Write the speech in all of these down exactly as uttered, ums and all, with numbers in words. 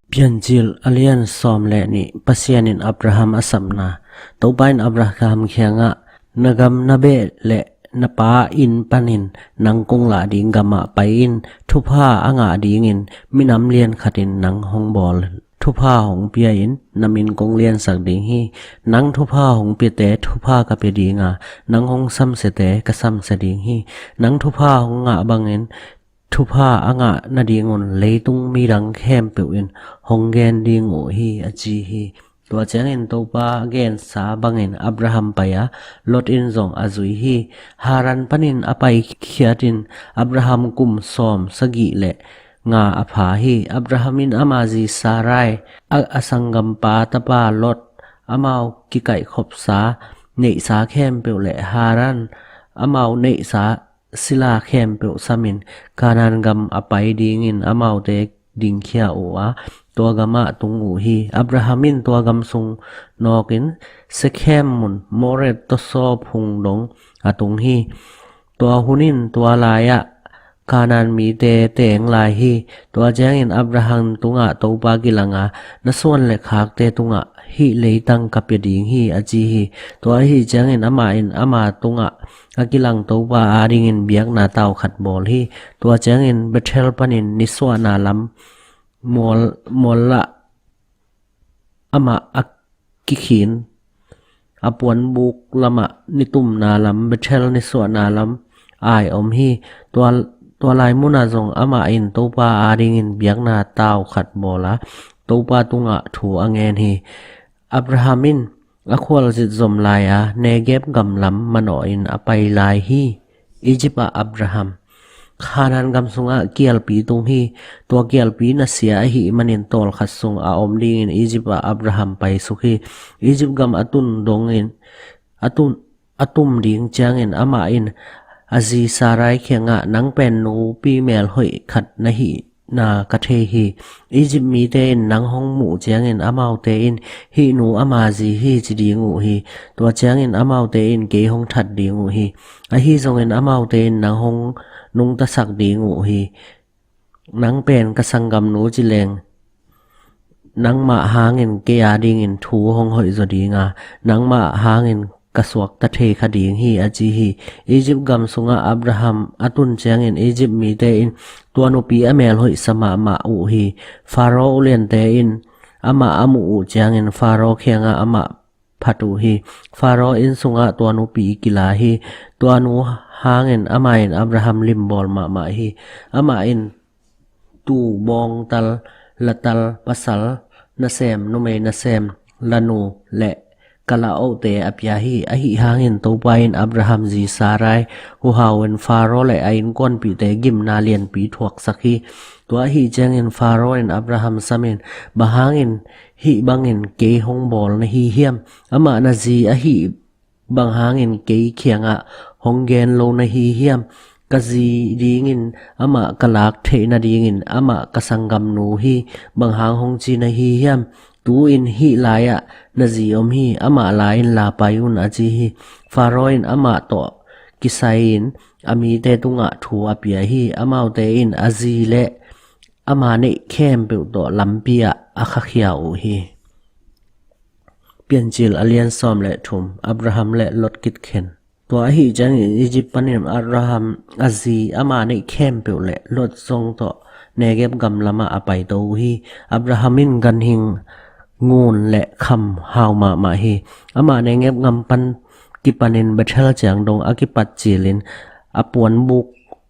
Piancil a lian sawm le nih. Pasian in Abraham a sapna. Topa in Abraham kiangah, na gam na beh le na pa inn panin nang kong lah ding gamah pai in. Thupha a ngah dingin minam lian khatin nang hong bawl, thupha hong pia in, na min kong liansak ding hi. Nang thupha hong piate thupha ka pia dinga, nang hong samsiate ka samsia ding hi. Nang thupha hong ngah bangin thupha a ngah nadingun leitung midang khempeuh in hong gen ding uh hi, a ci hi. Tua ciangin Topa gensa bangin Abraham pai a, Lot in zong a zui hi. Haran panin a paikhiatin Abraham kum sawm sagih le nga a pha hi. Abraham in ama zi Sarai, a, a sanggampa tapa Lot, amau kikaihkhopsa neihsa khempeuh le Haran, amau neihsa sila khempeuh samin Kanaan gam a pai dingin amaute dingkhia uh a, tua gamah tung uh hi. Abraham in tua gam sung nawkin Shekhem mun More tawsaw phung dong a tung hi. Tua hunin tua lai-ah Kanaan mite teng lai hi. Tua ciangin Abraham tungah Topa kilanga, na suan le khakte tungah hih leitang ka pia ding hi, a ci hi. Tua ahi ciangin amah in ama tungah a kilang Topa adingin biakna tau khat bawl hi. Tua ciangin Bethel panin nisuahna lam mual, mual lah amah a kikhin a puanbuk lamah nitumna lam Bethel nisuahna lam ai om hi. Tua, tua lai munah zong amah in Topa adingin biakna tau khat bawl a, Topa tungah thu a ngen hi. Abraham in a khualzit zom lai-a Negeb gam lam manawhin a pai lai hi. Egypt ah Abraham. Kanaan gam sungah kialpi tung hi. Tua kialpi nasia ahih manin tawlkhat sung a om dingin Egypt ah Abraham paisuk hi. Egypt gam a tun dongin a tun, a tum ding ciangin amah in a zi Sarai kiangah, nang pen nupi melhoih khat na hihna ka thei hi. Egypt mite in nang hong muh ciangin amaute in, hih nu ama zi hi, ci ding uh hi. Tua ciangin amaute in kei hong that ding uh hi. Ahi zongin amaute in nang hong nungtasak ding uh hi. Nang pen ka sanggamnu ci leng, nangmah hangin kei adingin thu hong hoihzaw dinga, nangmah hangin ka suakta thei kha ding hi, a ci hi. Egypt gam sungah Abraham a tun ciangin Egypt mite in tua nupi a melhoihsa mahmah uh hi. Faro uliante in amah a muh uh ciangin Faro kiangah amah phat uh hi. Faro inn sungah tua nupi kila hi. Tua nu hangin amah in Abraham limbawl mahmah hi. Amah in tuu, bawngtal, latal, pasal nasem, numei nasem, lanu le kalaohte a pia hi. Ahi hangin Topa in Abraham zi Sarai huhau in Faro le a innkuanpihte gimna lianpi thuaksak hi. Tua ahi ciangin Faro in Abraham samin, bang hangin hih bangin kei hong bawl na hi hiam? Amah na zi ahih bang hangin kei kiangah hong gen lo na hi hiam? Ka zi dingin amah ka lak theih nadingin amah ka sanggamnu hi. Bang hang hong ci na hi hiam? Tu-in hih lai-ah na zi om hi. Amah la-in la pai un, a ci hi. Faro in amah tawh kisai-in a mite tungah thu a pia hi. Amaute in a zi le ama neih khempeuh tawh lampi ah a khakhia uh hi. Piancil a lian sawm le thum. Abraham le Lot kitkhen. Tua ahi ciangin Egypt panin Abraham a zi, ama neih khempeuh le Lot zong tawh Negeb gam lamah a paito uh hi. Abraham in ganhing ngun le kham hau mahmah hi. Amah Negeb gam pan kipanin Bethel ciang dong a kipat cilin a puanbuk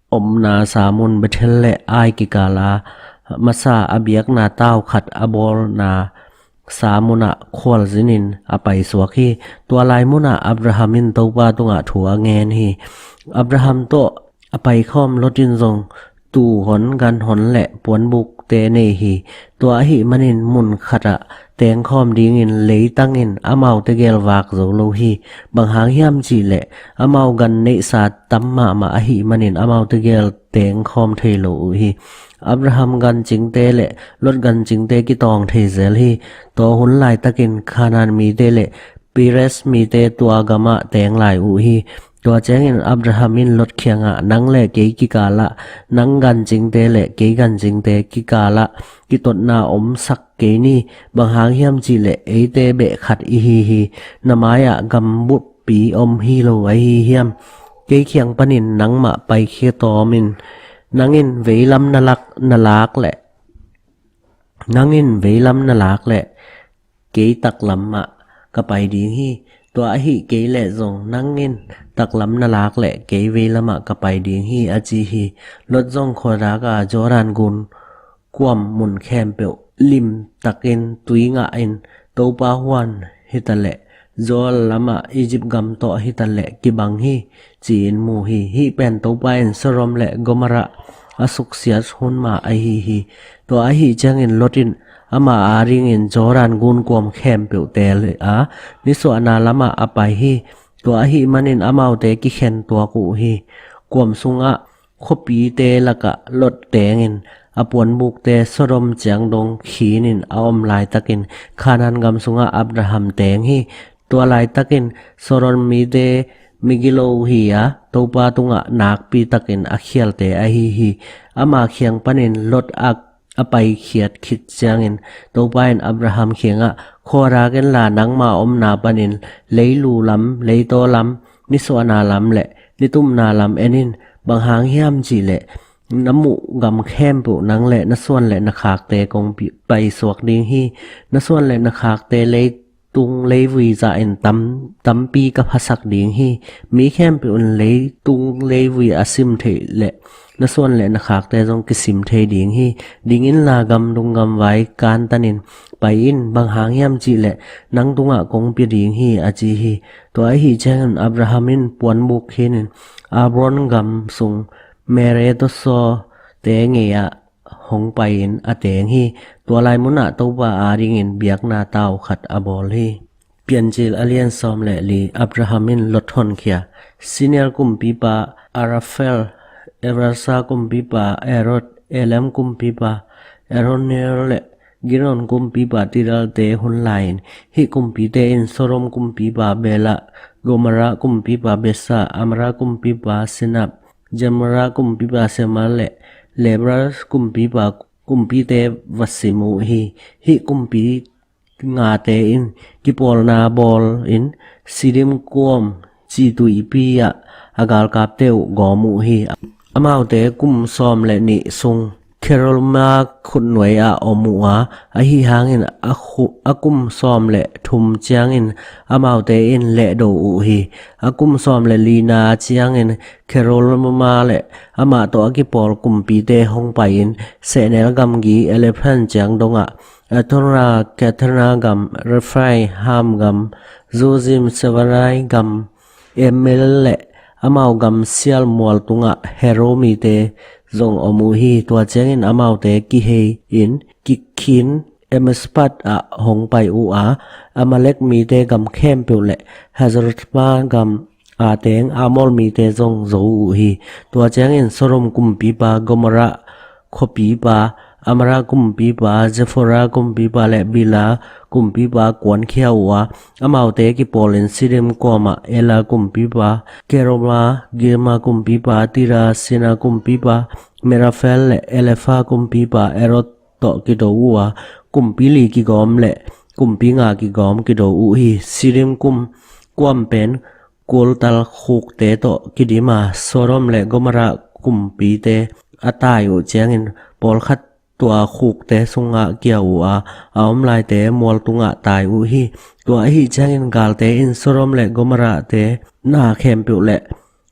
omna samun Bethel le Ai kikala masa a biakna tau khat a bawlna samunah khualzinin a paisuak hi. Tua lai munah Abraham in Topa tungah thu a ngen hi. Abraham tawh a paikhawm Lot in zong tuu hon, gan hon le puanbukte nei hi. Tua ahih manin mun khatah tengkhawm dingin leitang in amaute gel vak zo lo hi. Bang hang hiam cihleh amau gan neihsa tam mahmah ahih manin amaute gel tengkhawm thei lo uh hi. Abraham gancingte le Lot gancingte kitawng thei zel hi. Tua hun laitakin Kanaan mite le Perez mite tua gamah teng lai uh hi. Tua ciangin Abraham in Lot kiangah, "Nang le kei kikalah, nang gancingte le kei gancingte kikalah kitotna omsak kei ni. Bang hang hiam cihleh eite beh khat ihi hi. Na mai-ah gambuppi om hi lo ahi hiam? Kei kiang panin nangmah paikhia tawm in. Nang in veilam na lak, na lak leh, nang in veilam na lak leh kei taklam ah ka pai ding hi. Tua ahi kei leh zong nang in taklam na lak leh kei veilam ah ka pai ding hi," a ci hi. Lot zong khuadak a Jordan gun kuam mun khempeuh limtakin tui ngah in, "Topa huan hitaleh, Zoar lamah Egypt gam tawh hitaleh kibang hi," ci-in mu hi. Hih pen Topa in Sodom le Gomorrah a suksiat hun mah ahi hi. Tua ahi ciangin Lot in ama adingin Jordan gun kuam khempeuh teel a, nisuahna lamah a pai hi. Tua ahi manin amaute kikhen tuak uh hi. Kuam sungah khuapite lakah Lot tengin, a puanbukte Sodom ciang dong khinin a om laitakin Kanaan gam sungah Abraham teng hi. Tua laitakin Sodom mite migilo hi a, Topa tungah nakpitakin a khialte ahi hi. Ama kiang panin Lot a, a paikhiat khit ciangin Topa in Abraham kiangah, "Khuadak inla nangma omna panin leilu lam, leitaw lam, nisuahna lam le nitumna lam en in. Bang hang hiam cihleh na muh gam khempeuh nang le na suan le na khakte kong pi-, paisuak ding hi. Na suan le na khakte leitung leivui zahin tam, tampi ka phasak ding hi. Mi khempeuh in leitung leivui a sim theih leh na suan le na khakte zong kisim thei ding hi. Ding inla gamdung gamvai kantanin pai in. Bang hang hiam cihleh nang tungah kong pia ding hi," a ci hi. Tua ahi ciangin Abraham in puanbuk khinin Hebron gam sung Mamre tawsaw te ngei-ah hong pai-in a teng hi. Tua lai munah Topa adingin biakna tau khat a bawl hi. Piancil a lian sawm le li. Abraham in Lot honkhia. Shinar kumpipa Amrafel, Ellasar kumpipa Ahor, Elam kumpipa Elhoner le Gihon kumpipa Tidal te hun lai-in hih kumpite in Sodom kumpipa Bela, Gomorrah kumpipa Besa, Admah kumpipa Sinab, Zeboiim kumpipa Seboim le Zebul kumpipa kumpite va sim uh hi. Hih kumpi ngate in kipawlna bawlin Siddim kuam cih tuipi ah a galkapte uh gawm uh hi. Amaute kum sawm le nih sung Kedorlaomer khutnuai ah om uh a, ahi hangin a khu-, a kum sawm le thum ciangin amaute in lehdo uh hi. A kum sawm le lina ciangin Kedorlaomer le amah tawh a kipawl kumpite hong pai-in sehnel gamgi Ephrath ciang dongah Anathoth le Karmel gam, Rephaim gam, Zuzim, Seboim gam, Imer le amau gam sial mual tungah Hor mite zong om uh hi. Tua ciangin amaute kihei-in kikhin Mispa ah hong pai uh a, Amalek mite gam khempeuh le Hazazontamar gam a teng Amor mite zong zo uh hi. Tua ciangin Sodom kumpipa, Gomorrah khuapipa, Admah kumpipa, Zeboiim kumpipa le Bela kumpipa kuankhia uh a, amaute kipawlin Siddim kuamah Ela kumpipa Kedorlaomer, Goiim kumpipa Tidal, Shinar kumpipa Amrafel le Elah kumpipa Ahor tawh kido uh a, kumpi li kigawm le kumpi nga kigawm kido uh hi. Siddim kum kuam pen kultal khukte tawh kidim a, Sodom le Gomorrah kumpite a tai uh ciangin pawlkhat tua khukte sungah kia uh a, a om laite mual tungah tai uh hi. Tua ahi ciangin galte in Sodom le Gomorrah te na khempeuh le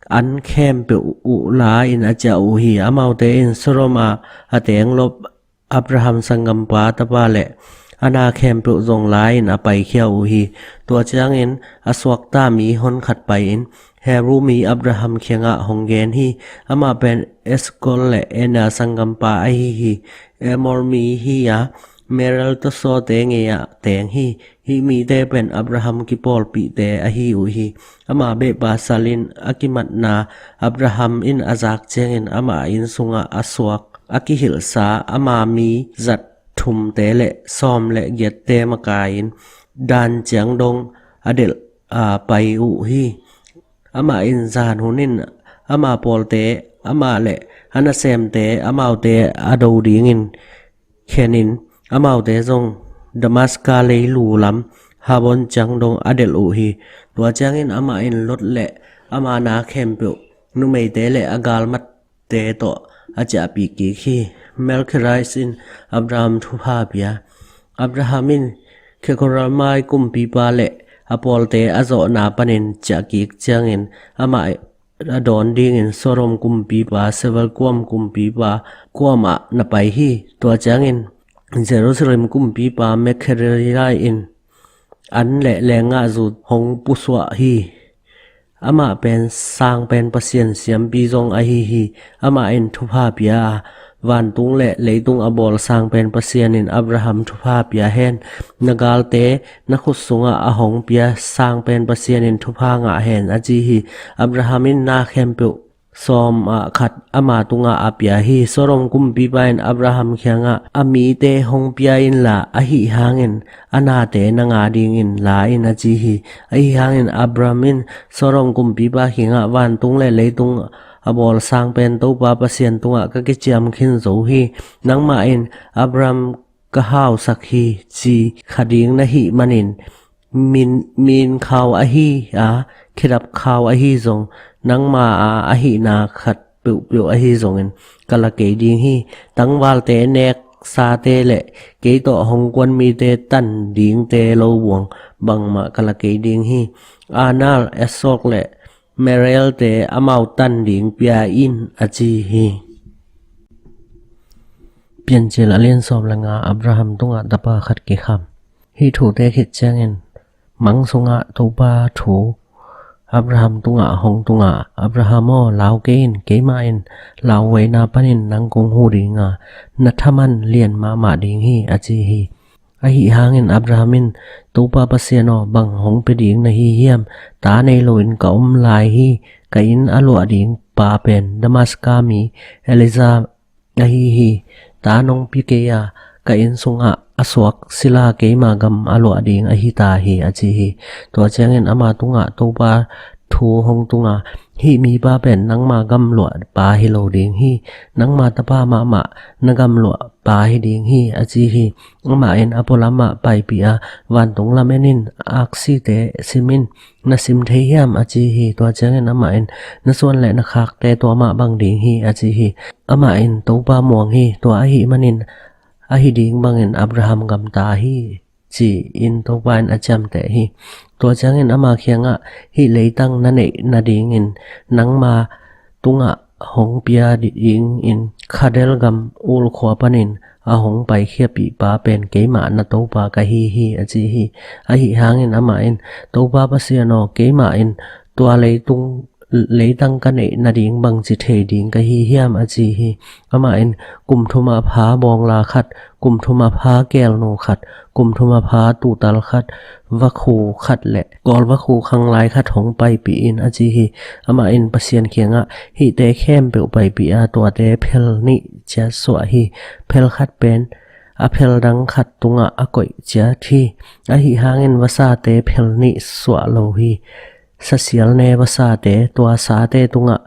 an khempeuh uh la-in a ciah uh hi. Amaute in Sodom a a teng Lot, Abraham sanggampa tapa le a na khempeuh zong la-in a paikhia uh hi. Tua ciangin a suakta mi honkhat pai-in Hebru mi Abraham kiangah hong gen hi. Amah pen Eshkol le Aner sanggampa ahi hi. Amor mi hi a, Mamre tawsawte ngei-ah teng hi. Hih mite pen Abraham kipawlpihte ahi uh hi. Ama behpa salin a kimatna Abraham in a zak ciangin ama inn sungah a suak a kihilhsa ama mi zat thumte le sawm le giatte makai-in Dan ciang dong a delh a pai uh hi. Amah in zan hunin ama pawlte, amah le a nasemte, amaute a do dingin khenin, amaute zong Damaska leilu lam Habon ciang dong a delh uh hi. Tua ciangin amah in Lot le ama na khempeuh, numeite le a galmatte tawh a ciahpih kik hi. Melchizedek in Abraham thupha pia. Abraham in Kedorlaomer kumpipa le a pawlte a zawhna panin ciah kik ciangin, amah a dawn dingin Sodom kumpipa Seboiim kumpipa kuamah na pai hi. Tua ciangin Jerusalem kumpipa Melchizedek in an le leenggahzu hong pusuah hi. Amah pen sang pen Pasian siampi zong ahi hi. Amah in thupha pia a, "Vantung le leitung a bawl sang pen Pasian in Abraham thupha pia hen. Na galte na khut sungah a hong pia sang pen Pasian in thupha ngah hen," a ci hi. Abraham in na khempeuh sawm ah khat ama tungah a pia hi. Sodom kumpipa in Abraham kiangah, "A mite hong pia inla, ahi hangin a nate nang a dingin la in," a ci hi. Ahi hangin Abraham in Sodom kumpipa kiangah, "Vantung le leitung a bawl sang pen Topa Pasian tungah ka kiciam khin zo hi. Nangmah in, 'Abraham ka hausak hi,' ci kha ding na hih manin, min, min khau ahi a, khedap khau ahi zong, nangma a ahihna khat peuhpeuh ahi zongin ka la kei ding hi. Tangvalte neksate le kei tawh hong kuan mite tan dingte lo buang bangmah ka la kei ding hi. Aner, Esek le Mamre-te amau tan ding pia in," a ci hi. Piancil a lian sawm le nga. Abraham tungah tapa khat kikham. Hih thute khit ciangin mang sungah Topa thu Abraham tungah hong tung a, "Abraham aw, lau kei in, keimah in lauhuaina panin nang kong hu ding a, na thaman lian mahmah ding hi," a ci hi. Ahi hangin Abraham in, "Topa Pasian aw, bang hong pia ding na hi hiam? Ta nei loin ka om lai hi. Ka inn a luah ding pa pen Damaska mi Eliezer ahi hi. Ta nong pia kei a, ka inn sungah a suak sila keima gam a luah ding ahi ta hi," a ci hi. Tua ciangin ama tungah Topa thu hong tung a, "Hih mipa pen nangma gam luah pa hi lo ding hi. Nangma tapa mahmah na gam luah pa hi ding hi," a ci hi. Amah in a pualamah paipih a, "Vantung lam en in, aksite sim in, na sim thei hiam?" a ci hi. Tua ciangin amah in, "Na suan le na khakte tua mah bang ding hi," a ci hi. Amah in, "Topa muang hi, tua ahih manin ahi ding bangin Abraham gamta hi," ci-in Topa in a ciamteh hi. Tua ciangin ama kiangah, "Hih leitang na neih nadingin nangma tungah hong pia dingin Kaldia gam Ur khua panin a hong paikhiapih pa pen keimah na Topa ka hi hi," a ci hi. Ahi hangin amah in, "Topa Pasian aw, keimah in tua leitung, leitang ka neih nading bangci thei ding ka hi hiam?" a ci hi. Amah in, "Kum thum a pha bawngla khat, kum thum a pha kelnu khat, kum thum a pha tuutal khat, vakhu khat le kawlvakhu khanglai khat hong paipih in," a ci hi. Amah in Pasian kiangah, "Hihte khempeuh paipih a, tuate phel nih ciat suah hi. Phel khat pen a phel dang khat tungah a koih ciat hi. Ahi hangin vasate phel nih suah lo hi. Sasial ne vasate, tua sate tungah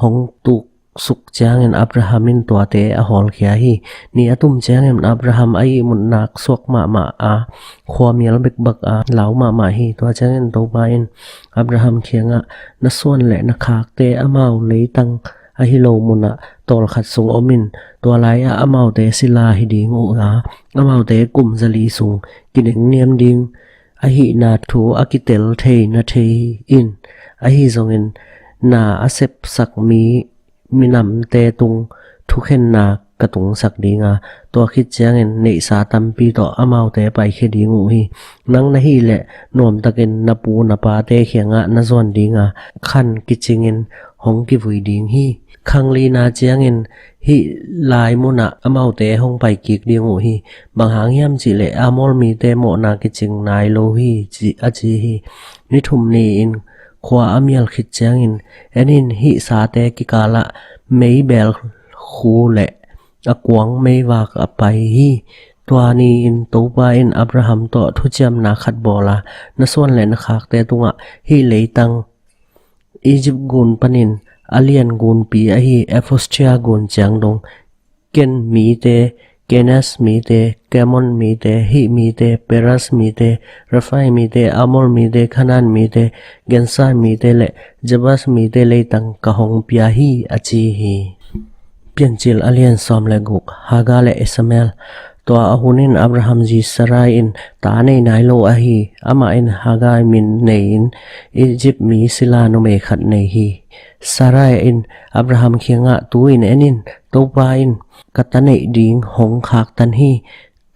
hong tuk suk ciangin Abraham in tuate a hawlkhia hi. Ni a tum ciangin Abraham a ihmutna suak mahmah a, khuamial bekbak a, lau mahmah hi. Tua ciangin Topa in Abraham kiangah, 'Na suan le na khakte amau leitang ahi lo munah tawlkhat sung om in. Tua lai-ah amaute sila hi ding uh a, amaute kum zali sung kinengniam ding ahihna thu a kitel thei na thei in. Ahi zongin na a sepsak mi minamte tung thukhenna ka tungsak ding a, tua khit ciangin neihsa tampi tawh amaute paikhia ding uh hi. Nang na hih leh nuamtakin na pu na pate kiangah na zuan ding a, khan kicingin hong kivui ding hi. Khanglina ciangin hih lai munah amaute hong paikik ding uh hi. Bang hang hiam cihleh Amor mite mawhna kicing nai lo hi,' ci, a ci hi. Ni thum ni-in khua a mial khit ciangin, en in, hih sate kikalah meibeel khu le a kuang meivak a pai hi. Tua ni-in Topa in Abraham tawh thuciamna khat bawl a, 'Na suan le na khakte tungah hih leitang Egypt gun panin a lian gunpi ahi Philistia gun ciang dong, Ken mite, Kenaz mite, Amon mite, Hit mite, Periz mite, Refaim mite, Amor mite, Kanaan mite, Girgash mite le Jebus mite leitang ka hong pia hi, a ci hi. Piancil a lian sawm le guk. Hagar le Ishmael. Tua a hunin Abraham zi Sarai in ta nei nai lo ahi. Amah in Hagar min nei-in Egypt mi sila numei khat nei hi. Sarai in Abraham kiangah, "Tu-in en in, Topa in ka ta neih ding hong khaktan hi.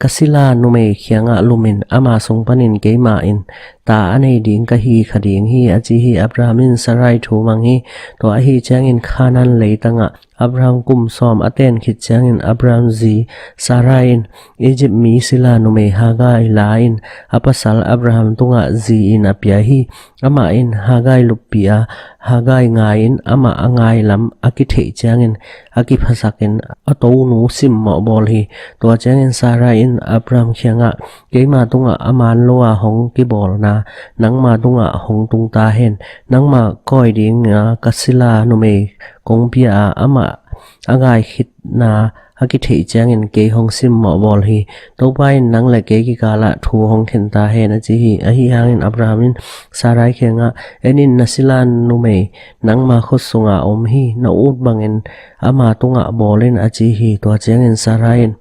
Ka sila numei kiangah lumin ama sung panin keimah in ta a nei ding ka hi kha ding hi," a ci hi. Abraham in Sarai thu mang hi. Tua ahi ciangin Kanaan leitangah Abraham kum sawm a ten khit ciangin Abraham zi Sarai in Egypt mi sila numei Hagar la-in a pasal Abraham tungah zi-in a pia hi. Amah in Hagar luppih a, Hagar ngai-in amah a ngai lam a kitheih ciangin a kiphasakin a tonu simmawh bawl hi. Tua ciangin Sarai in Abraham kiangah, "Keima tungah a man lo a hong kibawlna nangma tungah hong tung ta hen. Nangma kawi dinga ka sila numei kong pia a, amah a ngai khitna a kitheih ciangin kei hong simmawh bawl hi. Topa in nang le kei kikalah thu hong khen ta hen," a ci hi. Ahi hangin Abraham in Sarai kiangah, "En in, na sila numei nangma khut sunga om hi. Na ut bangin ama tungah bawl in," a ci hi. Tua ciangin Sarai in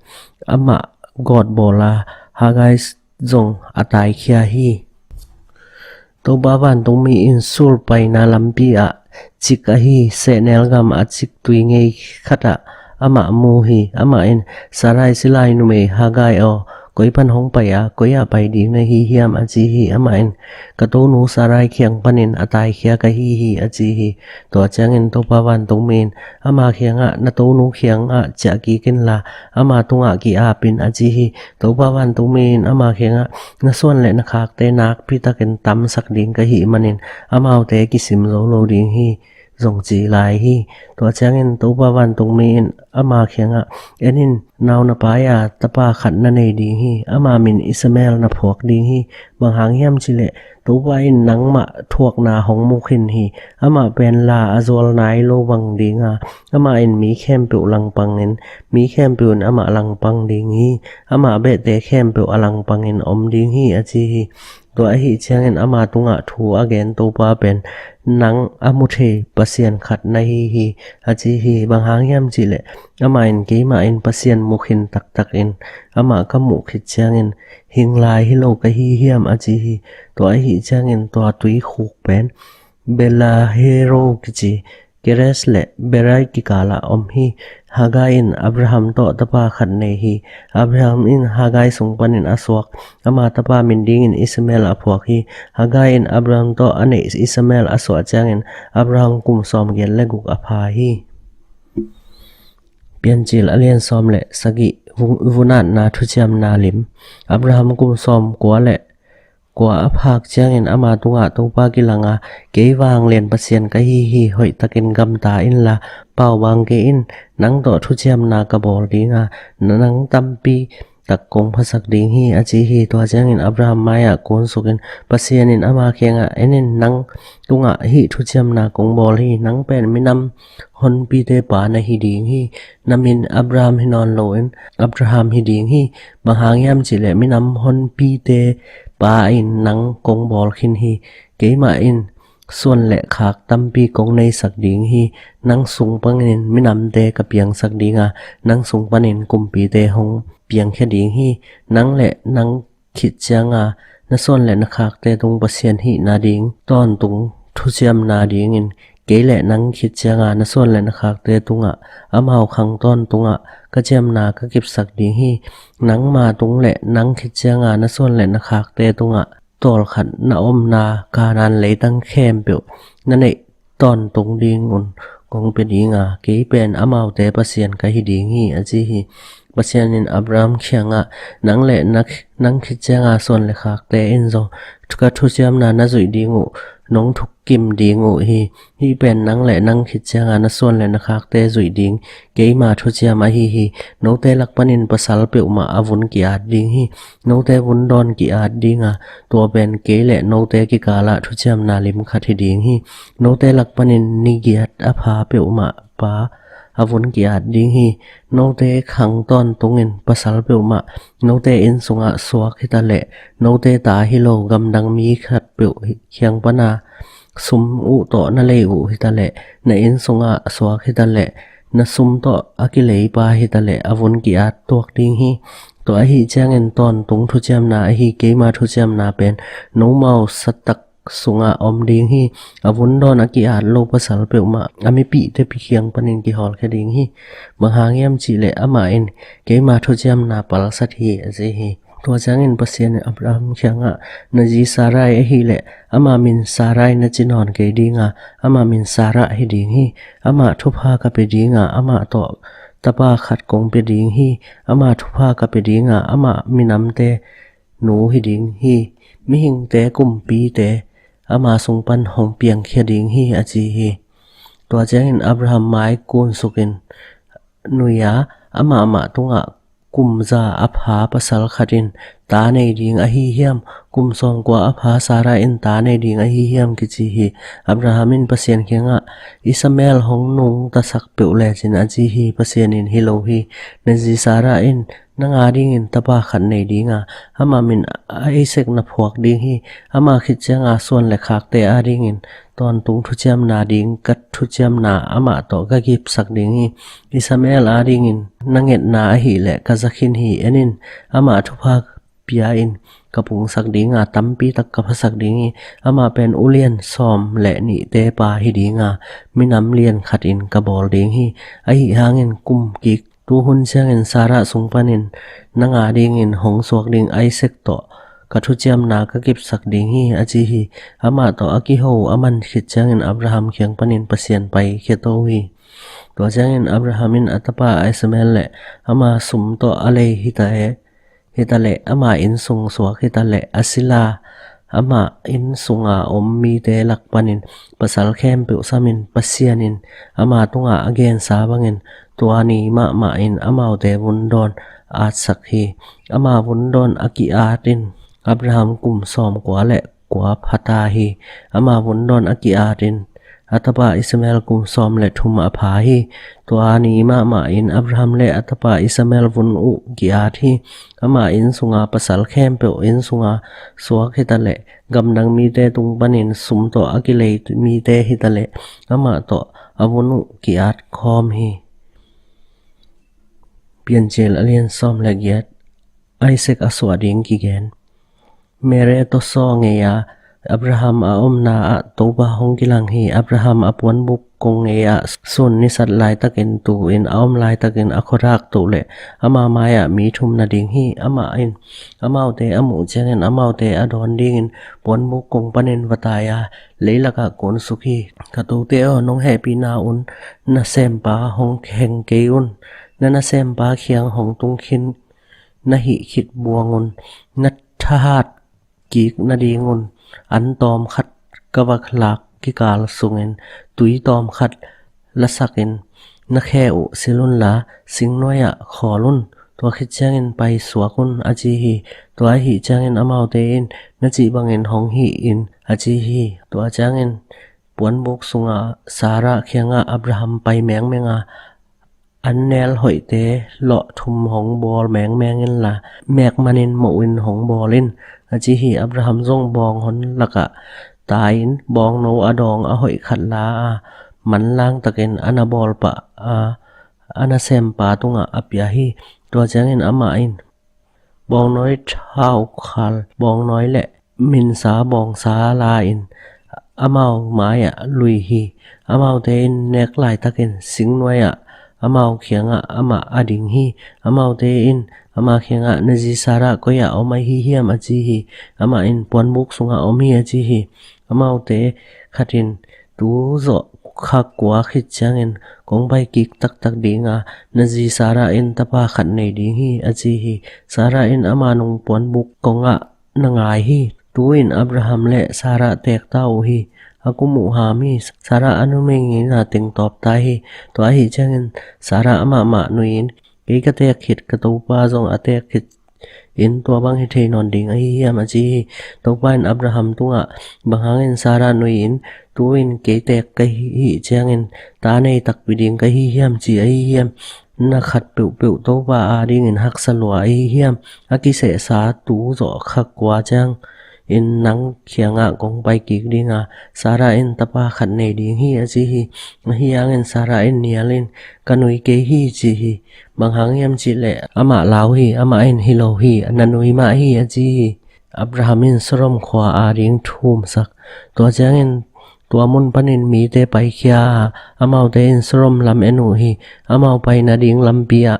amah gawt bawl a, Hagar zong a taikhia hi. Topa vantungmi in Shur paina lampi ah cik ahi sehnel gam a cik tui ngei khatah amah mu hi. Amah in, "Sarai sila numei Hagar aw, koi pan hong pai a, koi ah pai ding na hi hiam?" a ci hi. Amah in, "Ka tonu Sarai kiang panin a taikhia ka hi hi," a ci hi. Tua ciangin Topa vantungmi in ama kiangah, "Na tonu kiangah ciah kik inla, ama tungah ki-ap in," a ci hi. Topa vantungmi in ama kiangah, "Na suan le na khakte nakpi takin tamsak ding ka hih manin amaute kisim zo lo ding hi," zong ci lai hi. Tua ciangin Topa vantungmi in ama kiangah, "En in, nau na pai a, tapa khat na nei ding hi. Ama min Ishmael na phuak ding hi. Bang hang hiam cihleh Topa in nangmah thuakna hong mu khin hi. Amah pen la a zual nai lo bang dinga, amah in mi khempeuh langpangin, mi khempeuh in amah langpang ding hi. Amah behte khempeuh a langpangin om ding hi," a ci hi. Tua ahi ciangin ama tungah thu a gen Topa pen nang a mu thei Pasian khat na hi hi, a ci hi. Bang hang hiam cihleh amah in, "Keimah in Pasian mu khin taktakin amah ka muh khit ciangin hing lai hi lo ka hi hiam?" a ci hi. Tua ahi ciangin tua tuikhuk pen Beer-lahai-roi kici, Kedesh le Beeroth kikalah om hi. Hagar in Abraham tawh tapa khat nei hi. Abraham in Hagar sung panin a suak ama tapa min dingin Ishmael a phuak hi. Hagar in Abraham tawh a neih Ishmael a suah ciangin Abraham kum sawmgiat le guk a pha hi. Piancil a lian sawm le sagih. Vun-, vunatna thuciamna lim. Abraham kum sawmkua le kua a phak ciangin ama tungah Topa kilang a, "Kei vanglian Pasian ka hi hi, hoihtakin gamta inla, paubang kei in, nang tawh thuciamna ka bawl dinga, nang tampi tak kong phasak ding hi," a ci hi. Tua ciangin Abraham mai-ah kunsukin Pasian in ama kiangah, "En in, nang tungah hih thuciamna kong bawl hi. Nang pen minam honpite pa na hi ding hi. Na min Abraham hi nawn loin Abraham hi ding hi. Bang hang hiam cihleh minam honpite pa in nang kong bawl khin hi. Keimah in suan le khak tampi kong neisak ding hi. Nang sung panin minamte ka piangsak dinga, nang sung panin kumpite hong piangkhia ding hi. Nang le nang khit cianga na suan le na khakte tung Pasian hihna ding tawntung thuciamna dingin, kei le nang khit cianga na suan le na khakte tungah amau khang tawntungah ka ciamna ka kipsak ding hi. Nangma tung le nang khit cianga na suan le na khakte tungah tawlkhat na omna Kanaan leitang khempeuh na neih tawntung dingun kong pia dinga, kei pen amaute Pasian ka hi ding hi," a ci hi. Pasian in Abraham kiangah, "Nang le na, nang khit cianga suan le khakte in zong ka thuciamna na zuih ding uh, nong thukim ding uh hi. Hih pen nang le nang khit cianga na suan le na khakte zuih ding keima thuciam ahi hi. Note lak panin pasal peuhmah a vun ki-at ding hi. Note vun dawn ki-at dinga, tua pen kei le note kikalah thuciamna lim khat hi ding hi. Note lak panin ni giat a pha peuhmah pa a vun ki-at ding hi. Note khang tawntungin pasal peuhmah note inn sungah suak hitaleh, note ta hi lo gamdang mi khat peuh kiang pana sum uh tawh na lei uh hitaleh, na inn sungah suak hitaleh, na sum tawh a kileipa hitaleh a vun ki-at tuak ding hi. Tua ahi ciangin tawntung thuciamna ahi keima thuciamna pen nomau satak sungah om ding hi. A vun dawn a ki-at lo pasal peuhmah a mipihte pi kiang panin kihawlkhia ding hi. Bang hang hiam cihleh amah in keima thuciamna palsat hi," a ci hi. Tua ciangin Pasian in Abraham kiangah, "Na zi Sarai ahileh ama min Sarai na ci nawn kei dinga, ama min Sarah hi ding hi. Amah thupha ka pia dinga, amah tawh tapa khat kong pia ding hi. Amah thupha ka pia dinga, amah minamte nu hi ding hi. Mihingte kumpite ama sung pan hong piangkhia ding hi," a ci hi. Tua ciangin Abraham mai kunsukin nui-a, "Amahmah tungah kum za a pha pasal khat in ta nei ding ahi hiam? Kum sawmkua a pha Sarah in ta nei ding ahi hiam?" kici hi. Abraham in Pasian kiangah, "Ishmael hong nungtasak peuh lecin," a ci hi. Pasian in, "Hi lo hi. Na zi Sarah in nang adingin tapa khat nei dinga, amah min Isaac na phuak ding hi. Amah khit cianga suan le khakte adingin tawntung thuciamna ding ka thuciamna amah tawh ka kipsak ding hi. Ishmael adingin na ngetna ahileh ka zakhin hi. En in, amah thupha pia-in ka pungsak dinga, tampi tak ka phasak ding hi. Amah pen ulian sawm le nihte pa hi dinga, minam lian khatin ka bawl ding hi. Ahi hangin kum kik tuhun ciangin Sarah sung panin nang adingin hong suak ding Isaac tawh ka thuciamna ka kipsak ding hi," a ci hi. Amah tawh a kiho a man khit ciangin Abraham kiang panin Pasian pai khia to hi. Tua ciangin Abraham in a tapa Ishmael le ama sum tawh a lei hita e, hitaleh ama inn sung suak hitaleh a sila ama inn sunga om mite lak panin pasal khempeuh samin, Pasian in ama tungah a gensa bangin tua ni mahmah in amaute vun dawn atsak hi. Ama vun dawn a ki-at in Abraham kum sawmkua le kua phata hi. Ama vun dawn a ki-at in a tapa Ishmael kum sawm le thum a pha hi. Tua ni mahmah in Abraham le a tapa Ishmael vun uh ki-at hi. Ama inn sunga pasal khempeuh inn sunga suak hitaleh, gamdang mite tung panin sum tawh a kilei mite hitaleh, amah tawh a vun uh ki-at khawm hi. Piancil a lian sawm le giat. Isaac a suah ding kigen. Mere tosaw ngei-a Abraham a omna ah Topa hong kilang hi. Abraham a puanbuk kong ngei-ah sun nisat laitakin tu-in a om laitakin a khuadak toh le ama mai-ah mi thum na ding hi. Amah in amaute a muh ciangin amaute a dawn dingin puanbuk kong panin va tai-a leilakah kunsuk hi. "Ka tote aw, nong hehpihna un nasempa hong kheng kei un. Na nasempa kiang hong tung khin na hih khit buang un. Na thahat kik nadingun an tawm khat ka va lak kikal sungin tui tawm khat lasakin na khe uh sil unla, singnuai-ah khawl un. Tua khit ciangin paisuak un," a ci hi. Tua ahih ciangin amaute in, "Na cih bangin hong hi in," a ci hi. Tua ciangin puanbuk sunga Sarah kiangah Abraham pai mengmeng a, "An nel hoihte lawh thum hong bawl mengmeng inla, mek manin moh in hong bawl in," a ci hi. Abraham zong bawnghon lakah tai-in bawngno a dawng a hoih khat la a, manlang takin a na bawl pah a, a nasempa tungah a pia hi. Tua ciangin amah in bawngnawi thaukhal, bawngnawi le minsa bawngsa la-in amau mai-ah lui hi. Amaute in nek laitakin singnuai-ah amau kiangah amah a ding hi. Amaute in ama kiangah, "Na zi Sarah koi-ah om ahi hiam?" a ci hi. Amah in, "Puanbuk sungah om hi," a ci hi. Amaute khatin, "Tu zawh kha kua khit ciangin kong pai kik taktak ding a, na zi Sarah in tapa khat nei ding hi, a ci hi. Sarah in ama nungpuan buk kongah na ngai hi. Tu-in Abraham le Sarah teek ta uh hi. A kum uh ham hi. Sarah a numei ngeina teng tawp ta hi. Tua ahi ciangin Sarah amah mah nui-in, kei ka teek khit, ka topa zong a teek khit in tua bang hi thei nawn ding ahi hiam, a ci hi. Topa in Abraham tungah, bang hangin Sarah nui-in, tu-in kei teek ka hih ciangin ta nei takpi ding ka hi hiam, ci ahi hiam? Na khat peuhpeuh Topa adingin haksa lua ahi hiam? A kisehsa tu zawh kha kua ciang in nang kiangah kong pai kik ding a, Sarah in tapa khat nei ding hi, a ci hi. Ahi hangin Sarah in nial in, ka nui kei hi, ci hi. Bang hang hiam cih leh amah lau hi, amah in, hi lo hi, na nui mah hi, a ci hi. Abraham in Sodom khua ading thumsak. Tua ciangin tua mun panin mite paikhia a, amaute in Sodom lam en uh hi. Amau pai nading lampi ah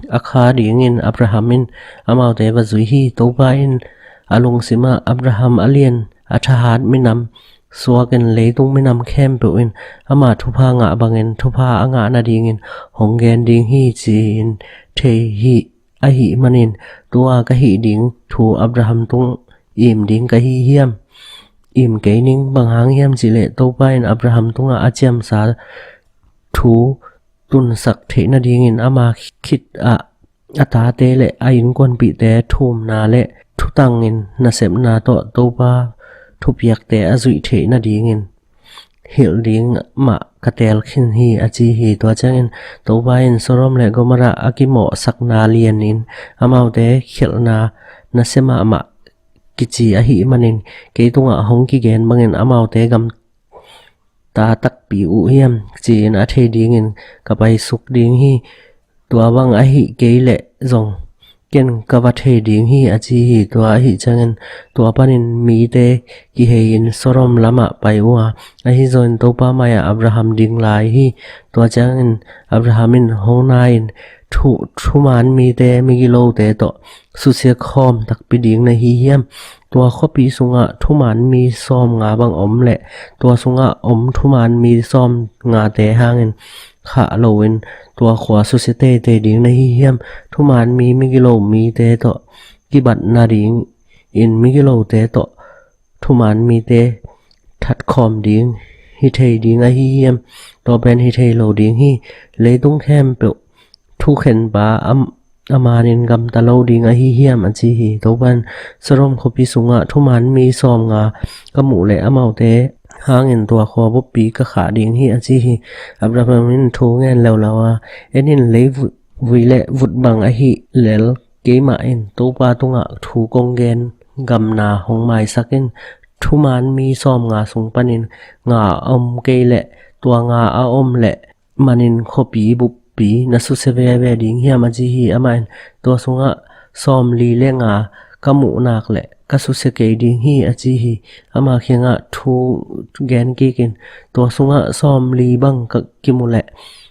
a kha dingin Abraham in amaute va zui hi. Topa in a lungsimah, Abraham a lian a thahat minam suakin leitung minam khempeuh in ama thupha ngah bangin thupha a ngah nadingin hong gen ding hi, ci-in thei hi. Ahih manin tua ka hih ding thu Abraham tung im ding ka hi hiam? Im kei ning. Bang hang hiam cih leh Topa in Abraham tungah a ciamsa thu tunsak theih nadingin ama khit ah a tate le a innkuanpihte thumna le thutangin nasepna tawh Topa thupiakte a zuih theih nadingin hilh ding mah ka teel khin hi, a ci hi. Tua ciangin Topa in Sodom le Gomorrah a kimawhsakna lianin amaute khialhna nasia mahmah kici ahih manin kei tungah hong kigen bangin amaute gamta takpi uh hiam, ci-in a thei dingin ka paisuk ding hi. Tua bang ahih kei leh zong ken ka va thei ding hi, a ci hi. Tua ahih ciangin tua panin mite kihei-in Sodom lamah pai uh a, ahi zongin Topa mai-ah Abraham ding lai hi. Tua ciangin Abraham in, hong nai-in, thu, thuman mite migilote tawh susia khawm takpi ding na hi hiam? Tua khuapi sungah thuman mi sawmnga bang om leh tua sungah om thuman mi sawmngate hangin khah loin tua khua susia teitei ding na hi hiam? Thuman mi migilo mite tawh kibat nadingin migilote tawh thuman mite thatkhawm ding hi thei ding ahi hiam? Tua pen hi thei lo ding hi. Leitung khempeuh thukhenpa a manin gamta lo ding ahi hiam, a ci hi. Topa in, Sodom khuapi sungah thuman mi sawmnga ka muh leh amaute hangin tua khua buppi ka khah ding hi, a ci hi. Abraham in thu ngen leuleu a, en in, leivui le vut bang ahih lel keimah in Topa tungah thu kong gen gamna hong maisak in. Thuman mi sawmnga sung panin nga a om kei leh tua nga a om leh manin khuapi buppi na susia veve ding hiam, a ci hi. Amah in, tua sungah sawmli le nga ka muh nak leh ka susia kei ding hi, a ci hi. Ama kiangah thu gen kikin, tua sungah sawmli bang ka kimu leh,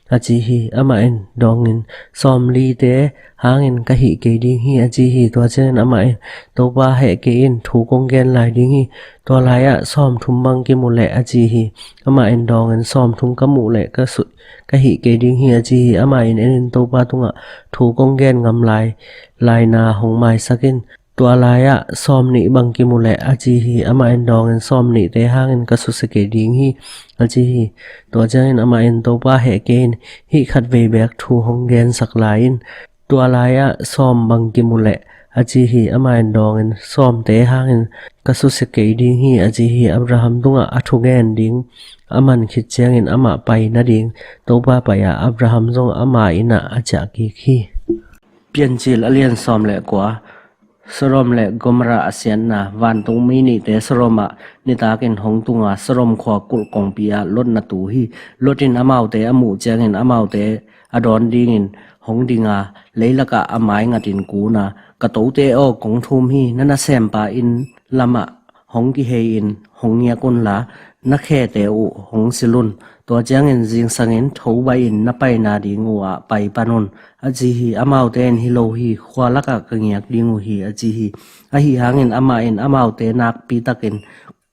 a ci hi. Amah in dawngin, sawmlite hangin ka hih kei ding hi, a ci hi. Tua ciangin amah in, Topa heh kei in, thu kong gen lai ding hi. Tua lai-ah sawmthum bang kimu leh, a ci hi. Amah in dawngin, sawmthum ka muh leh ka su-, ka hih kei ding hi, a ci hi. Amah in, en in, Topa tungah thu kong gen ngam lai, laina hong maisak in. Tua lai-ah sawmnih bang kimu leh, a ci hi. Amah in dawngin, sawmnihte hangin ka susia kei ding hi, a ci hi. Tua ciangin amah in, Topa heh kei in, hih khatvei beek thu hong gensak lai in. Tua lai-ah sawm bang kimu leh, a ci hi. Amah in dawngin, sawmte hangin ka susia kei ding hi, a ci hi. Abraham tungah a thugen ding a man khit ciangin amah pai nading Topa pai-ah Abraham zong ama innah a ciah kik hi. Piancil a lian sawm le kua. Sodom le Gomorrah a siatna. Vantung mi nihte Sodom ah nitakin hong tunga, Sodom khua kulh kongpi ah Lot na tu hi. Lot in amaute a muh ciangin amaute a dawn dingin hong dinga, leilakah a mai ngatin kuna, ka tote aw, kong thum hi. Na nasempa inn lamah hong kihei-in hong ngiak unla, na khete uh hong sil un. Tua ciangin zingsangin tho baih in na paina ding uhah pai pan un, a ci hi. Amaute in, hi lo hi, khua lakah ka ngiak ding uh hi, a ci hi. Ahi hangin amah in amaute nakpitakin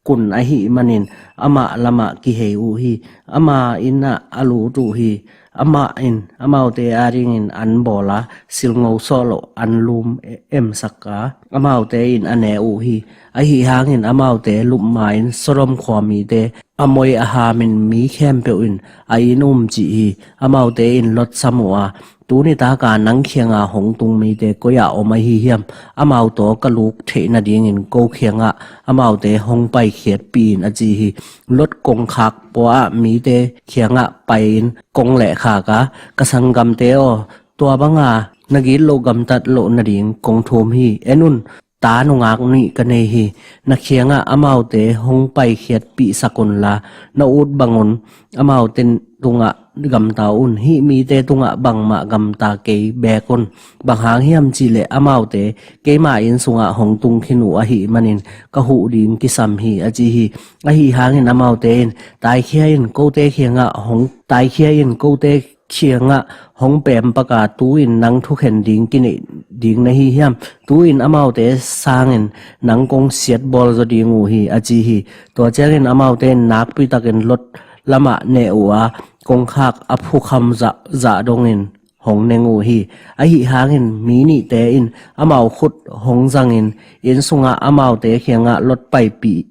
kun ahih manin amah lamah kihei uh hi. Ama innah a lut uh hi. Amah in amaute adingin an bawl a, silngo sawh loh an lum emsak a, amaute in a ne uh hi. Ahi hangin amaute lupma-in Sodom khua mite a moi a hamin mi khempeuh in a inn um cih hi. Amaute in Lot sam uh a, tuni taka nang kianga hong tung mite koi-ah om ahi hiam? Amau tawh ka luk theih nadingin ko kiangah amaute hong paikhiatpih in, a ci hi. Lot kongkhak pua-ah mite kiangah pai-in kong lehkhak a, ka sanggamte aw, tua banga na gitloh gamtat loh nading kong thum hi. En un, ta nungak nih ka nei hi. Na kiangah amaute hong paikhiatpihsak unla, na ut bangun amaute tungah gamta un. Hih mite tungah bangmah gamta kei beek un. Bang hang hiam cihleh amaute keima inn sungah hong tung khin uh ahih manin ka huh ding kisam hi, a ci hi. Ahi hangin amaute in, taikhia in, kote kiangah hong taikhia in, kote kiangah hong pempaka, tu-in nang thukhen ding kineih ding na hi hiam? Tu-in amaute sangin nang kong siatbawl zaw ding uh hi, a ci hi. Tua ciangin amaute in nakpitakin Lot lamah neh uh a, kongkhak a phukham zahzah dongin hong neng uh hi. Ahi hangin mi nihte in amau khut hong zangin inn sungah amaute kiangah Lot paipih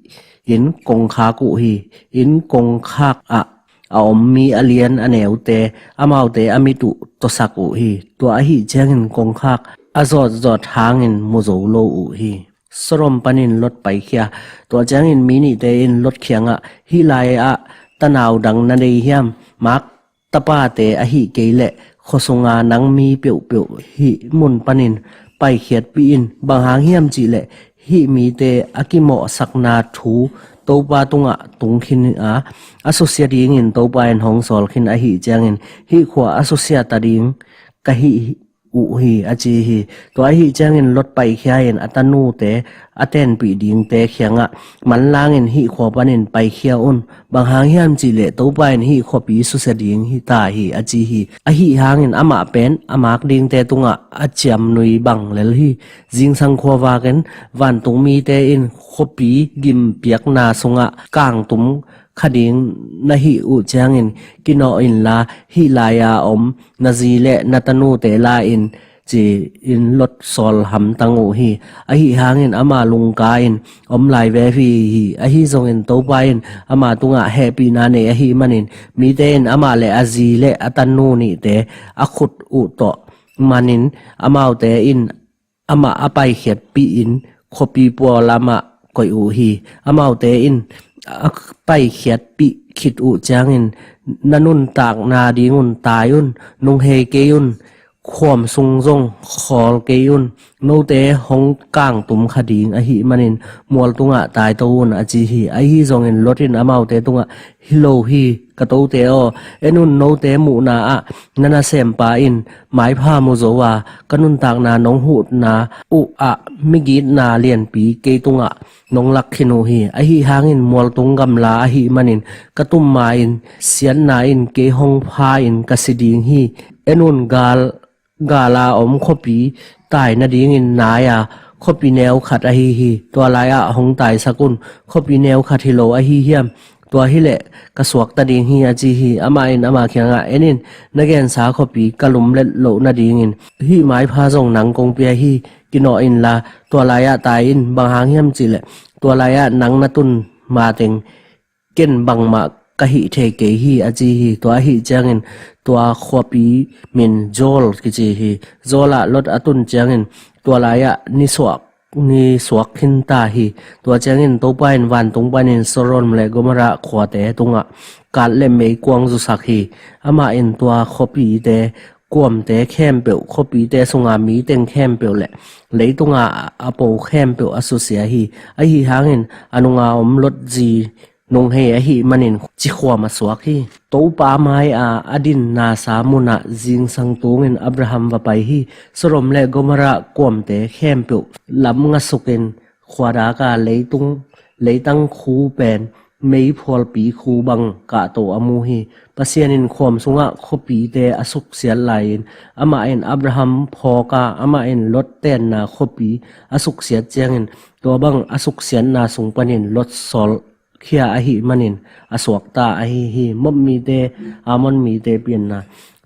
in kongkhak uh hi. Inn kongkhak ah a om mi a lian a neute amaute a mit uh tawsak uh hi. Tua ahi ciangin kongkhak a zawtzawt hangin mu zo lo uh hi. Sodom panin Lot paikhia. Tua ciangin mi nihte in Lot kiangah, hih lai-ah tanau dang na nei hiam? Mak tapate ahih kei leh khuasunga nang mi peuhpeuh hih mun panin paikhiatpih in. Bang hang hiam cihleh hih mite a kimawhsakna thu Topa tungah tung khin a, a susia dingin Topa in hong sawl khin ahih ciangin hih khua a susia ta ding ka hi uh hi, a ci hi. Tua ahih ciangin Lot paikhia in a tanute a tenpih dingte kiangah, manlangin hih khua panin paikhia un. Bang hang hiam cihleh Topa in hih khuapi susia ding hi ta hi, a ci hi. Ahi hangin amah pen a mak dingte tungah a ciamnui bang lel hi. Zingsang khuavakin vantung mite in khuapi gimpiakna sungah kangtum kha ding na hih uh ciangin kinawh inla, hih lai-a om na zi le na tanute la in, ci-in Lot sawl hamtang uh hi. Ahi hangin ama lungka in om lai ve hi hi. Ahi zongin Topa in ama tungah hehpihna nei ahih manin mite in amah le a zi le a tanu nihte a khut uh tawh manin amaute in amah a paikhiatpih in khuapi pua lamah koih uh hi. Amaute in a paikhiatpih khit uh ciangin, na nuntakna dingun tai un, nunghei kei un, khuam sung zong khawl kei un, note hong kangtum kha ding ahih manin mual tungah taito un, a ci hi. Ahi zongin Lot in amaute tungah, hi lo hi, ka tote aw, en un, note muhna ah na nasempa in maipha mu zo a, ka nuntakna nong huhna uh ah migitna lianpi kei tungah nong lak khin uh hi. Ahi hangin mualtung gamla ahih manin ka tum ma-in siatna in kei hong pha in ka si ding hi. En un, gal gala om khuapi tai nadingin nai-a khuapi neu khat ahi hi. Tua lai-ah hong taisak un. Khuapi neu khat hi lo ahi hiam? Tua hileh ka suakta ding hi, a ci hi. Amah in ama kiangah, en in, na gensa khuapi ka lumlet loh nadingin hih maipha zong nang kong pia hi. Kinawh inla, tua lai-ah tai in. Bang hang hiam cihleh tua lai-ah nang na tun mateng ken bangmah ka hih thei kei hi, a ci hi. Tua ahih ciangin tua khuapi min Zoar kici hi. Zoar ah Lot a tun ciangin tua lai-ah nisuak nisuak khinta hi. Tua ciangin Topa in vantung panin Sodom le Gomorrah khuate tungah kat le meikuang zusak hi. Amah in tua khuapite, kuamte khempeuh, khuapite sunga miteng khempeuh le leitunga a po khempeuh a susia hi. Ahi hangin a nunga om Lot zi nunghei ahih manin cikhuam a suak hi. Topa mai-a a dinnasa munah zingsang tungin Abraham va pai hi. Sodom le Gomorrah kuamte khempeuh lam ngasukin khuadaka leitung, leitang khu pen meiphualpi khu bang kahto a mu hi. Pasian in khuam sungah khuapite a suksiat lai-in, amah in Abraham phawka, amah in Lot tenna khuapi a suksiat ciangin, tua bang a suksiatna sung panin Lot sawl khia ahih manin a suakta ahi hi. Moab mite, Ammon mite pianna.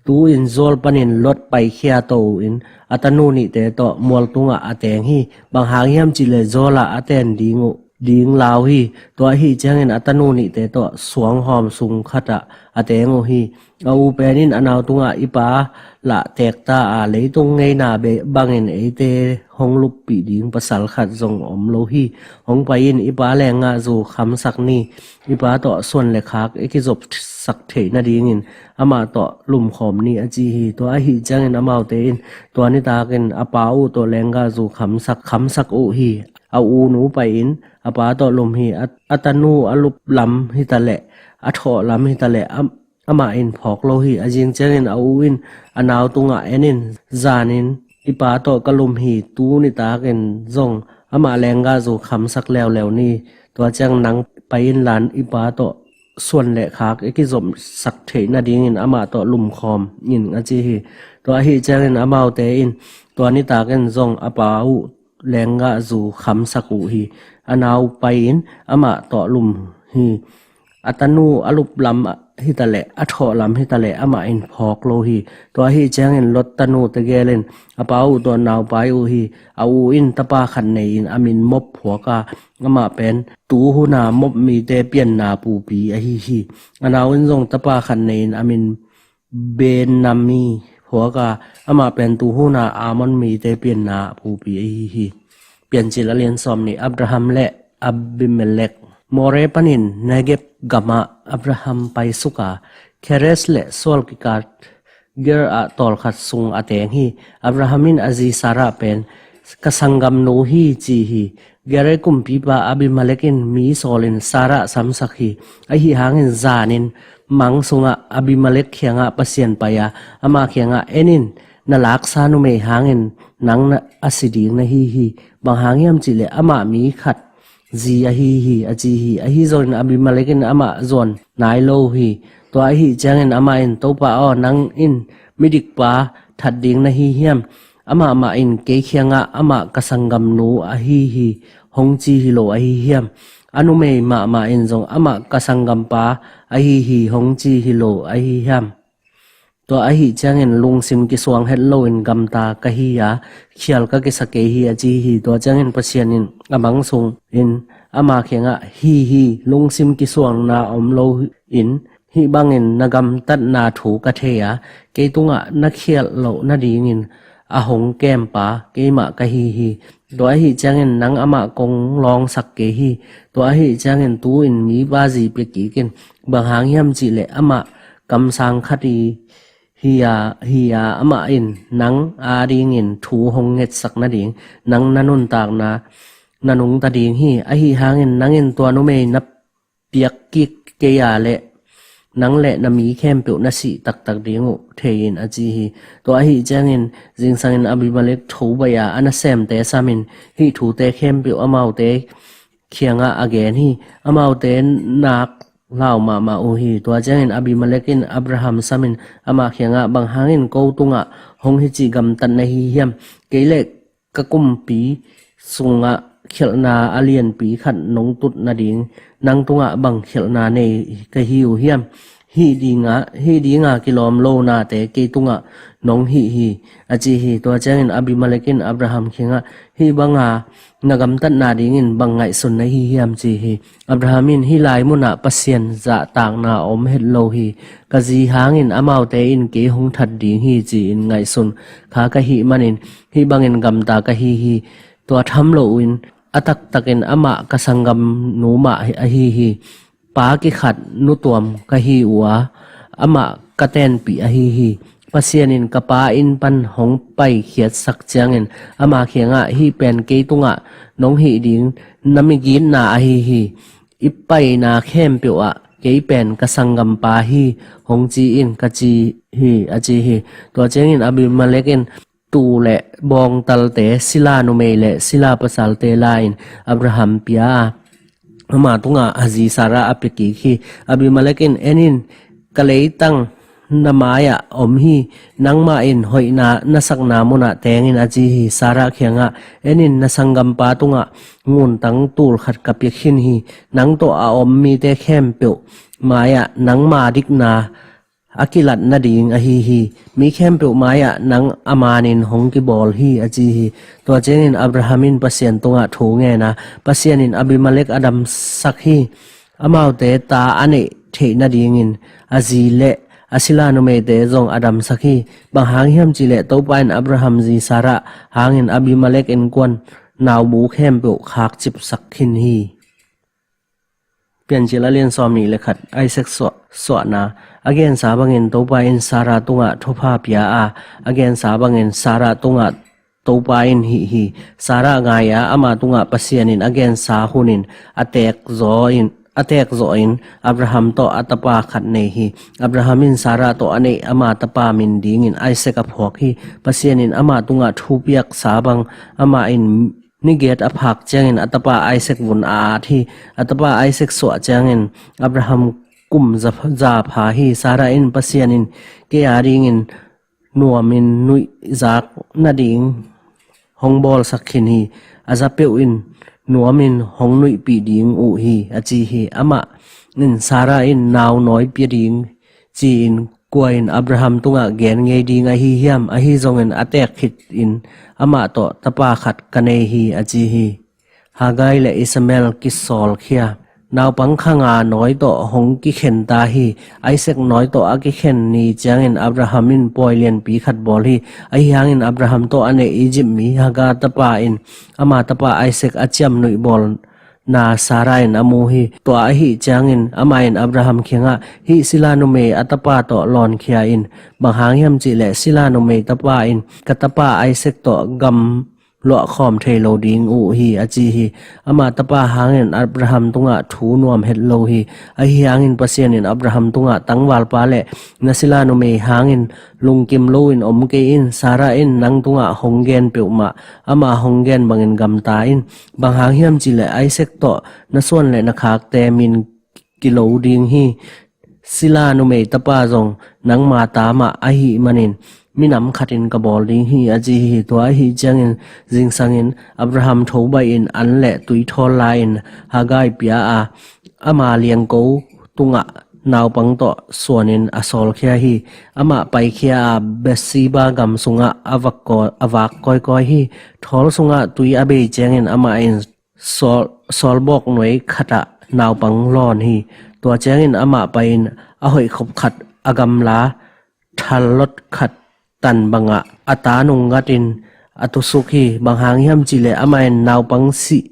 Tu-in Zoar panin Lot paikhia to uh in a tanu nihte tawh mualtungah a teng hi. Bang hang hiam cihleh Zoar ah a ten ding uh ding lau hi. Tua ahi ciangin a tanu nihte tawh suanghawm sung khatah a teng uh hi. A u pen in a nau tungah, "I pa lah teekta a, leitung ngeina bangin eite hong luppih ding pasal khat zong om lo hi. Hong pai in, i pa lenggahzu khamsak ni. I pa tawh suan le khak i kizopsak theih nadingin amah tawh lumkhawm ni," a ci hi. Tua ahi ciangin amaute in tua nitakin a pa uh tawh lenggahzu khamsak, khamsak uh hi. A u nu pai in a pa tawh lum hi. A, a tanu a lup lam hitaleh, a thawh lam hitaleh, a, amah in phawk lo hi. A zing ciangin a u in a nau tungah, "En in, zanin i pa tawh ka lum hi. Tu nitakin zong amah lenggahzu khamsak leuleu ni. Tua ciang nang pai inla, i pa tawh suan le khak i kizopsak theih nadingin amah tawh lumkhawm in," a ci hi. Tua ahi ciangin amaute in tua nitakin zong a pa uh lenggahzu khamsak uh hi. A nau pai in amah tawh lum hi. A tanu a lup lam hitaleh, a thawh lam hitaleh, amah in phawk lo hi. Tua ahi ciangin Lot tanu tegel in a pa uh tawh nau pai uh hi. A u in tapa khat nei in a min Moab phuak a, amah pen tu huna Moab mite pianna pupi ahi hi. A nau in zong tapa khat nei in a min Ben-ammi phuak a, amah pen tu huna Ammon mite pianna pupi ahi hi. Piancil a lian sawm nih. Abraham le Abimelek. More panin Negeb gamah Abraham paisuk a, Keres le Sual kikal Ger ah tawlkhat sung a teng hi. Abraham in a zi Sarah pen, "Ka sanggamnu hi," ci hi. Gerar kumpipa Abimelek in mi sawlin Sarah samsak hi. Ahi hangin zanin mang sungah Abimelek kiangah Pasian pai a, ama kiangah, "En in, na laksa numei hangin nang na a si ding na hi hi. Bang hang hiam cihleh amah mi khat zi ahi hi," a ci hi. Ahi zongin Abimelek in amah zuan nai lo hi. Tua ahi ciangin amah in, "Topa aw, nang in midikpa that ding na hi hiam? Amah mah in kei kiangah amah ka sanggamnu ahi hi hong ci hi lo ahi hiam? A numei mahmah in zong amah ka sanggampa ahi hi hong ci hi lo ahi hiam? Tua ahi ciangin lungsim kisuang het loin gamta ka hi a, khial ka kisa kei hi," a ci hi. Tua ciangin Pasian in a mang sungin ama kiangah, "Hi hi, lungsim kisuangna om loin hih bangin na gamtatna thu ka thei a, kei tungah na khialh loh nadingin a hong kempa keimah ka hi hi. Tua ahi ciangin nang amah kong lawngsak kei hi. Tua ahi ciangin tu-in mipa zi pia kik in. Bang hang hiam cihleh amah kamsang khat hi a, hi a, amah in nang adingin thu hong ngetsak nading nang na nuntakna na nungta ding hi. Ahi hangin nang in tua numei na piak kik kei a leh nang le na mi khempeuh na sih taktak ding uh thei in," a ci hi. Tua ahi ciangin zingsangin Abimelek tho baih a, a nasemte samin hih thute khempeuh amaute kiangah a gen hi. Amaute nak lau mahmah uh hi. Tua ciangin Abimelek in Abraham samin ama kiangah, "Bang hangin ko tungah hong hici gamtat na hi hiam? Kei le ka kumpi sungah khialhna a lianpi khat nong tut nading nang tungah bang khialhna nei ka hi uh hiam? Hih dinga, hih dinga kilawm lo nate kei tungah nong hih hi," a ci hi. Tua ciangin Abimelek in Abraham kiangah, "Hih banga na gamtatna dingin bang ngaihsun na hi hiam?" ci hi. Abraham in, "Hih lai munah Pasian zahtakna om het lo hi. Ka zi hangin amaute in kei hong that ding hi ci-in ngaihsun kha ka hih manin hih bangin gamta ka hi hi. Tua tham loin a taktakin amah ka sanggamnu mah ahi hi. Pa kikhat nutuam ka hi uh a, amah ka tenpih ahi hi. Pasian in ka pa inn pan hong paikhiatsak ciangin ama kiangah, 'Hih pen kei tungah nong hih ding na migitna ahi hi. I paina khempeuh ah kei pen ka sanggampa hi hong ci in,' ka ci hi," a ci hi. Tua ciangin Abimelek in tuu le bawngtalte, sila numei le sila pasalte la-in Abraham pia a, ama tungah a zi Sarah a pia kik hi. Abimelek in, "En in, ka leitang na mai-ah om hi. Nangmah in hoihna na sakna munah teng in, a ci hi. Sarah kiangah, en in, na sanggampa tungah nguntang tul khat ka pia khin hi. Nang tawh a om mite khempeuh mai-ah nangma dikna a kilat nading ahi hi. Mi khempeuh mai-ah nang a manin hong kibawl hi, a ci hi. Tua ciangin Abraham in Pasian tungah thu ngen a, Pasian in Abimelek a damsak hi. Amaute ta a neih theih nadingin a zi le a sila numeite zong a damsak hi. Bang hang hiam cihleh Topa in Abraham zi Sarah hangin Abimelek innkuan naubu khempeuh khakcipsak khin hi. Piancil a lian sawm nih le khat, Isaac suah, suahna. A gensa bangin Topa in Sarah tungah thupha pia a, a gensa bangin Sarah tungah Topa in hih hi. Sarah ngai a, ama tungah Pasian in a gensa hunin a teek zaw in, a teek zawh in Abraham tawh a tapa khat nei hi. Abraham in Sarah tawh a neih ama tapa min dingin Isaac a phuak hi. Pasian in ama tungah thu piaksa bang amah in ni giat a phak ciangin a tapa Isaac vun a at hi. A tapa Isaac suah ciangin Abraham kum za, za pha hi. Sarah in Pasian in kei a dingin nuamin nuihzak nading hong bawlsak khin hi. A za peuh in nuamin hong nuihpih ding uh hi, a ci hi. Amah in Sarah in nau nawi pia ding ci-in kua in Abraham tungah gen ngei ding ahi hiam? Ahi zongin a teek khit in amah tawh tapa khat ka nei hi, a ci hi. Hagar le Ishmael kisawlkhia. Naupang kha nga nawi tawh hong kikhen ta hi. Isaac nawi tawh a kikhen ni ciangin Abraham in pawi lianpi khat bawl hi. Ahi hangin Abraham tawh a neih Egypt mi Hagar tapa in ama tapa Isaac a ciamnuih bawl na Sarah in a mu hi. Tua ahi ciangin amah in Abraham kiangah, hih sila numei a tapa tawh lawnkhia in. Bang hang hiam cihleh sila numei tapa in ka tapa Isaac tawh gam luahkhawm thei lo ding uh hi, a ci hi. Ama tapa hangin Abraham tungah thu nuam het lo hi. Ahi hangin Pasian in Abraham tungah, tangvalpa le na sila numei hangin lungkim loin om kei in. Sarah in nang tungah hong gen peuhmah, ama hong gen bangin gamta in. Bang hang hiam cihleh Isaac tawh na suan le na khakte min kilo ding hi. Sila numei tapa zong nangma ta mah ahih manin minam khatin ka bawl ding hi, a ci hi. Tua ahi ciangin zingsangin Abraham tho baih in an le tui thawl la-in Hagar pia a, ama liangko tungah naupang tawh suanin a sawlkhia hi. Amah paikhia a, Beersheba gam sungah a vak kaw-, a vak kawikawi hi. Thawl sungah tui a bei ciangin amah in sawl, sawlbawk nuai khatah naupang lawn hi. Tua ciangin amah pai-in a hoihkhop khat a gamla thallot khat tan bangah a ta nungngatin a tusuk hi. Bang hang hiam cihleh amah in naupang sih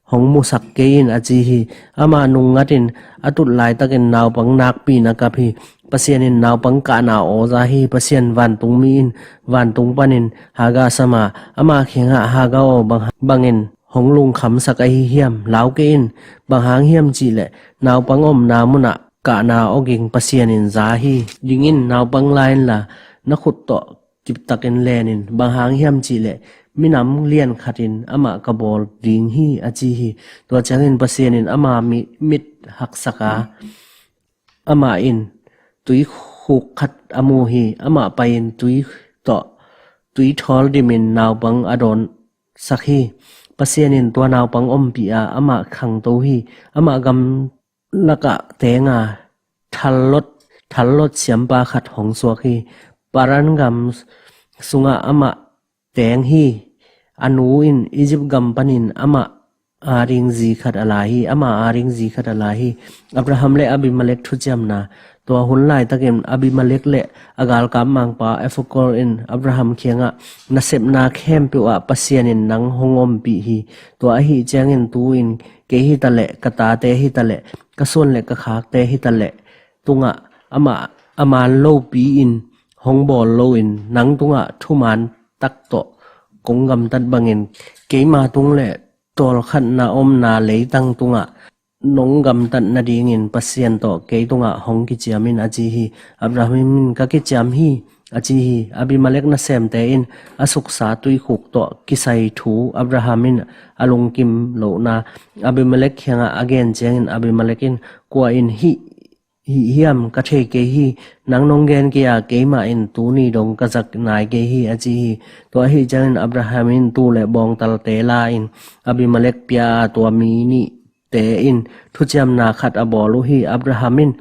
hong musak kei in, a ci hi. Amah nungngatin a tut laitakin naupang nakpi-in a kap hi. Pasian in naupang kahna aw za hi. Pasian vantungmi in vantung panin Hagar sam a, ama kiangah, Hagar aw, bang, bangin hong lungkhamsak ahi hiam? Lau kei in. Bang hang hiam cihleh naupang omna munah kahna awging Pasian in za hi. Ding in, naupang la inla, na khut tawh kiptakin len in. Bang hang hiam cihleh minam lian khatin amah ka bawl ding hi, a ci hi. Tua ciangin Pasian in ama mi-, mit haksak a, amah in tuikhuk khat a mu hi. Amah pai-in tui tawh tui thawl dimin naupang a dawnsak hi. Pasian in tua naupang ompih a, amah khangto hi. Amah gamlakah teng a, thallot, thallot siampa khat hong suak hi. Paran gam sungah amah teng hi. A nu in Egypt gam panin amah ading zi khat a la hi, ama ading zi khat a la hi. Abraham le Abimelek thuciamna. Tua hun laitakin Abimelek le a galkap mangpa Ephialtes in Abraham kiangah, nasepna khempeuh ah Pasian in nang hong ompih hi. Tua ahi ciangin tu-in kei hitaleh, ka tate hitaleh, ka suan le ka khakte hitaleh tungah amah a man lopi-in hong bawl loin, nang tungah thuman tak tawh kong gamtat bangin, keima tung le tawlkhatna omna leitang tungah nong gamtat nadingin Pasian tawh kei tungah hong kiciam in, a ci hi. Abraham in, ka kiciam hi, a ci hi. Abimelek nasemte in a suksa tuikhuk tawh kisai thu Abraham in a lungkim lohna Abimelek kiangah a gen ciangin, Abimelek in, kua in hih hih hiam ka thei kei hi. Nang nong gen kei a, keimah in tuni dong ka zak nai kei hi, a ci hi. Tua ahih ciangin Abraham in tuu le bawngtalte la-in Abimelek pia a, tua mi nihte in thuciamna khat a bawl uh hi. Abraham in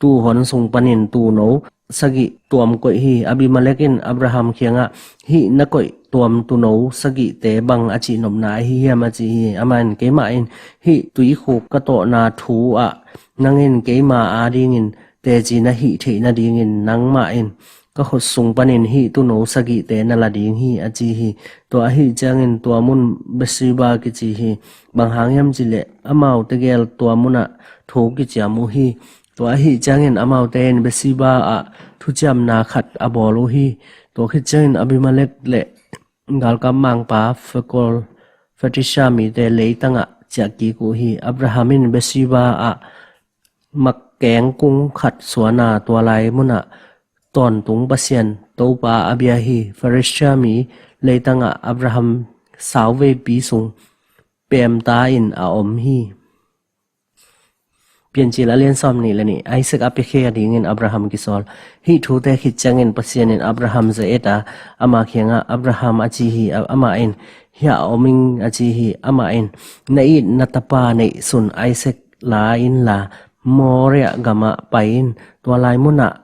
tuu hon sung panin tuuno sagih tuam koih hi. Abimelek in Abraham kiangah, "Hih na koih tuam tuuno sagihte bang a cihnopna ahi hiam?" a ci hi. Amah in, "Keimah in hih tuikhuk ka tawhna thu ah nang in keima adingin teci na hih theih nadingin nangmah in ka khut sung panin hih tuuno sagihte na la ding hi," a ci hi. Tua ahih ciangin tua mun Beersheba kici hi. Bang hang hiam cihleh amau tegel tua munah thu kiciam uh hi. Tua ahih ciangin amaute in Beersheba ah thuciamna khat a bawl uh hi. Tua khit ciangin Abimelek le galkap mangpa Fikol, Filistia mite leitangah ciahkik uh hi. Abraham in Beersheba ah makkeng kung khat suan a, tua lai munah Tawntung Pasian Topa a bia hi. Filistia mi leitangah Abraham sauveipi sung pemta in a om hi. Piancil a lian sawm nih le nih. Isaac a piakhia dingin Abraham kisawl. Hih thute khit ciangin Pasian in Abraham ze-et a, ama kiangah, "Abraham," a ci hi. A-, amah in, "Hiah om ing," a ci hi. Amah in, "Na it na tapa neihsun Isaac la inla, Moria gamah pai in. Tua lai munah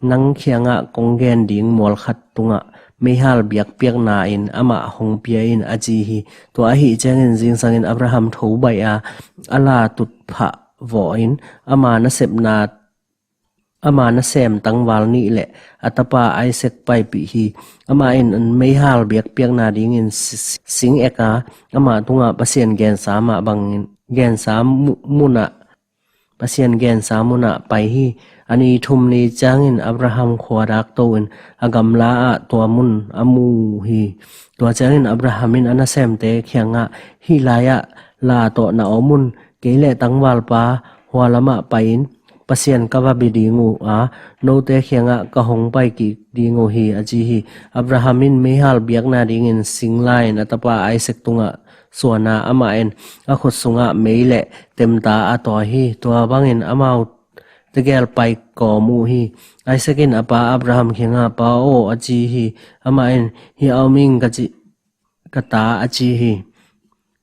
nang kiangah kong gen ding mual khat tungah meihal biakpiakna in amah hong pia in," a ci hi. Tua ahih ciangin zingsangin Abraham tho baih a, a la tutphah vawhin ama nasepna, ama nasem tangval nih le a tapa Isaac paipih hi. Amah in meihal biakpiakna dingin si-, sing ek a, amah tungah Pasian gensa mah bangin, gensa mu-, munah Pasian gensa munah pai hi. A ni thum ni ciangin Abraham khua dak to in a gamla ah tua mun a mu hi. Tua ciangin Abraham in a nasemte kiangah, "Hih lai-ah la tawh na om un, kei le tangvalpa hua lamah pai-in Pasian ka va bia ding uh a, note kiangah ka hong pai kik ding uh hi," a ci hi. Abraham in meihal biakna dingin sing la-in a tapa Isaac tungah suan a, amah in a khut sungah mei le temta a tawi hi. Tua bangin amau tegel pai kawm uh hi. Isaac in a pa Abraham kiangah, "Pa aw," a ci hi. Amah in, "Hiah om ing ka ci, ka ta," a ci hi.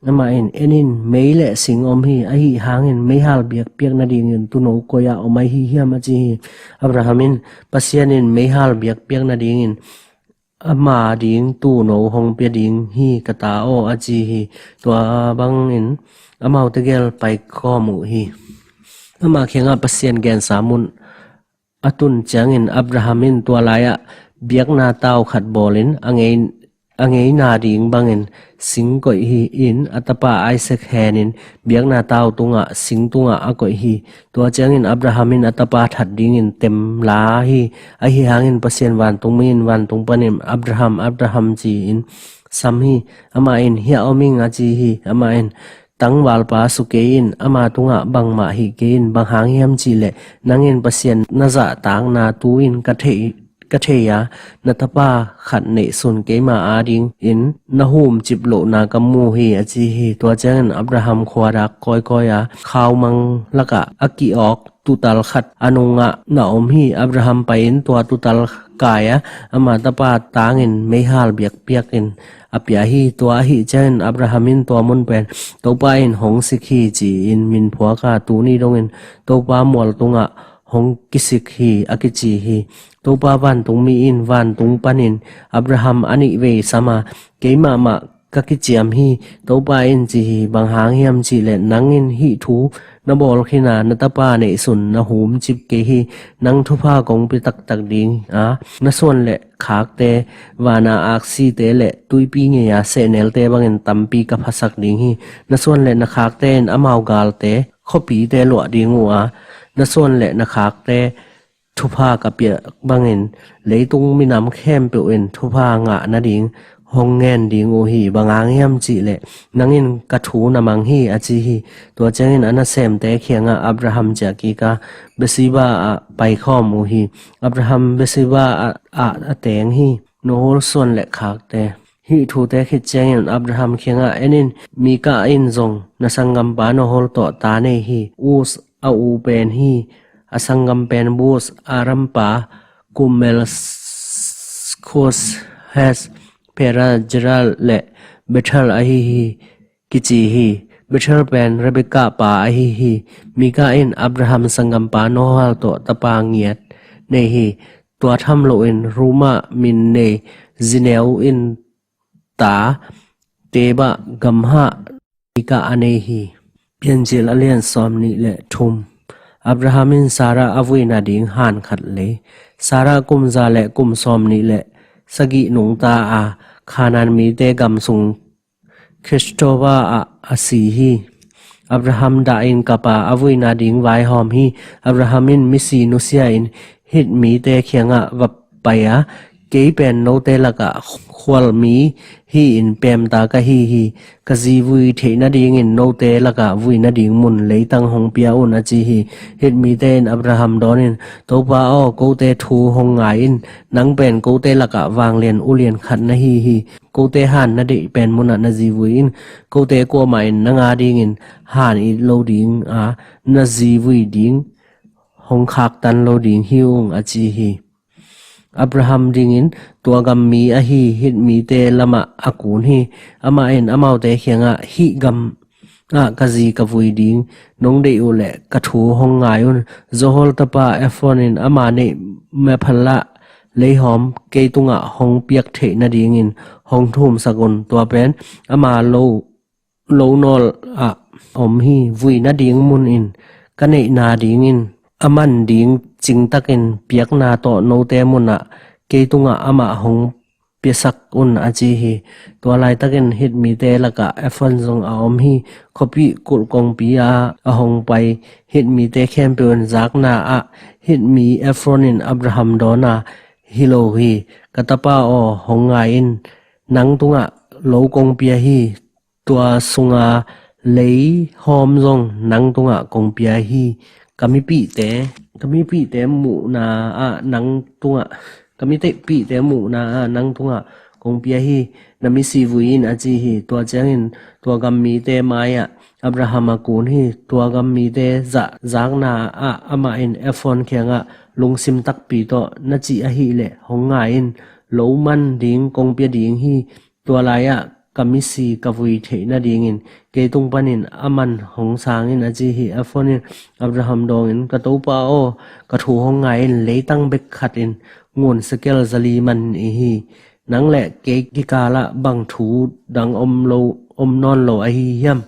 Amah in, "En in, mei le sing om hi. Ahi hangin meihal biakpiak nadingin tuuno koi-ah om ahi hiam?" a ci hi. Abraham in, "Pasian in meihal biakpiak nadingin ama ding tuuno hong pia ding hi, ka ta aw," a ci hi. Tua bangin amau tegel pai kawm uh hi. Amah kiangah Pasian gensa mun a tun ciangin Abraham in tua lai-ah biakna tau khat bawlin a ngei, a ngeina ding bangin sing koih hi in a tapa Isaac henin biakna tau tungah sing tungah a koih hi. Tua ciangin Abraham in a tapa that dingin tem la hi. Ahi hangin Pasian vantungmi in vantung panin, "Abraham, Abraham," ci-in sam hi. Amah in, "Hiah om ing," a ci hi. Amah in, "Tangvalpa sukei in, ama tungah bangmah hih kei in. Bang hang hiam cihleh nang in Pasian na zahtakna tu-in ka thei, ka thei a, na tapa khat neihsun keima adingin na humcip lohna ka mu hi," a ci hi. Tua ciangin Abraham khua dak kawikawi a, khaumang lakah a ki-awk tuutal khat a nungah na om hi. Abraham pai-in tua tuutal kai a, ama tapa tangin meihal biakpiakin a pia hi. Tua ahih ciangin Abraham in tua mun pen Topa in hong sik hi ci-in min phuak a, tuni dongin Topa mual tungah hong kisik hi, a kici hi. Topa vantungmi in vantung panin Abraham a nih vei sam a, "Keimah mah ka kiciam hi," Topa in ci hi. "Bang hang hiam cihleh nang in hih thu na bawl khin a, na tapa neihsun na humcip kei hi. Nang thupha kong pia taktak ding a, na suan le khakte, vana aksite le tuipi ngei-a sehnelte bangin tampi ka phasak ding hi. Na suan le na khakte in amau galte khuapite luah ding uh a, na suan le na khakte thupha ka piak bangin leitung minam khempeuh in thupha ngah nading hong ngen ding uh hi. Bang hang hiam cihleh nang in ka thu na mang hi," a ci hi. Tua ciangin a nasemte kiangah Abraham ciah kik a, Beersheba ah paikhawm uh hi. Abraham Beersheba ah, ah a teng hi. Nahor suan le khakte. Hih thute khit ciangin Abraham kiangah, "En in, Milkah in zong na sanggampa Nahor tawh ta nei hi. Uz a u pen hi. a sanggam pen Buz, Aram pa, Kumel, Kos, Hes, Pera, Jera le Bethel ahi hi, kici hi. Bethel pen Rebekah pa ahi hi. Milkah in Abraham sanggampa Nahor tawh tapa ngiat nei hi. Tua tham loin Reumah min nei zi neu in ta Tebah, Gamhah, Milkah a nei hi. Piancil a lian sawm nih le thum. Abraham in Sarah a vui nading han khat lei. Sarah kum za le kum sawm nih le sagih nungta a, Kanaan mite gam sung Khenkreah ah a si hi. Abraham dah in kap a, a vui nading vaihawm hi. Abraham in misi nusia in Hit mite kiangah va pai a, "Kei pen note lakah khualmi hi-in peemta ka hi hi. Ka zi vui theih nadingin note lakah vui nading mun leitang hong pia un," a ci hi. Hit mite in Abraham dawnin, "Topa aw, kote thu hong ngai in. Nang pen kote lakah vanglian ulian khat na hi hi. Kote han na deih pen munah na zi vui in. Kote kuamah in nang adingin han it lo ding a, na zi vui ding hong khaktan lo ding hi ung," a ci hi. Abraham dingin tua gam mi ahi Hit mite lamah a kun hi. Amah in amaute kiangah, "Hih gam ah ka zi ka vui ding nong deih uh leh ka thu hong ngai un. Zohar tapa Efron in ama neih Machpelah leihawm kei tungah hong piak theih nadingin hong thumsak un. Tua pen ama lo lo nawl ah om hi. Vui nading mun in ka neihna dingin a man ding cingtakin piakna tawh note munah kei tungah amah hong piasak un," a ci hi. Tua laitakin Hit mite lakah Efron zong a om hi. Khuapi kulh kongpi ah a hong pai Hit mite khempeuh in zakna ah Hit mi Efron in Abraham dawn a, "Hi lo hi, ka tapa aw, hong ngai in. Nang tungah lo kong pia hi. Tua sunga leihawm zong nang tungah kong pia hi. Ka mipihte, ka mipihte muhna ah nang tungah, ka mipihte muhna ah nang tungah kong pia hi. Na misi vui in," a ci hi. Tua ciangin tua gam mite mai-ah Abraham a kun hi. Tua gam mite zah zakna ah amah in Efron kiangah, "Lungsim takpi tawh na cih ahih leh hong ngai in. Lo man ding kong pia ding hi. Tua lai-ah ka misi ka vui theih nadingin kei tung panin a man hong sang in," a ci hi. Efron in Abraham dawngin, "Ka topa aw, ka thu hong ngai in. Leitang bek khat in ngun sekel zali man i hi. Nang le kei kikalah bang thu dang om lo, om nawn lo ahi hiam?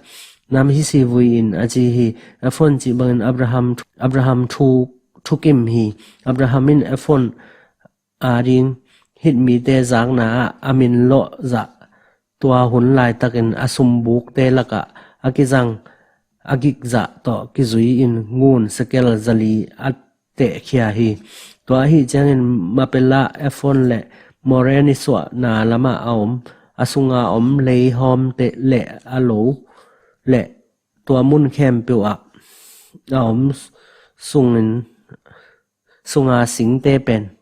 Na misi vui in," a ci hi. Efron cih bangin Abraham, Abraham thu, thukim hi. Abraham in Efron ading Hit mite zakna ah a min lawh zah, tua hun laitakin a sumbukte lakah a kizang a gikzah tawh kizui-in ngun sekel zali a tehkhia hi. Tua ahi ciangin Machpelah, Efron le Moreh nisuahna lamah a om, a sunga om leihawmte le a lo le tua mun khempeuh ah a om sungin, sunga singte pen,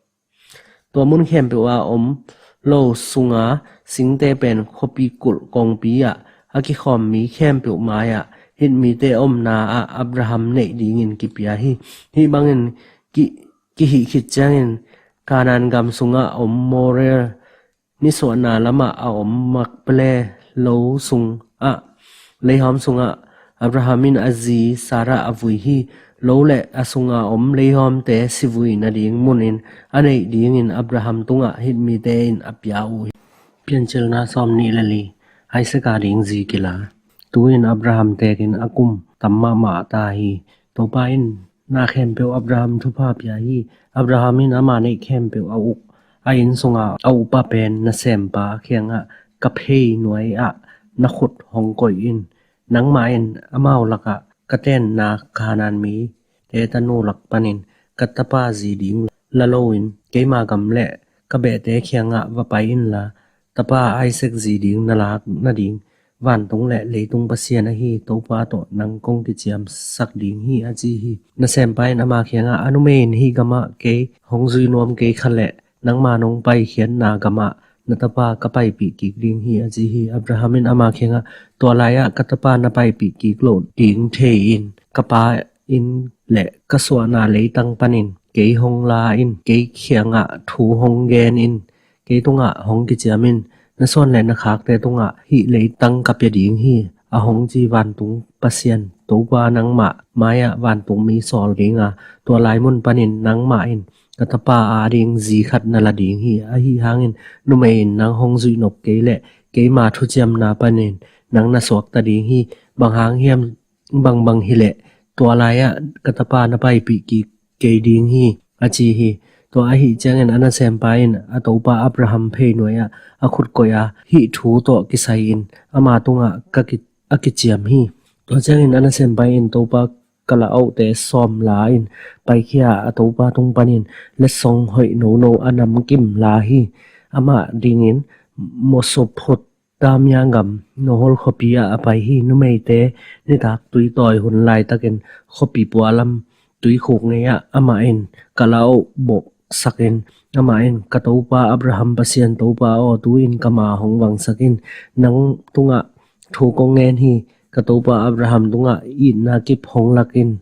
tua mun khempeuh a om lo sunga singte pen khuapi kulh kongpi ah a kikhawm mi khempeuh mai-ah Hit mite omna ah Abraham neih dingin kipia hi. Hih bangin ki, kihih khit ciangin Kanaan gam sungah om Moreh nisuahna lamah a om Machpelah lo sungah, leihawm sungah Abraham in a zi Sarah a vui hi. Lo le a sunga om leihawmte sivui nading munin a neih dingin Abraham tungah Hit mite in a pia uh hi. Piancilna sawm nih le li. Isaac ading zi kila. Tu-in Abraham tekin a kum tam mahmah ta hi. Topa in na khempeuh Abraham thupha pia hi. Abraham in ama neih khempeuh a uk, a inn sunga a upa pen nasempa kiangah, "Ka phei nuai-ah na khut hong koih in. Nangmah in amau lakah ka tenna Kanaan mite tanu lak panin ka tapa zi ding la loin keima gam le ka behte kiangah va pai inla, tapa Isaac zi ding na lak nading vantung le leitung Pasian ahi Topa tawh nang kong kiciamsak ding hi," a ci hi. Nasempa in ama kiangah, "A numei in hih gamah kei hong zui nuam kei kha leh, nangma nong paikhiatna gamah na tapa ka paipih kik ding hi," a ci hi. Abraham in ama kiangah, "Tua lai-ah ka tapa na paipih kik loh ding thei in, ka pa inn le ka suahna leitang panin kei hong la in, kei kiangah thu hong gen in, kei tungah hong kiciam in. Na suan le na khakte tungah hih leitang ka pia ding hi, a hong ci vantung Pasian Topa nangmah mai-ah vantung mi sawl ding a, tua lai mun panin nangmah in ka tapa ading zi khat na la ding hi. Ahi hangin numei in nang hong zuihnop kei leh keima thuciamna panin nang na suakta ding hi. Bang hang hiam, bangbang hileh tua lai-ah ka tapa na paipih kik kei ding hi, a ci hi. Tua ahih ciangin a nasempa in a topa Abraham pheinuai-ah a khut koih a, hih thu tawh kisai-in ama tungah ka ki-, a kiciam hi. Tua ciangin a nasempa in topa kalaohte sawm la in paikhia a, a topa tung panin letsong hoih nono a namkim la hi. Amah dingin Mesopotamia gam Nahor khuapi ah a pai hi. Numeite nitak tuitawi hun laitakin khuapi pualam tuikhuk ngei-ah amah in kalaoh bawhsakin, amah in, "Ka topa Abraham Pasian Topa aw, tu-in ka ma hong vangsak in. Nang tungah thu kong ngen hi. Ka topa Abraham tungah itna kip hong lak in.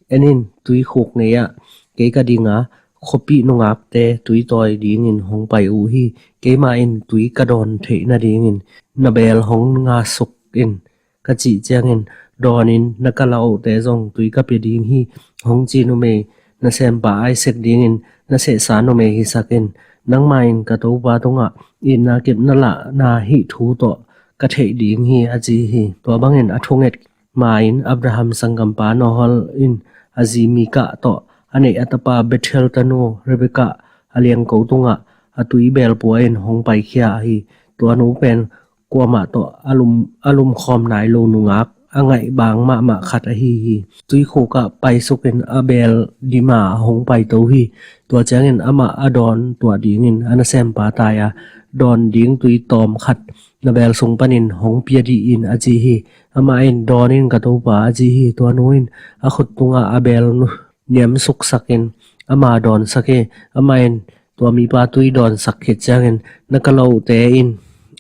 En in, tuikhuk ngei-ah kei ka ding a, khuapi nungakte tuitawi dingin hong pai uh hi. Keima in tui ka dawn theih nadingin na beel hong ngasuk in," ka cih ciangin, "Dawn in, na kalaohte zong tui ka pia ding hi," hong ci numei nasempa Isaac dingin na sehsa numei hisak in. Nangmah in ka topa tungah itna kip na lahna hih thu tawh ka theih ding hi, a ci hi. Tua bangin a thunget ma-in Abraham sanggampa Nahor in a zi Milkah tawh a neih a tapa Bethuel tanu Rebekah a liangko tungah a tui beel pua in hong paikhia hi. Tua nu pen kuamah tawh a lum, a lumkhawm nai lo nungak, a ngaihbang mahmah khat ahi hi. Tuikhuk ah paisuk in a beel dim a hong paito hi. Tua ciangin amah a dawn tuah dingin a nasempa tai a, "Dawn ding tui tawm khat na beel sung panin hong pia dih in," a ci hi. Amah in, "Dawn in, ka topa," a ci hi. Tua nu in a khut tungah a beel nu niamsuksak in ama dawnsak hi. Amah in tua mipa tui dawnsak khit ciangin, "Na kalaohte in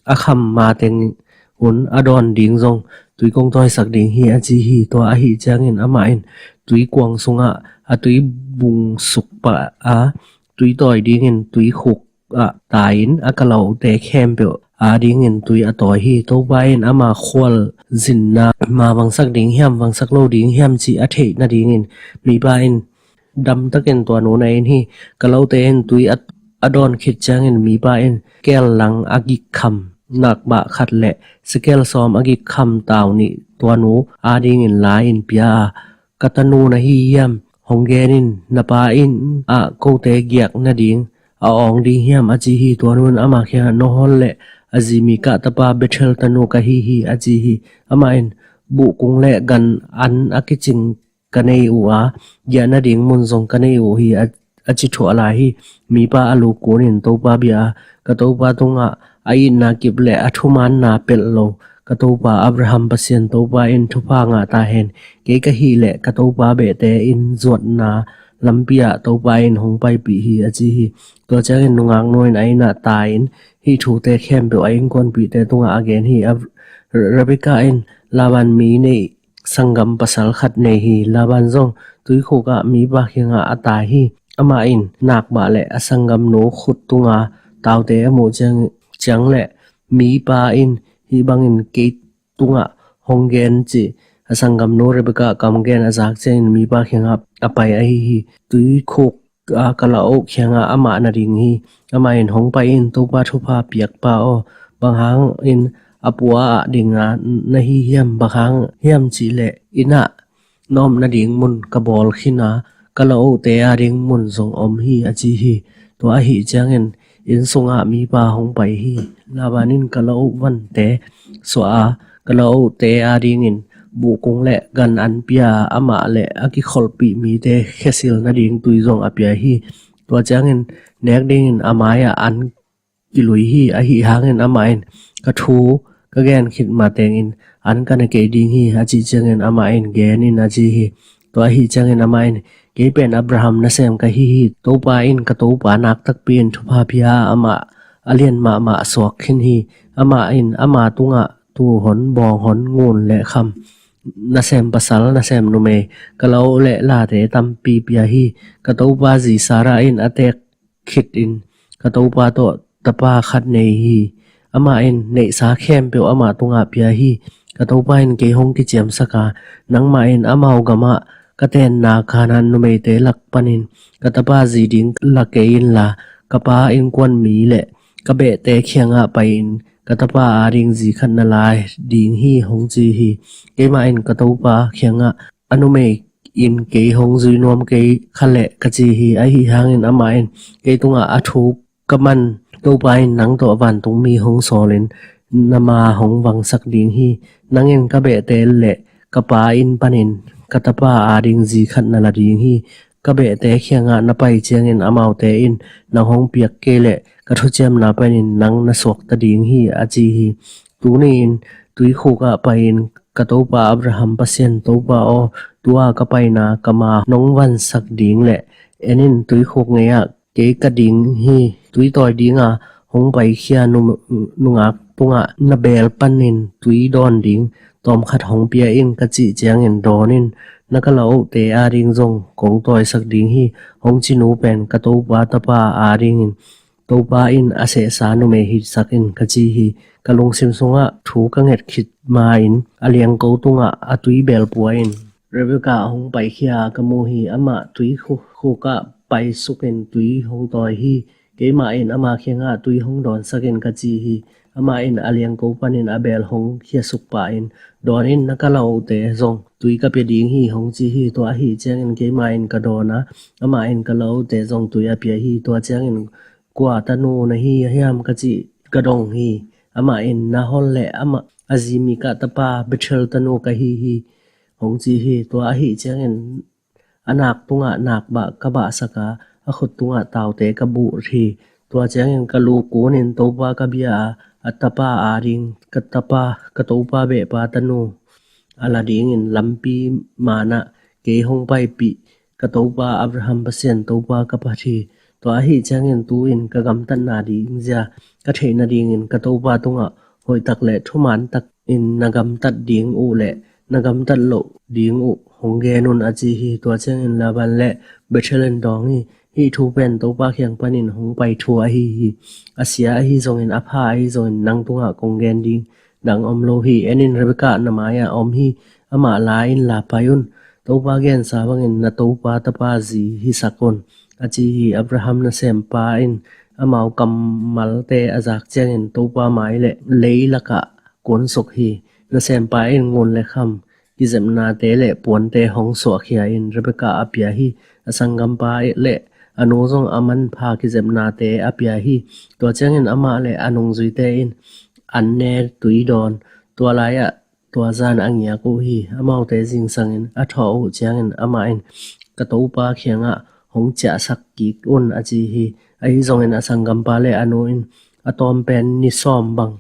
a kham mateng un a dawn ding zong tui kong tawisak ding hi," a ci hi. Tua ahih ciangin amah in tuikuang sungah a tui bungsuk pah a, tui tawi dingin tuikhuk ah tai-in a kalaohte khempeuh adingin tui a tawi hi. Topa in ama khualzinna ma vangsak ding hiam, vangsak lo ding hiam cih a theih nadingin mipa in damtakin tua nu na en hi. Kalaohte in tui a, a dawn khit ciangin mipa in sekel lang a gikkham nakbah khat le sekel sawm a gikkham tau nih tua nu adingin la-in pia a, "Ka tanu na hi hiam? Hong gen in, na pa inn ah kote giak nading a awng ding hiam?" a ci hi. Tua nu in amah kiangah, "Nahor le a zi Milkah tapa Bethuel tanu ka hi hi," a ci hi. Amah in, "Buhkung le gan an a kicing ka nei uh a, giah nading mun zong ka nei uh hi," a, a ci thuah lai hi. Mipa a lu kunin Topa bia a, "Ka topa tungah a itna kip le a thumaanna pelh lo ka topa Abraham Pasian Topa in thupha ngah ta hen. Kei ka hih leh ka topa behte in zuatna lampi ah Topa in hong paipih hi," a ci hi. Tua ciangin nungak nu in a inn ah tai-in hih thute khempeuh a innkuanpihte tungah a gen hi. A, Rebekah in Laban mi neih sanggam pasal khat nei hi. Laban zong tuikhuk ah mipa kiangah a tai hi. Amah in nakbah le a sanggamnu khut tunga taute a muh ciang, ciang le mipa in hih bangin kei tungah hong gen cih a sanggamnu Rebekah kam gen a zak ciangin mipa kiangah a pai ahi hi. Tuikhuk a kalaoh kiangah amah na ding hi. Amah in, "Hong pai in, Topa thupha piakpa aw, bang hangin a pua ah dinga na hi hiam? Bang hang hiam cihleh inn ah na om nading mun ka bawl khin a, kalaohte ading mun zong om hi," a ci hi. Tua ahih ciangin inn sungah mipa hong pai hi. Laban in kalaoh vante suah a, kalaohte adingin buhkung le gan an pia a, amah le a kikholhpih mite khesil nading tui zong a pia hi. Tua ciangin nek dingin a mai-ah an kilui hi. Ahi hangin amah in, "Ka thu ka gen khit matengin an ka ne kei ding hi," a cih ciangin amah in, "Gen in," a ci hi. Tua ahih ciangin amah in, "Kei pen Abraham nasem ka hi hi. Topa in ka topa nak takpi in thupha pia a, amah a lian mahmah suak khin hi. Amah in ama tungah tul hon, bawng hon, ngun le kham nasem pasal, nasem numei, ka lo le late tampi pia hi. Ka topa zi Sarah in a teek khitin ka topa tawh tapa khat nei hi. Amah in neihsa khempeuh amah tungah pia hi. Ka topa in kei hong kiciamsak a, nangmah in amau gamah ka tenna Kanaan numeite lak panin ka tapa zi ding la kei inla, ka pa innkuan mi le ka behte kiangah pai-in ka tapa ading zi khat na la ding hi, hong ci hi. Keimah in ka topa kiangah, a numei in kei hong zui nuam kei kha leh, ka ci hi. Ahi hangin amah in kei tungah a thu ka man Topa in nang tawh vantungmi hong sawlin na ma hong vangsak ding hi. Nang in ka behte le ka pa inn panin ka tapa ading zi khat na la ding hi. Ka behte kiangah na pai ciangin amaute in nang hong piak kei leh ka thuciamna panin nang na suakta ding hi, a ci hi. Tuni-in tuikhuk ah pai-in ka topa Abraham Pasian Topa aw, tua ka paina ka ma nong vansak ding le en in, tuikhuk ngei-ah kei ka ding hi. Tuitawi dinga hong paikhia nu-, nungak tungah na beel panin tui dawn ding tawmkhat hong pia in, ka cih ciangin dawn in, na ka lo-te ading zong kong tawisak ding hi. Hong ci nu pen ka topa tapa adingin Topa in a sehsa numei hisak in, ka ci hi. Ka lungsim sungah thu ka nget khit ma-in a liangko tungah a tui beel pua in Rebekah hong paikhia ka mu hi. Amah tuikhuk ah paisukin tui hong tawi hi. Keimah in ama kiangah tui hong dawnsak in, ka ci hi. Amah in a liangko panin a beel hong khiasuk pah in, dawn in, na ka lo-te zong tui ka pia ding hi, hong ci hi. Tua ahi ciangin keimah in ka dawn a, amah in ka lo-te zong tui a pia hi. Tua ciangin, kua tanu na hi hiam, ka cih ka dong hi. Amah in, Nahor le amah a zi Milkah tapa Bethuel tanu ka hi hi, hong ci hi. Tua ahi ciangin a nak tungah nakbah ka bahsak a, a khut tungah taute ka buh hi. Tua ciangin ka lu kunin Topa ka bia a, a tapa ading ka tapa, ka topa behpa tanu a la dingin lampi manah kei hong paipih ka topa Abraham Pasian Topa ka Pathian, tua ahi ciangin tu-in ka gamtatna ding zia ka theih nadingin ka topa tungah hoihtak le thuman takin na gamtat ding uh le na gamtat loh ding uh hong gen un, a ci hi. Tua ciangin Laban le Bethuel in dawng hi. Hih thu pen Topa kiang panin hong pai thu ahi hi. A sia ahi zongin, a pha ahi zongin nang tungah kong gen ding dang om lo hi. En in, Rebekah na mai-ah om hi. Amah la inla pai un. Topa gensa bangin na topa tapa zi hisak un, a ci hi. Abraham nasempa in amau kammalte a zak ciangin Topa mai le lei lakah kunsuk hi. Nasempa in ngun le kham, kizepnate le puante hong suahkhia in Rebekah a pia hi. A sanggampa le a nu zong a manpha kizepnate a pia hi. Tua ciangin amah le a nungzuite in an ne tui dawn. Tua lai-ah tua zan a ngiak uh hi. Amaute zingsangin a thawh uh ciangin amah in, ka topa kiangah hong ciahsak kik un, a ci hi. Ahi zongin a sanggampa le a nu in, a tawm pen ni sawm bang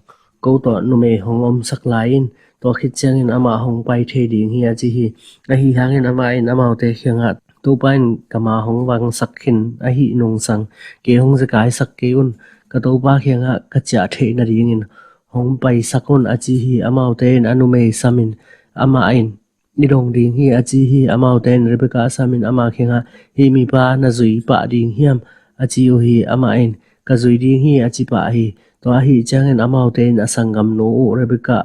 ko tawh numei hong omsak lai in, tua khit ciangin amah hong pai thei ding hi, a ci hi. Ahi hangin amah in amaute kiangah, Topa in ka ma hong vangsak khin ahih nungsang kei hong zekaisak kei un. Ka topa kiangah ka ciah theih nadingin hong paisak un, a ci hi. Amaute in a numei samin amah in, i dong ding hi, a ci hi. Amaute in Rebekah samin ama kiangah, hih mipa na zui pah ding hiam, a ci uh hi. Amah in, ka zui ding hi, a ci pah hi. Tua ahi ciangin amaute in a sanggamnu uh Rebekah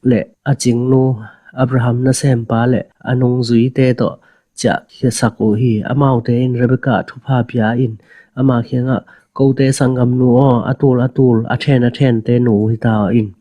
le a cingnu Abraham nasempa le a nungzuite tawh ciahkhiasak uh hi. Amaute in Rebekah thupha pia in ama kiangah, kote sanggamnu aw, a tul a tul, a then a thente nu hita in,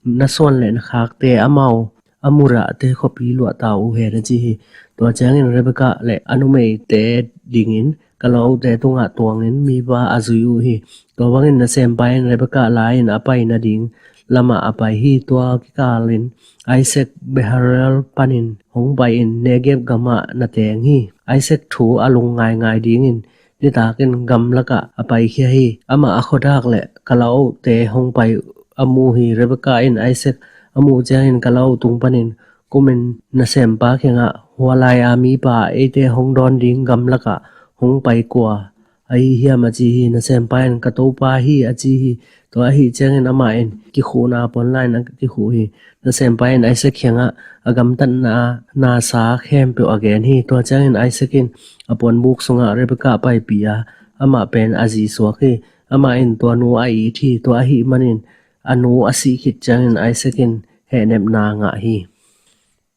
na suan le na khakte amau a murahte khuapi luahta uh hen, a ci hi. Tua ciangin Rebekah le a numeite dingin ka lote tungah tuangin mipa a zui uh hi. Tua bangin nasempa in Rebekah la-in a pai nading lamah a pai hi. Tua kikalin Isaac Beersheba panin hong pai-in Negeb gamah na teng hi. Isaac thu a lung ngaingai dingin nitakin gamlakah a paikhia hi. Amah a khuadak le ka lote hong pai a mu hi. Rebekah in Isaac a muh ciangin ka lo tung panin kumin nasempa kiangah, hua lai-a mipa eite hong dawn ding gamlakah hong pai kua ahi hiam a ci hi. Nasempa in, ka topa hi a ci hi. Tua ahi ciangin amah in kikhuhna puanla in a kikhuh hi. Nasempa in Isaac kiangah a gamtatna nasa khempeuh a gen hi. Tua ciangin Isaac in a puanbuk sungah Rebekah paipih a, amah pen a zi suak hi. Amah in tua nu a it hi. Tua ahi manin a nu a sih khit ciangin Isaac in hehnepna ngah hi.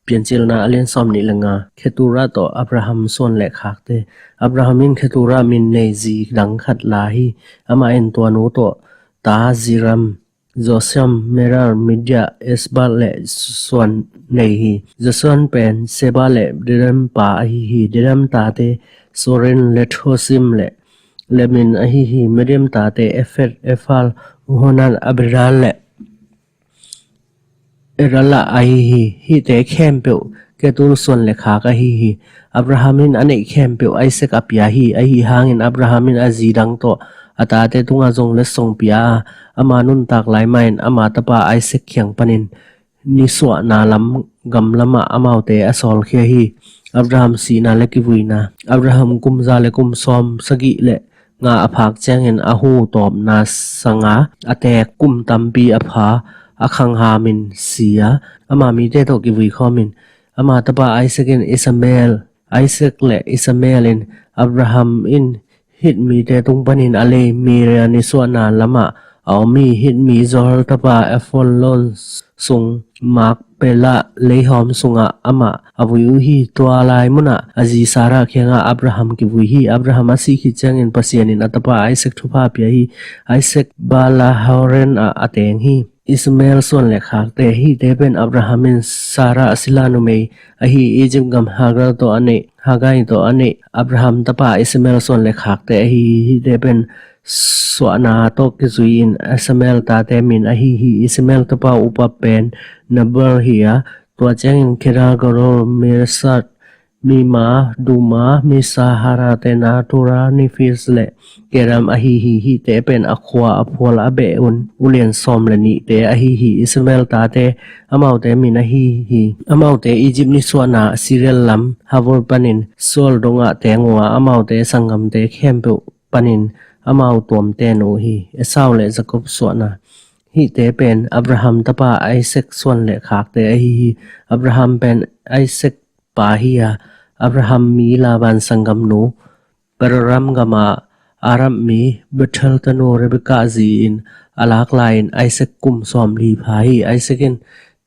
Piancilna a lian sawm nih le nga. Keturah tawh Abraham suan le khakte. Abraham in Keturah min nei zi dang khat la hi. Amah in tua nu tawh ta Zimran, Jokshan, Medan, Midian, Ishbak le Shunem nei hi. Jokshan pen Sheba le Dedan pa ahi hi. Dedan tate Zor, Letusim le Leumim ahi hi. Midian tate Ephah, Epher, Hanok, Abida le Eliab ahi hi. Hihte khempeuh Keturah suan le khak ahi hi. Abraham in a neih khempeuh Isaac a pia hi. Ahi hangin Abraham in a zi dang tawh a tate tungah zong letsong pia a, ama nuntak lai mahin ama tapa Isaac kiang panin nisuahna lam, gam lamah amaute a sawlkhia hi. Abraham sihna le kivuina. Abraham kum za le kum sawm sagih le nga a phak ciangin a hu tawpna sanga a teek kum tampi a pha a khanghamin si a, ama mite tawh kivui khawmin ama tapa Isaac in Ishmael, Isaac le Ishmael in Abraham in Hit mite tung panin a lei Moria nisuahna lamah a om hi. Hit mi Zohar tapa Eshtaol sung Makpela leihawm sungah amah a vui uh hi. Tua lai munah a zi Sarah kiangah Abraham kivui hi. Abraham a sih khit ciangin Pasian in a tapa Isaac thupha pia hi. Isaac Baal-haran ah a teng hi. Ishmael suan le khakte. Hihte pen Abraham in Sarah sila numei ahi Egypt gam Hagar tawh a neih, Hagar tawh a neih Abraham tapa Ishmael suan le khakte ahi hi. Hihte pen suahna tawh kizui-in Ishmael tate min ahi hi. Ishmael tapa upa pen Nahor hi a, tua ciangin Kedar, Gomer, Meshech, Milkom, Dumah, Mizpah, Haran, Timnah, Tura, Nephis le Kedemot ahi hi. Hihte pen a khua a phual a beh un ulian sawm le nihte ahi hi. Ishmael tate amaute min ahi hi. Amaute Egypt nisuahna Seir lam Havilah panin Shur dongah teng uh a, amaute sanggamte khempeuh panin amau tuamten uh hi. Esau le Jakob suahna. Hihte pen Abraham tapa Isaac suan le khakte ahi hi. Abraham pen Isaac pa hi a, Abraham mi Laban sanggamnu Padan-aram gama Aram mi Bethuel tanu Rebekah zi-in a lak lai-in Isaac kum sawmli pha hi. Isaac in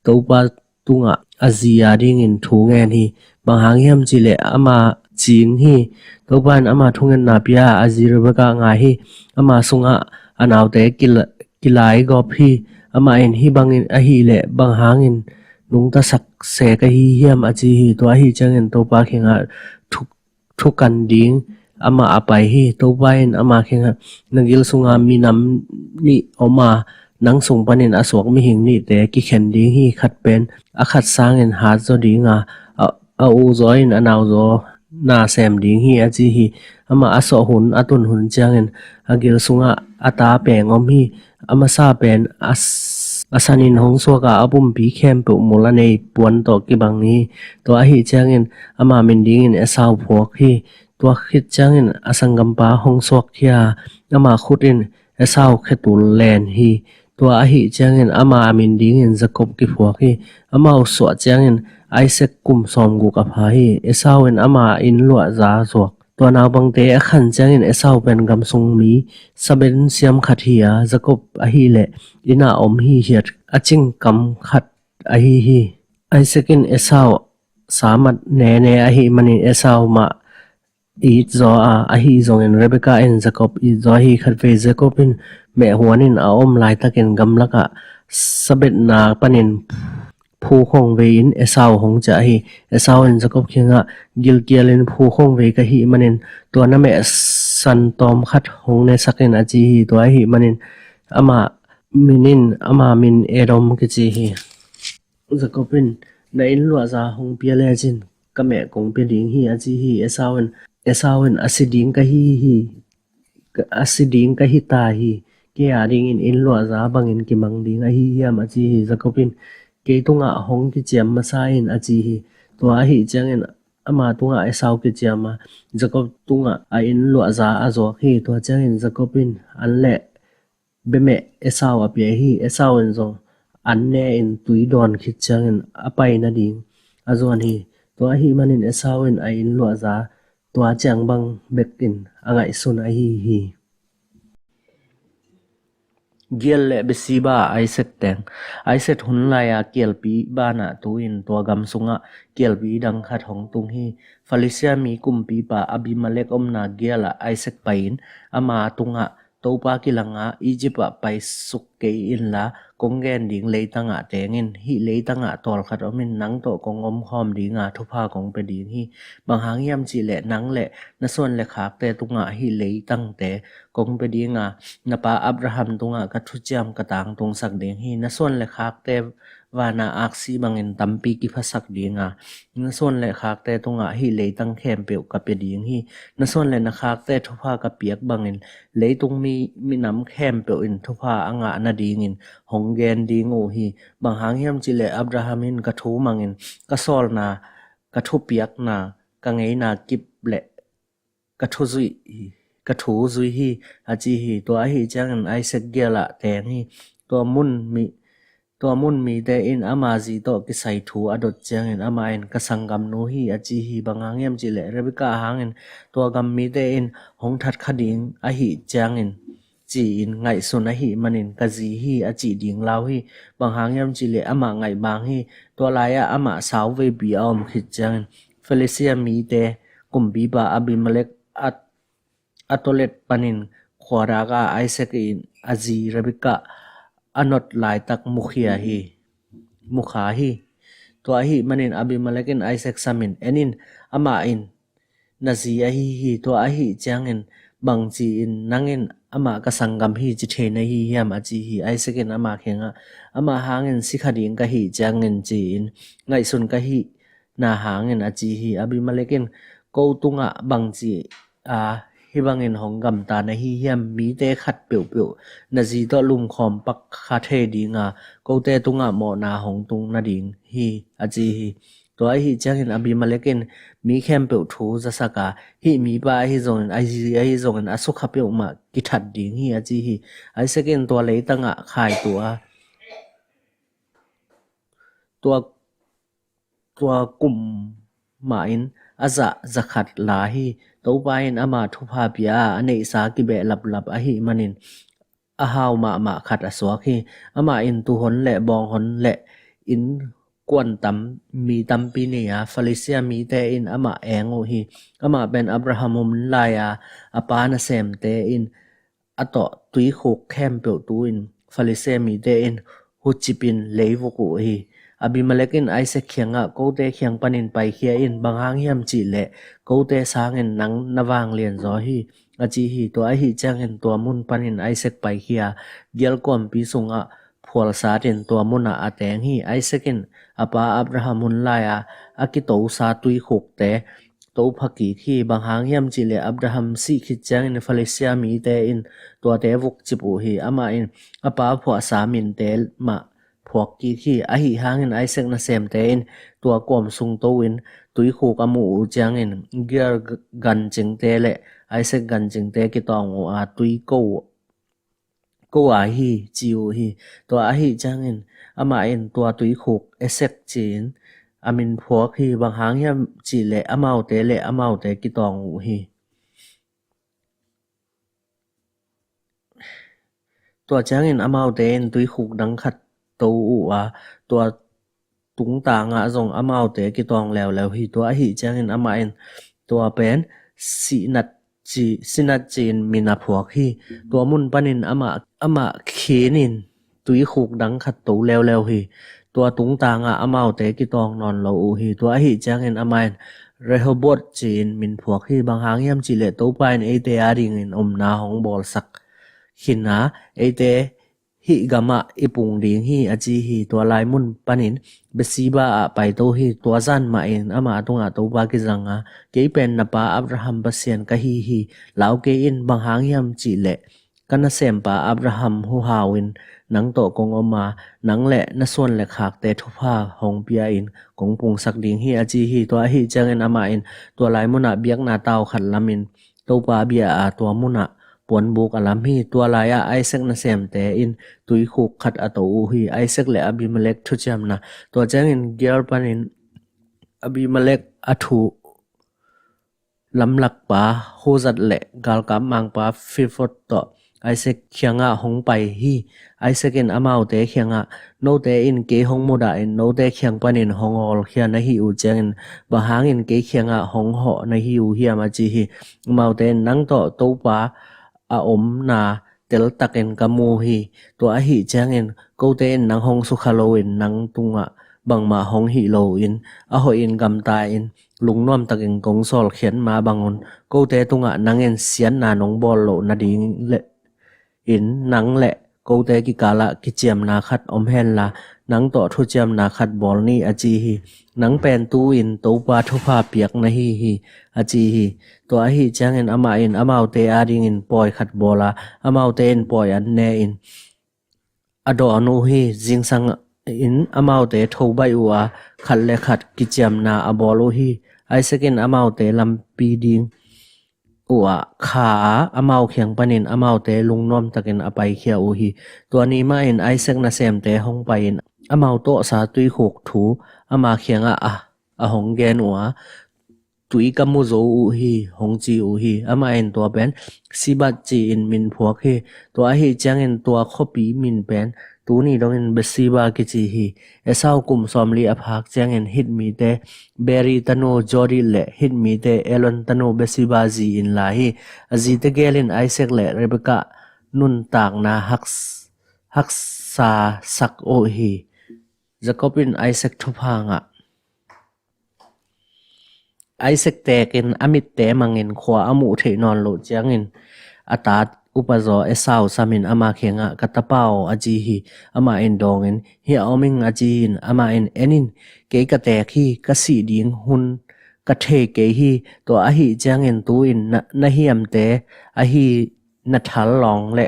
Topa tungah a zi a dingin thu ngen hi. Bang hang hiam cihleh ama cing hi. Topa in ama thungetna pia a, a zi Rebekah ngai hi. Ama sungah a naute kila-, kilaigawp hi. Amah in, "Hih bangin ahih leh bang hangin nungtasak se ka hi hiam?" a ci hi. Tua ahih ciangin Topa kiangah thu, thukan ding amah a pai hi. Topa in ama kiangah, "Na gil sunga minam nih om a, nang sung panin a suak mihing nihte kikhen ding hi. Khat pen a khat sangin hat zaw ding a, a, a u zaw in a nau zaw na sem ding hi," a ci hi. Amah a suah hun, a tun hun ciangin a gil sungah a ta peng om hi. A masa pen a s-, a sanin hong suak a, a pumpi khempeuh mul a nei puan tawh kibang hi. Tua ahih ciangin ama min dingin Esau phuak hi. Tua khit ciangin a sanggampa hong suakkhia a, ama khut in Esau khetul len hi. Tua ahih ciangin ama min dingin Jakob kiphuak hi. Amau suah ciangin Isaac kum sawmguk a pha hi. Esau in ama inn luahza zuak. Tua naupangte a khan ciangin Esau pen gam sung mi saben siam khat hi a, Jakob ahih leh inn ah om hithiat a cingkam khat ahi hi. Isaac in Esau samat nene ahih manin Esau mah it zaw a, ahi zongin Rebekah in Jakob it zaw hi. Khatvei Jakob in meh huan in a om laitakin gamlakah sabetna panin phu khong vei-in Esau hong ciah hi. Esau in Jakob kiangah, "Gilkialin phu khong vei ka hih manin tua na meh san tawm khat hong nesak in," a ci hi. Tua ahih manin ama min in, ama min Edom kici hi. Jakob in, "Na inn luahza hong pia lecin ka meh kong pia ding hi," a ci hi. Esau in, Esau in, "A si ding ka hi hi, a si ding ka hi ta hi. Kei a dingin inn luahza bangin kimang ding ahi hiam?" a ci hi. Jakob in, "Kei tungah hong kiciam masa in," a ci hi. Tua ahih ciangin ama tungah Esau kiciam a, Jakob tungah a inn luahza a zuak hi. Tua ciangin Jakob in an le bemeh Esau a pia hi. Esau in zong an ne in tui dawn khit ciangin a pai nading a zuan hi. Tua ahih manin Esau in a inn luahza tua ciang bang bekin a ngaihsun ahi hi. Gial le Beersheba ah Isaac teng. Isaac hun lai-a kialpi banah tu-in tua gam sungah kialpi dang khat hong tung hi. Filistia mi kumpipa Abimelek omna Gial ah Isaac pai-in ama tungah, Topa kilanga Egypt ah paisuk kei inla, kong gen ding leitangah teng in. Hih leitangah tawlkhat om in, nang tawh kong omkhawm dinga thupha kong pia ding hi. Bang hang hiam cihleh nang le na suan le khakte tungah hih leitangte kong pia dinga, na pa Abraham tungah ka thuciam ka tangtungsak ding hi. Na suan le khakte vana aksi bangin tampi kiphasak dinga, na suan le khakte tungah hih leitang khempeuh ka pia ding hi. Na suan le na khakte thupha ka piak bangin leitung mi minam khempeuh in thupha a ngah nadingin hong gen ding uh hi. Bang hang hiam cihleh Abraham in ka thu mangin ka sawlna, ka thupiakna, ka ngeina kip le ka thu zui hi, ka thu zui hi, a ci hi. Tua ahih ciangin Isaac Gial ah teng hi. Tua mun mi, tua mun mite in ama zi tawh kisai thu a dot ciangin amah in, ka sanggamnu hi, a ci hi. Bang hang hiam cihleh Rebekah hangin tua gam mite in hong that kha ding ahih ciangin ci-in ngaihsun ahih manin, ka zi hi, a cih ding lau hi. Bang hang hiam cihleh amah ngaihbang hi. Tua lai-ah amah sauveipi a om khit ciangin Filistia mite kumpipa Abimelek a, a tawlet panin khuadak a Isaac in a zi Rebekah a not laitak mukhia hi, mukha hi. Tua ahih manin Abimelek in Isaac samin, en in, amah in na zi ahi hi. Tua ahih ciangin bang ci-in nang in amah ka sanggam hi ci thei na hi hiam, a ci hi. Isaac in amah kiangah, amah hangin si kha ding ka hih ciangin ci-in ngaihsun ka hih na hangin, a ci hi. Abimelek in, ko tungah bang ci a hih bangin hong gamta na hi hiam? Mite khat peuhpeuh na zi tawh lumkhawm pak kha thei dinga, kote tungah mawhna hong tung nading hi, a ci hi. Tua ahih ciangin Abimelek in mi khempeuh thu zasak a, hih mipa ahi zongin, a zi ahi zongin a sukha peuhmah kithat ding hi, a ci hi. Isaac in tua leitangah khaitu a, tua tua kum mahin a zah zakhat la hi. Topa in ama thupha pia a, a neihsa kibehlaplap ahih manin a hau mahmah khat a suak hi. Amah in tuuhon le bawnghon le innkuan tam, mi tampi nei a, Filistia mite in amah eng uh hi. Amah pen Abraham hun lai-a a pa nasemte in a tawh tuikhuk khempeuh tu-in Filistia mite in hucipin leivuk uh hi. Abimelek in Isaac kiangah, kote kiang panin paikhia in, bang hang hiam cihleh kote sangin nang na vanglian zaw hi, a ci hi. Tua ahih ciangin tua mun panin Isaac paikhia, Gial kuampi sungah phualsatin tua munah a teng hi. Isaac in a pa Abraham hun lai-a a kitosa tuikhukte topha kik hi. Bang hang hiam cihleh Abraham sih khit ciangin Filistia mite in tuate vukcip uh hi. Amah in a pa phuahsa minte mah phuak kik hi. Ahi hangin Isaac nasemte in tua kuam sung to-in tuikhuk a muh uh ciangin Gial gancingte le Isaac gancingte kitawng uh a, tui ko ko a hi, ci uh hi. Tua ahih ciangin amah in tua tuikhuk Esek ci-in a min phuak hi. Bang hang hiam cihleh amaute le amaute kitawng uh hi. Tua ciangin amaute in tuikhuk dang khat to uh a, tua tungtangah zong amaute kitawng leuleu hi. Tua ahih ciangin amah in tua pen Sinat ci, Sinat ci-in min a phuak hi. Tua mun panin amah, amah khinin tuikhuk dang khat to leuleu hi. Tua tungtangah amaute kitawng nawn lo uh hi. Tua ahih ciangin amah in Rehoboth ci-in min phuak hi. Bang hang hiam cihleh Topa in eite adingin omna hong bawlsak khin a, eite hih gamah i pung ding hi, a ci hi. Tua lai mun panin Beersheba ah paito hi. Tua zan mahin ama tungah Topa kizang a, kei pen na pa Abraham Pasian ka hi hi. Lau kei in, bang hang hiam cihleh ka nasempa Abraham huhau in nang tawh kong om a, nang le na suan le khakte thupha hong pia-in kong pungsak ding hi, a ci hi. Tua ahih ciangin amah in tua lai munah biakna tau khat lamin Topa bia a, tua munah puanbuk a lam hi. Tua lai-ah Isaac nasemte in tuikhuk khat a to uh hi. Isaac le Abimelek thuciamna. Tua ciangin Gerar panin Abimelek a thu lamlakpa Huzzath le galkap mangpa Phiphot tawh Isaac kiangah hong pai hi. Isaac in amaute kiangah, "Note in kei hong mudah in note kiang panin hong hawlkhia na hi uh ciangin, bang hangin kei kiangah hong hawh na hi uh hiam?" a ci hi. Amaute in, "Nang tawh Topa a omna teltakin ka mu hi. Tua ahih ciangin kote in nang hong sukha loin nang tungah bangmah hong hih loin a hoihin gamta-in lungnuamtakin kong sawlkhiat ma bangun kote tungah nang in siatna nong bawl loh nading le in nang le kote kikalah kiciamna khat om henla, nang tawh thuciamna khat bawl ni," a ci hi. "Nang pen tu-in Topa thupha piak na hi hi," a ci hi. Tua ahih ciangin amah in amaute adingin pawi khat bawl a, amaute in pawi an ne-in a dawn uh hi. Zingsang in amaute tho baih uh a, khat le khat kiciamna a bawl uh hi. Isaac in amaute lampi ding uh ah kha a, amau kiang panin amaute lungnuamtakin a paikhia uh hi. Tua ni mahin Isaac nasemte hong pai-in amau tawhsa tuikhuk thu ama kiangah a, a hong gen uh a, "Tui ka mu zo uh hi," hong ci uh hi. Amah in tua pen Sibmah ci-in min phuak hi. Tua ahih ciangin tua khuapi min pen tuni dongin Beersheba kici hi. Esau kum sawmli a phak ciangin Hit mite Beeri tanu Jodiah le Hit mite Elon tanu Beersheba zi-in la hi. A zite gelin Isaac le Rebekah nuntakna hak, haksa sak uh hi. Jacob in Isaac thupha ngah. Isaac tekin a mitte mangin khua a muh theih nawn loh ciangin a ta upazaw Esau samin ama kiangah, "Ka tapa aw," a ci hi. Amah in dawngin, "Hiah om ing," a ci hi. Amah in, "En in, kei ka teek hi. Ka sih ding hun ka thei kei hi. Tua ahih ciangin tu-in na, na hiamte ahi na thal lawng le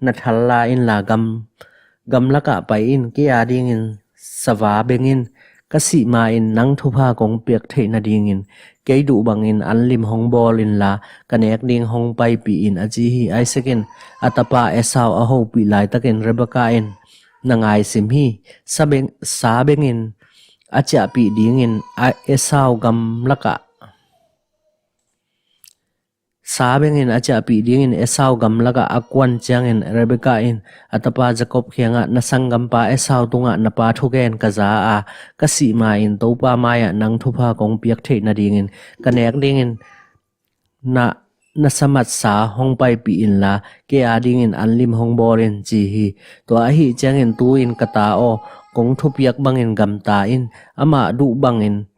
na thal la inla gam, gamlakah pai in. Kei adingin sava beng in. Ka sih ma-in nang thupha kong piak theih nadingin kei duh bangin anlim hong bawl inla, ka nek ding hong paipih in," a ci hi. Isaac in a tapa Esau a hopih laitakin Rebekah in na ngaisim hi. Sa beng, sa bengin a ciahpih dingin a Esau gamlakah Sa bengin a ciahpih dingin Esau gamlakah a kuan ciangin Rebekah in a tapa Jacob kiangah, "Na sanggampa Esau tungah na pa thugen ka za a, ka sih ma-in Topa mai-ah nang thupha kong piak theih nadingin ka nek dingin na, na samatsa hong paipih inla, kei adingin anlim hong bawl in," ci hi. Tua ahih ciangin, "Tu-in ka ta aw, kong thupiak bangin gamta in. Amah duh bangin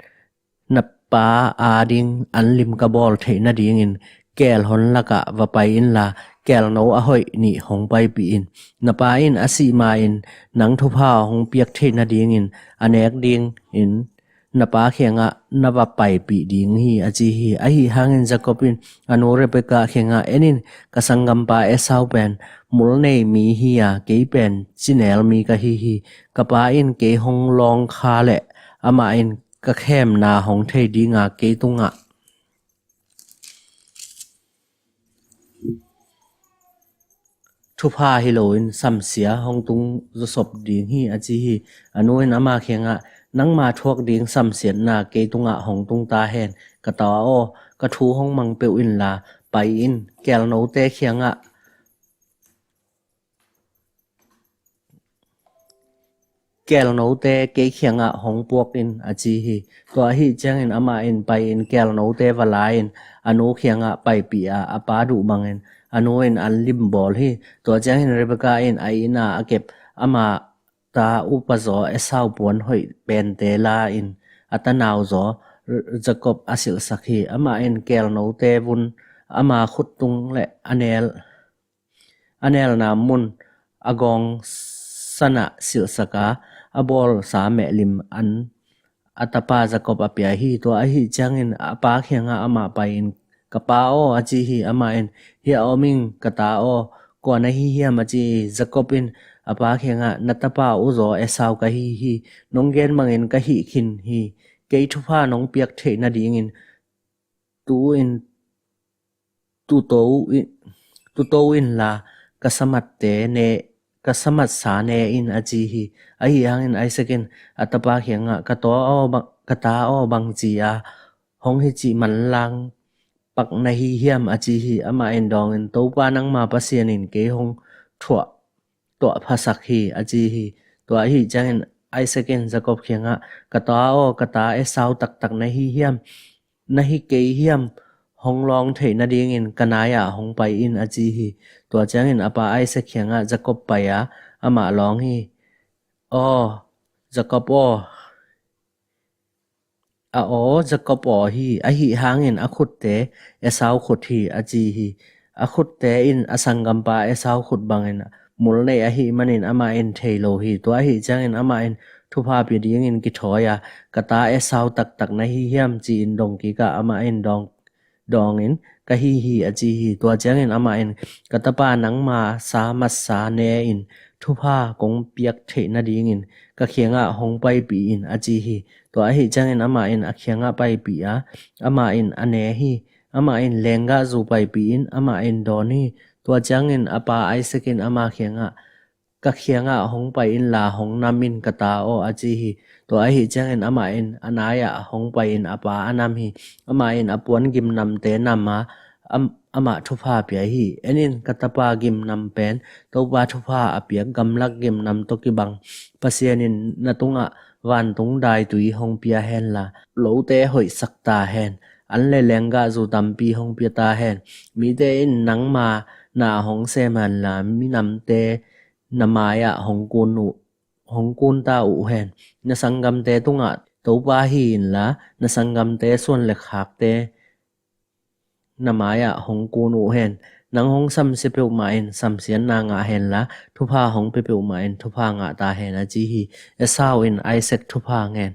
na pa ading anlim ka bawl theih nadingin keel hon lakah va pai inla, keelno a hoih nih hong paipih in. Na pa in a sih ma-in nang thupha hong piak theih nadingin a nek dingin na pa kiangah na va paipih ding hi," a ci hi. Ahi hangin Jacob in a nu Rebekah kiangah, "En in, ka sanggampa Esau pen mul nei mi hi a, kei pen cinel mi ka hi hi. Ka pa in kei hong lawngkha leh amah in ka khemna hong thei dinga kei tungah thupha hi loin samsia hong tung zawsop ding hi," a ci hi. A nu in ama kiangah, "Nangma thuak ding samsiatna kei tungah hong tung ta hen. Ka ta aw, ka thu hong mang peuh inla pai in. Keelnote kiangah, keelnote kei kiangah hong puak in," a ci hi. Tua ahih ciangin amah in pai-in keelnote va la-in a nu kiangah paipih a, a pa duh bangin a nu in anlim bawl hi. Tua ciangin Rebekah in a inn ah a kep ama ta upazaw Esau puan hoih pente la-in a tanauzaw Jacob a silhsak hi. Amah in keelnote vun ama khuttung le a nel a nelna mun a gawng sanah silhsak a, a bawlsa mehlim an a tapa Jacob a pia hi. Tua ahih ciangin a pa kiangah amah pai-in, "Ka pa aw," a ci hi. Amah in, "Hiah om ing, ka ta aw, kua na hi hiam?" a ci hi. Jacob in a pa kiangah, "Na tapa uzaw Esau ka hi hi. Nong gen bangin ka hih khin hi. Kei thupha nong piak theih nadingin tu-in tuto in, tuto inla ka samatte ne, ka samatsa ne in," a ci hi. Ahi hangin Isaac in a tapa kiangah, "Ka ta aw bang, ka ta aw, bang ci-a hong hi cih manlang pak na hi hiam?" a ci hi. Amah in dawngin, "Topa nangma Pasian in kei hong thuah tuah phasak hi," a ci hi. Tua ahi ciangin Isaac in Jacob kiangah, "Ka ta aw, ka ta Esau taktak na hi hiam? Na hi kei hiam? Hong lawng theih nadingin ka nai-ah hong pai in," a ci hi. Tua ciangin a pa Isaac kiangah Jacob pai-a amah lawng hi. "Aw, Jacob aw, a aw, Jacob aw hi, ahi hangin a khutte Esau khut hi," a ci hi. A khutte in a sanggampa Esau khut bangin mulnei ahih manin amah in thei lo hi. Tua ahi ciangin amah in thupha pia dingin kithawi-a, "Ka ta Esau taktak na hi hiam?" ci-in dong kikah amah in dawng dawngin, "Ka hi hi," a ci hi. Tua ciangin amah in, "Ka tapa nangma samatsa ne in, thupha kong piak theih nadingin ka kiangah hong paipih in," a ci hi. Tua ahi ciangin amah in a kiangah paipih a, amah in a ne hi. Amah in, "Lenggahzu paipih in," amah in dawn hi. Tua ciangin a pa Isaac in amah kiangah, "Ka kiangah hong pai inla hong nam in, ka ta aw," a ci hi. Tua ahi ciangin amah in a nai-ah hong pai-in a pa a nam hi. Amah in a puan gimnamte nam a, am-, amah thupha pia hi. "En in, ka tapa gimnam pen Topa thupha a piak gamlak gimnam tawh kibang Pasian in na tungah vantung daitui hong pia henla, lote hoihsak ta hen. An le lenggahzu tampi hong pia ta hen. Mite in nangma na hong sem henla, minamte na mai-ah hong kun uh, hong kun ta uh hen. Na sanggamte tungah Topa hi inla, na sanggamte suan le khakte na mai-ah hong kun uh hen. Nang hong samsia peuhmah in samsiatna ngah henla, thupha hong pia peuhmah in thupha ngah ta hen," a ci hi. Esau in Isaac thupha ngen.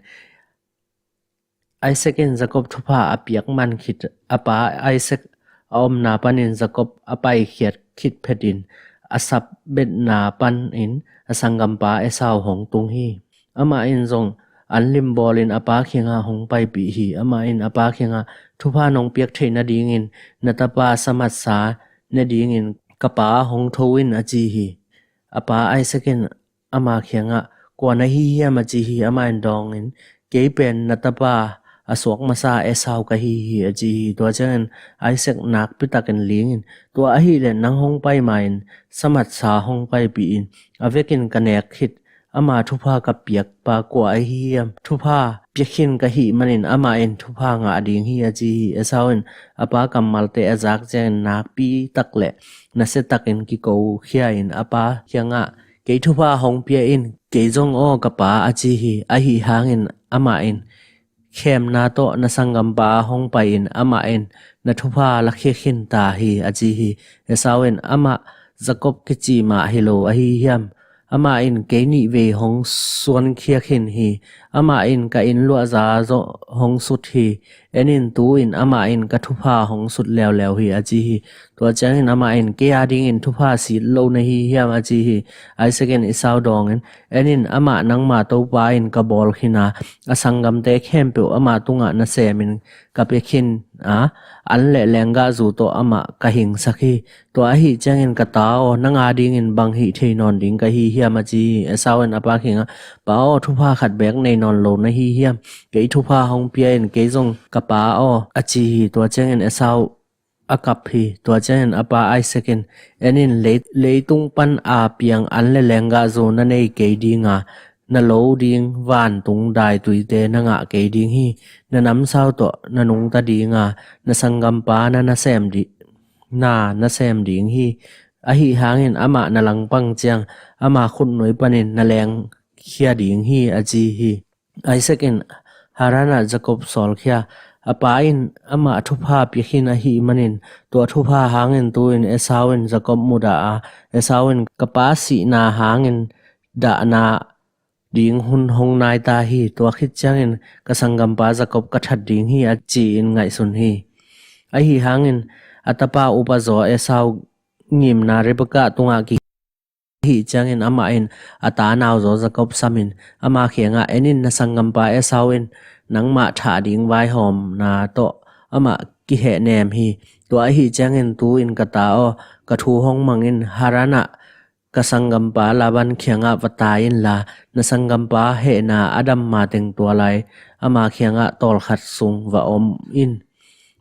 Isaac in Jacob thupha a piak man khit, a pa Isaac a omna panin Jacob a paikhiat khit phetin a sapbetna panin a sanggampa Esau hong tung hi. Amah in zong an limbawlin a pa kiangah hong paipih hi. Amah in a pa kiangah, "Thupha nong piak theih nadingin na tapa samatsa ne dingin ka pa hong tho in," a ci hi. A pa Isaac in ama kiangah, "Kua na hi hiam?" a ci hi. Amah in dawngin, "Kei pen na tapa a suak masa Esau ka hi hi," a ci hi. Tua ciangin Isaac nakpi takin lingin, "Tua ahih leh nang hong pai ma-in samatsa hong paipih in. A vekin ka nek khit ama thupha ka piakpa kua ahi hiam? Thupha pia khin ka hih manin amah in thupha ngah ding hi," a ci hi. Esau in a pa kammalte a zak ciangin nakpi tak le nasia takin kikokhia-in a pa kiangah, "Kei thupha hong pia in, kei zong aw ka pa," a ci hi. Ahi hangin amah in, "Khemna tawh na sanggampa hong pai-in amah in na thupha lakhia khin ta hi," a ci hi. Esau in, "Amah Jacob kici mah hi lo ahi hiam? Amah in kei nih vei hong suankhia khin hi. Amah in ka inn luahza zong hong sut hi. En in, tu-in amah in ka thupha hong sut leuleu hi," a ci hi. Tua ciangin amah in, "Kei adingin thupha sit lo na hi hiam?" a ci hi. Isaac in Esau dawngin, "En in, amah nangma Topa in ka bawl khin a, a sanggamte khempeuh ama tungah nasemin ka pia khin a, an le lenggahzu tawh amah ka hingsak hi. Tua ahi ciangin ka ta aw, nang adingin bang hih thei nawn ding ka hi hiam?" a ci hi. Esau in a pa kiangah, "Pa aw, thupha khat beek nei nawn lo na hi hiam? Kei thupha hong pia in, kei zong ka pa aw," a ci hi. Tua ciangin Esau a kap hi. Tua ciangin a pa Isaac in, "En in, lei-, leitung pan a piang an le lenggahzu na nei kei ding a, na lo ding vantung daituite na ngah kei ding hi. Na namsau tawh na nungta ding a, na sanggampa na nasem di-, na nasem ding hi. Ahi hangin amah na langpang ciang ama khutnui panin na lengkhia ding hi," a ci hi. Isaac in Haran ah Jacob sawlkhia. A pa in amah thupha pia khin ahih manin tua thupha hangin tu-in Esau in Jacob mudah a, Esau in, "Ka pa sihna hangin dahna ding hun hong nai ta hi. Tua khit ciangin ka sanggampa Jacob ka that ding hi," a ci-in ngaihsun hi. Ahi hangin a tapa upa zaw Esau ngimna Rebekah tungah ki Ahih ciangin amah in a ta nauzaw Jakob samin ama kiangah, "En in, na sanggampa Esau in nangmah thah ding vaihawmna tawh amah kihehnem hi. Tua ahih ciangin tu-in ka ta aw, ka thu hong mang in, Haran ah ka sanggampa Laban kiangah va tai inla, na sanggampa hehna a dam mateng tua lai ama kiangah tawlkhat sung va om in.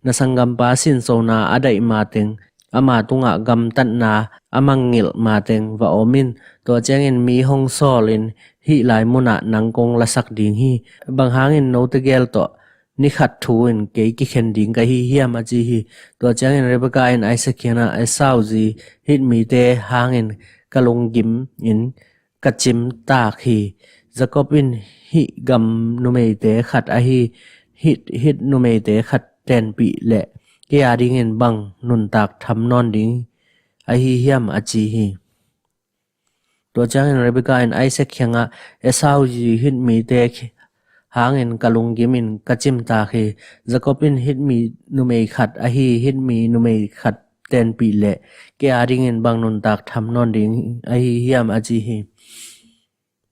Na sanggampa sinsona a daih mateng, ama tungah gamtatna a mangngilh mateng va om in. Tua ciangin mi hong sawlin hih lai munah nang kong lasak ding hi. Bang hangin note gel tawh ni khat thu-in kei kikhen ding ka hi hiam?" a ci hi. Tua ciangin Rebekah in Isaac kiangah, "Esau zi Hit mite hangin ka lunggim in ka cimtak hi. Jakob in Hit gam numeite khat ahi Hit, Hit numeite khat tenpih leh kei a dingin bang nuntak tham nawn ding ahi hiam?" a ci hi. Tua ciangin Rebekah in Isaac kiangah, "Esau zi Hit mite khi-, hangin ka lunggim in ka cimtak hi. Jakob in Hit mi numei khat ahi Hit mi numei khat tenpih leh kei a dingin bang nuntak tham nawn ding ahi hiam?" a ci hi.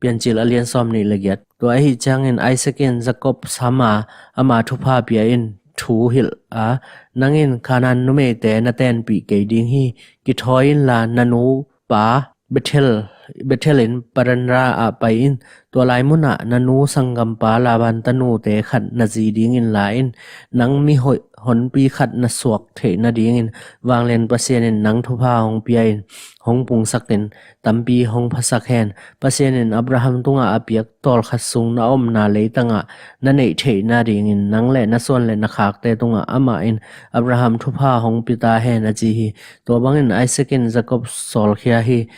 Piancil a lian sawm nih le giat. Tua ahih ciangin Isaac in Jakob sama ama thupha pia in thu hilh a, "Nang in Kanaan numeite na tenpih kei ding hi. Kithawi inla na nu pa Bethel, Bethel in Paranah ah pai in. Tua lai munah na nu sanggampa Laban tanute khat na zi dingin la in. Nang mi hoih honpi khat na suak theih nadingin vanglian Pasian in nang thupha hong pia in, hong pungsak in, tampi hong phasak hen. Pasian in Abraham tungah a piak tawlkhat sung na omna leitangah na neih theih nadingin nang le na suan le na khakte tungah amah in Abraham thupha hong pia ta hen," a ci hi. Tua bangin Isaac in Jakob sawlkhia hi.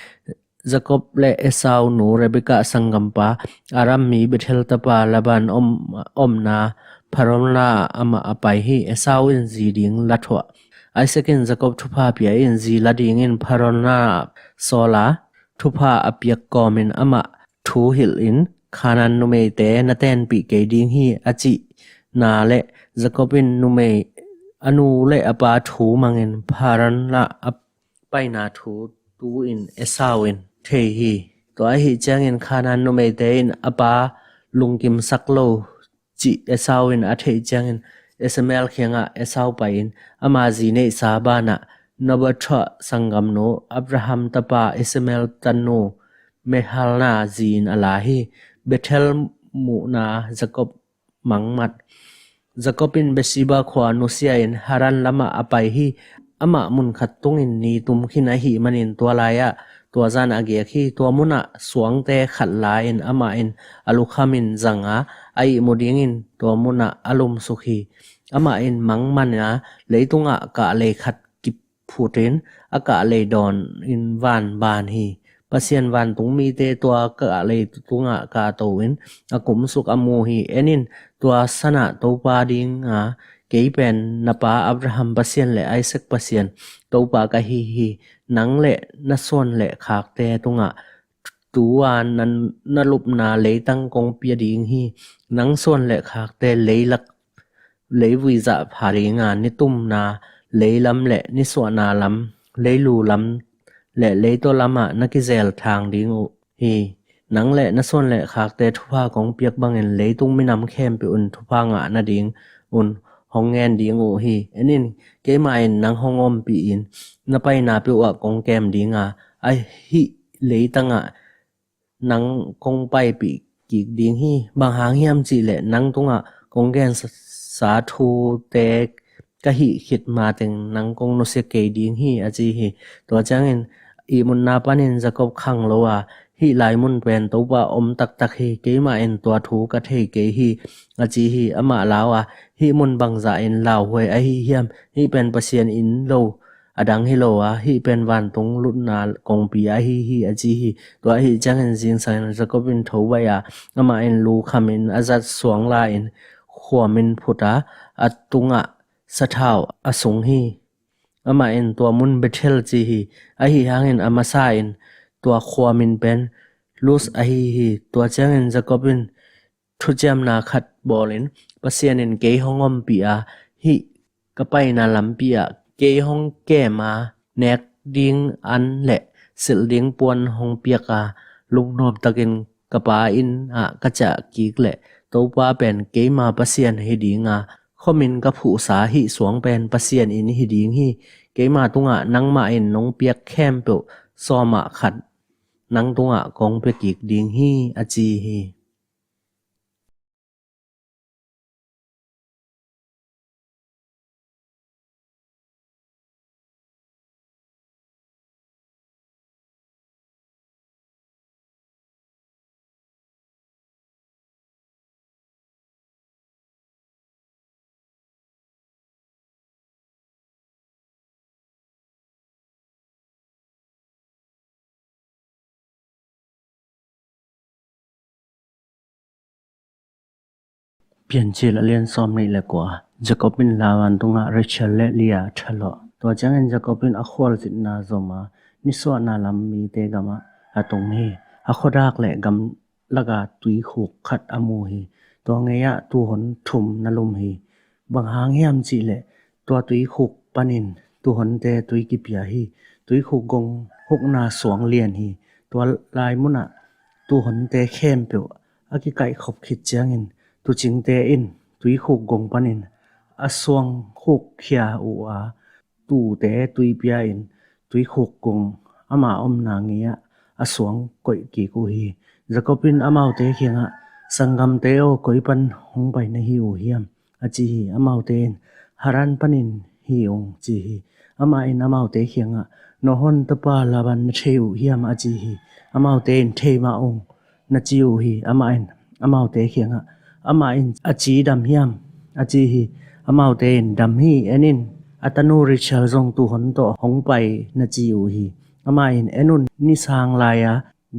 Jakob le Esau nu Rebekah sanggampa, Aram mi Bethel tapa Laban om, omna Paranah ah amah a pai hi. Esau in zi ding la thuah. Isaac in Jakob thupha pia in zi la dingin Paranah ah sawl a, thupha a piak kawmin amah thu hilh in, "Kanaan numeite na tenpih kei ding hi," a cihna le Jakob in numei a nu le a pa thu mangin Paranah a paina thu tu-in Esau in thei hi. Tua ahih ciangin Kanaan numeite in a pa lungkimsak lo cih Esau in a theih ciangin Ishmael kiangah Esau pai in ama zi neihsa banah Nebaioth sanggamnu Abraham tapa Ishmael tanu Mahlah zi-in a la hi. Bethel muhna Jakob mangmat. Jakob in Beersheba khua nusia in Haran lamah a pai hi. Amah munkhat tungin ni tum khin ahih manin tua lai-ah tua zan a giak hi. Tua munah suangte khat la-in amah in a lukhamin zang a, a ihmu dingin tua munah a lumsuk hi. Amah in mangman a, leitungah kahlei khat kip phutin a kahlei dawnin van ban hi. Pasian vantung mite tua kahlei tungah kahto in a kumsuk a mu hi. En in, tua sanah Topa dinga kei pen na pa Abraham Pasian le Isaac Pasian Topa ka hi hi. Nang le na suan le khakte tungah tu-a na, na lupna leitang kong pia ding hi. Nang suan le khakte leilak leivui zah pha dinga, nitumna leilam le nisuahna lam, leilu lam le leitaw lamah na kizel thang ding uh hi. Nang le na suan le khakte thupha kong piak bangin leitung minam khempeuh in thupha ngah nading un hong ngen ding uh hi. En in, keimah in nang hong ompih in na paina peuhah kong kem dinga, ahih leitangah nang kong paipih kik ding hi. Bang hang hiam cihleh nang tungah kong gensa thute ka hih khit mateng nang kong nusia kei ding hi, a ci hi. Tua ciangin ihmutna panin Jakob khang lo a, "Hih lai mun pen Topa om taktak hi. Keimah in tua thu ka thei kei hi," a ci hi. Amah lau a, "Hih mun bangzah in lauhuai ahi hiam? Hih pen Pasian inn lo a dang hi lo a, hih pen vantung lutna kongpi ahi hi," a ci hi. Tua ahih ciangin zingsangin Jakob in tho baih a, amah in lu khamin a zat suang la-in khuamin phut a, a tungah sathau a sung hi. Amah in tua mun Bethel ci hi. Ahi hangin a masa in tua khuamin pen Luz ahi hi. Tua ciangin Jakob in thuciamna khat bawlin, "Pasian in kei hong ompih a, hih ka paina lampi ah kei hong kem a, nek ding an le silh ding puan hong piak a, lungnuam takin ka pa inn ah ka ciah kik leh Topa pen keima Pasian hi ding a, khuamin ka phuhsa hih suang pen Pasian inn hi ding hi. Keima tungah nangmah in nong piak khempeuh sawmah khat nang tungah kong pia kik ding hi, a ci hi. Piancil a lian sawm nih le kua. Jacob in Laban tungah Rachel le Leah a thalawh. Tua ciangin Jacob in a khualzinna zom a, nisuahna lam mite gamah a tung hi. A khuadak le gamlaka tuikhuk khat a mu hi. Tua ngei-ah tuhon thum na lum hi. Bang hang hiam cihleh tua tuikhuk panin tuhonte tui kipia hi. Tuikhuk gong hukna suang lian hi. Tua lai munah tuhonte khempeuh a kikaihkhop khit ciangin tuucingte in tuikhuk gong panin a suang khukkhia uh a, tuute tui pia-in tuikhuk gong ama omna ngei-ah a suang koih kik uh hi. Jacob in amaute kiangah, "Sanggamte aw, koi pan hong pai na hi uh hiam?" a ci hi. Amaute in, "Haran panin hi ung," ci hi. Amah in amaute kiangah, "Nahor tapa Laban na thei uh hiam?" a ci hi. Amaute in, "Thei mah ung," na ci uh hi. Amah in amaute kiangah, "Amah in a ci dam hiam?" a ci hi. Amaute in, "Dam hi, en in, a tanu Rachel zong tuhon tawh hong pai," na ci uh hi. Amah in, "En un, ni sang lai-a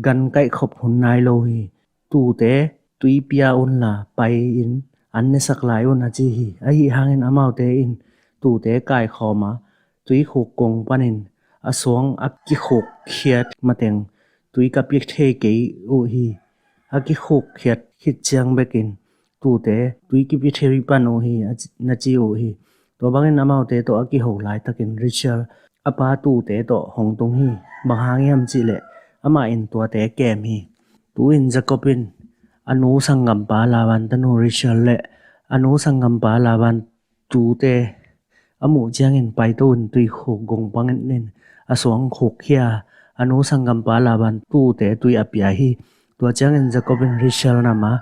gan kaihkhop hun nai lo hi. Tuute tui pia unla pai-in an nesak lai un," a ci hi. Ahi hangin amaute in tuute kaikhawm a, tuikhuk gong panin a suang a kikhukkhiat mateng tui ka pia thei kei uh hi. A kikhukkhiat khit ciang bekin tuute tui kipia thei pan uh hi, a ci, na ci uh hi. Tua bangin amaute tawh a kiho laitakin Rachel a pa tuute tawh hong tung hi. Bang hang hiam cihleh amah in tuate kem hi. Tu-in Jacob in a nu sanggampa Laban tanu Rachel le a nu sanggampa Laban tuute a muh ciangin paito in tuikhuk gong panin a suang khukkhia a, a nu sanggampa Laban tuute tui a pia hi. Tua ciangin Jacob in Rachel nam a,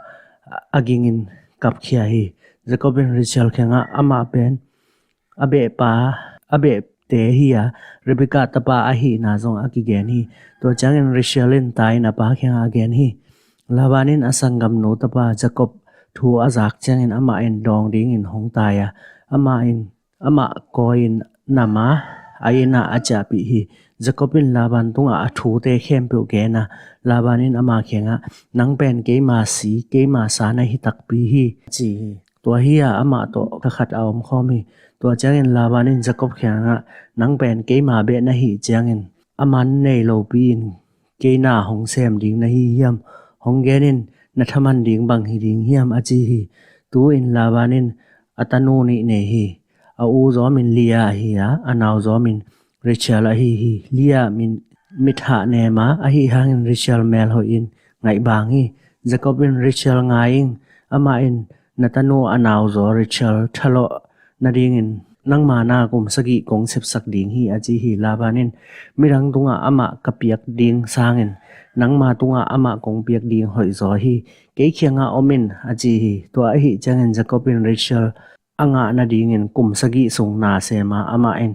a gingin kapkhia hi. Jacob in Rachel kiangah, "Amah pen a behpa, a behte hi a, Rebekah tapa ahihna zong a kigen hi." Tua ciangin Rachel in tai-in a pa kiangah a gen hi. Laban in a sanggamnu tapa Jacob thu a zak ciangin amah in dawng dingin hong tai a, amah in amah kawi-in nam a, a inn ah a ciahpih hi. Jacob in Laban tungah a thute khempeuh gen a, Laban in ama kiangah, "Nang pen keima si, keima sa na hi takpi hi," a ci hi. Tua hi a amah tawh thakhat a omkhawm hi. Tua ciangin Laban in Jacob kiangah, "Nang pen keima beh na hih ciangin a man nei lopi-in kei na hong sem ding na hi hiam? Hong gen in, na thaman ding bang hi ding hiam?" a ci hi. Tu-in Laban in a tanu nih nei hi. A u zawmin Leah ahi a, a nau zawmin Rachel ahi hi. Leah min, mithah nem a, ahi hangin Rachel mel hoihin ngaihbang hi. Jacob in Rachel ngai ing, amah in, "Na tanu a nauzaw Rachel thalawh nadingin nangma na kum sagih kong sepsak ding hi," a ci hi. Laban in, "Midang tungah amah ka piak ding sangin nangma tungah amah kong piak ding hoihzaw hi. Kei kiangah om in," a ci hi. Tua ahi ciangin Jacob in Rachel a ngah nadingin kum sagih sung na sem a, amah in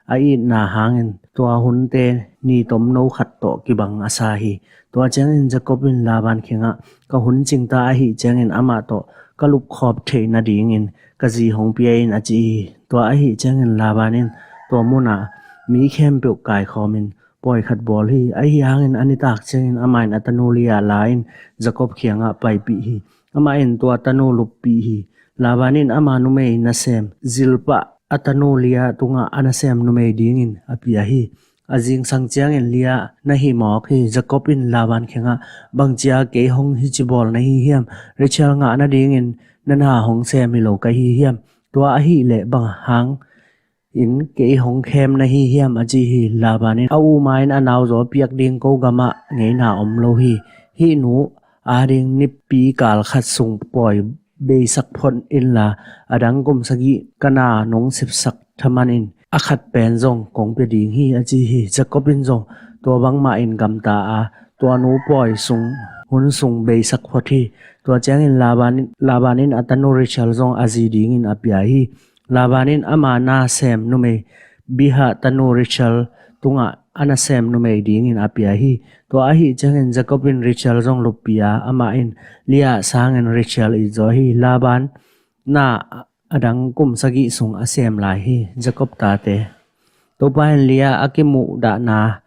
a itna hangin tua hunte ni tomno khat tawh kibang a sa hi. Tua ciangin Jacob in Laban kiangah, "Ka hun cingta ahi ciangin amah tawh ka lupkhawm theih nadingin ka zi hong pia in," a ci hi. Tua ahi ciangin Laban in tua munah mi khempeuh kaikhawmin pawi khat bawl hi. Ahi hangin a nitak ciangin amah in a tanu Leah la-in Jacob kiangah paipih hi. Amah in tua tanu luppih hi. Laban in ama numei nasem Zilpah a tanu Leah tungah a nasem numei dingin a pia hi. A zingsang ciangin Leah na hih mawk hi. Jacob in Laban kiangah, "Bangcia kei hong hici bawl na hi hiam? Rachel ngah nadingin na na hong sem hi lo ka hi hiam? Tua ahih leh bang hang in kei hong khem na hi hiam, a ci hi. Laban in, a u ma in a nauzaw piak ding ko gamah ngeina om lo hi. Hih nu ading nipi kal khat sung pawi beisak phot inla, a dang kum sagih ka na nong sepsak thaman in a khat pen zong kong pia ding hi, a ci hi. Jacob in zong tua bangmah in gamta a, tua nu pawi sung hun sung beisak phot hi. Tua ciangin Laban in, Laban in a tanu Rachel zong a zi dingin a pia hi. Laban in ama nasem numei Bilhah tanu Rachel tungah a nasem numei dingin a pia hi. Tua ahi ciangin Jacob in Rachel zong luppi a, amah in Leah sangin Rachel it zaw hi. Laban na a dang kum sagih sung a sem lai hi. Jacob tate. Topa in Leah a kimuhdahna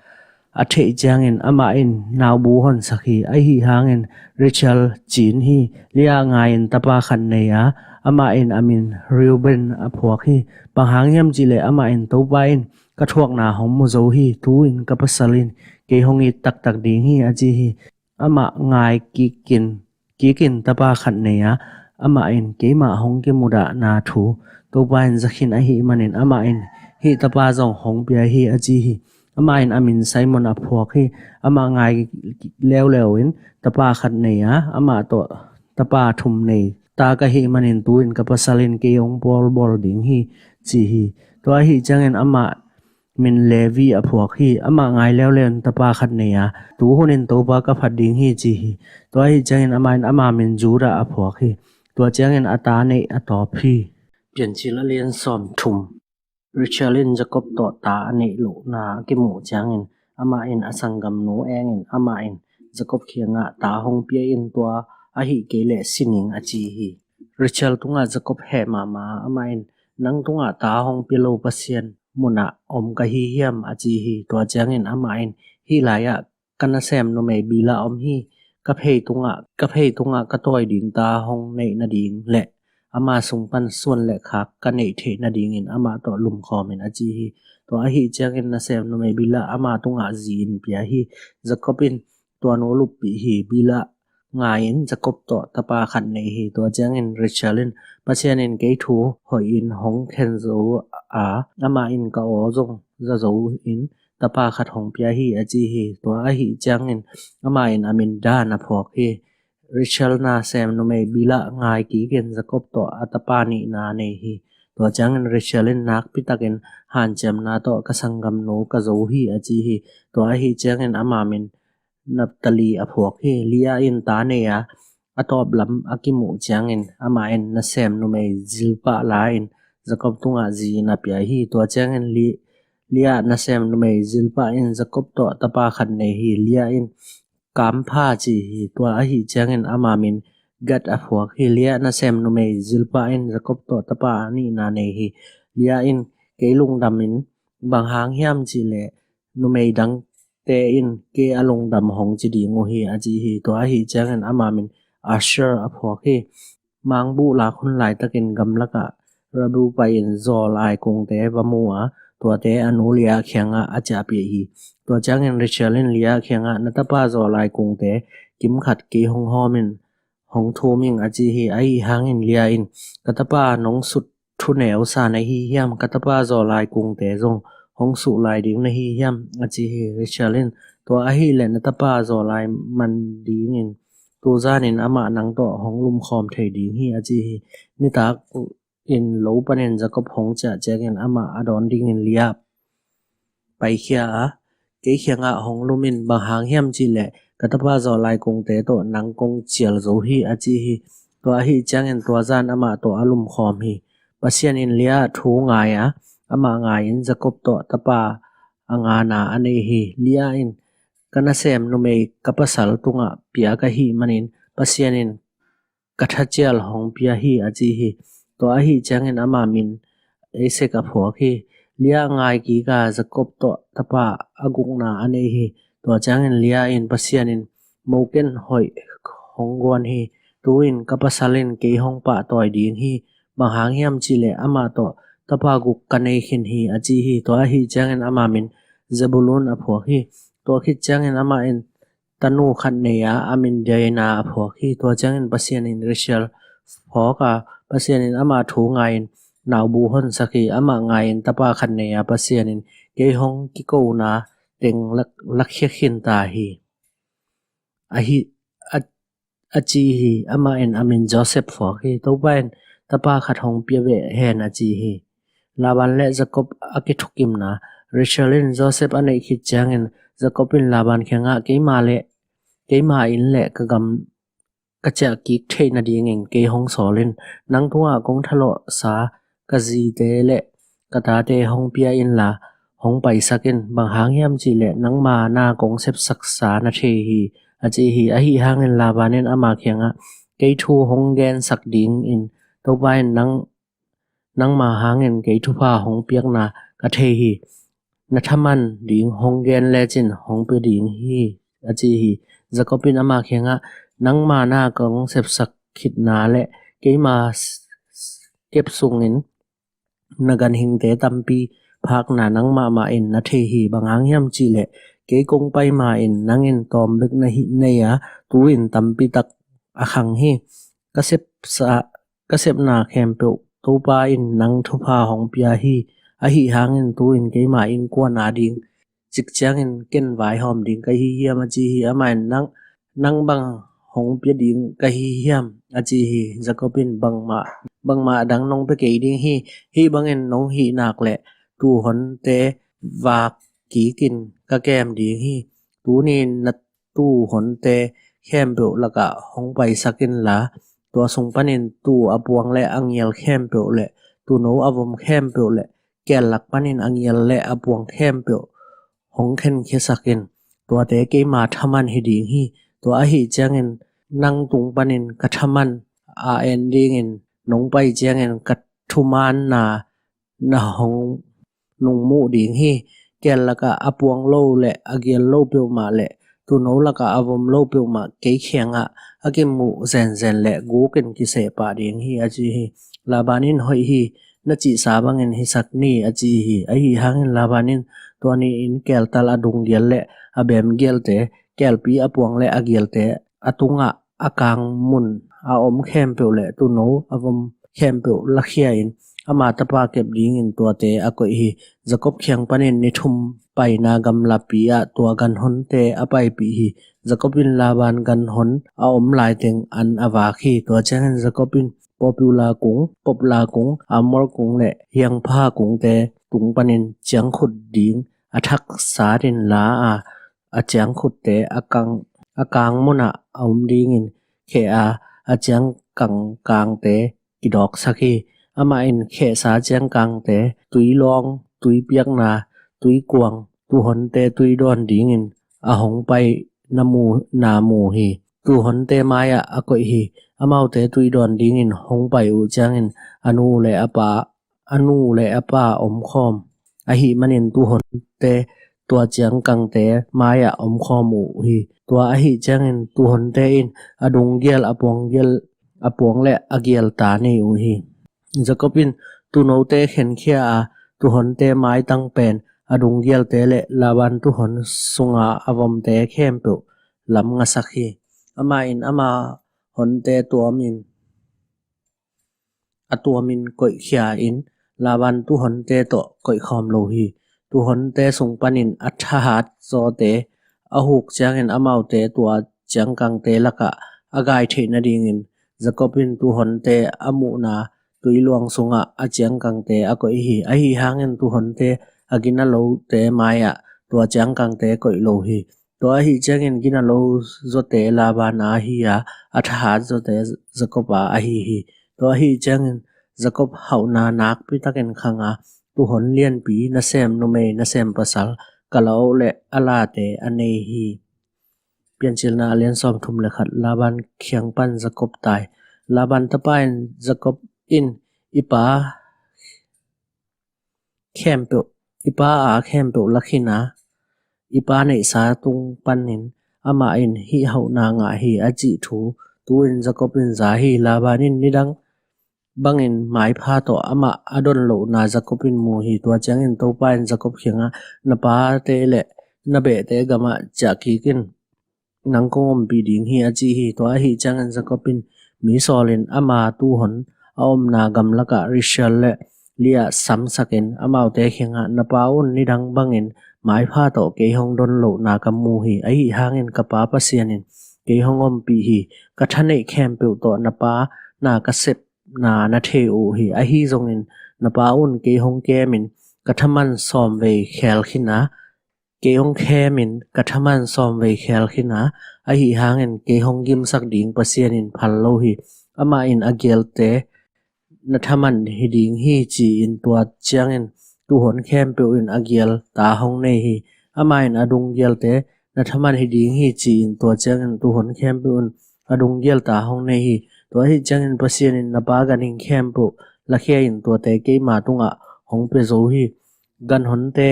a theih ciangin amah in naubu honsak hi. Ahi hangin Rachel cin hi. Leah ngai-in tapa khat nei a, amah in a min Reuben a phuak hi. Bang hang hiam cihleh amah in, Topa in ka thuakna hong mu zo hi. Tu-in ka pasal in kei hong it taktak ding hi, a ci hi. Amah ngai kikin, kikin tapa khat nei a, amah in, Keimah hong kimudahna thu Topa in za khin ahih manin amah in hih tapa zong hong pia hi, a ci hi. Amah in a min Simon a phuak hi. Amah ngai leuleu in tapa khat nei a, amah tawh tapa thum nei tak ahih manin tu-in ka pasal in kei hong pawlbawl ding hi, ci hi. Tua ahi ciangin amah min Levi a phuak hi. Amah ngai leuleu in tapa khat nei a, tu hunin Topa ka phat ding hi, ci hi. Tua ahi ciangin amah in ama min Judah a phuak hi. Tua ciangin a ta neih a tawp hi. Piancil a lian sawm thum. Rachel in Jacob tawh ta a neih lohna a kimuh ciangin amah in a sanggamnu engin amah in Jacob kiangah, Ta hong pia in, tua ahih kei leh si ning, a ci hi. Rachel tungah Jacob heh mahmah a, amah in, Nang tungah ta hong pia lo Pasian munah om ka hi hiam, a ci hi. Tua ciangin amah in, Hih lai-ah ka nasem numei Bilhah om hi. Ka phei tungah, ka phei tungah ka tawi ding ta hong neih nading le ama sung pan suan le khak ka neih theih nadingin amah tawh lumkhawm in, a ci hi. Tua ahi ciangin nasem numei Bilhah ama tungah zi-in pia hi. Jacob in tua nu luppih hi. Bilhah ngai-in Jacob tawh tapa khat nei hi. Tua ciangin Rachel in, Pasian in kei thu hoihin hong khen zo a, amah in ka aw zong za zo in tapa khat hong pia hi, a ci hi. Tua ahi ciangin amah in a min Dan a phuak hi. Rachel nasem numei Bilhah ngai kikin Jacob tawh a tapa nihna nei hi. Tua ciangin Rachel in, Nakpi takin hanciamna tawh ka sanggamnu ka zo hi, a ci hi. Tua ahi ciangin ama min Naphtali a phuak hi. Leah in ta nei a, a tawp lam a kimuh ciangin amah in nasem numei Zilpah la-in Jacob tungah zi-in a pia hi. Tua ciangin Li-, Leah nasem numei Zilpah in Jacob tawh tapa khat nei hi. Leah in Kampha ci hi. Tua ahi ciangin ama min Gad a phuak hi. Leah nasem numei Zilpah in Jacob tawh tapa a nihna nei hi. Leah in, Kei lungdam in, bang hang hiam cihleh numei dangte in kei a lungdam hong ci ding uh hi, a ci hi. Tua ahi ciangin ama min Asher a phuak hi. Mangbuh lak hun laitakin gamlakah Rabu pai-in zawl ai kungte va mu a, tuate a nu Leah kiangah a ciahpih hi. Tua ciangin Rachel in Leah kiangah, Na tapa zawl ai kungte kim khat kei hong hawm in hong thum ing, a ci hi. Ahi hangin Leah in, Ka tapa, nong sut thu neu sa na hi hiam? Ka tapa zawl ai kungte zong hong suh lai ding na hi hiam? a ci hi. Rachel in, Tua ahih leh na tapa zawl ai man dingin tu zanin amah nang tawh hong lumkhawm thei ding hi, a ci hi. Nitak in lo panin Jacob hong ciah ciangin amah a dawn dingin Leah paikhia a, Kei kiangah hong lum in, bang hang hiam cihleh ka tapa zawl ai kungte tawh nang kong cial zo hi, a ci hi. Tua ahi ciangin tua zan amah tawh a lumkhawm hi. Pasian in Leah thu ngai a, amah ngai-in Jacob tawh tapa a ngana a nei hi. Leah in, Ka nasem numei ka pasal tungah piak ahih manin Pasian in ka thacial hong pia hi, a ci hi. Tua ahi ciangin ama min Esek a phuak hi. Leah ngai kik a, Jacob tawh tapa a gukna a nei hi. Tua ciangin Leah in, Pasian in moken hoih hong guan hi. Tu-in ka pasal in kei hong pahtawi ding hi. Bang hang hiam cihleh amah tawh tapa guk ka nei khin hi, a ci hi. Tua ahi ciangin ama min Zebulun a phuak hi. Tua khit ciangin amah in tanu khat nei a, a min Dina a phuak hi. Tua ciangin Pasian in Rachel phawk a, Pasian in amah thu ngai-in, naubu honsak hi. Amah ngai-in tapa khat nei a, Pasian in kei hong kikona teng lak-, lakhia khin ta hi. Ahi, a, a ci hi. Amah in a min Joseph phuak hi. Topa in tapa khat hong pia beh hen, a ci hi. Laban le Jacob a kithukimna. Rachel in Joseph a neih khit ciangin Jacob in Laban kiangah, keima le, keima inn le ka gam ka ciah kik theih nadingin kei hong sawl in. Nang tungah kong thalawhsa ka zite le ka tate hong pia inla, hong paisak in. Bang hang hiam cihleh nangma na kong sepsaksa na thei hi, a ci hi. Ahi hangin Laban in ama kiangah, kei thu hong gensak dingin Topa in nang, nangma hangin kei thupha hong piakna ka thei hi. Na thaman ding hong gen lecin hong pia ding hi, a ci hi. Jacob in ama kiangah, nangma na kong sepsak khitna le keima s-, s-, kep sungin na ganhingte tampi phakna nangmah mah in na thei hi. Bang hang hiam cihleh kei kong pai ma-in nang in tawm bek na hi nei a, tu-in tampi tak a khang hi. Ka sepsa, ka sepna khempeuh Topa in nang thupha hong pia hi. Ahi hangin tu-in keima innkuan a ding cik ciangin ken vaihawm ding ka hi hiam, a ci hi. Amah in, nang, nang bang hong pia ding ka hi hiam, a ci hi. Jacob in, bangmah, bangmah dang nong pia kei ding hi. Hih bangin nong hih nak le tuuhonte vak kikin ka kem ding hi. Tuni-in na tuuhonte khempeuh lakah hong paisak inla, tua sung panin tuu a puang le a ngial khempeuh le tuuno a vom khempeuh le keel lak panin a ngial le a puang khempeuh hong khenkhiasak in. Tuate keima thaman hi ding hi. Tua ahi ciangin nang tung panin ka thaman a en dingin nong pai ciangin ka thumaanna na hong nungmuh ding hi. Keel lakah a puang lo le a gial lo peuhmah le tuuno lakah a vom lo peuhmah kei kiangah a kimuh zenzen le gukin kiseh pah ding hi, a ci hi. Laban in, hoih hi, na cihsa bangin hisak ni, a ci hi. Ahi hangin Laban in tua ni-in keeltal a dunggial le a beemgialte, keelpi a puang le a gialte a tungah a kangmun a om khempeuh le tuuno a vom khempeuh lakhia in, ama tapa kep dingin tuate a koih hi. Jacob kiang panin ni thum paina gamlapi ah tua ganhonte a paipih hi. Jacob in Laban ganhon a om laiteng an a vak hi. Tua ciangin Jacob in popula kung, popla kung, Amor kung le hiangpha kungte tung panin ciangkhut ding a thak sat inla, a a ciangkhutte a kang, a kangmunah a om dingin kheh a, a ciangkang kangte kidawksak hi. Amah in khehsa ciangkangte tui lawng, tui piakna, tui kuang, tuuhonte tui dawn dingin a hong pai na mu, na mu hi. Tuuhonte mai-ah a koih hi. Amaute tui dawn dingin hong pai uh ciangin a nu le a pa a nu le a pa omkhawm ahih manin tuuhonte tua ciangkangte mai-ah omkhawm uh hi. Tua ahih ciangin tuuhonte in a dunggial, a puanggial, a puang le a gial ta nei uh hi. Jacob in tuunote khenkhia a, tuuhonte maitang pen a dunggialte le Laban tuuhon sunga a vomte khempeuh lam ngasak hi. Amah in ama honte tuamin a tuamin koihkhia in Laban tuuhonte tawh koihkhawm lo hi. Tuuhonte sung panin a thahat zawte a huk ciangin amaute tua ciangkangte lakah a gai theih nadingin Jacob in tuuhonte a muhna tuiluang sungah a ciangkangte a koih hi. Ahi hangin tuuhonte a gina lote mai-ah tua ciangkangte koih lo hi. Tua ahih ciangin gina lo zawte Laban a hi a, a thahat zawte Jacob a ahi hi. Tua ahih ciangin Jacob hauhna nakpi takin khang a, tuuhon lianpi, nasem numei, nasem pasal, kalaoh le a late a nei hi. Piancilna a lian sawmthum le khat. Laban kiang pan Jacob tai. Laban tapa in Jacob in, i pa khempeuh, i pa a khempeuh la khin a, i pa neihsa tung panin amah in hih hauhna ngah hi, a cih thu tu-in Jacob in za hi. Laban in nidang bangin maipha tawh amah a don lohna Jacob in mu hi. Tua ciangin Topa in Jacob kiangah, na pate le na behte gamah ciah kik in, nang kong ompih ding hi, a ci hi. Tua ahih ciangin Jacob in mi sawlin ama tuuhon a omna gamlakah Rachel le liah samsakin amaute kiangah, "Na pa un nidang bangin maipha tawh kei hong don lohna ka mu hi. Ahi hangin ka pa Pasian in kei hong ompih hi. Ka thaneih khempeuh tawh na pa na ka sepna na thei uh hi. Ahi zongin na pa un kei hong kemin ka thaman sawmvei khel khin a, kei hong kemin ka thaman sawmvei khel khin a, ahi hangin kei hong gimsak ding Pasian in phal lo hi. Amah in a gialte na thaman hi ding hi," ci-in tua ciangin tuhon khempeuh in a gial ta hong nei hi. Amah in a dung gialte na thaman hi ding hi, ci-in tua ciangin tuhon khempeuh in a dung gial ta hong nei hi. Tua ahi ciangin Pasian in, "Na pa ganhing khempeuh lakhia in, tuate keima tungah hong pia zo hi. Ganhonte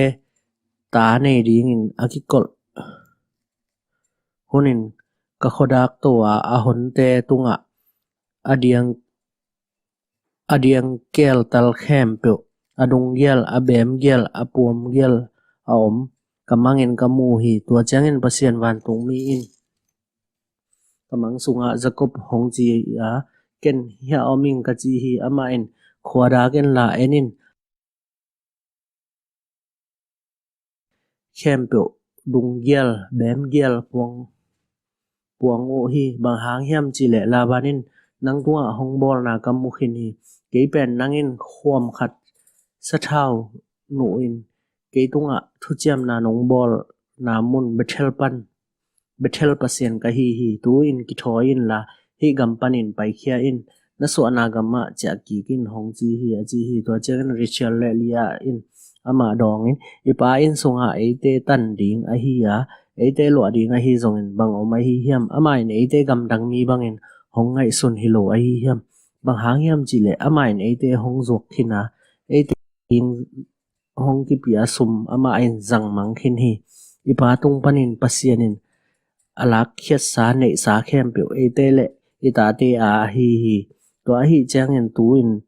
ta nei dingin a kikolh hunin ka khuadak to a, a honte tungah a diang a diang keltal khempeuh, a dung gial, a beem gial, a puam gial a om ka mangin ka mu hi." Tua ciangin Pasian vantungmi in ka mang sungah Jacob hong ci a, "Ken hiah om ing ka ci hi. Amah in, 'Khuadak inla en in, khempeuh dung gial, beem gial puang, puang uh hi. Bang hang hiam cihleh Laban in nang tungah hong bawlna ka mu khin hi. Kei pen nang in khuam khat sathau nuh in kei tungah thuciamna nong bawlna mun Bethel pan, Bethel Pasian ka hi hi. Tu-in kithawi inla hih gam panin paikhia in. Na suahna gamah ciah kik in,' hong ci hi," a ci hi. Tua ciangin Rachel le Leah in amah dawngin, "I pa inn sungah eite tan ding ahi a, eite luah ding ahi zongin bang om ahi hiam? Amah in eite gamdang mi bangin hong ngaihsun hi lo ahi hiam? Bang hang hiam cihleh amah in eite hong zuak khin a, eite ding hong kipia sum amah in zangmang khin hi. I pa tung panin Pasian in a lakkhiatsa neihsa khempeuh eite le i tate a ahi hi. Tua ahi ciangin tu-in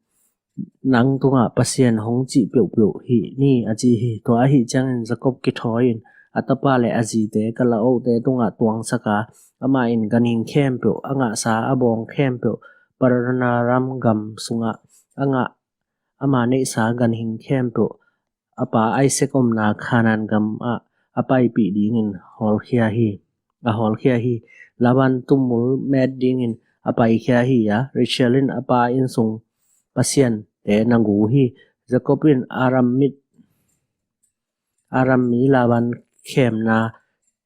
nang tungah Pasian hong cih peuhpeuh hih ni," a ci hi. Tua ahi ciangin Jacob kithawi in a tapa le a zite, Kalaote tungah tuangsak a, amah in ganhing khempeuh, a ngahsa a bawng khempeuh, Padanaram gam sungah a ngah, ama neihsa ganhing khempeuh, a pa Isaac omna Kanaan gamah a paipih dingin hawlkhia hi, a hawlkhia hi. Laban tumul met dingin a paikhia hi a, Rachel in a pa inn sung pasiante na gu hi. Jacob in Aram mit, Aram mi Laban khemna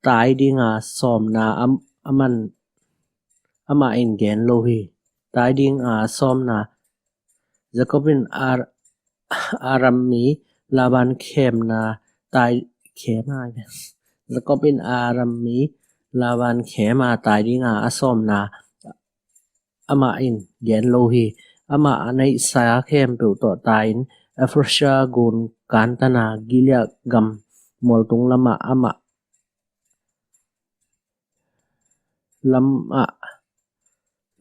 tai dinga sawmna am-, aman, amah in gen lo hi. Tai dinga sawmna, Jacob in Ar-, Aram mi Laban khemna tai, khema, Jacob in Aram mi Laban khema tai dinga a sawmna amah in gen lo hi. Amah a neihsa khempeuh tawh tai-in Ephrathah gun kantana Gilead gam mualtung lamah amah lam a,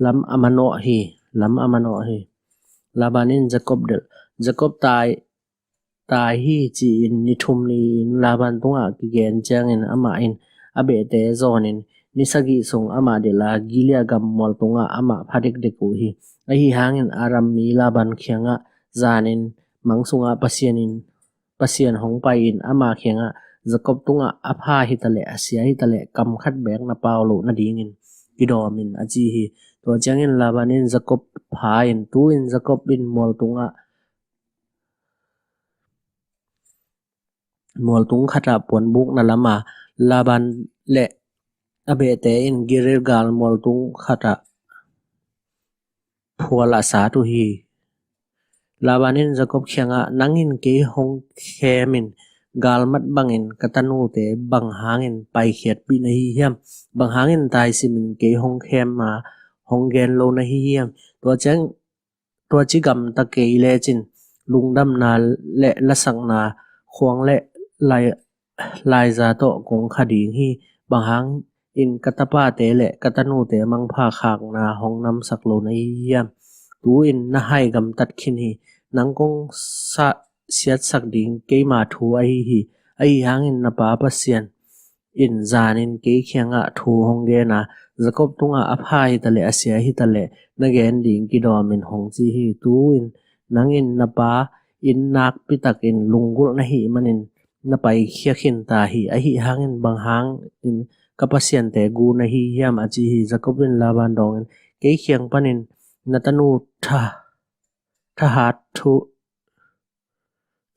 lam a manawh hi, lam a manawh hi. Laban in Jacob delh, Jacob tai, tai hi, ci-in ni thum ni-in Laban tungah kigen ciangin amah in a behte zawnin ni sagih sung amah delh a, Gilead gam mualtungah amah pha dekdek uh hi. Ahi hangin Aram mi Laban kiangah zanin mang sungah Pasian in, Pasian hong pai-in ama kiangah, "Jacob tungah a pha hitaleh a sia hitaleh kam khat beek na pau loh nadingin kidawm in," a ci hi. Tua ciangin Laban in Jacob pha-in, tu-in Jacob in mualtungah, mualtung khatah puanbuk na lam a, Laban le a behte in Gilgal mualtung khatah phual a sat uh hi. Laban in Jacob kiangah, "Nang in kei hong khemin galmat bangin ka tanute bang hangin paikhiatpih na hi hiam? Bang hangin taisimin kei hong khem a hong gen lo na hi hiam? Tua ciang, tua ci gamta kei lecin lungdamna le lasakna khuang le lai, laiza tawh kong kha ding hi. Bang hangin ka tapate le ka tanute mangpha khakna hong namsak lo na hi hiam? Tu-in na hai gamtat khin hi. Nang kong sa-, siatsak ding keima thu ahi hi. Ahi hangin na pa Pasian in zanin kei kiangah thu hong gen a, 'Jacob tungah a pha hitaleh a sia hitaleh na gen ding kidawm in,' hong ci hi. Tu-in nang in na pa inn nakpi takin lunggulh na hih manin na paikhia khinta hi. Ahi hangin bang hangin ka pasiante gu na hi hiam, a ci hi. Jacob in Laban dawngin, kei kiang panin na tanu tha, thahat thu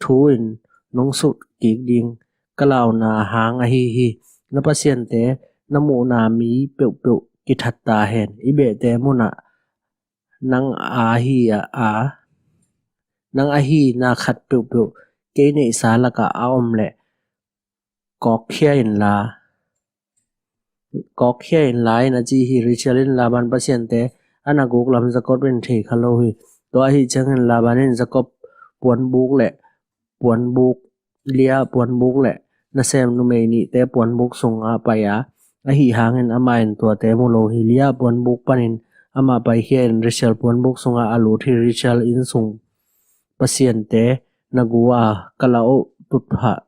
thu in nong sut kik ding ka launa hang ahi hi. Na pasiante na muhna mi peuhpeuh kithat ta hen. I behte munah nang ahi a, a nang ahi na khat peuhpeuh kei neihsa lakah a om leh kawkkhia inla, kawkkhia inla in, a ci hi. Rachel in Laban pasiante a na guk lam Jacob in thei kha lo hi. Tua ahi ciangin Laban in Jacob puanbuk le puanbuk, Leah puanbuk le nasem numei nihte puanbuk sungah pai a, ahi hangin amah in tuate mu lo hi. Leah puanbuk panin amah paikhia in Rachel puanbuk sungah a lut hi. Rachel inn sung pasiante na gu a, ka lauh tutphah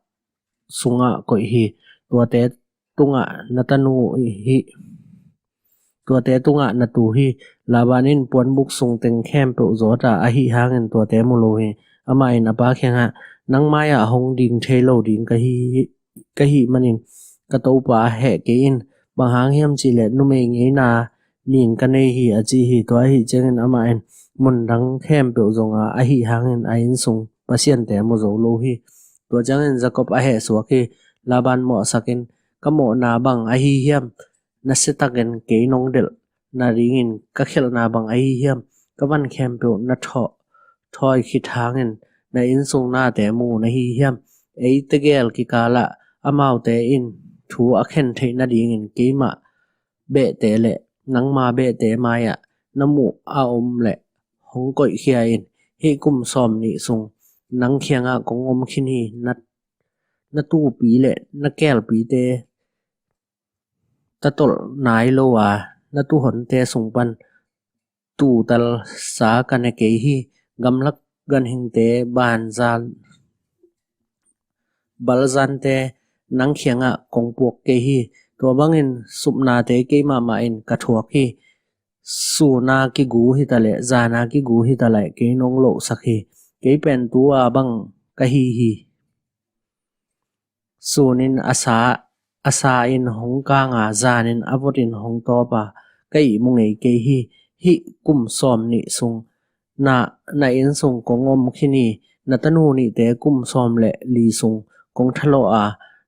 sungah koih hi. Tuate tungah na tanu hi. Tuate tungah na tu hi. Laban in puanbuk sung teng khempeuh zawt a, ahi hangin tuate mu lo hi. Amah in a pa kiangah, nang mai-ah hong ding thei lo ding ka hi, ka hih manin ka topa heh kei in. Bang hang hiam cihleh numei ngeina nin ka nei hi, a ci hi. Tua ahi ciangin amah in mun dang khempeuh zong a, ahi hangin a inn sung pasiante mu zo lo hi. Tua ciangin Jacob a heh suak hi. Laban mawhsakin, ka mawhna bang ahi hiam? Nasiatakin kei nong delh nadingin ka khelhna bang ahi hiam? Ka van khempeuh na thawh, thawi khit hangin na inn sung nate mu na hi hiam? Ei tegel kikalah amaute in thu a khen theih nadingin keimah behte le nangma behte mai-ah na muh a om leh hong koihkhia in. Hih kum sawm nih sung nang kiangah kong om khin hi. Na, na tuupi le na keelpite tatolh nai lo a, na tuuhonte sung pan tuutalsa ka ne kei hi. Gamlak ganhingte banzan, balzante nang kiangah kong puak kei hi. Tua bangin supnate keimah mah in ka thuak hi. Suna kigu hitaleh, zana kigu hitaleh kei nong lohsak hi. Kei pen tua bang ka hi hi. Sunin a sa, a sa in hong kang a, zanin a votin hong tawp a, ka ihmu ngei kei hi. Hih kum sawm nih sung na, na inn sung kong om khin hi. Na tanu nihte kum sawm le li sung kong thalawh a,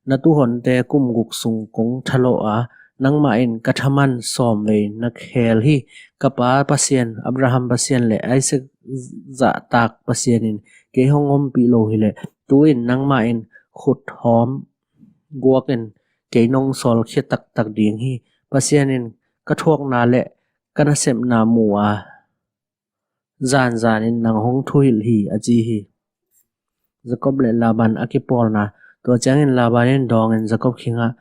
na tuuhonte kum guk sung kong thalawh a, nangmah in ka thaman sawmvei na khel hi. Ka pa Pasian, Abraham Pasian le Isaac zahtak Pasian in kei hong ompih lo hileh, tu-in nangmah in khut hawm guakin kei nong sawlkhia taktak ding hi. Pasian in ka thuakna le ka nasepna mu a, zanzanin nang hong thuhilh hi, a ci hi. Jacob le Laban a kipawlna. Tua ciangin Laban in dawngin Jacob kiangah,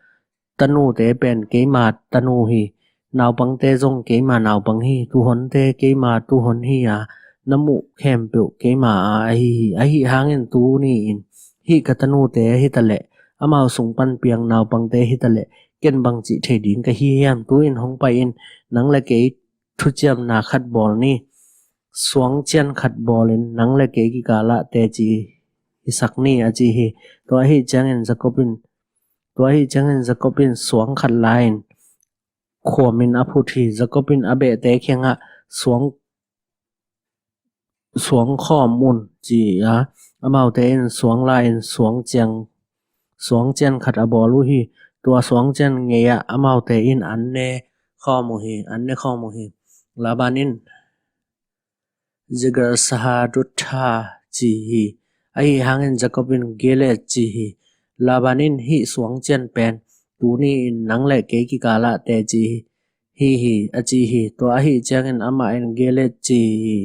tanute pen keima tanu hi. Naupangte zong keima naupang hi. Tuuhonte keima tuuhon hi a, na muh khempeuh keima a ahi hi. Ahi hangin tuni-in hih ka tanute hitaleh, amau sung pan piang naupangte hitaleh, ken bangci thei ding ka hi hiam? Tu-in hong pai in, nang le kei thuciamna khat bawl ni. Suangcian khat bawlin nang le kei kikalah teci hisak ni, a ci hi. Tua ahi ciangin Jacob in, tua ahi ciangin Jacob in suang khat la-in khuamin a phut hi. Jacob in a behte kiangah, suang, suang khawm un, ci a, amaute in suang la-in suangcian, suangcian khat a bawl uh hi. Tua suangcian ngei-ah amaute in an ne khawm uh hi, an ne khawm uh hi. Laban in Jegar Sahadutha ci hi. Ahi hangin Jacob in Gilead ci hi. Laban in, hih suangcian pen tuni-in nang le kei kikalah teci hi hi, a ci hi. Tua ahi ciangin amah in Gilead ci hi,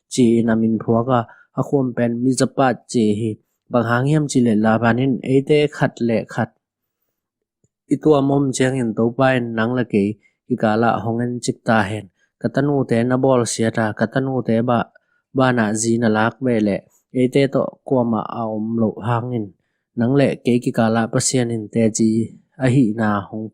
ci-in a min phuak a, a khuam pen Mizpah ci hi. Bang hang hiam cihleh Laban in, eite khat le khat i tuam om ciangin Topa in nang le kei kikalah hong en cik ta hen. Ka tanute na bawlsiat a, ka tanute ba, banah zi na lak beh leh, eite tawh kuamah a om loh hangin nang le kei kikalah Pasian in teci ahihna hong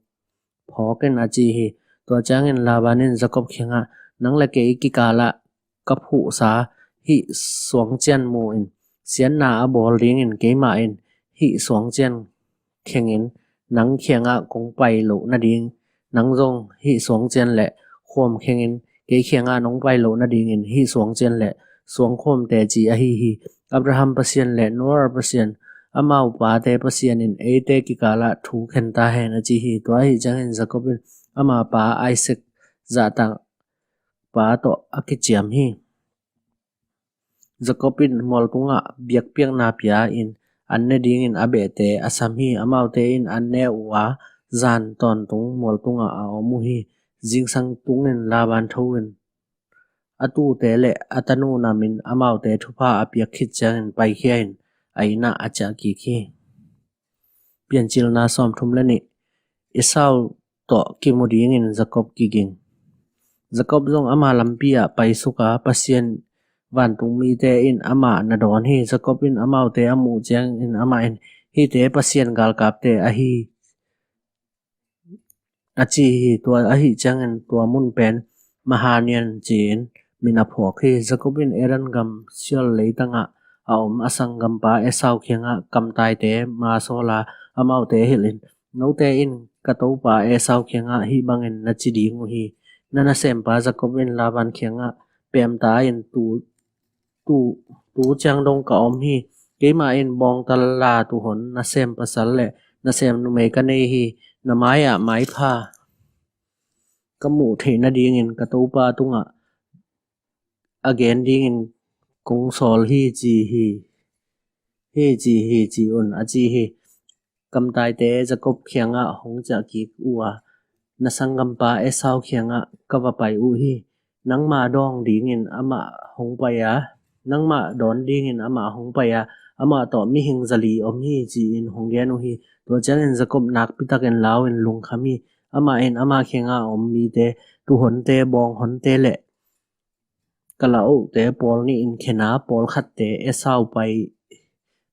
phawk in, a ci hi. Tua ciangin Laban in Jacob kiangah, nang le kei kikalah ka phuhsa hih suangcian mu in, siatna a bawl dingin keimah in hih suang cian khengin nang kiangah kong pai loh nading, nang zong hih suang cian le khuam khengin kei kiangah nong pai loh nadingin hih suang cian le suang khuam teci ahi hi. Abraham Pasian le Noah Pasian, amau pate Pasian in eite kikalah thu khen ta hen, a ci hi. Tua ahi ciangin Jacob in ama pa Isaac zahtak pa tawh a kiciam hi. Jacob in mual tungah biakpiakna pia in an ne dingin a behte a sam hi. Amaute in an ne uh a, zan tawntung mual tungah a om uh hi. Zingsang tungin Laban tho in a tute le a tanu namin amaute thupha a piak khit ciangin paikhia in a innah a ciah kik hi. Piancilna sawmthum le nih. Esau tawh kimu dingin Jacob kiging. Jacob zong ama lampi ah paisuk a, Pasian vantungmite in amah na dawn hi. Jacob in amaute a muh ciangin amah in, hihte Pasian galkapte ahi, a ci hi. Tua ahi ciangin tua mun pen Mahanaim ci-in min a phuak hi. Jacob in Eden gam Seir leitangah a om a sanggampa Esau kiangah kamtaite ma sawl a, amaute hilh in, note in ka topa Esau kiangah hih bangin na ci ding uh hi. Na nasempa Jacob in Laban kiangah peemta in tu tu, tu ciang dong ka om hi. Keimah in bawngtal la tuhon nasem pasal le nasem numei ka nei hi. Na mai-ah maipha ka muh theih nadingin ka topa tungah a gen dingin kong sawl hi ci hi. Hi ci hi ci un, a ci hi. Kamtaite Jacob kiangah hong ciah kik uh a, na sanggampa Esau kiangah ka va pai uh hi. Nangmah dawng dingin amah hong pai a, nangmah dawn dingin amah hong pai a, amah tawh mihing zali om hi ci-in hong gen uh hi. Tua ciangin Jacob nakpi takin lau in lungkham hi. Amah in ama kiangah a om mite, tuhonte, bawnghonte le kalaohte pawl nih in khen a, pawlkhatte Esau pai,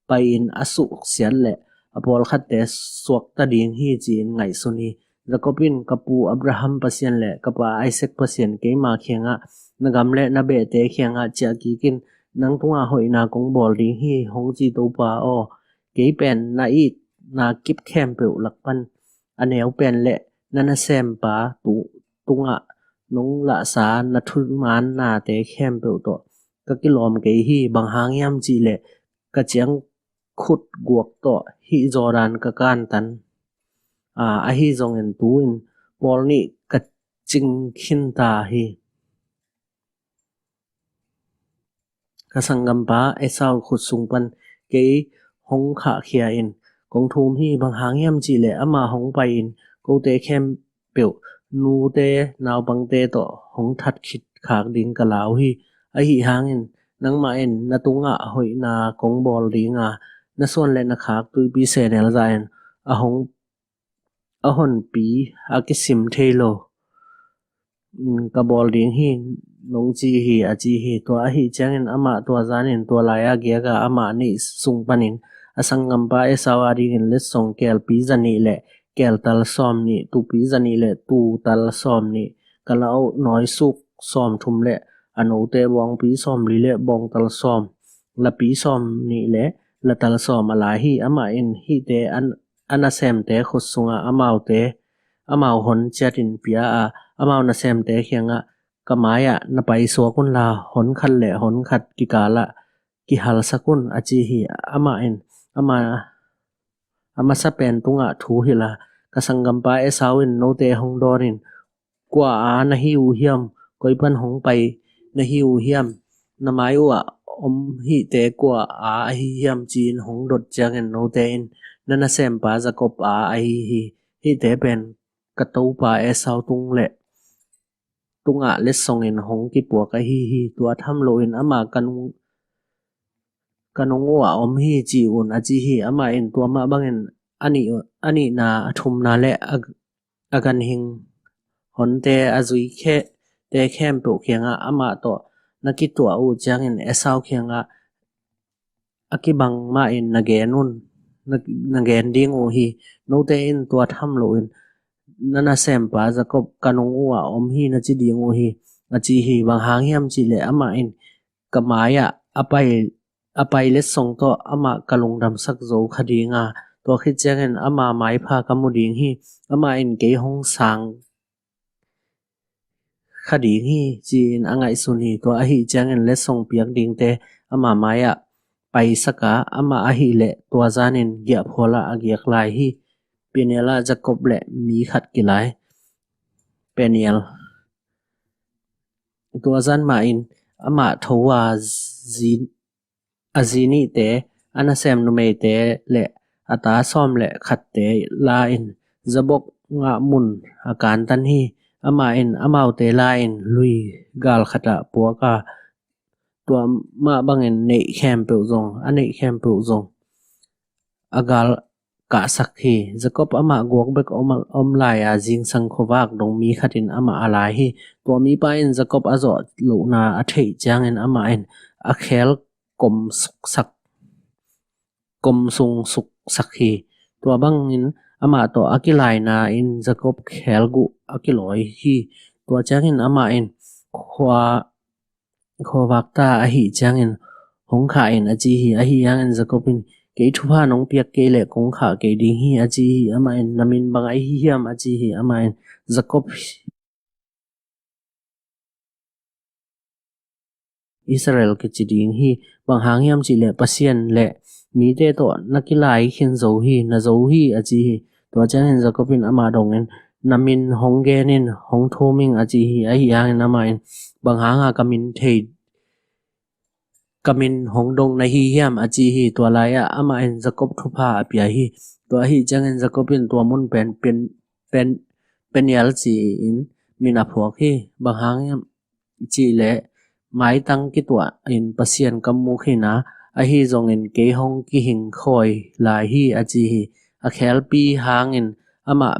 pai-in a suksiat le a pawlkhatte suakta ding hi ci-in ngaihsun hi. Jacob in, ka pu Abraham Pasian le ka pa Isaac Pasian, keima kiangah, na gam le na behte kiangah ciah kik in, nang tungah hoihna kong bawl ding hi, hong ci Topa aw, kei pen na itna kip khempeuh lak pan a neu pen le na nasempa tu tungah nong lahsa na thumaannate khempeuh tawh ka kilawm kei hi. Bang hang hiam cihleh ka ciangkhut guak tawh hih Jordan ka kantan, a, ahi zongin tu-in pawl nih ka cing khinta hi. Ka sanggampa Esau khut sung pan kei hong khahkhia in kong thum hi. Bang hang hiam cihleh amah hong pai-in kote khempeuh, nute naupangte tawh hong that khit khak ding ka lau hi. Ahi hangin nangmah in na tungah hoihna kong bawl ding a, na suan le na khak tuipi seenel zah in a hong, a honpi a kisim thei lo, mm, ka bawl ding hi, nong ci hi, a ci hi. Tua ahi ciangin amah tua zanin tua lai-a giaka amah neih sung panin a sanggampa Esau adingin letsong keelpi zanih le keeltal sawmnih, tuupi zanih le tuutal sawmnih, kalaoh nawisuk sawmthum le a note bawngpi sawmli le bawngtal sawm, lapi sawmnih le latal sawm a lai hi. Amah in hihte an a nasemte khut sungah amaute, amau hon ciatin pia a, amau nasemte kiangah, ka mai-ah na paisuak unla, hon khat le hon khat kikalah kihalsak un, a ci hi. Amah in ama, a masa pen tungah thu hilh a, ka sanggampa Esau in note hong dawnin, kua a na hi uh hiam? Koi pan hong pai na hi uh hiam? Na mai uh ah om hihte kua a ahi hiam? Ci-in hong dot ciangin note in, na nasempa Jacob a ahi hi. Hihte pen ka topa Esau tung le tungah letsongin hong kipuak ahi hi. Tua tham loin amah ka nung, ka nung uh ah om hi ci un, a ci hi. Amah in tua mah bangin a nih, a nihna, a thumna le a a ganhing honte, a zui khe te khempeuh kiangah amah tawh na kituah uh ciangin Esau kiangah a kibang mahin na gen un, na, na gen ding uh hi. Note in tua tham loin na nasempa Jacob ka nung uh ah om hi na ci ding uh hi, a ci hi. Bang hang hiam cihleh amah in ka mai-ah a pai a pai letsong tawh amah ka lungdamsak zo kha ding a, tua khit ciangin ama maipha ka mu ding hi. Amah in kei hong sang kha ding hi, ci-in a ngaihsun hi. Tua ahih ciangin letsong piak dingte ama mai-ah paisak a, amah ahih leh tua zanin giahphual ah a giak lai hi. Peniel ah Jacob le mi khat kilai. Peniel. Tua zan mahin amah tho a zi a zi nihte, a nasem numeite le a ta sawm le khatte la-in Jabbok ngahmun a kantan hi. Amah in amaute la-in lui gal khatah puak a, tua mah bangin neih khempeuh zong, a neih khempeuh zong a gal kahsak hi. Jacob amah guak bek om, om lai a, zingsang khuavak dong mi khatin amah a lai hi. Tua mipa in Jacob a zawh lohna a theih ciangin amah in a khel kom suksak, kom sung suksak hi. Tua bangin amah tawh a kilaina in Jacob khel guh a kilawi hi. Tua ciangin amah in khua, khuavak ta ahih ciangin hong khah in a ci hi. Ahih hangin Jacob in kei thupha nong piak kei leh kong khah kei ding hi a ci hi. Amah in na min bang ahi hiam a ci hi. Amah in Jacob Israel kici ding hi. Bang hang hiam cihleh Pasian le mite tawh na kilai khin zo hi, na zo hi a ci hi. Tua ciangin Jacob in amah dongin na min hong gen in hong thum ing a ci hi. Ahih hangin amah in bang hanga ka min thei, ka min hong dong na hi hiam a ci hi. Tua lai-ah amah in Jacob thupha a pia hi. Tua ahih ciangin Jacob in tua mun pen, pen, pen, Peniel ci-in min a phuak hi. Bang hang hiam cihleh maitang kituah in Pasian ka mu khin a, ahi zongin kei hong kihing khawi lai hi a ci hi. A khelpi hangin amah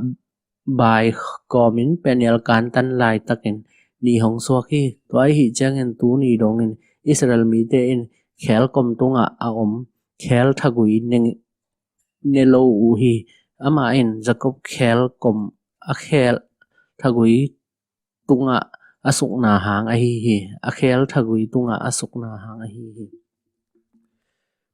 bai kawmin Peniel kantan laitakin ni hong suak hi. Tua ahih ciangin tuni dongin Israel mite in khel kom tungah a om khel thagui ne, ne lo uh hi. Amah in Jacob khel kom a khel thagui tungah a sukna hang ahi hi. A khel thagui tungah a sukna hang ahi hi.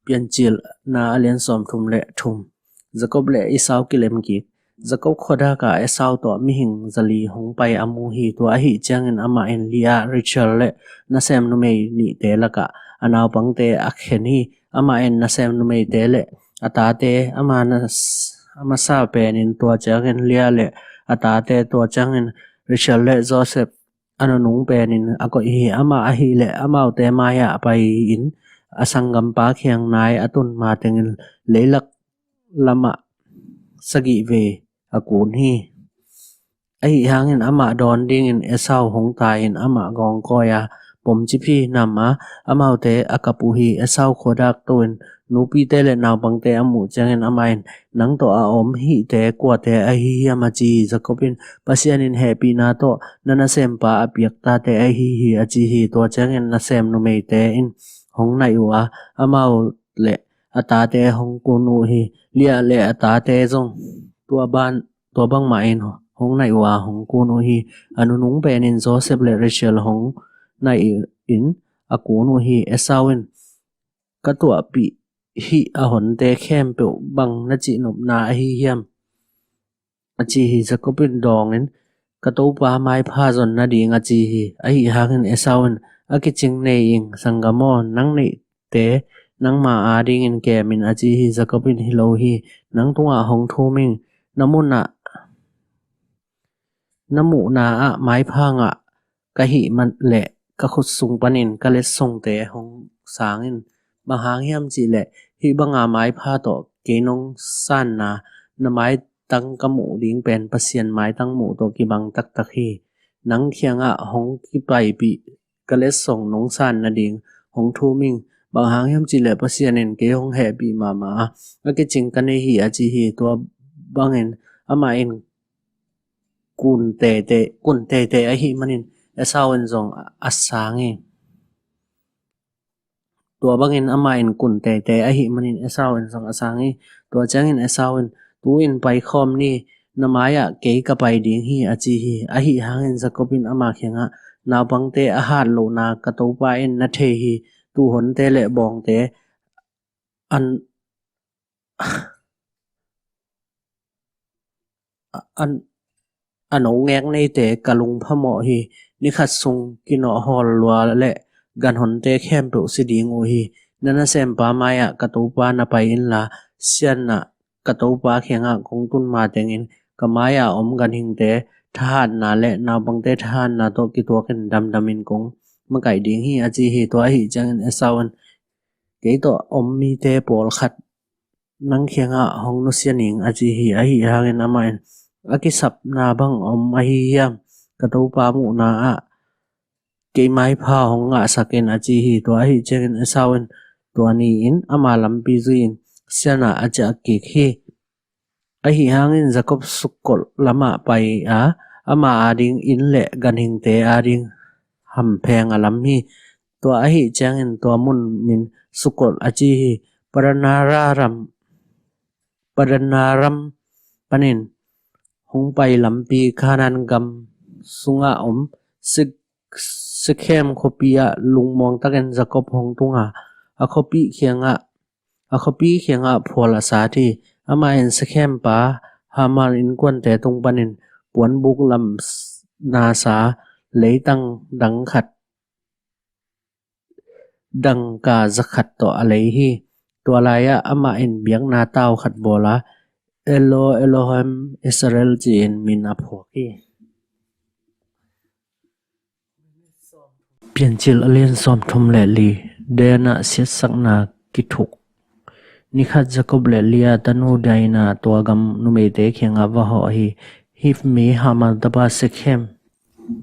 Piancilna a lian sawmthum le thum. Jacob le Esau kilem kik. Jacob khuadak ah Esau tawh mihing zali hong pai a mu hi. Tua ahih ciangin amah in Leah, Rachel le nasem numei nihte lakah a naupangte a khen hi. Amah in nasem numeite le a tate ama nas-, a masa penin, tua ciangin Leah le a tate, tua ciangin Rachel le Joseph a nunung penin a koih hi. Amah ahih leh amaute mai-ah a pai-in a sanggampa kiang nai a tun matengin leilak lamah sagih vei a kun hi. Ahih hangin amah dawn dingin Esau hong tai-in amah gawngkawi a, pomcip hi. Nam a amaute a kap uh hi. Esau khuadak to-in nupite le naupangte a muh ciangin amah in, nang tawh a om hihte kuate ahi hiam a ci hi. Jacob in, Pasian in hehpihna tawh na nasempa a piak tate ahi hi a ci hi. Tua ciangin nasem numeite in hong naih uh a, amau le a tate hong kun uh hi. Leah le a tate zong tua ban, tua bangmah in hong naih uh a hong kun uh hi. A nunung penin Joseph le Rachel hong naih in a kun uh hi. Esau in, ka tuahpih hih a honte khempeuh bang na cihnopna ahi hiam a ci hi. Jacob in dawngin, ka topa maipha zon nading a ci hi. Ahih hangin Esau in, a kicing nei ing, sanggam aw, nang neihte nangma adingin kem in a ci hi. Jacob in, hi lo hi, nang tungah hong thum ing, na munah, na muhna ah maipha ngah ka hih man leh ka khut sung panin ka letsongte hong sang in. Bang hang hiam cihleh hih banga maipha tawh kei nong sanna, na maitang ka muh ding pen Pasian maitang muh tawh kibang taktak hi. Nang kiangah hong kipaipih ka letsong nong san nading hong thum ing. Bang hang hiam cihleh Pasian in kei hong hehpih mahmah a, a kicing ka nei hi a ci hi. Tua bangin amah in kun teitei, kun teitei ahih manin Esau in zong a sang hi. Tua bangin amah in kun teitei ahih manin Esau in zong a sang hi. Tua ciangin Esau in, tu-in paikhawm ni, na mai-ah kei ka pai ding hi a ci hi. Ahih hangin Jacob in ama kiangah, naupangte a hat lohna ka topa in na thei hi. Tuhonte le bawngte an, an, a no ngek neite ka lung phamawh hi. Ni khat sung kinawhhawl lua le ganhonte khempeuh si ding uh hi. Na nasempa mai-ah ka topa na pai inla, Sian-ah ka topa kiangah kong tun matengin ka mai-a om ganhingte thahatna le naupangte thahatna tawh kituakin damdamin kong makaih ding hi, a ci hi. Tua ahih ciangin Esau in, kei tawh om mite pawlkhat nang kiangah hong nusia ning, a ci hi. Ahih hangin amah in, a kisapna bang om ahi hiam? Ka topa muhna ah kei maipha hong ngahsak in, a ci hi. Tua ahih ciangin Esau in tua ni-in ama lampi zui-in Sian-ah a ciah kik hi. Ahih hangin Jakob Sukkot lamah pai a, ama ading inn le ganhingte ading hampheng a lam hi. Tua ahih ciangin tua mun min Sukkot a ci hi. Padan-aram, Padan-aram panin hong pai lampi Kanaan gam sungah om Sik-, Sekhem khuapi ah lungmuang takin Jakob hong tung a, a khuapi kiangah, a khuapi kiangah phual a sat hi. Amah in Sekhem pa Hamor innkuante tung panin puanbuk lamna sa leitang dang khat, dangka za khat tawh a lei hi. Tua lai-ah amah in biakna tau khat bawl a, Elo Elohim Israel ci-in min a phuak hi. Piancil a lian sawmthum le li. Dan-ah siatsakna kithuk. Ni khat Jakob le Leah tanu Dina tua gam numeite kiangah va hawh hi. Hit mi Hamor tapa Sekhem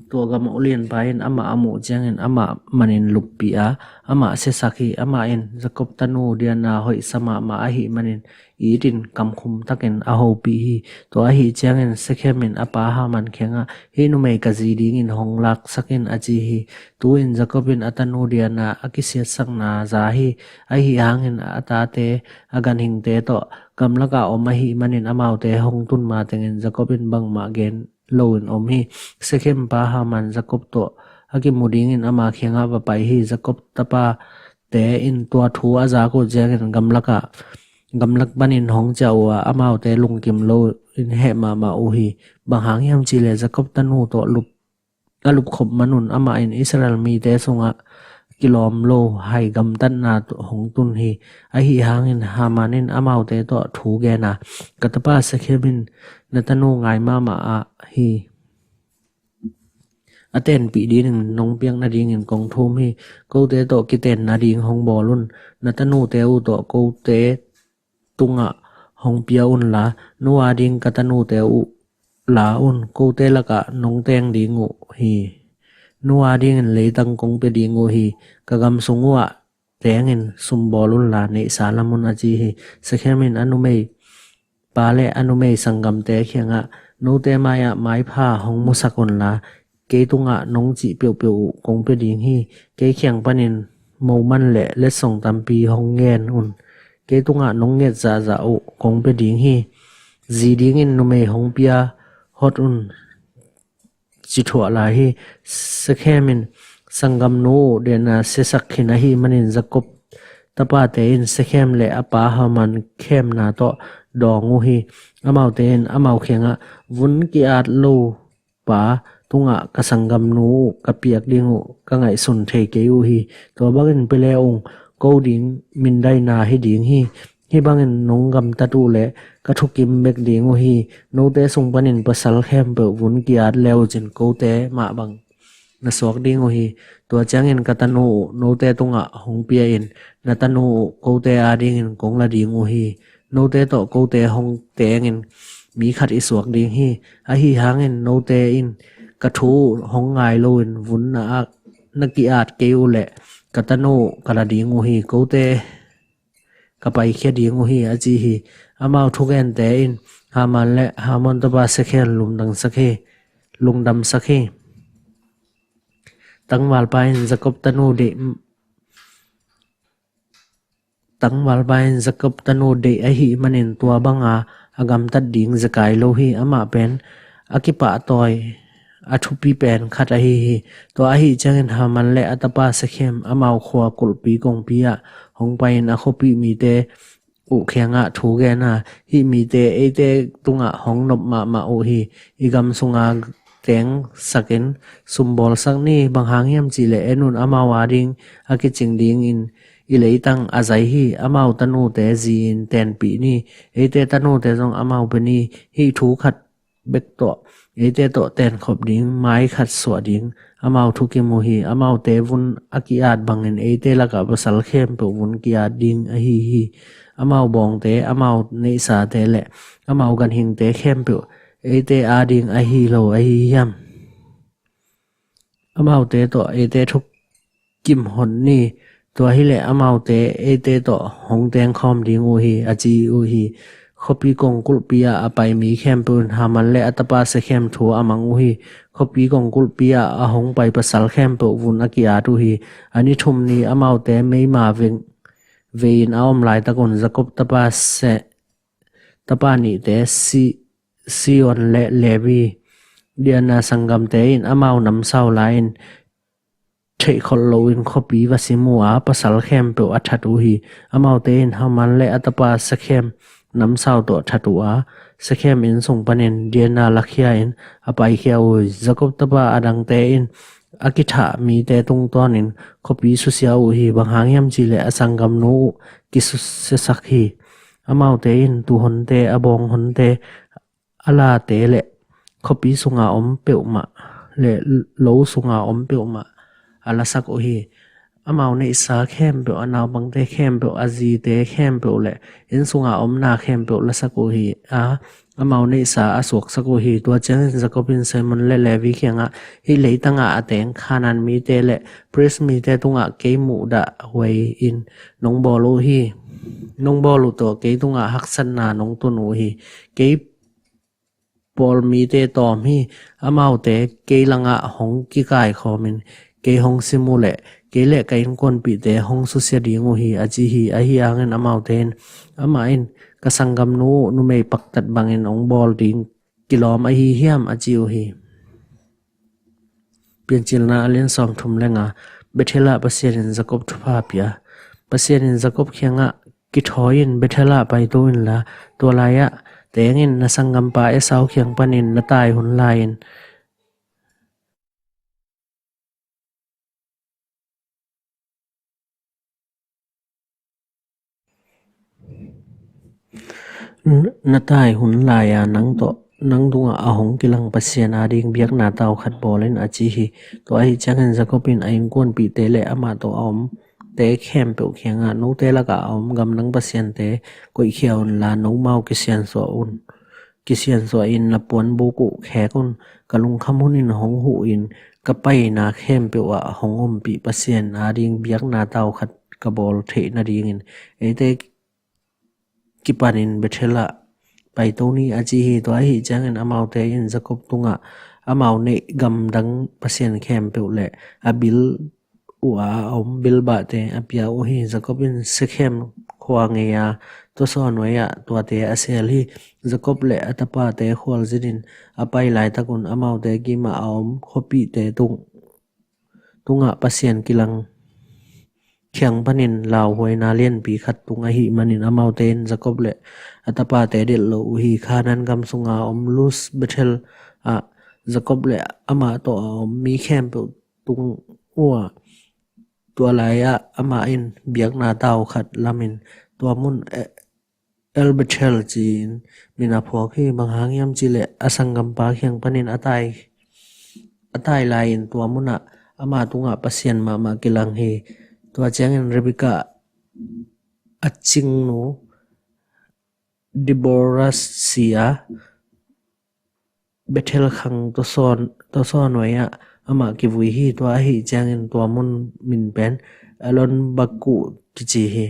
tua gam ulianpa in amah a muh ciangin amah manin luppih a, amah siasak hi. Amah in, Jakob tanu Dina hoihsa mahmah ahih manin itin kamkhum takin a hopih hi. Tua ahih ciangin Sekhem in a pa Hamor kiangah, hih numei ka zi dingin hong laksak in, a ci hi. Tu-in Jakob in a tanu Dina a kisiatsakna za hi. Ahih hangin a tate, a ganhingte tawh gamlakah om ahih manin amaute hong tun matengin Jakob in bangmah gen loin om hi. Sekhem pa Hamor Jakob tawh a kimu dingin ama kiangah va pai hi. Jakob tapate in tua thu a zak uh ciangin gamlakah, gamlak panin hong ciah uh a, amaute lungkim loin heh mahmah uh hi. Bang hang hiam cihleh Jakob tanu tawh lup, a lupkhop manun amah in Israel mite sungah kilawm lo hai gamtatna hong tun hi. Ahih hangin Hamor in amaute tawh thu gen a, ka tapa Sekhem in na tanu ngai mahmah a hi. A tenpih dingin nong piak nadingin kong thum hi. Kote tawh kitenna ding hong bawl un. Na tanute uh tawh kote tungah hong pia unla, nu ading ka tanute uh la un, kote lakah nong teng ding uh hi. Nu adingin leitang kong pia ding uh hi. Ka gam sung uhah tengin sum bawl unla, neihsa lam un, a ci hi. Sekhem in a numei pa le a numei sanggamte kiangah, note mai-ah maipha hong musak unla, kei tungah nong cih peuhpeuh uh kong pia ding hi. Kei kiang panin moman le letsong tampi hong ngen un. Kei tungah nong nget zahzah uh kong pia ding hi. Zi dingin numei hong pia hot un, ci thuah lai hi. Sekhem in sanggamnu uh Dina siasak khin ahih manin Jakob tapate in Sekhem le a pa Hamor khemna tawh dawng uh hi. Amaute in amau kiangah, vun ki-at lo pa tungah ka sanggamnu uh ka piak ding uh ka ngaihsun thei kei uh hi. Tua bangin pia le ung, ko ding mindaina hi ding hi. Hih bangin nong gamtat uh leh ka thukim bek ding uh hi. Note sung panin pasal khempeuh vun ki-at le uh cin kote mah bang na suak ding uh hi. Tua ciangin ka tanu uh note tungah hong pia in, na tanu uh kote adingin kong la ding uh hi. Note tawh kote hong tengin mi khat i suak ding hi. Ahih hangin note in ka thu uh hong ngai loin vun na, na ki-at kei uh leh ka tanu uh ka la ding uh hi. Kote ka paikhia ding uh hi, a ci hi. Amau thugente in Hamor le Hamor tapa Sekhem lungdamsak hi, lungdamsak hi. Tangvalpa in Jakob tanu deih, tangvalpa in Jakob tanu deih ahih manin tua banga a gamtat ding zekai lo hi. Amah pen a kipahtawi a thupi pen khat ahi hi. Tua ahih ciangin Hamor le a tapa Sekhem amau khua kulhpi kongpi ah hong pai-in a khuapih mite uh kiangah thu gen a, hih mite eite tungah hong nop mahmah uh hi. I gam sunga teng sakin sumbawlsak ni. Bang hang hiam cihleh en un, amau ading a kicing dingin i leitang a zai hi. Amau tanute zi-in tenpih ni. Eite tanute zong amau pia ni. Hih thu khat bek tawh eite tawh tenkhop ding, mai khat suah ding amau thukim uh hi. Amaute vun a ki-at bangin eite lakah pasal khempeuh vun ki-at ding ahi hi. Amau bawngte, amau neihsate le amau ganhingte khempeuh eite ading ahi lo ahi hiam? Amaute tawh eite thukim hon ni. Tua hileh amaute eite tawh hong tengkhawm ding uh hi, a ci uh hi. Khuapi kongkulhpi ah a pai mi khempeuh in Haman le a tapa Sekhem thu a mang uh hi. Khuapi kongkulhpi ah a hong pai pasal khempeuh vun a ki-at uh hi. A ni thum ni amaute meima veng vei-in a om laitakun Jakob tapa Se, tapa nihte Si, Simeon le Levi, Dinah sanggamte in amau namsau la-in theihkholh loin khuapi va sim uh a, pasal khempeuh a that uh hi. Amaute in Haman le a tapa Sekhem namsau tawh that uh a, Sekhem inn sung panin Dinah lakhia-in a paikhia uh hi. Jakob tapa adangte in a kithah mite tungtawnin khuapi susia uh hi. Bang hang hiam cihleh a sanggamnu uh kisusiasak hi. Amaute in tuuhonte, a bawnghonte, a late le khuapi sunga om peuhmah le lo sunga om peuhmah a lasak uh hi. Amau neihsa khempeuh, a naupangte khempeuh, a zite khempeuh le inn sunga omna khempeuh lasak uh hi. A, amau neihsa a suaksak uh hi. Tua ciangin Jakob in Simeon le Levi kiangah, hih leitangah a teng Kanaan mite le priest mite tungah kei muhdah huai-in nong bawl uh hi. Nong bawl uh tawh kei tungah haksatna nong tun uh hi. Kei pawl mite tawm hi. Amaute kei langah hong kikaikhawmin kei hong sim uh leh kei le ka innkuanpihte hong susia ding uh hi, a ci hi. Ahi hangin amaute in, amah in ka sanggamnu uh numei paktat bangin hong bawl ding kilawm ahi hiam, a ci uh hi. Piancilna a lian sawmthum le nga. Bethel ah Pasian in Jakob thupha pia. Pasian in Jakob kiangah, kithawi-in Bethel ah paito inla, tua lai-ah tengin na sanggampa Esau kiang panin na tai hun lai-in na tai hun lai-a nang tawh, nang tungah a hong kilang Pasian ading biakna tau khat bawl in, a ci hi. Tua ahi ciangin Jakob in a innkuanpihte le amah tawh a omte khempeuh kiangah, note lakah a om gamdang pasiante koihkhia unla, nomau kisiansuah un. Kisiansuah in na puanbuk uh khek un. Ka lungkham hunin hong huh in, ka paina khempeuh ah hong ompih Pasian ading biakna tau khat ka bawl theih nadingin eite kipanin Bethel ah paito ni, a ci hi. Tua ahi ciangin amaute in Jakob tungah amau neih gamdang pasian khempeuh le a bil uh a om bilbahte a pia uh hi. Jakob in Sekhem khua ngei-a tuasaw nuai-ah tuate a sel hi. Jakob le a tapate khualzinin a pai laitakun amaute kimah a om khuapihte tung, tungah Pasian kilang kiang panin lauhuaina lianpi khat tung ahih manin amaute in Jakob le a tapate delh lo uh hi. Kanaan gam sunga om Luz Bethel ah Jakob le amah tawh a om mi khempeuh tung uh a, tua lai-ah amah in biakna tau khat lamin tua mun, eh, El Bethel ci-in min a phuak hi. Bang hang hiam cihleh a sanggampa kiang panin a tai, a tai lai-in tua munah ama tungah Pasian mahmah kilang hi. Tua ciangin Rebekah a cingnu Deborah si a, Bethel khang tuasaw, tuasaw nuai-ah amah kivui hi. Tua ahi ciangin tua mun min pen Allon Bakuth kici hi.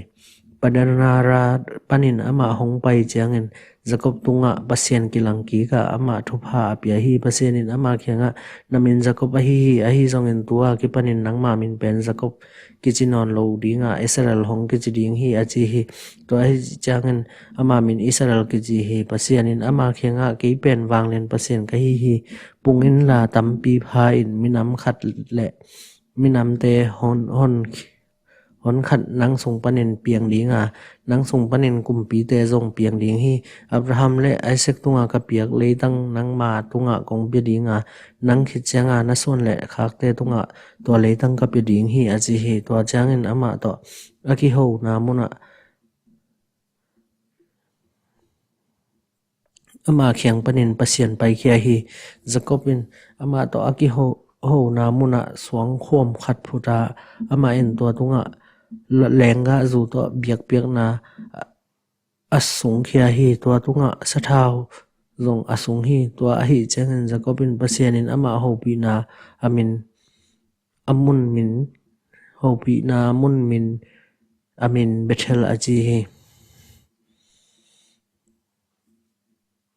Paddan-aram panin amah hong pai ciangin Jakob tungah Pasian kilang kik a, amah thupha a pia hi. Pasian in ama kiangah, na min Jakob ahi hi. Ahi zongin tu-a kipanin nangma min pen Jakob kici nawn lo dinga, Israel hong kici ding hi, a ci hi. Tua ahi ciangin ama min Israel kici hi. Pasian in ama kiangah, kei pen vanglian Pasian ka hi hi. Pung inla tampi pha in, minam khat le minamte hon, hon, hon khat nang sung panin piang ding a, nang sung panin kumpite zong piang ding hi. Abraham le Isaac tungah ka piak leitang nangma tungah kong pia ding a, nang khit cianga na suan le khakte tungah tua leitang ka pia ding hi, a ci hi. Tua ciangin amah tawh a kihona munah ama kiang panin Pasian paikhia hi. Jacob in amah tawh a kihona munah suangkhawm khat phut a, amah in tua tungah lenggahzu tawh biakpiakna a sungkhia hi. Tua tungah sathau zong a sung hi. Tua ahih ciangin Jacob in Pasian in amah hopihna a min, a mun min, hopihna mun min a min Bethel a ci hi.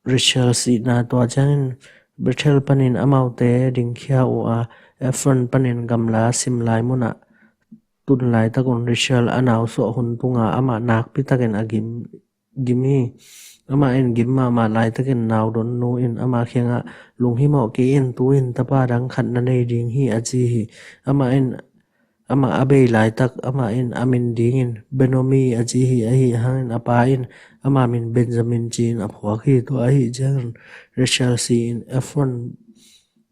Rachel sihna. Tua ciangin Bethel panin amaute dingkhia uh a, Ephron panin gamla sim lai munah tun laitakun Rachel a nausuah hun tunga amah nakpitakin a gim, gim hi. Amah in gim mahmah laitakin naudonnu in ama kiangah, lunghimawh kei in, tu-in tapa dang khat na nei ding hi, a ci hi. Amah in amah a bei laitak amah in a min dingin Benomi a ci hi. Ahi hangin a pa in ama min Benjamin ci-in a phuak hi. Tua ahih ciangin Rachel si-in Ephron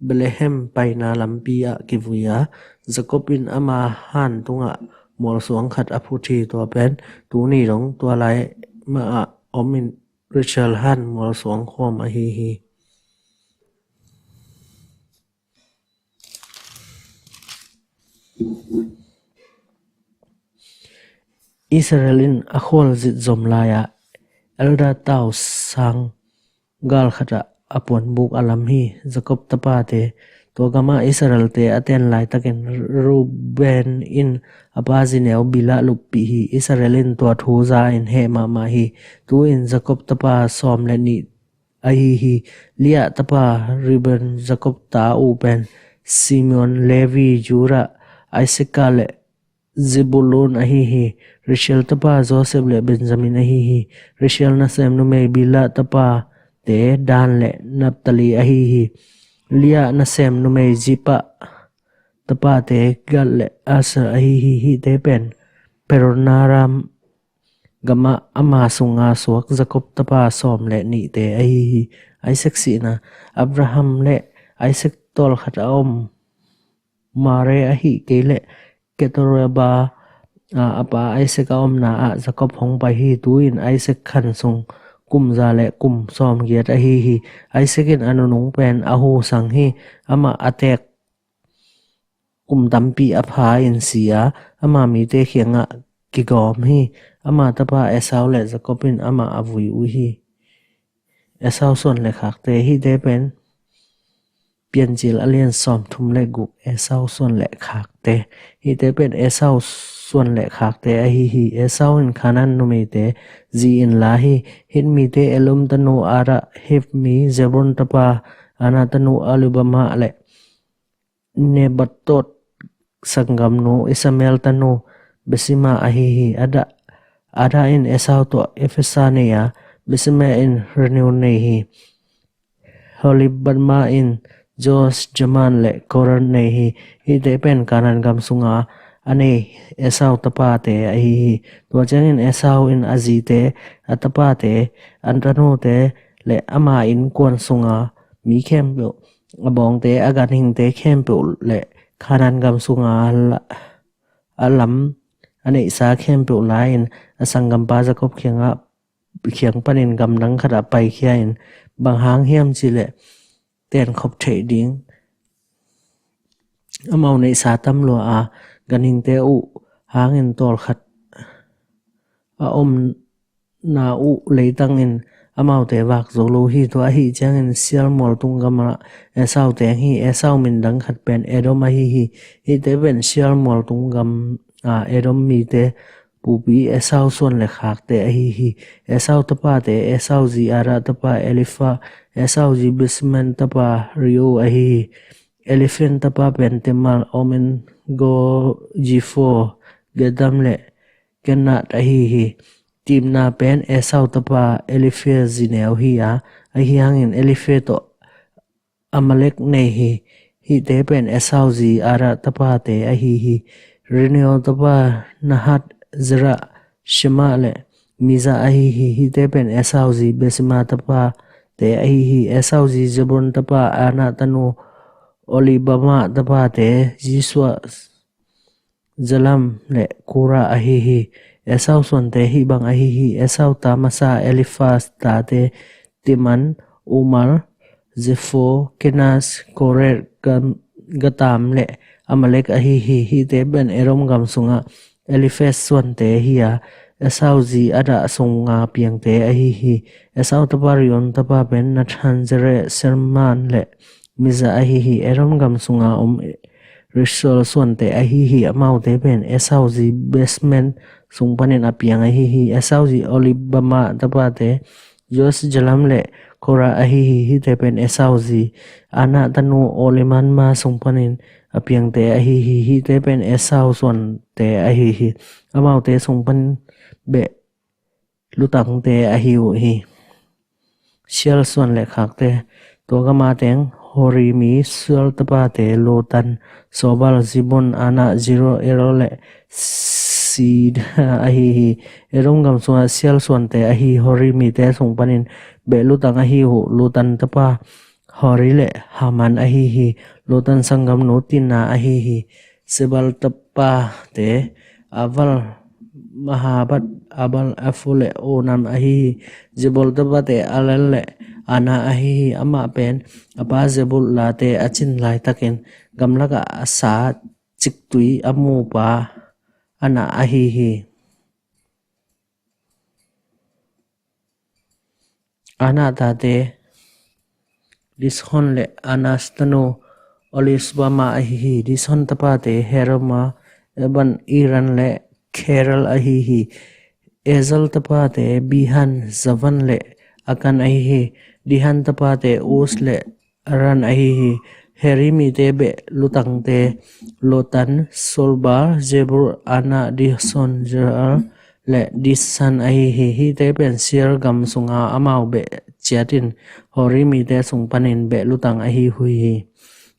Bethlehem paina lampi ah kivui a, Jacob in ama han tungah mualsuang khat a phut hi. Tua pen tuni dong tua lai mah ah om in Rachel han mualsuang khawm ahi hi. Israel in a khualzit zom lai-ah Elda tau sang gal khatah a puanbuk a lam hi. Jacob tapate, tua gamah Israelte a ten laitakin Reuben in a pa zineu Bilhah luppih hi. Israel in tua thu za-in heh mahmah hi. Tu-in Jacob tapa sawm le nih ahi hi. Leah tapa Reuben, Jacob ta uh pen Simeon, Levi, Judah, Issachar le Zebulun ahi hi. Rachel tapa Joseph le Benjamin ahi hi. Rachel nasem numei Bilhah tapate Dan le Naphtali ahi hi. Leah nasem numei Zilpah tapate Gad le Asher ahi hi. Hihte pen Paddan-aram gamah ama sunga suak Jacob tapa sawm le nihte ahi hi. Isaac sihna. Abraham le Isaac tawlkhat a om Mamre ahih kei leh Beersheba ah a pa Isaac a omna ah Jacob hong pai hi. Tu-in Isaac khan sung kum za le kum sawmgiat ahi hi. Isaac in a nunung pen a husang hi. Amah a teek kum tampi a pha-in si a, ama mite kiangah kigawm hi. Ama tapa Esau le Jacob in amah a vui uh hi. Esau suan le khakte. Hihte pen Piancil a lian sawmthum le guk. Esau suan le khakte. Hihte pen Esau suan le khakte ahi hi. Esau in Kanaan numeite zi-in la hi. Hit mite Eliam tanu Adah, Hiv mi Zibeon tapa Anah tanu Aholibamah le Nebaioth sanggamnu Ishmael tanu Basemath ahi hi. Adah, Adah in Esau tawh Ephrath nei a, Basemath in Reuel nei hi. Aholibamah in Joash, Jamin le Kora nei hi. Hihte pen Kanaan gam sunga a nei Esau tapate ahi hi. Tua ciangin Esau in a zite, a tapate, a tanute le ama innkuan sunga mi khempeuh, a bawngte, a ganhingte khempeuh le Kanaan gam sunga la, a lam a neihsa khempeuh la-in a sanggampa Jacob kiangah, kiang panin gamdang khatah paikhia-in, bang hang hiam cih leh tenkhop theih ding amau neihsa tam lua a, ganhingte uh hangin tawlkhat a om na uh leitangin amaute vak zo lo hi. Tua ahih ciangin Seir mualtung gamah Esau teng hi. Esau min dang khat pen Edom ahi hi. Hihte pen Seir mualtung gam a Edom mite pupi Esau suan le khakte ahi hi. Esau tapate, Esau zi Adah tapa Eliphaz, Esau zi Basemath tapa Reu ahi hi. Eliphaz tapa pen Teman, Omar, Zefo, Gatam le Kenaz ahi hi. Timna pen Esau tapa Eliphaz zineu hi a, ahi hangin Eliphaz tawh Amalek nei hi. Hihte pen Esau zi Adah tapate ahi hi. Reuel tapa Nahath, Zerah, Shema le Miza ahi hi. Hihte pen Esau zi Basemath tapate ahi hi. Esau zi Zebulun tapa Ana tanu Aholibama tapate Jeshua, Jalam le Kora ahi hi. Esau suante hih bang ahi hi. Esau ta masa Eliphaz tate Teman, Omar, Zepho, Kenaz, Kores, Gam-, Gatam le Amalek ahi hi. Hihte pen Edom gam sungah Eliphaz suante hi a, Esau zi Ada sunga piangte ahi hi. Esau tapa Reuel tapa pen Natan, Zera, Salmon le Miza ahi hi. Edom gam sunga om Reuel suante ahi hi. Amaute pen Esau zi Basemath sung panin a piang ahi hi. Esau zi Aholibama tapate Jeush, Jalam le Kora ahi hi. Hihte pen Esau zi Ana tanu Aholibama sung panin a piangte ahi hi. Hihte pen Esau suante ahi hi. Amaute sung pan beh lutangte ahi uh hi. Seir suan le khakte. Tua gam a teng Hori mi Seir tapate Lotan, Sobal, Zibeon, Ana, Jair, Elath le Zada ahi hi. Edom gam sungah Seir suante ahi Hori mite sung panin beh lutang ahi uh Lotan tapa Hori le Haman ahi hi. Lotan sanggamnu Timna ahi hi. Sobal tapate Aval, Nahabat, Abal, Aphu le Onam ahi hi. Zebulun tapate Elon le Ana ahi hi. Amah pen a pa Zebulun late a cin laitakin gamlakah a sa ciktui a mupa Ana ahi hi. Ana tate Dison le Enos tanu Aholibama ahi hi. Dison tapate Heman, Eber, Ira le Keila ahi hi. Ezer tapate Bilhan, Zaavan le Akan ahi hi. Bilhan tapate Uz le Aran ahi hi. Hori mite beh lutangte Lotan, Sobal, Zebulun, Ana, Dison, Jair le Dison ahi hi. Hihte pen Seir gam sunga amau beh ciatin Hori mite sung panin beh lutang ahi uh hi.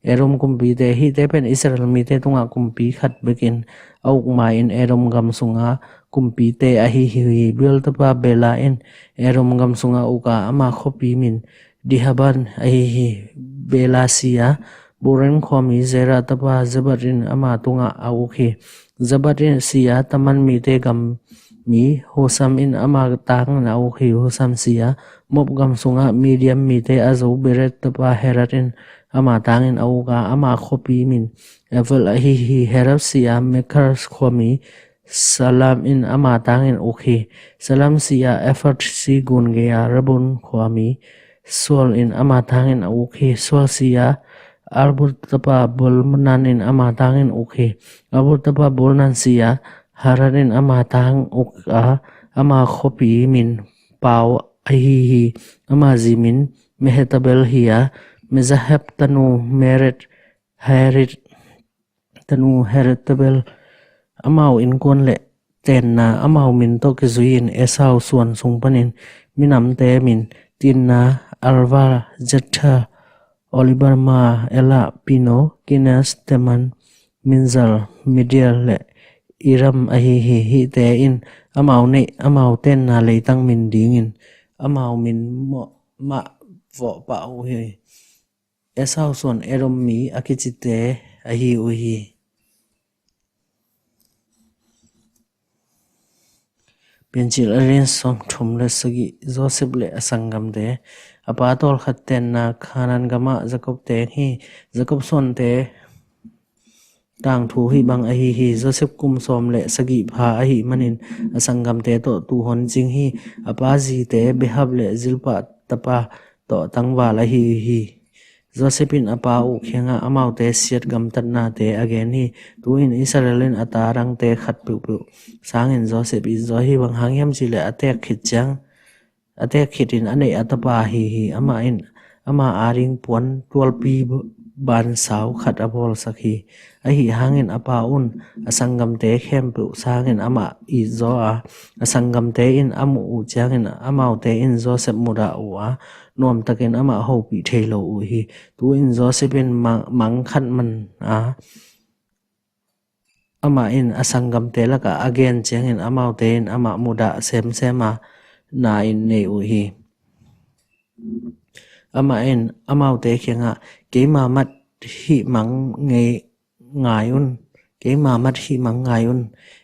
Edom kumpite. Hihte pen Israel mite tungah kumpi khat bekin a uk ma-in Edom gam sunga kumpite ahi uh hi. Beor tapa Bela in Edom gam sungah a uk a, ama khuapi min Dinhaba ahi hi. Bela si a, Beroth khuami Zerah tapa Zabad in ama tungah a uk hi. Zabad in si a, Teman mite gam mi Husham in ama tangin a uk hi. Husham si a, Moab gam sungah Midian mite a zo Beroth tapa Hadad in ama tangin a uk a, ama khuapi min Avith ahi hi. Hadad si a, Makir khuami Shallum in ama tangin uk hi. Shallum si a, Arpakshad gun gei a Rimmon khuami Shaul in ama tangin a uk hi. Shaul si a, Abud tapa Baal-hanan in ama tangin uk hi. Abud tapa Baal-hanan si a, Hadad in ama tangin uk a, ama khuapi min Pau ahi hi. Ama zi min Mehetabel hi a, Mezahab tanu Mered, Harid tanu Mehetabel. Amau innkuan le tenna amau min tawh kizui-in Esau suan sung panin minamte min: Timna, Alva, Jether, Aholibama, Ela, Pino, Kenaz, Teman, Mibzar, Midian le Elam ahi hi. Hihte in amau neih, amau tenna leitang min dingin amau min mah vawh pah uh hi. Esau suan Edom mi a kicite ahi uh hi. Piancil a lian sawmthum le sagih. Josef le a sanggamte. A pa tawlkhat tenna. Kanaan gamah Jakob teng hi. Jakob suante tangthu hih bang ahi hi. Josef kum sawm le sagih pha ahih manin a sanggamte tawh tuuhon cing hi. A pa zite Bilhah le Zilpah tapa tawh tangval ahi hi. Josef in a pa uh kiangah amaute siat gamtatnate a gen hi. Tu-in Israel in a ta dangte khat peuhpeuh sangin Josef it zaw hi. Bang hang hiam cih leh a teek khit ciang, a teek khitin a neih a tapa ahi hi. Amah in ama ading puan tualpi bansau khat a bawlsak hi. Ahi hangin a pa un a sanggamte khempeuh sangin amah it zaw a, a sanggamte in a muh uh ciangin amaute in Josef mudah uh a, nuamtakin amah hopih thei lo uh hi. Tu-in Josef in mang, mang khat man a, amah in a sanggamte lakah a gen ciangin amaute in amah mudah semsem a, na in nei uh hi. Amah in amaute kiangah, "Keima mat hih mang ngei ngai un, keima mat hih mang ngai un.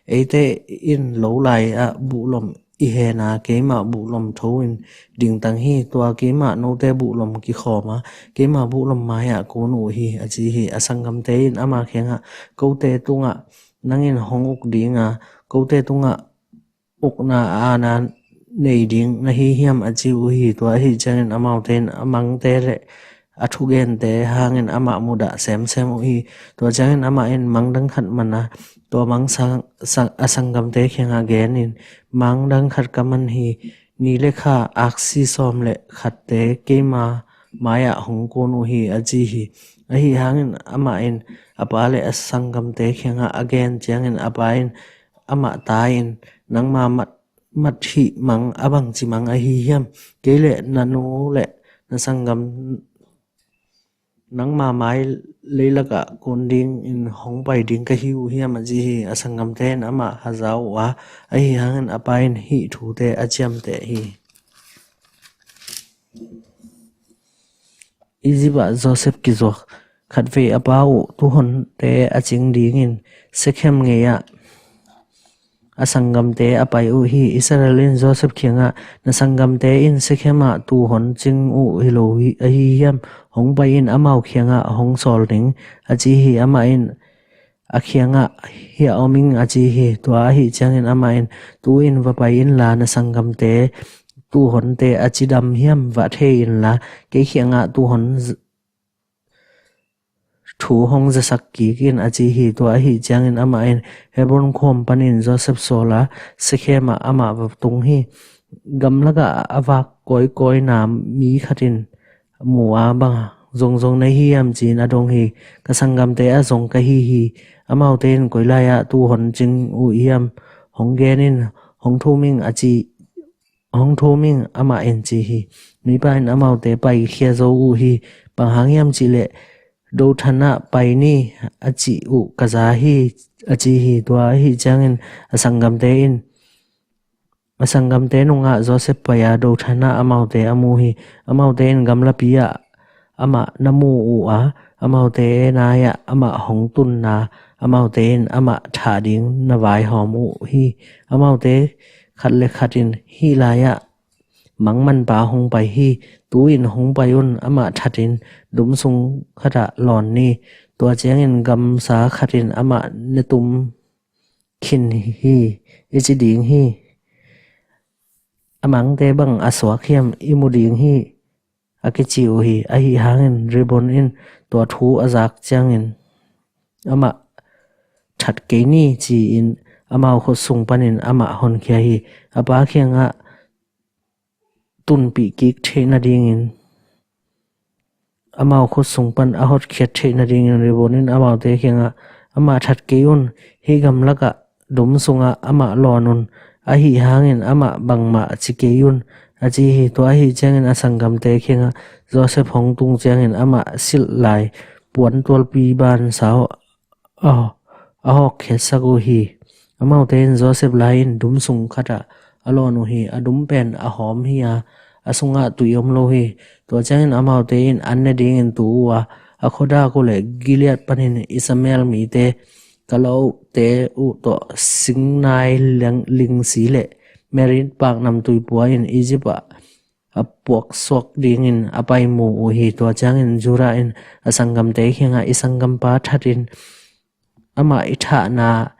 Eite in lo lai-ah buhlom i hen a, keima buhlom tho in dingtang hi. Tua keima note buhlom kikhawm a, keima buhlom mai-ah kun uh hi," a ci hi. A sanggamte in ama kiangah, "Kote tungah nang in hong uk ding a, kote tungah ukna aana nei ding na hi hiam?" a ci uh hi. Tua ahi ciangin amaute in a mangte le a thugente hangin amah mudah semsem uh hi. Tua ciangin amah in mang dang khat man a, tua mang sang, sang, a sanggamte kiangah gen in, "Mang dang khat ka man hi. Ni le kha aksi sawm le khatte keima mai-ah hong kun uh hi," a ci hi. Ahi hangin amah in a pa le a sanggamte kiangah a gen ciangin a pa in amah ta in, "Nangma mat, mat hih mang a bangci mang ahi hiam? Kei le na nu le na sanggam nangma mai leilakah kun dingin hong pai ding ka hi uh hiam?" a ci hi. A sanggamte in amah haza uh a, ahi hangin a pa in hih thute a ciamteh hi. Egypt ah Joseph kizuak. Khatvei a pa uh tuuhonte a cing dingin Shekhem ngei-ah a sanggamte a pai uh hi. Israel in Joseph kiangah, "Na sanggamte in Shekhem ah tuuhon cing uh hi lo hi, ahi hiam? Hong pai in, amau kiangah hong sawl ning," a ci hi. Amah in a kiangah, "Hiah om ing," a ci hi. Tua ahi ciangin amah in, "Tu-in va pai inla, na sanggamte tuuhonte a cidam hiam va thei inla, kei kiangah tuuhon z-, thu hong zasak kik in," a ci hi. Tua ahi ciangin amah in Hebron khua panin Joseph sawl a, Shekhem ah amah va tung hi. Gamlakah a vak kawikawina mi khat in mu a, "Bang zongzong na hi hiam?" ci-in a dong hi. "Ka sanggamte ah zong ka hi hi. Amaute in koi lai-ah tuuhon cing uh hiam? Hong gen in, hong thum ing," a ci, "Hong thum ing," amah in ci hi. Mipa in amaute paikhia zo uh hi. "Bang hang hiam cihleh, Dothan ah pai ni, a cih uh ka za hi," a ci hi. Tua ahi ciangin a sanggamte in, a sanggamte nungah Joseph pai a, Dothan ah amaute a mu hi. Amaute in gamlapi ah amah na mu uh a, amaute nai-ah amah hong tunna, amaute in amah thah ding na vaihawm uh hi. Amaute khat le khat in, "Hih lai-ah mangmanpa hong pai hi. Tu-in hong pai un, amah thatin dum sung khatah lawn ni. Tua ciangin gamsa khatin amah ne tum khin hi, i ci ding hi. A mangte bang a suak hiam i mu ding hi," a kici uh hi. Ahi hangin Ribon in tua thu a zak ciangin, "Amah that kei ni," ci-in amau khut sung panin amah honkhia hi. A pa kiangah tunpih kik theih nadingin, amau khut sung pan a hotkhiat theih nadingin Ribon in amaute kiangah, "Amah that kei un, hih gamlakah dum sungah amah lawn un, ahi hangin amah bangmah ci kei un," a ci hi. Tua ahi ciangin a sanggamte kiangah Joseph hong tung ciangin amah silh lai puan tualpi ban sau a, a hawkkhiatsak uh hi. Amaute in Joseph lai-in dum sung khatah a lawn uh hi. A dum pen a hawm hi a, a sungah tui om lo hi. Tua ciangin amaute in an ne dingin tu uh a, a khuadak uh leh Gilead panin Ishmael mite, Kalaute uh tawh Sinai ling, lingsi le Merit paknamtui pua in Egypt ah a puaksuak dingin a pai mu uh hi. Tua ciangin Judah in a sanggamte kiangah, "I sanggampa thatin amah i thahna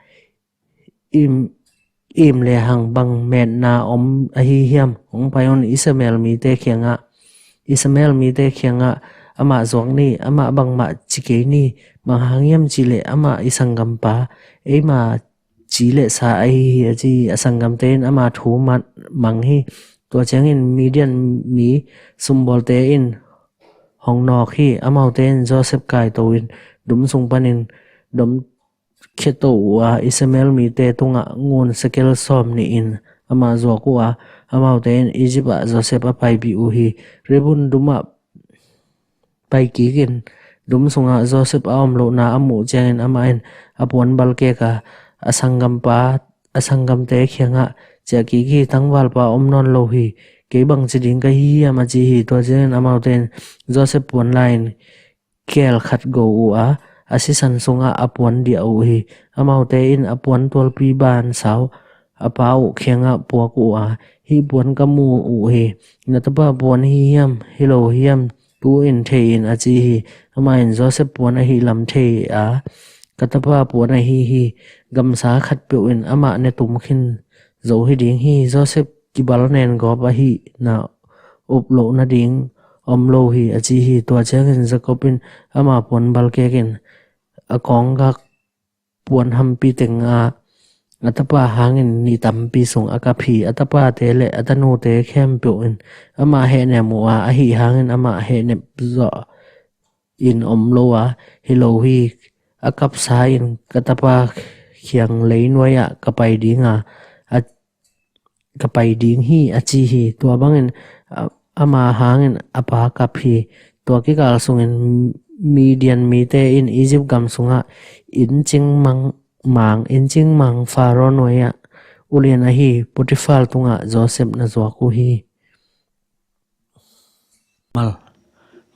im, im lehang bang metna om ahi hiam? Hong pai un, Ishmael mite kiangah, Ishmael mite kiangah amah zuak ni, amah bangmah ci kei ni. Bang hang hiam cihleh amah i sanggampa, eima ci le sa ahi hi," a ci hi. A sanggamte in ama thu mang hi. Tua ciangin Midian mi sumbawlte in hong nawk hi. Amaute in Joseph kaito in dum sung panin dom khiato uh a, Ishmael mite tungah ngun sekel sawm nih in amah zuak uh a, amaute in Egypt ah Joseph a paipih uh hi. Ribon dum ah pai kik in, Dum sungah Joseph a om lohna a muh ciangin amah in a puan balkek a, a sanggampa, a sanggamte kiangah, "Ciah kik hi, tangvalpa om nawn lo hi. Kei bangci ding ka hi hiam?" a ci hi. Tua ciangin amaute in Joseph puan la-in keel khat go uh a, a sisan sungah a puan diah uh hi. Amaute in a puan tualpi ban sau a pa uh kiangah puak uh a, "Hih puan ka mu uh hi. Na tapa puan hi hiam, hi lo hiam, tu-in thei in," a ci hi. Amah in Joseph puan ahih lam thei a, "Ka tapa puan ahi hi. Gamsa khatpeuh in amah ne tum khin zo hi ding hi. Joseph kibal nen gawp ahihna up loh nading om lo hi," a ci hi. Tua ciangin Jacob in ama puan balkek in a kawnggak puan hampi teng ah a tapa hangin ni tampi sung a kap hi. A tapate le a tanute khempeuh in amah hehnem uh a, ahi hangin amah hehnem zawh in om lo a, "Hi lo hi, a kapsa in ka tapa kiang leinuai ah ka pai ding a, a, ka pai ding hi," a ci hi. Tua bangin a, ama hangin a pa kap hi. Tua kikal sungin Midian mite in Egypt gam sungah inn cingmang, mang, inn cingmang Pharaoh nuai-ah ulian ahi Potiphar tungah Joseph na zuak uh hi. Mal.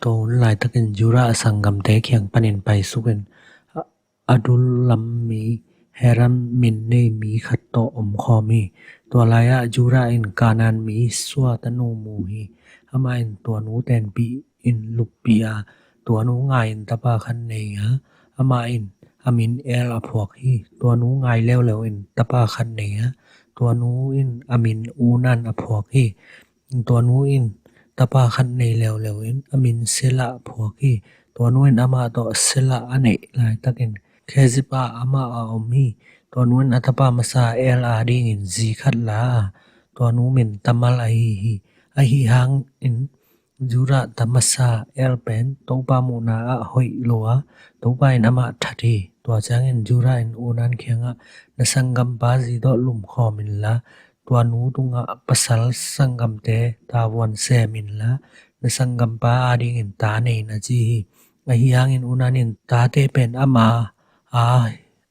Tua hun laitakin Judah a sanggamte kiang panin paisukin a, Adullam mi Hiram min nei mi khat tawh omkhawm hi. Tua lai-ah Judah in Kanaan mi Sua tanu mu hi. Amah in tua nu tenpih in luppih a, tua nu ngai in tapa khat nei a, amah in a min Er a phuak hi. Tua nu ngai leuleu in tapa khat nei a, tua nu in a min Onan a phuak hi. Tua nu in tapa khat nei leuleu in a min Selah a phuak hi. Tua nu in amah tawh Selah a neih laitakin khezip ah amah a om hi. Tua nu in a tapa masa Er adingin zi khat la a, tua nu min Tamar ahi hi. Ahi hangin Judah ta masa Er pen Topa muhna ah hoih lo a, Topa in amah that hi. Tua ciangin Judah in Onan kiangah, "Na sanggampa zi tawh lumkhawm inla, tua nu tungah pasal sanggamte tavuan sem inla, na sanggampa adingin ta nei in," a ci hi. Ahi hangin Onan in tate pen ama a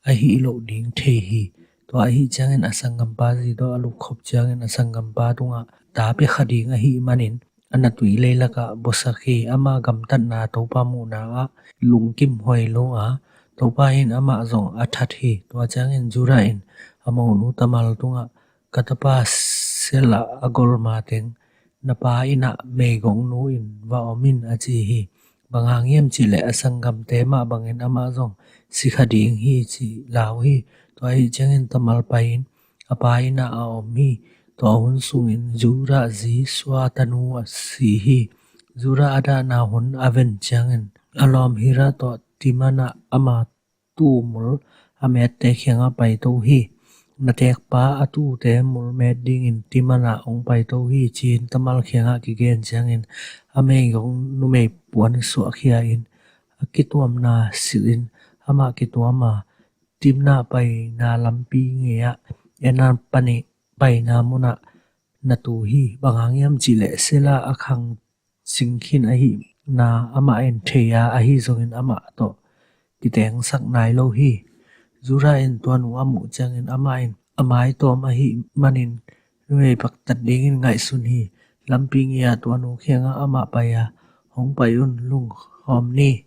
ahih loh ding thei hi. Tua ahi ciangin a sanggampa zi tawh a lupkhop ciangin a sanggampa tungah ta pia kha ding ahih manin a natui leilakah buasak hi. Ama gamtatna Topa muhna ah lungkim huai lo a, Topa in amah zong a that hi. Tua ciangin Judah in a monu Tamar tungah, "Ka tapa Selah a golma teng na pa inn ah meigongnu in va om in," a ci hi. Bang hang hiam cihleh a sanggamte mah bangin amah zong si kha ding hi, ci lau hi. Tua ahi ciangin Tamar pai-in a pa inn ah a om hi. Tua hun sungin Judah zi Sua tanu a si hi. Judah a dahna hun a ven ciangin a lawm Hira tawh Timna ah ama tuu mul a mette kiangah paito hi. "Na tekpa a tuute mul met dingin Timna ah hong paito hi," ci-in Tamar kiangah kigen ciangin a meigong numei puan suahkhia in a kituamna silhin amah kituam a, Timna paina lampi ngei-ah Enan panin paina munah na tu hi. Bang hang hiam cihleh Selah a khang cing khin ahihna amah in thei a, ahi zongin amah tawh kitengsak nai lo hi. Judah in tua nu a muh ciangin amah in a maitawm ahih manin numei paktat dingin ngaihsun hi. Lampi ngei-ah tua nu kiangah amah pai a, "Hong pai un, lungkhawm ni,"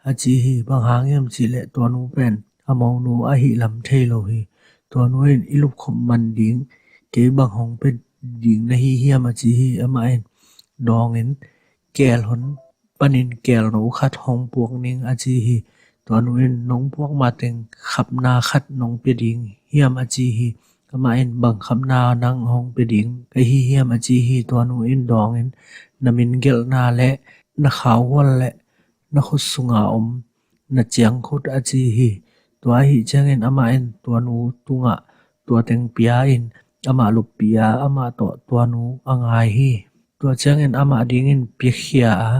a ci hi. Bang hang hiam cihleh tua nu pen a monu ahih lam thei lo hi. Tua nu in, "I lupkhop man ding kei bang hong pia ding na hi hiam?" a ci hi. Amah in dawngin, "Keel hon panin keelno khat hong puak ning," a ci hi. Tua nu in, "Nong puak mateng khapna khat nong pia ding hiam?" a ci hi. Amah in, "Bang khapna nang hong pia ding ka hi hiam?" a ci hi. Tua nu in dawngin, "Na min gelhna le na khauhual le na khut sunga om na ciangkhut," a ci hi. Tua ahi ciangin amah in tua nu tungah tua teng pia-in amah luppih a, amah tawh tua nu a ngai hi. Tua ciangin amah dingin piakhia a,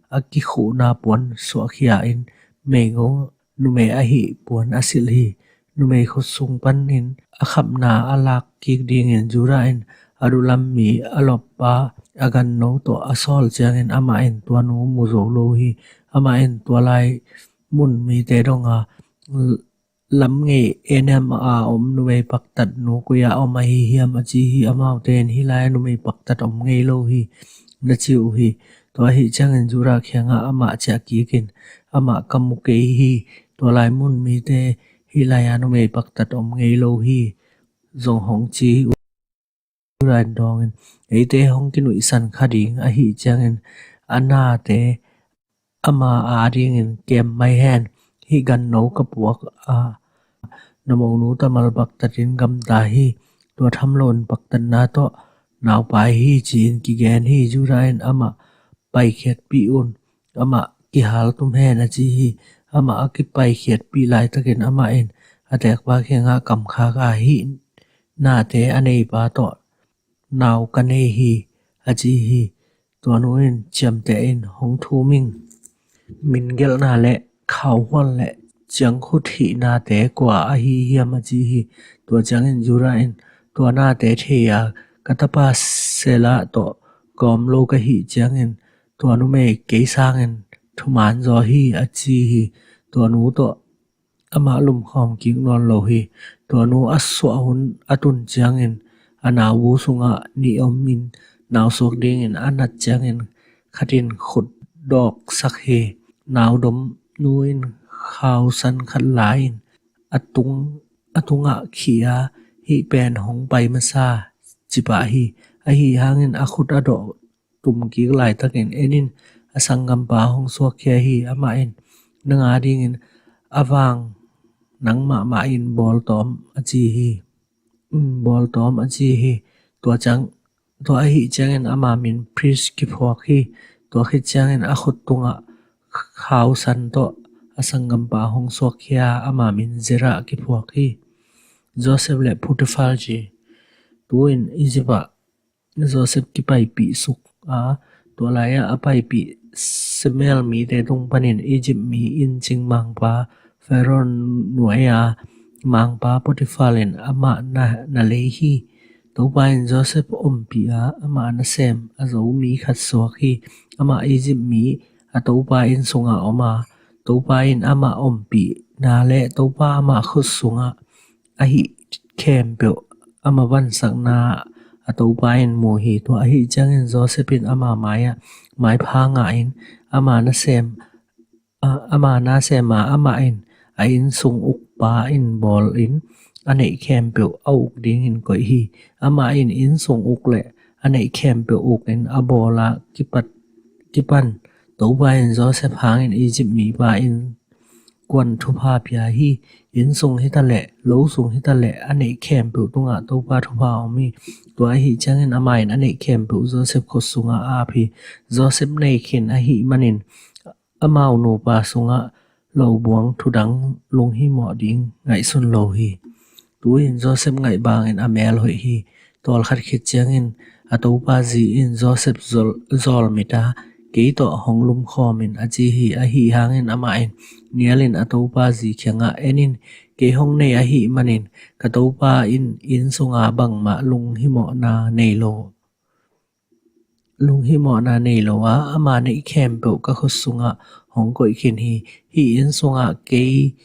a kikhuhna puan suahkhia in meigong numei ahih puan a silh hi. Numei khut sung panin a khapna a lak kik dingin Judah in Adullam mi a lawppa a ganno tawh a sawl ciangin amah in tua nu mu zo lo hi. Amah in tua lai mun mite dong a, lam ngei Enaim a om numei paktat nu koi-ah om ahi hiam, a ci hi. Amaute in, hih lai-ah numei paktat om ngei lo hi, na ci uh hi. Tua ahih ciangin Judah kiangah amah ciah kikin, amah ka mu kei hi. Tua lai mun mite hih lai-ah numei paktat om ngei lo hi zong hong ci uh. Judah in dawngin, eite hong kinuihsan kha ding ahih ciangin a nate ama adingin kem mai hen. Hih ganno ka puak a, na monu Tamar paktatin gamta hi. Tua tham loin paktatna tawh naupai hi, ci-in kigen hi. Judah in amah paikhiatpih un, amah kihal tum hen, a ci hi. Amah a kipaikhiatpih laitakin amah in a tekpa kiangah kamkhak a, hih nate a neipa tawh nau ka nei hi, a ci hi. Tua nu in ciamteh in, hong thum ing. Min gelhna le khauhual le ciangkhut hih nate kua ahi hiam, a ci hi. Tua ciangin Judah in, tua nate thei a, ka tapa Selah tawh ka om lo ka hih ciangin tua numei kei sangin thuman zaw hi, a ci hi. Tua nu tawh amah lumkhawm kik nawn lo hi. Tua nu a suah hun a tun ciangin a naubu sungah nih omin nausuak dingin a nat ciangin khat in khut dawksak hi. Naudomnu in khausan khat la-in a tung, a tungah khih a, hih pen hong pai masa, ci pah hi. Ahi hangin a khut a dawh tum kik laitakin en in, a sanggampa hong suakkhia hi. Amah in, nang adingin a vang nang mahmah in bawltawm a ci hi. In bawltawm a ci hi. Tua ciang, tua ahih ciangin ama min Perez kiphuak hi. Tua khit ciangin a khut tungah khausan tawh a sanggampa hong suakkhia, ama min Zerah kiphuak hi. Joseph le Potiphar ci. Tu-in Egypt ah Joseph kipaipih suk a, tua lai-ah a paipih Ishmael mite tung panin Egypt mi inncing mangpa Pharaoh nuai-a mangpa Potiphar in amah na, na lei hi. Topa in Joseph ompih a, amah nasem a zo mi khat suak hi. Amah Egypt mi a topa inn sungah om a, Topa in amah ompihna le Topa amah khut sungah a hih khempeuh a mavansakna a Topa in mu hi. Tua ahih ciangin Joseph in ama mai-ah maipha ngah in, ama nasem, a, ama nasem a, amah in a innsung ukpa in bawl in a neih khempeuh a uk dingin koih hi. Amah in innsung uk le a neih khempeuh uk in a bawl a kipat, kipan Topa in Joseph hangin Egypt mipa innkuan thupha pia hi. Inn sung hitaleh, lo sung hitaleh, a neih khempeuh tungah Topa thupha om hi. Tua ahih ciangin amah in a neih khempeuh Joseph khut sungah a ap hi. Joseph nei khin ahih manin amau nupa sungah lo buang thudang lunghimawh ding ngaihsun lo hi. Tu-in Joseph ngaih bangin a mel hoih hi. Tawlkhat khit ciangin a topa zi in Joseph zawl, zawlmit a, kei tawh hong lumkhawm in, a ci hi. Ahih hangin amah in nial in a topa zi kiangah, en in, kei hong nei ahih manin ka topa in inn sunga bangmah lunghimawhna nei lo, lunghimawhna nei lo a, ama neih khempeuh ka khut sungah hong koih khin hi. Hih inn sungah kei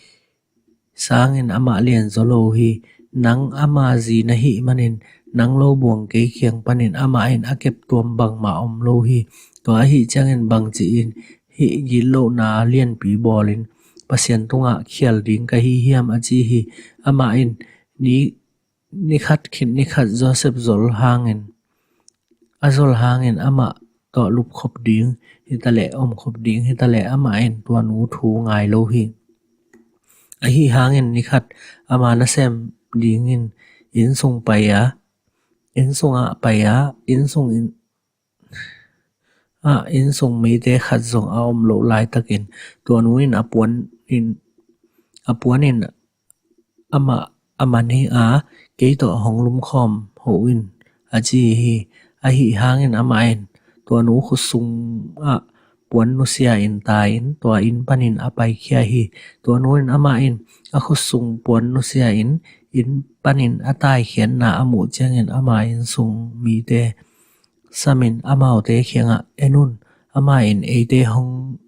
sangin amah lianzaw lo hi. Nang ama zi na hih manin nang lo buang kei kiang panin amah in a keptuam bangmah om lo hi. Tua ahih ciangin bangci-in hih gitlohna lianpi bawlin Pasian tungah khial ding ka hi hiam, a ci hi. Amah in ni, nikhat khit nikhat Joseph zol hangin, a zol hangin amah tawh lupkhop ding hitaleh, omkhop ding hitaleh, amah in tua nu thu ngai lo hi. Ahih hangin nikhat ama nasem dingin inn sung pai a, inn sungah pai a, inn sung in, ah, inn sung mite khat zong a om loh laitakin tua nu in a puan in, a puan in amah a man hi a, kei tawh hong lumkhawm hoh in, a ci hi. Ahih hangin amah in tua nu khut sungah puan nusia-in tai-in tua inn panin a paikhia hi. Tua nu-in amah in a khutsung puan nusia-in inn panin a taikhiatna a muh ciangin ama inn sung mite samin amaute kiangah, "En un, amah in eite hong,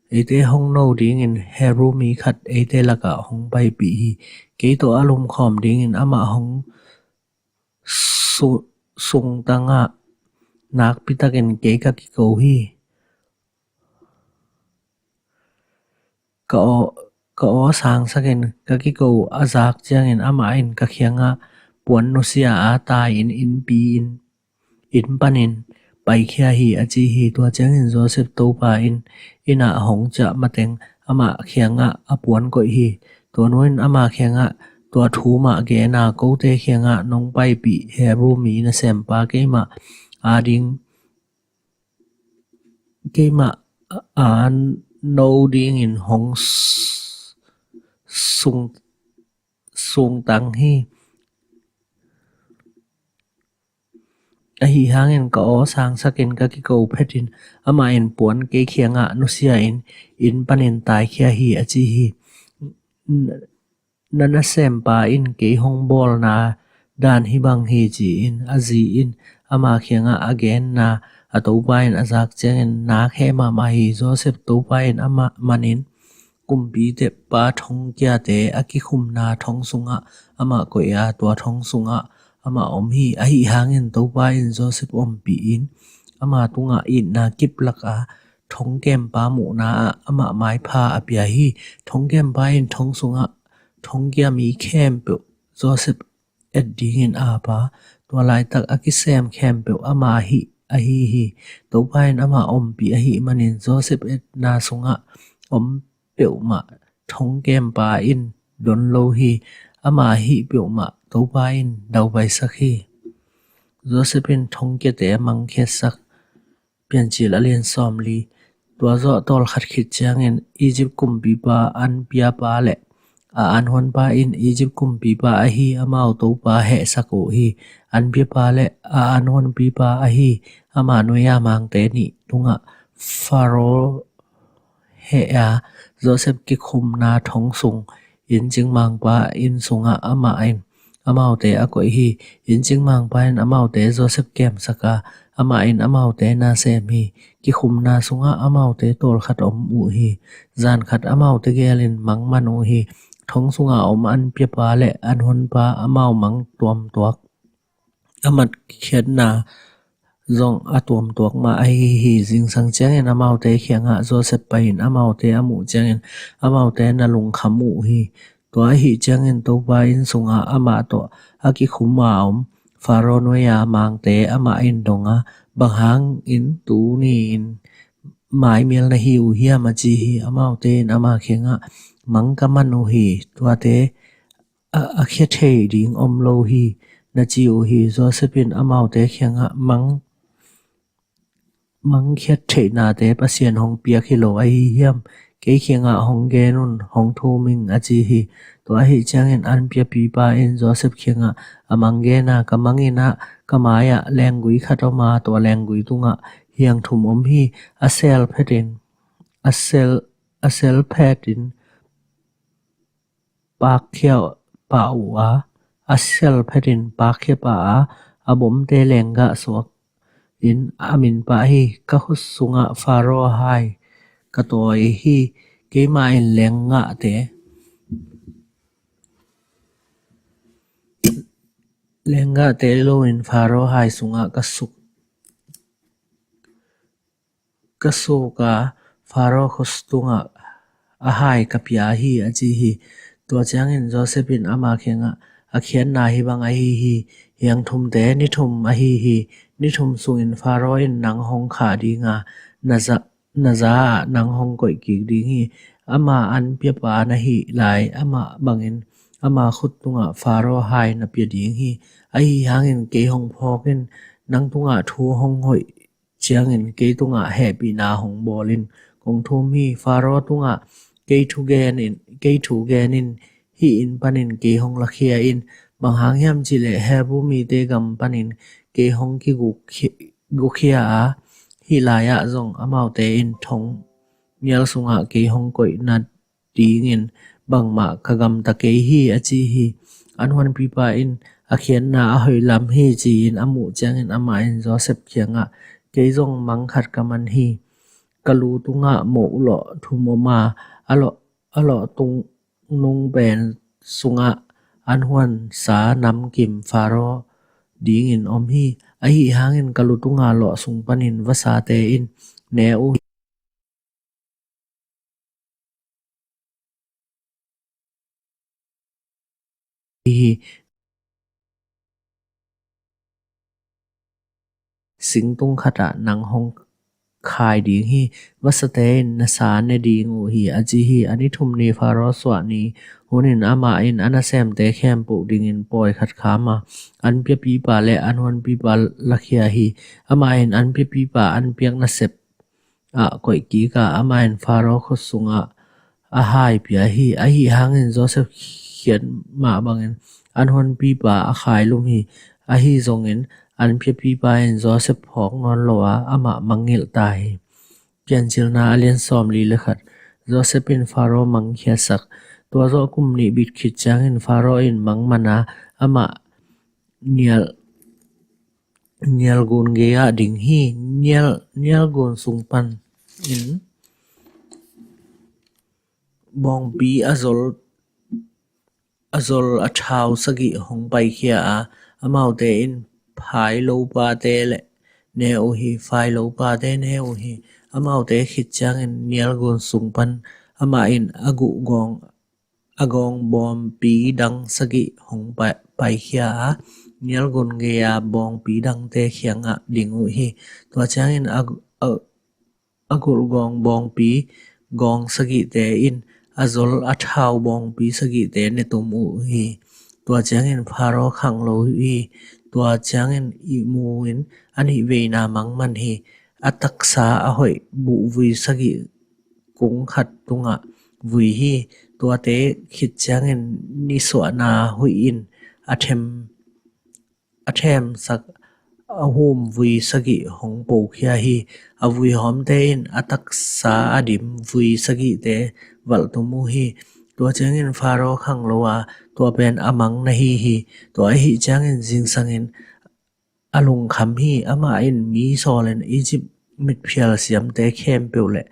eite hong no dingin Hebru mi khat eite lakah hong paipih hi. Kei tawh a lumkhawm dingin amah hong su-, sungtangah nakpitakin kei ka kiko hi. Ka aw, ka aw sangsakin ka kiko a zak ciangin amah in ka kiangah, 'Puan nusia a tai-in innpi in, inn panin paikhia hi,' a ci hi. Tua ciangin Joseph Topa in innah hong ciah mateng amah kiangah a puan koih hi. Tua nu-in ama kiangah tua thu mah gen a, 'Kote kiangah nong paipih Hebru mi nasempa keimah ading, keimah a no dingin hong s-, sung, sungtang hi. Ahi hangin ka aw sangsakin ka kiko phetin amah in puan kei kiangah nusia-in inn panin taikhia hi,' a ci hi. Na nasempa in kei hong bawlna dan hih bang hi, ci-in a zi in ama kiangah a genna a topa in a zak ciangin nak heh mahmah hi. Joseph Topa in amah manin kumpite pa thongkiate a kikhumna thong sungah amah koih a, tua thong sungah amah om hi. Ahi hangin Topa in Joseph ompih in ama tungah itna kip lak a, thongkempa muhna ah amah maipha a pia hi. Thongkempa in thong sungah thongkia mi khempeuh Joseph et dingin ap a, tua laitak a kisem khempeuh ama hih ahi hi. Topa in amah ompih ahih manin Joseph etna sungah om peuhmah thongkempa in don lo hi. Ama hih peuhmah Topa in daupaisak hi. Joseph in thongkiate mangkhiatsak. Piancil a lian sawmli. Tua zawh tawlkhat khit ciangin Egypt kumpipa anpiapa le a anhuanpa in Egypt kumpipa ahi amau topa hehsak uh hi. Anpiapa le a anhuanpipa ahi ama nuia mangte nih tungah Faro heh a, Joseph kikhumna thong sung, inncing mangpa inn sungah amah in amaute a koih hi. Inncing mangpa in amaute Joseph kemsak a, amah in amaute na sem hi. Kikhumna sungah amaute tawlkhat om uh hi. Zan khat amaute gelin mang man uh hi. Thong sungah om anpiapa le anhuanpa amau mang tuamtuak a matkhiatna zong a tuamtuak mah ahi hi. Zingsang ciangin amaute kiangah Joseph pai-in amaute a muh ciangin amaute na lungkham uh hi. Tua ahih ciangin Topa inn sungah amah tawh a kikhum a om Faro nuia mangte amah in dong a, "Bang hangin tuni-in maimial na hi uh hiam?" a ci hi. Amaute in ama kiangah, "Mang ka man uh hi. Tuate a, a khia thei ding om lo hi," na ci uh hi. Joseph in amaute kiangah, "Mang, mang khiat theihnate Pasian hong piak hi lo ahi hiam? Kei kiangah hong gen un, hong thum ing," a ci hi. Tua ahih ciangin anpiapipa in Joseph kiangah a mang gen a, "Ka mang inn ah ka mai-ah lenggui khat om a, tua lenggui tungah hiang thum om hi. A sel phetin, a sel, a sel phetin pakkhia pah uh a, a sel phetin pakkhia pah a, a bomte lenggah suak in a min pah hi. Ka khut sungah Faro hai ka tawi hi. Keimah in lenggahte, lenggahte loin Faro hai sungah ka suk, ka suk a, Faro khut tungah a hai ka pia hi," a ci hi. Tua ciangin Joseph in ama kiangah, "A khiatna hih bang ahi hi. Hiang thumte ni thum ahi hi. Ni thum sungin Faro in nang hong khah ding a, na za, na za ah nang hong koih kik ding hi. Ama anpiapa na hih lai, amah bangin ama khut tungah Faro hai na pia ding hi. Ahi hangin kei hong phawk in, nang tungah thu hong hoih ciangin kei tungah hehpihna hong bawl in. Kong thum hi. Faro tungah kei thu gen in, kei thu gen in, hih inn panin kei hong lakhia in. Bang hang hiam cihleh Hebru mite gam panin kei hong kigukkhia, gukkhia a, Hih lai-ah zong amaute in thong mial sungah kei hong koih nadingin bangmah ka gamta kei hi, a ci hi. An huanpipa in a khiatna a hoih lam hi ci-in a muh ciangin amah in Josef kiangah, kei zong mang khat ka man hi. Ka lu tungah moh lawh thum om a, a lawh, a lawh tung nung pen sungah an huansa namkim Faro dingin om hi. Ahi hangin ka lu tunga lawh sung panin vasate in ne uh hi. Singtung khatah nang hong khai ding hi. Vasate in na sa ne ding uh hi, a ci hi. A ni thum ni Faro suah ni hunin amah in a nasemte khempeuh dingin pawi khat kham a, an piapipa le an huanpipa lakhia hi. Amah in an piapipa an piak nasep ah koih kik a, amah in Faro khut sungah a hai pia hi. Ahi hangin Josef khiat mah bangin an huanpipa a khailum hi. Ahi zongin an piapipa in Josef phawk nawn lo a, amah mangngilh ta hi. Piancilna a lian sawmli le khat. Josef in Faro mangkhiatsak. Tua zawh kum nih bit khit ciangin Faro in mangman a, amah nial nialgun gei-ah ding hi. Nial, nialgun sung panin bawngpi a zol, a zol a thau sagih hong paikhia a, amaute in phai lopate le ne uh hi, phai lopate ne uh hi. Amaute khit ciangin nialgun sung pan amah in a guh gawng a gawng bawngpi dang sagih hong pai, paikhia a, nialgun gei-a bawngpi dangte kiangah ding uh hi. Tua ciangin a, a, a gulh gawng bawngpi gawng sagihte in a zol a thau bawngpi sagihte ne tum uh hi. Tua ciangin Faro khang lo hi. Tua ciangin ihmu in a nih veina mangman hi. A taksa a hoih buh vui sagih kung khat tungah vui hi. Tuate khit ciangin nisuahna huih in a them, a themsak a hum vui sagih hong pokhia hi. A vui hawmte in a taksa a dim vui sagihte valh tum uh hi. Tua ciangin Faro khang lo a, tua pen a mang na hi hi. Tua ahih ciangin zingsangin a lungkham hi. Amah in mi sawlin Egypt mitphial siamte khempeuh le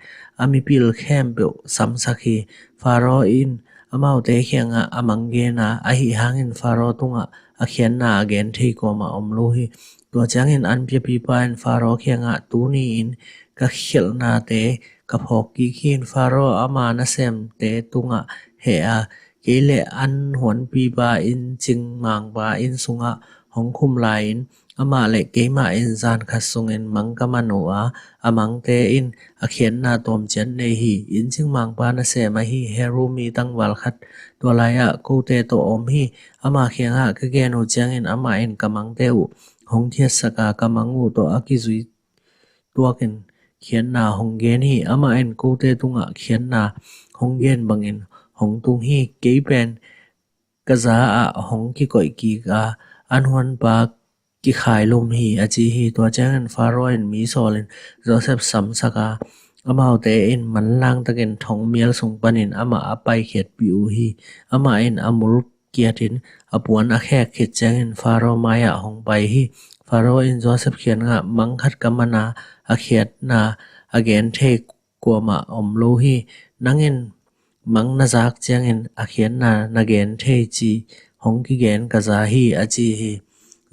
a mipil khempeuh samsak hi. Faro in amaute kiangah a mang gen a, ahi hangin Faro tungah a khiatna a gen thei kuamah om lo hi. Tua ciangin an piapipa in Faro kiangah, tuni in ka khialhnate ka phawk kik hi. Faro ama nasemte tungah heh a, kei le an huanpipa in cingmangpa inn sungah hong khum lai-in amah le keimah in zan khat sungin mang ka man uh a, a mangte in a khiatna tawmciat nei hi. Inn cingmangpa nasem ahi Hebru mi tangval khat tua lai-ah kote tawh om hi. Ama kiangah ka gen uh ciangin amah in ka mangte uh hong thiatsak a, ka mang uh tawh a kizui tuakin khiatna hong gen hi. Amah in kote tungah khiatna hong gen bangin hong tung hi. Kei pen ka za ah hong kikoih kik a, an huanpa kikhailum hi, a ci hi. Tua ciangin Faro in mi sawlin Josef samsak a, amaute in manlangtakin thong mial sung panin amah a paikhiatpih uh hi. Amah in a mul kiatin a puan a khek khit ciangin Faro mai-ah hong pai hi. Faro in Josef kiangah, mang khat ka man a, a khiatna a gen thei kuamah om lo hi. Nang in mang na zak ciangin a khiatna na gen thei ci hong kigen ka za hi, a ci hi.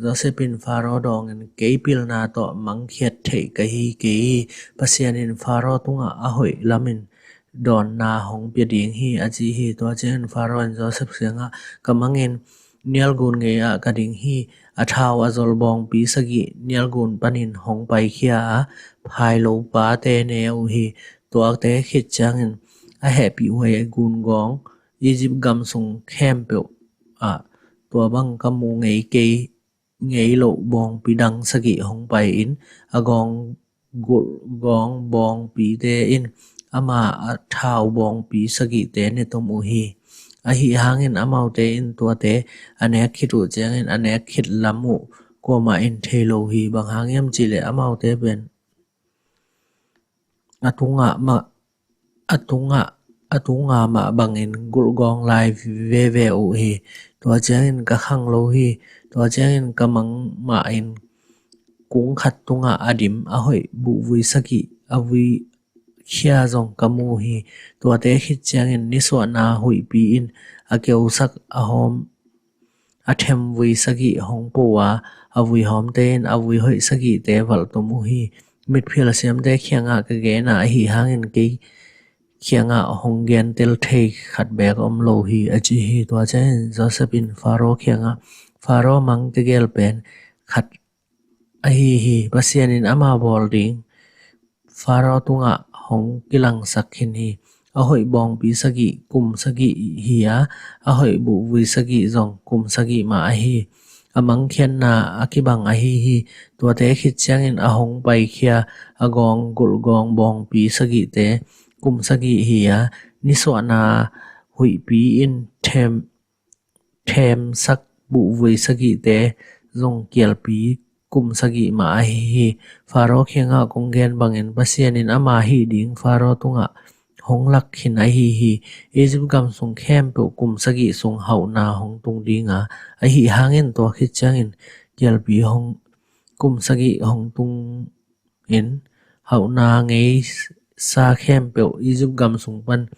Josef in Faro dawngin, kei pilna tawh mang khiat theih ka hi kei hi. Pasian in Faro tungah a hoih lamin dawnna hong pia ding hi, a ci hi. Tua ciangin Faro in Josef kiangah, ka mang in nialgun gei-ah ka ding hi. A thau a zol bawngpi sagih nialgun panin hong paikhia a, phai lopate ne uh hi. Tuate khit ciangin a hehpih huai gun gawng Egypt gam sung khempeuh ah tua bang ka mu ngei kei, ngei loh bawngpi dang sagih hong pai-in, a gawng gulh gawng bawngpite in ama a thau bawngpi sagihte ne tum uh hi. Ahi hangin amaute in tuate a nek khit uh ciangin a nek khit lam uh kuamah in thei lo hi. Bang hang hiam cihleh amaute pen a tungah mah a tungah a tunga mah bangin gulhgawng lai veve uh hi. Tua ciangin ka khang lo hi. Tua ciangin ka mang mahin kung khat tungah a dim a hoih buhvui sagih a vui khia zong ka mu hi. Tuate khit ciangin nisuahna huihpi in a keusak a hawm a themvui sagih hong po a, a vui hawmte in a vui hoih sagihte valh tom uh hi. Mitphil siamte khiangah ka gen a, ahi hangin kei khiangah hong gentel thei khat beek om lo hi, a ci hi. Tua ciangin Joseph in Faro khiangah, Faro mang ka gel pen khat ahi hi. Pasian in ama bawl ding Faro tungah hong kilangsak khin hi. A hoih bawngpi sagih kum sagih hi a, a hoih buhvui sagih zong kum sagih mah ahi. A mangkhiatna a kibang ahi hi. Tuate khit ciangin a hong paikhia a gawng gulhgawng bawngpi sagihte kum sagih hi a, nisuahna huihpi in them themsak buhvui sagihte zong kialpi kum sagih mah ahi hi. Faro khiangah kong gen bangin Pasian in ama hih ding Faro tungah hong lak khin ahi hi. Egypt gam sung khempeuh kum sagih sung hauhna hong tung ding a, ahi hangin tua khit ciangin kialpi hong kum sagih hong tung in hauhna ngeisa khempeuh Egypt gam sung pan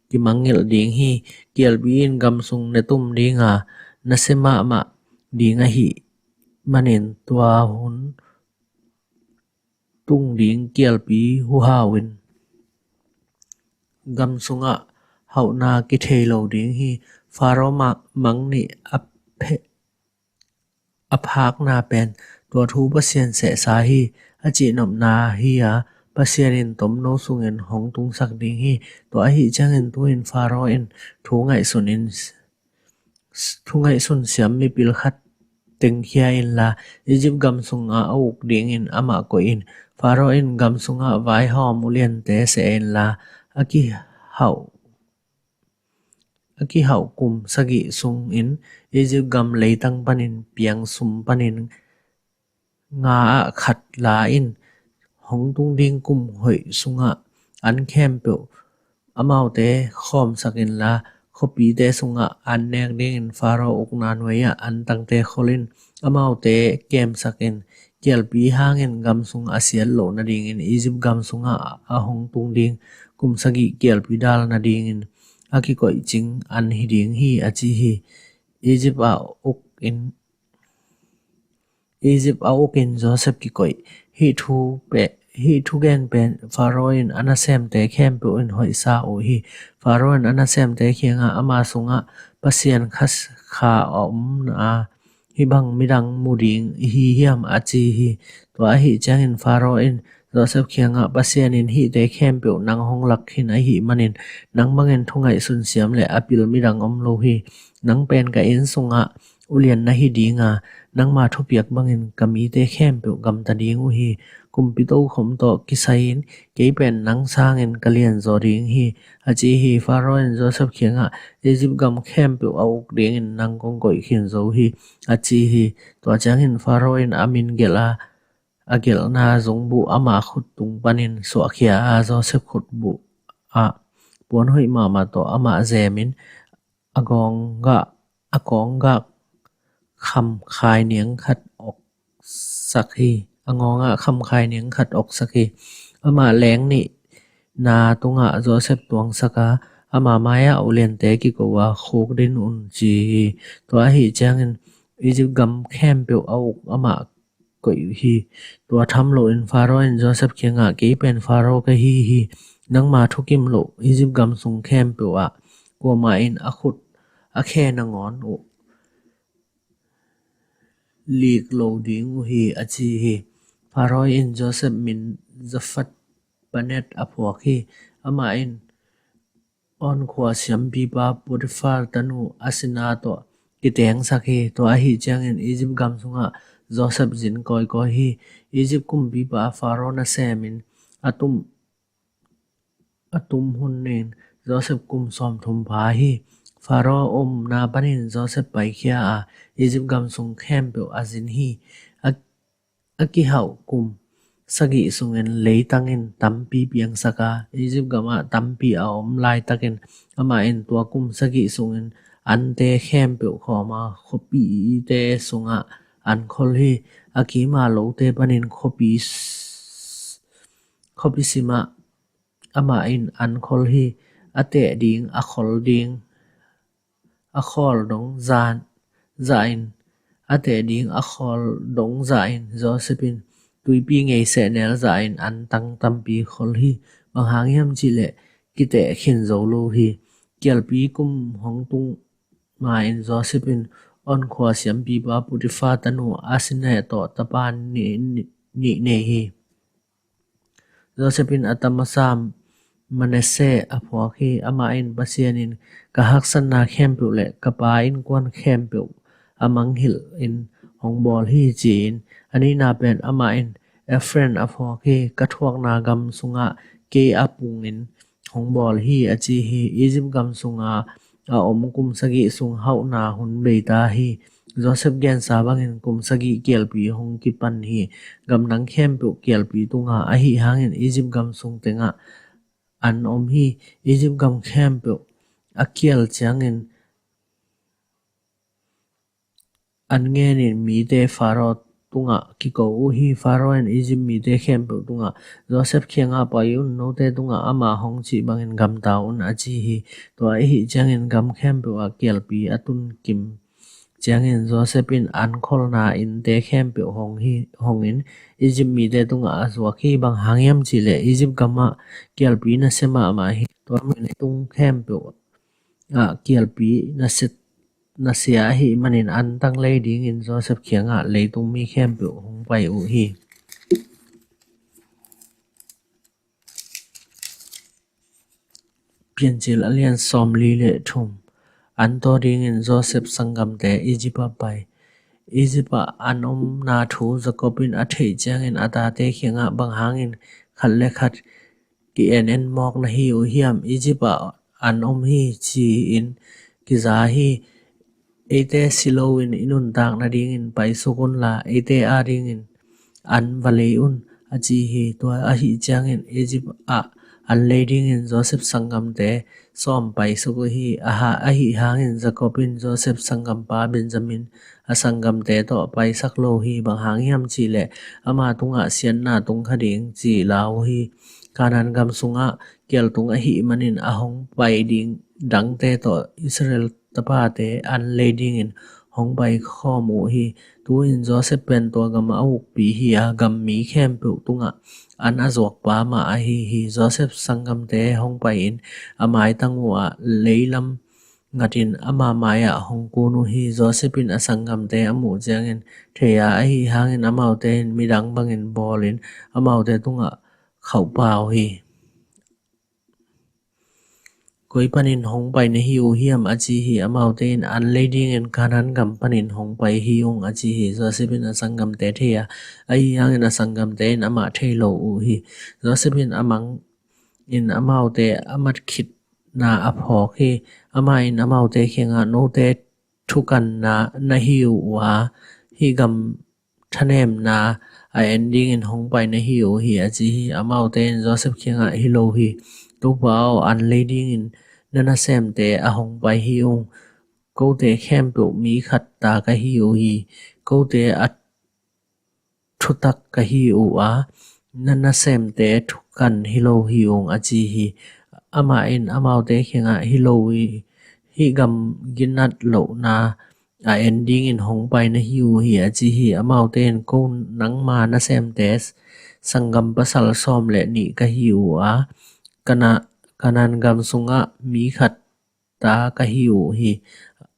kimangngilh ding hi. Kialpi in gam sung na tum ding a, na sia mahmah ding ahi manin tua hun tung ding kialpi huhau in gam sungah hauhna kithei lo ding hi. Faro mah mang nih a phe a phakna pen tua thu Pasian sehsa hi, a cihnopna hi a, Pasian in tomno sungin hong tungsak ding hi. Tua ahi ciangin tu-in Faro in thu ngaihsun in thu ngaihsun siam mipil khat tengkhia inla Egypt gam sungah a uk dingin amah koih in. Faro in gam sungah vaihawm uliante seh inla a kihauh a kihauh kum sagih sungin Egypt gam leitang panin piang sum panin nga ah khat la in hong tung ding kum hoih sungah an khempeuh amaute khawmsak inla khuapite sungah an nek dingin Faro ukna nuai-ah antangte khol in amaute kemsak in kialpi hangin gam sung a siat loh nadingin Egypt gam sungah a hong tung ding kum sagih kialpi dal nadingin a kikoihcing an hi ding hi, a ci hi. Egypt a uk in Egypt a uk in Joseph kikoih. Hih thu pen hih thugen pen Faro in a nasemte khempeuh in hoihsa uh hi. Faro in a nasemte khiangah ama sungah Pasian kha kha a omna hih bang midang mu ding hi hiam a ci hi. Tua ahi ciangin Faro in Joseph khiangah Pasian in hihte khempeuh nang hong lak khin ahi manin nang bangin thu ngaihsun siam le a pil midang om lo hi. Nang pen ka inn sungah ulian na hi ding a nangma thupiak bangin ka mite khempeuh gamta ding uh hi. Kumpi tokhom tawh kisai in kei pen nang sangin ka lianzaw ding hi, a ci hi. Faro in Joseph khiangah Egypt gam khempeuh a uk dingin nang kong koih khin zo hi, a ci hi. Tua ciangin Faro in a min gelh a a gelhna zungbuh ama khut tung panin suahkhia a Joseph khutbuh ah puan hoih mahmah tawh amah zemin a gawnggah a gawnggah khamkhai niang khat oksak hi. A ngawngah khamkhai niang khat oksak hi. Amah leng nih na tungah Joseph tuangsak a ama mai-ah uliante kiko a khuk din un ci hi. Tua ahi ciangin Egypt gam khempeuh a uk amah koih uh hi. Tua tham loin Faro in Joseph kiangah kei pen Faro ka hi hi. Nangma thukim loh Egypt gam sung khempeuh ah kuamah in a khut a khe nangawn uh lik lo ding uh hi, a ci hi. Faro in Joseph min Joseph Panet a phuak hi. Amah in On khua siampipa Potifar tanu a sina tawh kitengsak hi. Tua ahi ciangin Egypt gam sungah Joseph zin kawikawi hi. Egypt kumpipa Faro nasemin a tum a tum hun in Joseph kum sawmthum pha hi. Faro omna panin Joseph paikhia a Egypt gam sung khempeuh a zin hi. A a kihauh kum sagih sungin leitang in tampi piangsak a, Egypt gamah tampi a om laitakin amah in tua kum sagih sungin ante khempeuh khawm a, khuapite sungah an khol hi. A kima lote panin khuapi, khuapi simah amah in an khol hi. A teh ding a khol ding a khawl dong zan zahin, a teh ding a khawl dong zahin Joseph in tuipi ngei sehnel zahin an tang tampi khol hi. Bang hang hiam cihleh kiteh khin zo lo hi. Kialpi kum hong tung ma-in Joseph in On khua siampipa Potiphar tanu a sineh tawh tapa nih, nih, nih nei hi. Joseph in a tamasa Manasseh a phuak hi. Amah in Pasian in ka haksatna khempeuh le ka pa innkuan khempeuh a mangngilh in hong bawl hi ci-in, a nihna pen amah in Ephraim a phuak hi. Ka thuakna gam sungah kei a pungin hong bawl hi a ci hi. Egypt gam sunga a om kum sagih sung hauhna hun beita hi. Joseph gensa bangin kum sagih kialpi hong kipan hi. Gamdang khempeuh kialpi tunga ahi hangin Egypt gam sung tengah an om hi. Egypt gam khempeuh a kial ciangin an ngenin mite Pharaoh tungah kiko uh hi. Pharaoh in Egypt mite khempeuh tungah, Joseph kiangah pai un, note tungah ama hong cih bangin gamta un a ci hi. Tua ahi ciangin gam khempeuh ah kialpi a tun kim ciangin Joseph in an kholna innte khempeuh hong hi, hongin Egypt mite tungah a zuak hi. Bang hang hiam cihleh Egypt gamah kialpi nasia mahmah hi. Tua manin tung khempeuh ah kialpi nasia, nasia ahih manin an tang lei dingin Joseph kiangah leitung mi khempeuh hong pai uh hi. Piancil a lian sawmli le thum. An taw dingin Joseph sanggamte Egypt ah pai. Egypt ah an omna thu Jacob in a theih ciangin a tate kiangah, bang hangin khat le khat ki-en en mawk na hi uh hiam? Egypt ah an om hi ci-in kiza hi. Eite si loin i nuntak nadingin paisuk unla, eite adingin an va lei un a ci hi. Tua ahi ciangin Egypt ah an lei dingin Joseph sanggamte sawm paisuk uh hi. Aha, ahi hangin Jacob in Joseph sanggampa Benjamin a sanggamte tawh paisak lo hi. Bang hang hiam cihleh ama tungah siatna tung kha ding ci lau hi. Kanaan gam sungah kialtung ahih manin a hong pai ding dangte tawh Israel tapate an lei dingin hong pai khawm uh hi. Tu-in Joseph pen tua gam a ukpi hi a, gam mi khempeuh tungah an a zuakpa mah ahi hi. Joseph sanggamte hong pai-in a maitang uh ah leilam ngatin ama mai-ah hong kun uh hi. Joseph in a sanggamte a muh ciangin thei a, ahi hangin amaute in midang bangin bawlin amaute tungah khauhpa uh hi. Koi panin hong pai na hi uh hiam a ci hi. Amaute in an lei dingin Kanaan gam panin hong pai hi ung a ci hi. Joseph in a sanggamte thei a, ahi hangin a sanggamte in amah thei lo uh hi. Joseph in a mang in amaute a mat khitna a phawk hi. Amah in amaute kiangah, note thukanna na hi uh a, hih gam thanemna a en dingin hong pai na hi uh hi a ci hi. Amaute in Joseph kiangah, hi lo hi. Topa aw, an lei dingin na nasemte a hong pai hi ung. Kote khempeuh mi khat ta ka hi uh hi. Kote a thutak ka hi uh a, na nasemte thukan hi lo hi ung a ci hi. Amah in amaute kiangah, hi lo hi. Hih gam ginat lohna a en dingin hong pai na hi uh hi a ci hi. Amaute in, ko nangma nasemte sanggam pasal sawm le nih ka hi uh a, Kana-, Kanaan gam sungah mi khat ta ka hi uh hi.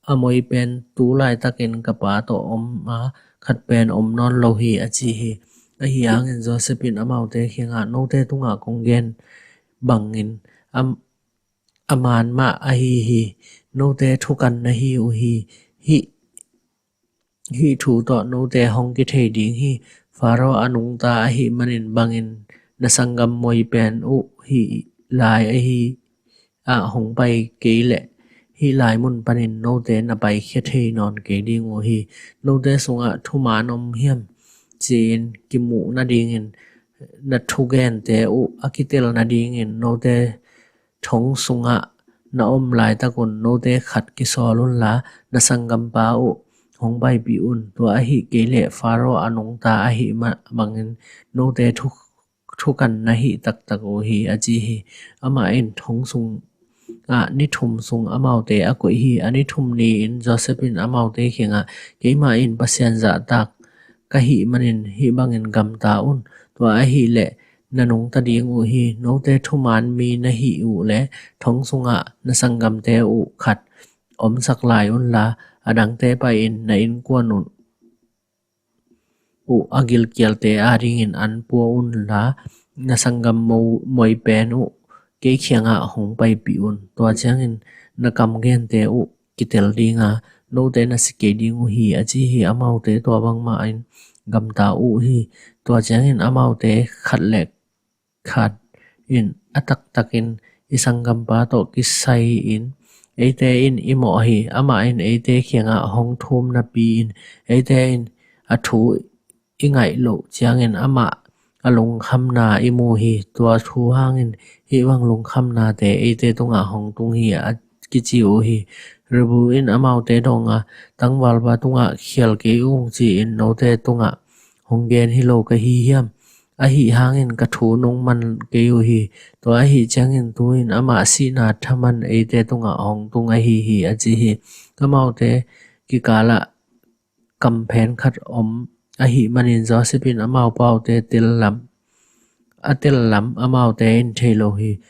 A moi pen tu laitakin ka pa tawh om a, khat pen om nawn lo hi a ci hi. Ahi hangin Joseph in amaute kiangah, note tungah kong gen bangin a, a man mah ahi hi. Note thukan na hi uh hi. Hih hih thu tawh note hong kithei ding hi. Pharaoh a nungta ahih manin bangin na sanggam moi pen uh hih lai ahi ah hong pai kei leh hih lai mun panin note na paikhia thei nawn kei ding uh hi. Note sungah thuman om hiam ci-in kimuh nadingin na thugente uh a kitel nadingin note thong sungah na om laitakun note khat kisawl unla, na sanggampa uh hong paipih un. Tua ahih kei leh Faro a nungta ahih mah bangin note thu, thukan na hih taktak uh hi, a ci hi. Amah in thong sungah ni thum sung amaute a koih hi. A ni thum ni-in Joseph in amaute kiangah, keimah in Pasian zahtak ka hih manin hih bangin gamta un. Tua ahih leh na nungta ding uh hi. Note thuman mi na hih uh leh thong sungah na sanggamte uh khat omsak lai unla, a dangte pai-in na innkuan uh uh a gilkialte adingin an pua unla, na sanggam mo, moipen uh kei kiangah hong paipih un. Tua ciangin na kamgente uh kitel dinga, note na si kei ding uh hi, a ci hi. Amaute tua bangmah in gamta uh hi. Tua ciangin amaute khat le khat in a taktakin, i sanggampa tawh kisai-in eite in i mawh hi. Amah in eite kiangah hong thum napi-in eite in a thu i ngaih loh ciangin amah a lungkhamna i mu hi. Tua thu hangin hih bang lungkhamnate eite tungah hong tung hi, a kici uh hi. Reuben in amaute donga, tangvalpa tungah khial kei ung ci-in note tungah hong gen hi lo ka hi hiam? Ahi hangin ka thu nong man kei uh hi. Tua ahi ciangin tu-in amah sihna thaman eite tungah hong tung ahi hi, a ci hi. Amaute kikalah kamphen khat om ahih manin Joseph in amau paute tel lam, a tel lam amaute in thei lo hi.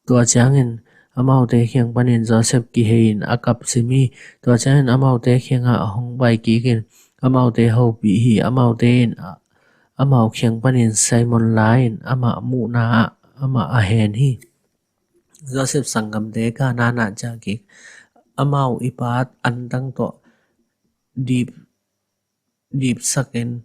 Tua ciangin amaute kiang panin Joseph kihei-in a kapsim hi. Tua ciangin amaute kiangah hong pai kikin amaute hopih hi. Amaute in a, amau kiang panin Simon la-in amah muhna ah amah a hen hi. Joseph sanggamte Kanaan ah ciah kik, amau i pa antang tawh dip, dipsakin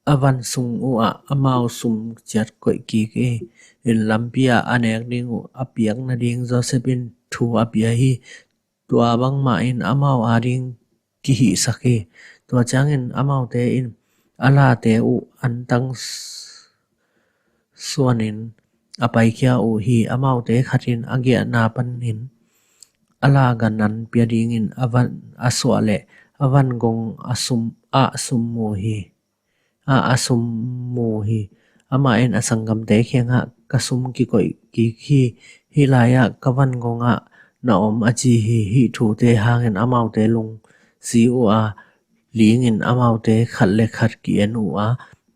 a van sung uhah amau sum ciat koih kik hi. In lampi ah a nek ding uh a piak nading Joseph in thu a pia hi. Tua bangmah in amau ading kihihsak hi. Tua ciangin amaute in a late uh antang suanin a paikhia uh hi. Amaute khat in a giahna panin a la gan an pia dingin a van a suah leh a van gong a sum, ah sum mu hi. Ah, a sum mu hi. Amah in a sanggamte kiangah, ka sum kikoih kik hi. Hih lai-ah ka van gongah na om, a ci hi. Hih thute hangin amaute lungsi uh a, lingin amaute khat le khat ki-en uh a,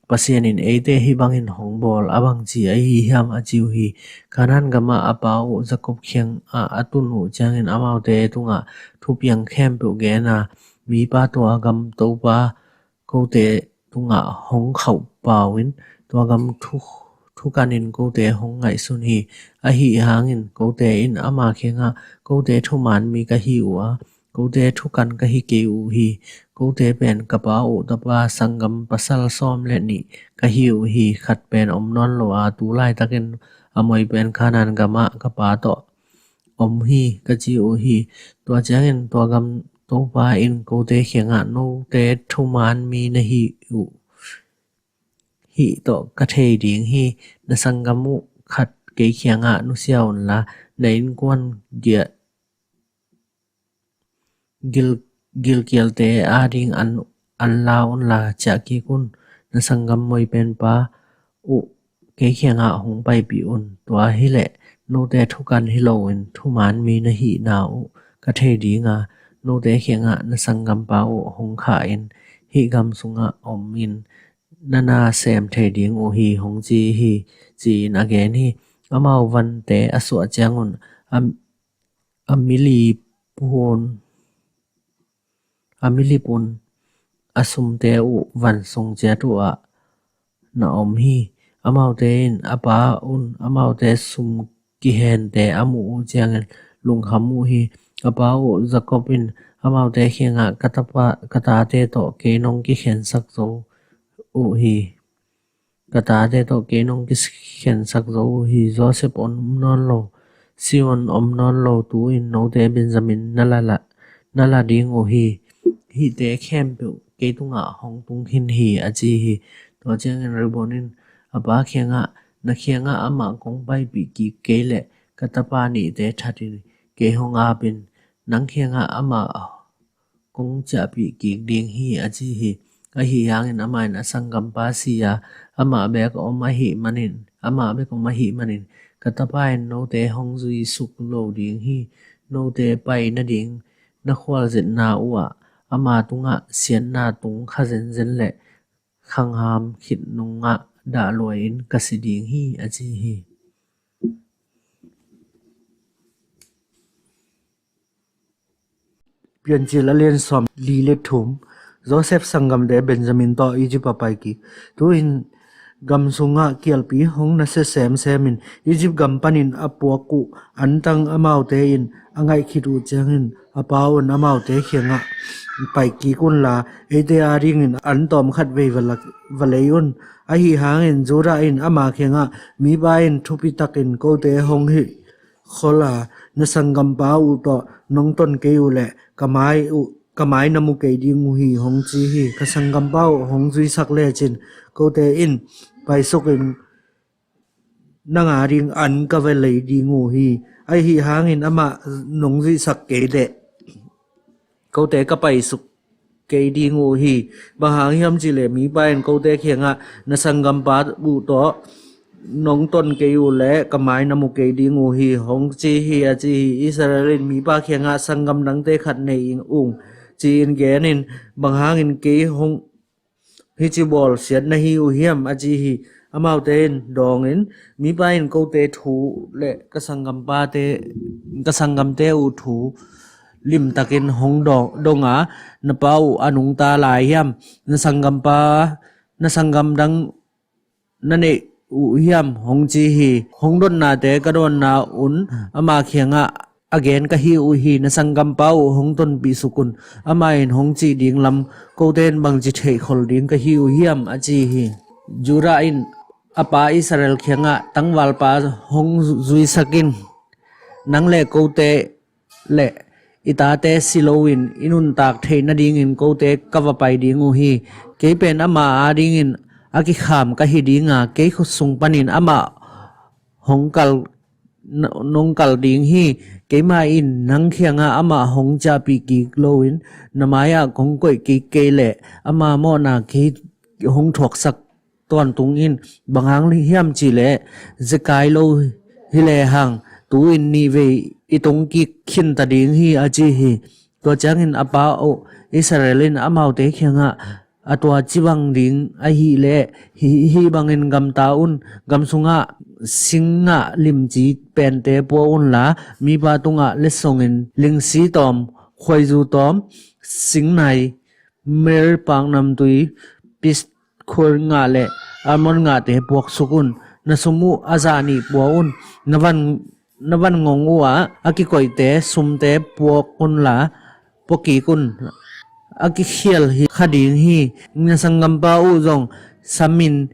Pasian in eite hih bangin hong bawl a, bangci ahi hiam, a ci uh hi. Kanaan gamah a pa uh Jakob kiangah a tun uh ciangin amaute tungah thupiang khempeuh gen a, mipa tua gam topa kote tungah hong khauh pau in, tua gam thu, thukanin kote hong ngaihsun hi. Ahi hangin kote in ama kiangah, kote thuman mi ka hi uh a, kote thukan ka hi kei uh hi. Kote pen ka pa uh tapa sanggam pasal sawm le nih ka hi uh hi. Khat pen om nawn lo a, tu laitakin a moi pen Kanaan gamah ka pa tawh om hi, ka ci uh hi. Tua ciangin tua gam topa in kote kiangah, note thuman mi na hi uh hih tawh ka thei ding hi. Na sanggam uh khat kei kiangah nusia unla, na innkuan giah gil, gilkialte ading an, an la unla, ciah kik un. Na sanggam moipenpa uh kei kiangah hong paipih un. Tua hileh note thukan hi loin thuman mi na hihna uh ka thei dinga, note kiangah na sanggampa uh hong khah in, hih gam sungah om in na na sem thei ding uh hi, hong ci hi, ci-in a gen hi. Amau vante a suah ciangun a, a milipun, a milipun a sumte uh van sung ciat uh ah na om hi. Amaute in a pa un amaute sum kihente a muh uh ciangin lungkham uh hi. A pa uh Jakob in amaute kiangah, ka tapa, ka tate tawh kei nong kikhensak zo uh hi. Ka tate tawh kei nong kikhensak zo uh hi. Joseph om nawn lo, Simeon om nawn lo, tu-in note Benjamin na la, la, na la ding uh hi. Hihte khempeuh kei tungah hong tung khin hi, a ci hi. Tua ciangin Reuben in a pa kiangah, "Na kiangah amah kong paipih kik kei leh ka tapa nihte that in kei hong ap in, nang kiangah amah kong ciahpih kik ding hi," a ci hi. Ahi hangin amah in a sanggampa si a, amah bek om ahih manin, amah bek om ahih manin, "Ka tapa in note hong zuisuk lo ding hi. Note pai nading na khualzinna uhah ama tungah siatna tung kha zenzen le khangham khit nungah dahluai in ka si ding hi," a ci hi. Piancil a lian sawm li le thum. Joseph sanggamte Benjamin tawh Egypt a pai kik. Tu-in gam sungah kialpi hong nasia semsem in, Egypt gam panin a puak uh antang amaute in a ngaih khit uh ciangin, a pa un amaute kiangah, "Pai kik unla, eite adingin an tawm khat vei va lak, va lei un." Ahi hangin Judah in ama kiangah, "Mipa in thupi takin kote hong hih khol a, na sanggampa uh tawh nong ton kei uh leh ka mai uh, ka mai na mu kei ding uh hi," hong ci hi. "Ka sanggampa uh hong zuisak lecin kote in paisuk in nang ading an ka va lei ding uh hi. Ahi hangin amah nong zuisak kei leh kote ka paisuk kei ding uh hi. Bang hang hiam cihleh mipa in kote kiangah, 'Na sanggampa uh tawh nong ton kei uh leh ka mai na mu kei ding uh hi,' hong ci hi, a ci hi. Israel in mipa kiangah, 'Sanggam dangte khat nei ung,' ci-in gen in. Bang hangin kei hong hih ci bawlsiat na hi uh hiam?" a ci hi. Amaute in dawngin, "Mipa in kote thu le ka sanggampate, ka sanggamte uh thu limtakin hong dong, dong a, 'Na pa uh a nungta lai hiam? Na sanggampa, na sanggam dang na neih uh hiam?' hong ci hi. Hong dotnate ka dawnna un ama kiangah a gen ka hi uh hi. Na sanggampa uh hong tonpih suk un. Amah in hong cih ding lam kote in bangci theihkhol ding ka hi uh hiam?" a ci hi. Judah in a pa Israel kiangah, "Tangvalpa hong zuisak in. Nang le kote le i tate si loin i nuntak theih nadingin kote ka va pai ding uh hi. Kei pen ama adingin a kikham ka hi ding a, kei khut sung panin amah hong kal, nong kal ding hi. Keimah in nang kiangah amah hong ciahpih kik loin na mai-ah kong koih kik kei leh ama mawhna kei hong thuaksak tawntung in. Bang hang hiam cihleh zekai lo hi lehang tu-in nihvei i tungkik khinta ding hi," a ci hi. Tua ciangin a pa uh Israel in amaute kiangah, "A tua ci bang ding ahileh hih, hih bangin gamta un. Gam sungah singah limci pente pua unla, mipa tungah letsongin lingsi tawm, khuaizu tawm, singnai, mir, paknamtui, pistkhur ngah le almond ngahte puaksuk un. Na sum uh a zah nih pua un. Na van, na van ngong uhah a kikoihte sumte puak unla, puakik un. A kikhial hi kha ding hi. Na sanggampa uh zong samin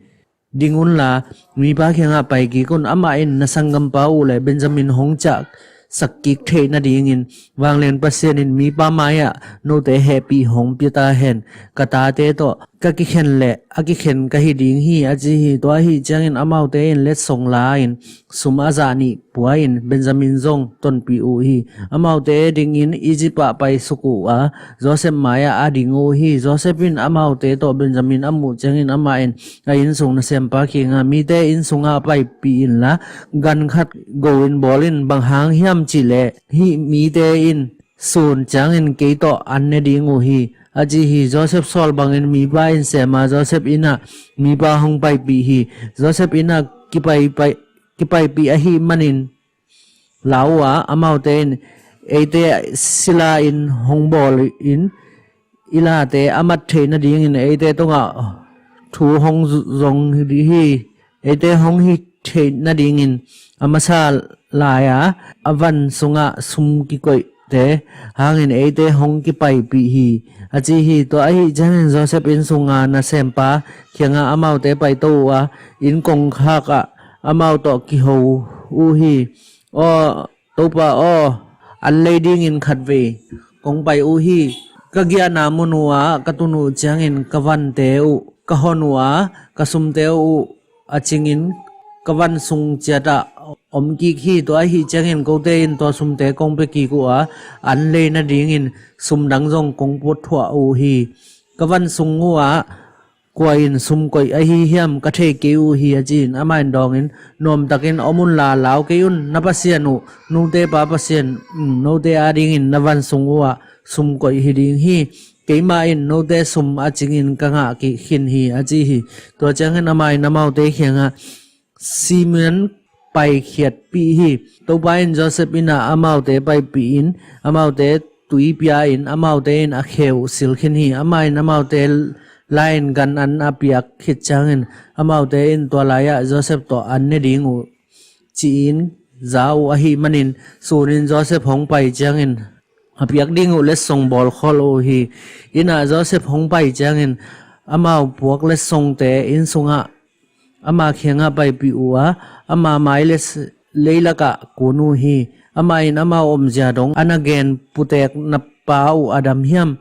ding unla, mipa kiangah paikik un. Amah in na sanggampa uh le Benjamin hong ciahsak kik theih nadingin vanglian Pasian in mipa mai-ah note hehpih hong pia ta hen. Ka tate tawh ka kikhen le a kikhen ka hi ding hi," a ci hi. Tua ahih ciangin amaute in letsong la-in sum a zah nih pua-in Benjamin zong tonpih uh hi. Amaute dingin Egypt ah paisuk uh a, Joseph mai-ah a ding uh hi. Joseph in amaute tawh Benjamin a muh ciangin amah in a innsung nasempa kiangah, "Mite innsungah paipih inla, gan khat go-in bawl in. Bang hang hiam cihleh hih mite in sun ciangin kei tawh an ne ding uh hi," a ci hi. Joseph sawl bangin mipa in sem a, Joseph inn ah mipa hong paipih hi. Joseph inn ah kipai, pai, kipaipih ahih manin lau uh a, amaute in, "Eite sila in hong bawl in, i late a mat theih nadingin eite tungah thu hong zong hi. Eite hong hi theih nadingin a masa lai-a a van sungah sum kikoihte hangin eite hong kipaipih hi," a ci hi. Tua ahih ciangin Joseph innsunga nasempa kiangah amaute paito uh a, inn kongkhak ah amau tawh kiho uh hi. "Aw Topa aw, an lei dingin khatvei kong pai uh hi. Ka giahna mun uhah ka tun uh ciangin ka vante uh ka hon uh a, ka sumte uh a cingin ka van sung ciatah om kik hi. Tua ahih ciangin kote in tua sumte kong pia kik uh a, an lei nadingin sum dang zong kong puatthuah uh hi. Ka van sung uh ah kua in sum koih ahi hiam ka thei kei uh hi, a ci-in amah in dawngin, nuamtakin om unla lau kei un, na Pasian uh, note pa Pasian, um, note adingin na van sung uh ah sum koih hi ding hi. Keimah in note sum a cingin ka ngah kik khin hi, a ci hi. Tua ciangin amah in amaute kiangah, Simeon paikhiatpih hi. Topa in Joseph inn ah amaute paipih in, amaute tui pia in, amaute in a khe uh sil khin hi. Amah in amaute lai-in gan an a piak khit ciangin amaute in tua lai-ah Joseph tawh an ne ding uh ci-in za uh ahih manin, sunin Joseph hong pai ciangin a piak ding uh letsong bawl khol uh hi. Inn ah Joseph hong pai ciangin amau puak letsongte inn sungah ama kiangah paipih uh a, ama mai le leilakah kun uh hi. Amah in amau omzia dong a na gen putekna pa uh a dam hiam?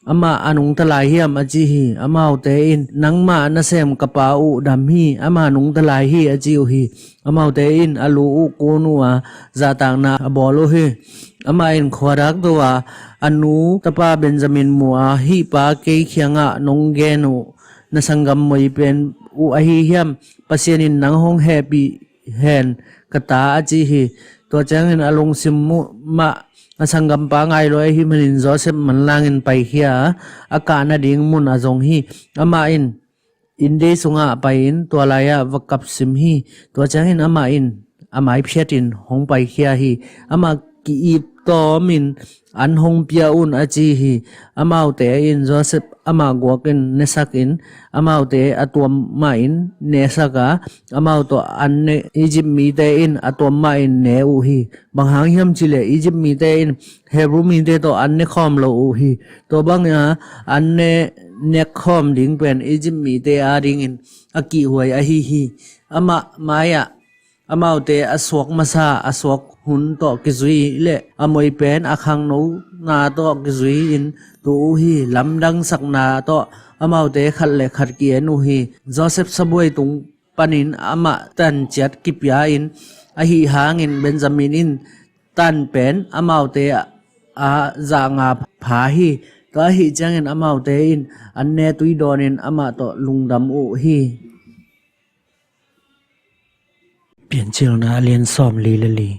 Amah a nungta lai hiam? a ci hi. Amaute in, Nangmah nasem ka pa uh dam hi, amah nungta lai hi, a ci uh hi. Amaute in a lu uh kun uh a, zahtakna a bawl uh hi. Amah in khuadak to a, a nu tapa Benjamin mu a, Hih pa kei kiangah nong gen uh na sanggam moi pen uh ahi hiam? Pasian in nang hong hehpih hen, ka ta, a ci hi. Tua ciangin a lungsim uh mah a sanggampa ngai lo ahih manin Joseph manlangin paikhia a, a kah nading mun a zong hi. Amah in inndei sungah pai-in tua lai-ah va kapsim hi. Tua ciangin amah in a mai phiatin hong paikhia hi. Amah ki-ip tawmin an hong pia un, a ci hi. Amaute in Joseph amah guakin nesakin, amaute a tuam mahin nesak a, amau tawh an ne Egypt mite in a tuam mahin ne uh hi. Bang hang hiam cihleh Egypt mite in Hebrew mite tawh an ne khawm lo uh hi. Tua bangin an ne nek khawm ding pen Egypt mite adingin a kihhuai ahi hi. Amah mai-ah amaute a suak masa, a suak hun tawh kizui le a moi pen a khangnona tawh kizui-in tu uh hi. Lamdangsakna tawh amaute khat le khat ki-en uh hi. Joseph sabuai tung panin amah tanciat kipia-in, ahi hangin Benjamin in tan pen amaute a zah nga pha hi. Tua ahih ciangin amaute in an ne tui dawnin amah tawh lungdam uh hi. Piancilna a lian sawm li le li.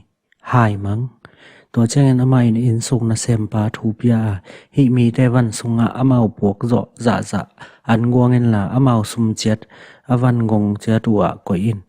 Haimang. Tua ciangin amah in innsung nasempa thu pia a, hih mite van sungah amau puak zawh zahzah an guang inla, amau sumciat a van gong ciat uhah koih in.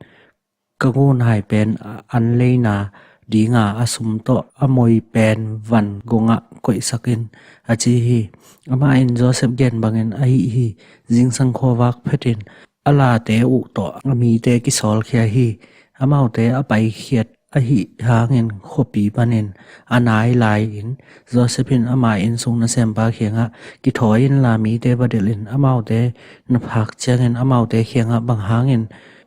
Ka ngunhai pen an leina dinga a sum tawh a moi pen van gongah koihsak in, a ci hi. Amah in Joseph gen bangin ahih hi. Zingsang khuavak phetin a late uh tawh a mite kisawlkhia hi. Amaute a paikhiat ahih hangin khuapi panin a nai lai-in Joseph in ama innsung nasempa kiangah, kithawi inla mite va delh in, amaute na phak ciangin amaute kiangah, bang hangin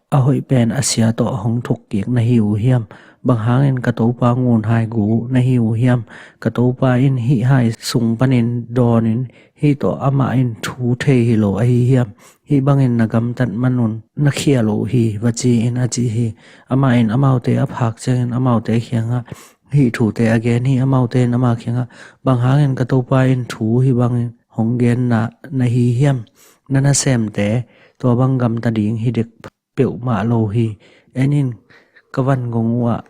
a hoih pen a sia tawh hong thukkik na hi uh hiam? Bang hangin ka topa ngunhai gu na hi uh hiam? Ka topa in hih hai sung panin dawnin hih tawh amah in thu thei hi lo ahi hiam? Hih bangin na gamtat manun na khial uh hi, va ci-in, a ci hi. Amah in amaute a phak ciangin amaute kiangah hih thute a gen hi. Amaute in ama kiangah, bang hangin ka topa in thu hih bangin hong genna na hi hiam? Na nasemte tua bang gamta ding hi dek peuhmah lo hi. En in, ka van gong uhah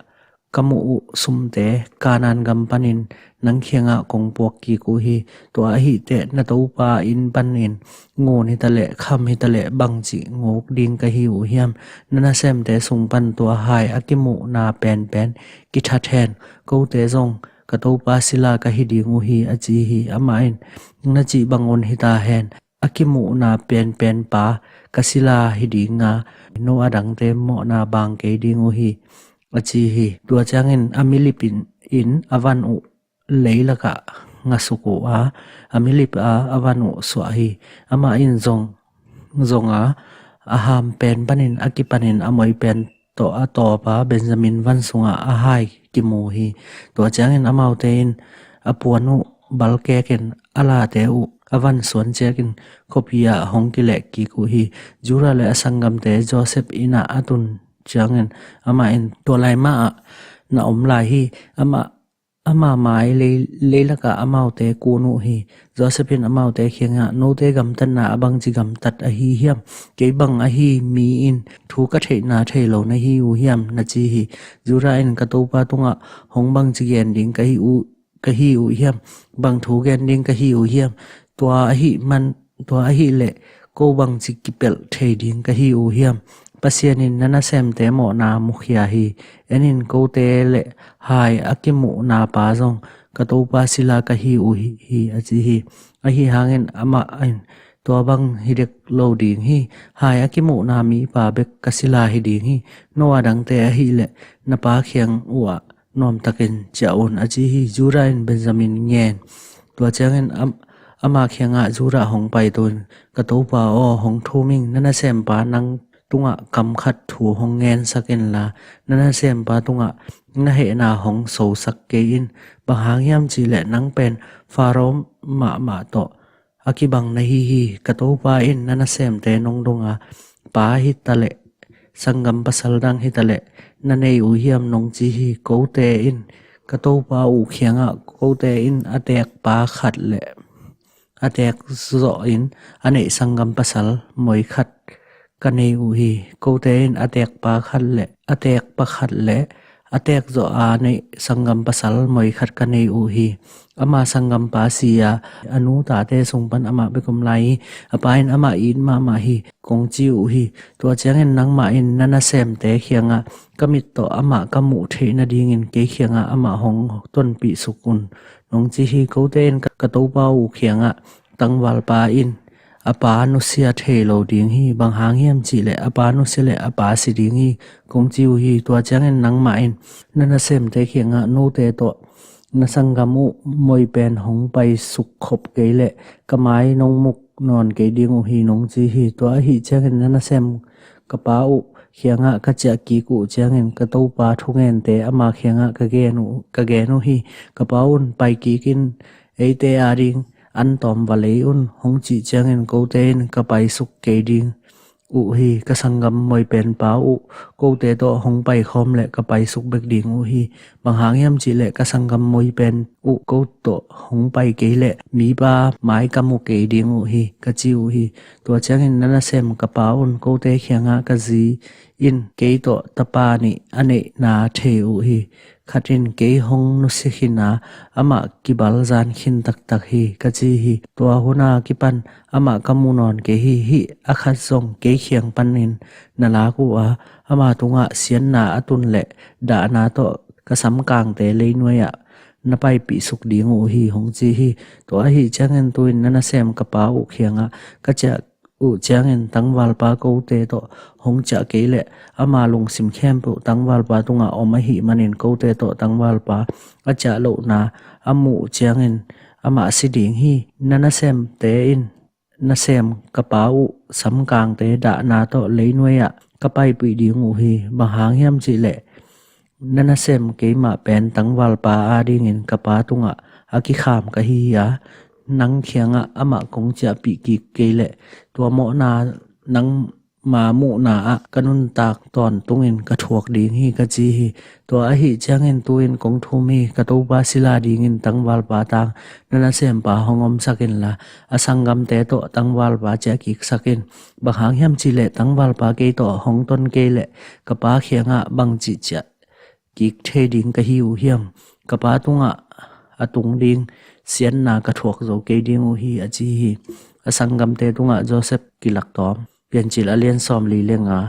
ka muh uh sumte Kanaan gam panin nang kiangah kong puak kik uh hi. Tua ahih teh na topa inn panin ngun hitaleh kham hitaleh bangci nguk ding ka hi uh hiam? Na nasemte sung pan tua hai a kimuhna penpen kithat hen. Kote zong ka topa sila ka hi ding uh hi, a ci hi. Amah in, na cih bangun hita hen. A kimuhna penpen pa ka sila hi dinga, no a dangte mawhna bang kei ding uh hi, a ci hi. Tua ciangin a milip in, in a van uh leilakah ngasuk uh a, a milip a a van uh suah hi. Amah in zong, zong a, a ham pen panin a kipanin a moi pen tawh a tawpa Benjamin van sungah a hai kimu hi. Tua ciangin amaute in a puan uh balkekin a late uh a van suan ciakin khuapi ah hong kileh kik uh hi. Judah le a sanggamte Josef inn ah a tun ciangin amah in, "Tua lai mah ah na om lai hi. Amah, ama mai lei, leilakah amaute kun uh hi." Josef in amaute kiangah, "Note gamtatna a bangci gamtat ahi hiam? Kei bang ahi mi in thu ka theihna thei lo na hi uh hiam?" na ci hi. Judah in, "Ka topa tungah hong bangci gen ding ka hi uh, ka hi uh hiam? Bang thu gen ding ka hi uh hiam? Tua ahih man, tua ahih leh ko bangci kipelh thei ding ka hi uh hiam? Pasian in na nasemte mawhna mukhia hi. En in, kote le hai a kimuhna pa zong ka topa sila ka hi uh hi," a ci hi. Ahi hangin amah in, "Tua bang hi dek lo ding hi. Hai a kimuhna mipa bek ka sila hi ding hi. No a dangte ahih leh na pa kiang uhah nuamtakin ciah un," a ci hi. Judah in Benjamin ngen. Tua ciangin am-, ama kiangah Judah hong pai tuin, "Ka topa aw, hong thum ing, na nasempa nang tungah kam khat thu hong ngensak inla, na nasempa tungah na hehna hong sosak kei in. Bang hang hiam cihleh nang pen Faro mahmah tawh a kibang na hi hi. Ka topa in na nasemte nong dong a, pa hi taleh, sanggam pasal dang hi taleh na nei uh hiam?" nong ci hi. Kote in ka topa uh kiangah, "Kote in a teekpa khat le a teek zawh in a neih sanggam pasal moi khat ka nei uh hi. Kote in a teekpa khat le a teekpa khat le a teek zawh a neih sanggam pasal moi khat ka nei uh hi. Ama sanggampa si a, a nu tate sung pan amah bek om lai hi. A pa in amah it mahmah hi," kong ci uh hi. "Tua ciangin nangmah in na nasemte kiangah, 'Ka mit tawh amah ka muh theih nadingin kei kiangah amah hong tonpih suk un,' nong ci hi. Kote in ka, ka topa uh kiangah tangvalpa in a pa nusia thei lo ding hi. Bang hang hiam cihleh a pa nusia leh a pa si ding hi, kong ci uh hi. Tua ciangin nangmah in na nasemte kiangah, 'Note tawh na sanggam uh moi pen hong pai suk khop kei leh ka mai nong muk nawn kei ding uh hi,' nong ci hi. Tua ahih ciangin na nasem ka pa uh kiangah ka ciah kik uh ciangin ka topa thungente ama kiangah ka gen uh, ka gen uh hi. Ka pa un, 'Pai kik in, eite ading an tawm va lei un,' hong cih ciangin kote in ka pai suk kei ding uh hi. Ka sanggam moi penpa uh kote tawh hong pai khawm leh ka pai suk bek ding uh hi. Bang hang hiam cihleh ka sanggam moi pen uh ko tawh hong pai kei leh mipa mai ka mu kei ding uh hi," ka ci uh hi. Tua ciangin na nasem ka pa un, "Kote kiangah ka zi in kei tawh tapa nih a neihna thei uh hi. Khat in kei hong nusia khin a, amah kibal zan khin taktak hi," ka ci hi. "Tua hun a kipan amah ka mu nawn kei hi. Hih a khat zong kei kiang panin na lak uh a, ama tungah siatna a tun leh dahna tawh ka samkangte leinuai-ah na paipih suk ding uh hi," hong ci hi. Tua ahih ciangin tu-in na nasem ka pa uh kiangah ka ciah uh ciangin tangvalpa kote tawh hong ciah kei leh ama lungsim khempeuh tangvalpa tungah om ahih manin kote tawh tangvalpa a ciah lohna a muh ciangin amah si ding hi. Na nasemte in nasem ka pa uh samkangte dahna tawh leinuai-ah ka paipih ding uh hi. Bang hang hiam cihleh na nasem keimah pen tangvalpa adingin ka pa tungah a kikham ka hi hi a, nang kiangah amah kong ciahpih kik kei leh tua mawhna nangma muhna ah ka nuntak tawntungin ka thuak ding hi, ka ci hi. Tua ahih ciangin tu-in kong thum hi. Ka topa sila dingin tangvalpa tang na nasempa hong omsak inla, a sanggamte tawh tangvalpa ciahkiksak in. Bang hang hiam cihleh tangvalpa kei tawh hong ton kei leh ka pa kiangah bangci ciah kik thei ding ka hi uh hiam? Ka pa tungah a tung ding siatna ka thuak zo kei ding uh hi, a ci hi. A sanggamte tungah Josef kilaktawm. Piancil a lian sawmli le nga.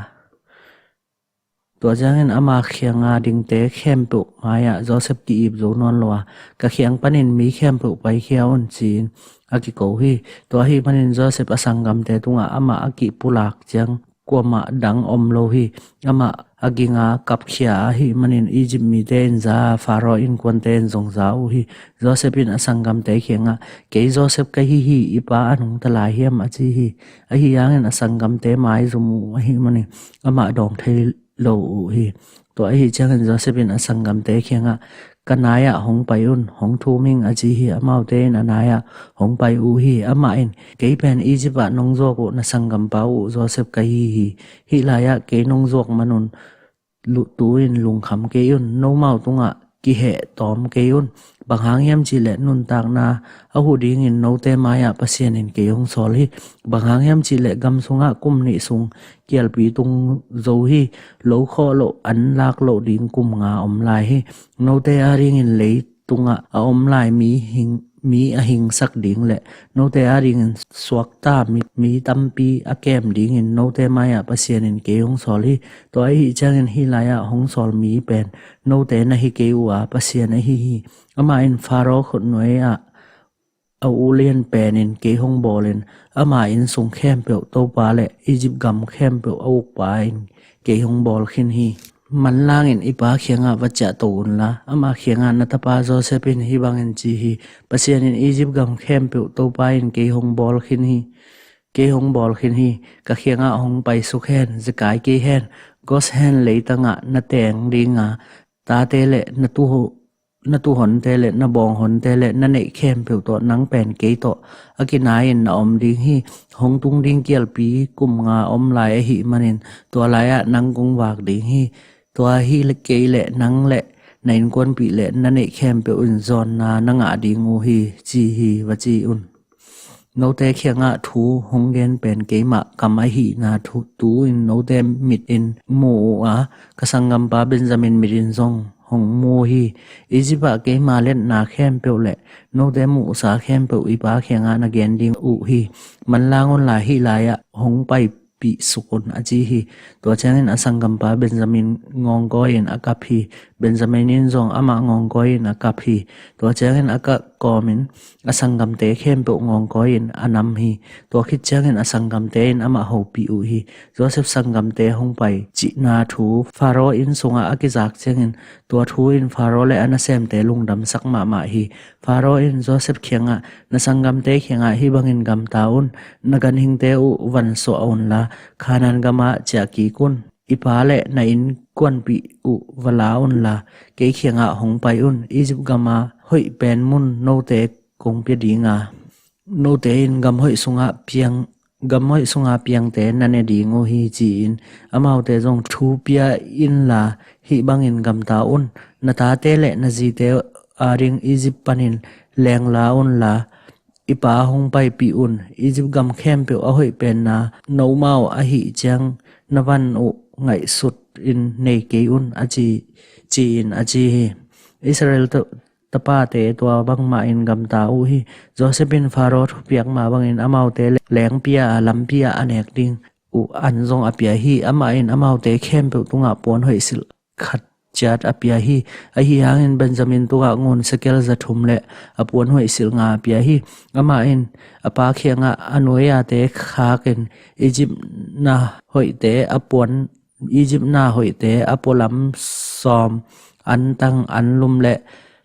Tua ciangin ama kianga dingte khempeuh mai-ah Josef ki-ip zo nawn lo a, "Ka kiang panin mi khempeuh paikhia un," ci-in a kiko hi. Tua ahih manin Josef a sanggamte tungah amah a kipulak ciang kuamah dang om lo hi. Amah a ginga kapkhia ahih manin Egypt mite in za a, Faro innkuante in zong za uh hi. Josef in a sanggamte kiangah, "Kei Josef ka hi hi, i pa a nungta lai hiam?" a ci hi. Ahi hangin a sanggamte maizum uh ahih manin amah dawng thei lo uh hi. Tua ahih ciangin Josef in a sanggamte kiangah, ka nai-ah hong pai un, hong thum ing, a ci hi. Amaute in a nai-ah hong pai uh hi. Amah in, kei pen Egypt ah nong zuak uh na sanggampa uh Joseph ka hi hi. Hih lai-ah kei nong zuak manun tu-in lungkham kei un, nomau tungah kiheh tawm kei un. Bang hang hiam cihleh nuntakna a huh dingin note mai-ah Pasian in kei hong sawl hi. Bang hang hiam cihleh gam sungah kum nih sung kialpi tung zo hi. Lo khawh loh, an lak loh ding kum nga om lai hi. Note adingin leitungah a om lai mi hing mi a hingsak ding le note adingin suakta mi, mi tampi a kem dingin note mai-ah Pasian in kei hong sawl hi. Tua ahih ciangin hih lai-ah hong sawl mi pen note na hi kei uh a, Pasian ahi hi. Amah in Faro khutnuai-ah a ulian penin kei hong bawlin, ama inn sung khempeuh Topa le Egypt gam khempeuh a ukpa in kei hong bawl khin hi. Manlangin i pa kiangah va ciahto unla, ama kiangah, na tapa Joseph in hih bangin ci hi: Pasian in Egypt gam khempeuh Topa in kei hong bawl khin hi. Kei hong bawl khin hi. Ka kiangah hong paisuk hen, zekai kei hen. Goshen leitangah na teng dinga, tate le na tuhu na tuhonte le na bawnghonte le na neih khempeuh tawh nang pen kei tawh a kinai-in na om ding hi. Hong tung ding kialpi kum nga om lai ahih manin tua lai-ah nang kong vak ding hi. Tua hi le kei le nang le na innkuanpih le na neih khempeuh in zawnna na ngah ding uh hi, ci hi, va ci un. Note kiangah thu hong gen pen keimah kam ahihna thu tu-in note mit in mu uh a, ka sanggampa Benjamin mit in zong hong mu hi. Egypt ah keima letna khempeuh le note muhsa khempeuh i pa kiangah na gen ding uh hi. Manlang unla, hih lai-ah hong paipih suk un, a ci hi. Tua ciangin a sanggampa Benjamin ngawngkawi-in a kap hi. Benjamin in zong amah ngawngkawi-in a kap hi. Tua ciangin a kap kawmin a sanggamte khempeuh ngawngkawi-in a nam hi. Tua khit ciangin a sanggamte in amah hopih uh hi. Joseph sanggamte hong pai cihna thu Faro inn sungah a kizak ciangin tua thu in Faro le a nasemte lungdamsak mahmah hi. Faro in Joseph kiangah, na sanggamte kiangah hih bangin gamta un: Na ganhingte uh vansuah unla, Kanaan gamah ciah kik un. I pa le na innkuanpih uh va la unla, kei kiangah hong pai un. Egypt gama hoih pen mun note kong pia dinga, note in gam hoih sungah piang, gam hoih sunga piangte na ne ding uh hi, ci-in amaute zong thu pia inla, hih bangin gamta un: Na tate le na zite ading Egypt panin lengla unla, i pa hong paipih un. Egypt gam khempeuh a hoih penna nomau ahih ciang na van uh ngaihsutin nei kei un, a ci, ci-in a ci hi. Israel to tapate tua bangmah in gamta uh hi. Joseph in Faro thupiak mah bangin amaute lengpi-a, lampi-ah a nek ding uh an zong a pia hi. Amah in amaute khempeuh tungah puan hoih silh khat ciat a pia hi. Ahi hangin Benjamin tungah ngun sekel za thum le a puan hoih silh nga a pia hi. Amah in a pa kiangah, a nuai-ate khakin Egypt na hoihte a puan Egypt na hoihte a pualam sawm, an tang, an lum le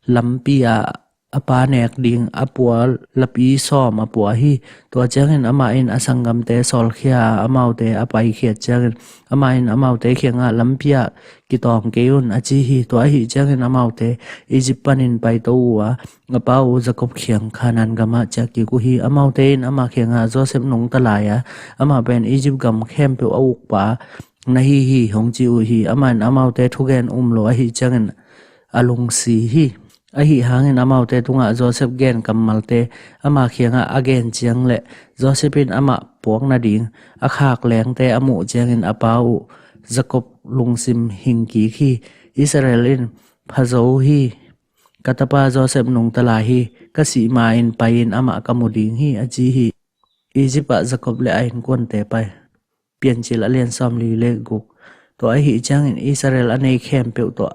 lampi-ah a pa nek ding a pua lapi sawm a pua hi. Tua ciangin amah in a sanggamte sawlkhia a, amaute a paikhiat ciangin amah in amaute kiangah, lampi-ah kitawng kei un, a ci hi. Tua ahih ciangin amaute Egypt panin paito uh a, a pa uh Jacob kiang Kanaan gamah ciah kik uh hi. Amaute in amah kiangah, Joseph nungta lai-a, amah pen Egypt gam khempeuh a ukpa na hi hi, hong ci uh hi. Amah in amaute thugen um lo ahih ciangin a lungsi hi. Ahi hangin amaute tungah Joseph gen kammalte ama kiangah a gen ciang le Joseph in amah puak nading a khak lengte a muh ciangin a pa uh Jacob lungsim hingkik hi. Israel in pha zo hi. Ka tapa Joseph nungta lai hi. Ka sih ma-in pai-in amah ka mu ding hi, a ci hi. Egypt ah Jacob le a innkuante pai. Piancil a lian sawmli le guk. Tua ahih ciangin Israel a nei khempeuh tawh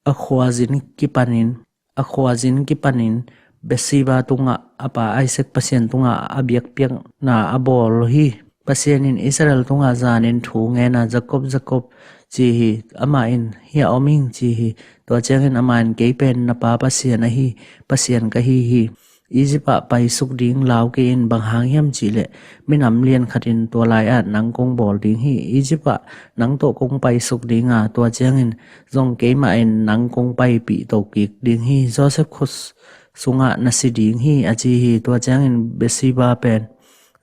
a khuazin kipanin, a khuazin kipanin Beersheba tungah a pa Isaac Pasian tungah a biakpiakna a bawl hi. Pasian in Israel tungah zanin thu ngen a, Jacob, Jacob, ci hi. Amah in, hiah om ing, ci hi. Tua ciangin amah in, kei pen na pa Pasian ahi, Pasian ka hi hi. Egypt ah paisuk ding lau kei in, bang hang hiam cihleh minam lian khat in tua lai-ah nang kong bawl ding hi. Egypt ah nang tawh kong paisuk ding a, tua ciangin zong keimah in nang kong paipih to kik ding hi. Joseph khut sungah na si ding hi, a ci hi. Tua ciangin Beersheba pen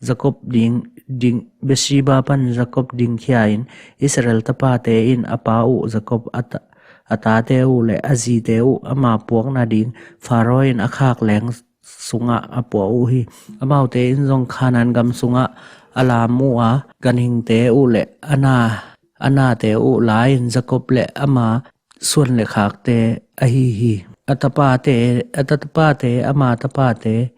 Jacob ding, ding, Beersheba pan Jacob dingkhia in, Israel tapate in a pa uh Jacob, a ta, a tate uh le a zite uh ama puak nading Pharaoh in a khak leng sungah a pua uh hi. Amaute in zong Canaan gam sungah a lam uh a, ganhingte uh le a na, a nate uh la-in Jacob le ama suan le khakte ahi hi. A tapate, a tapate, ama tapate,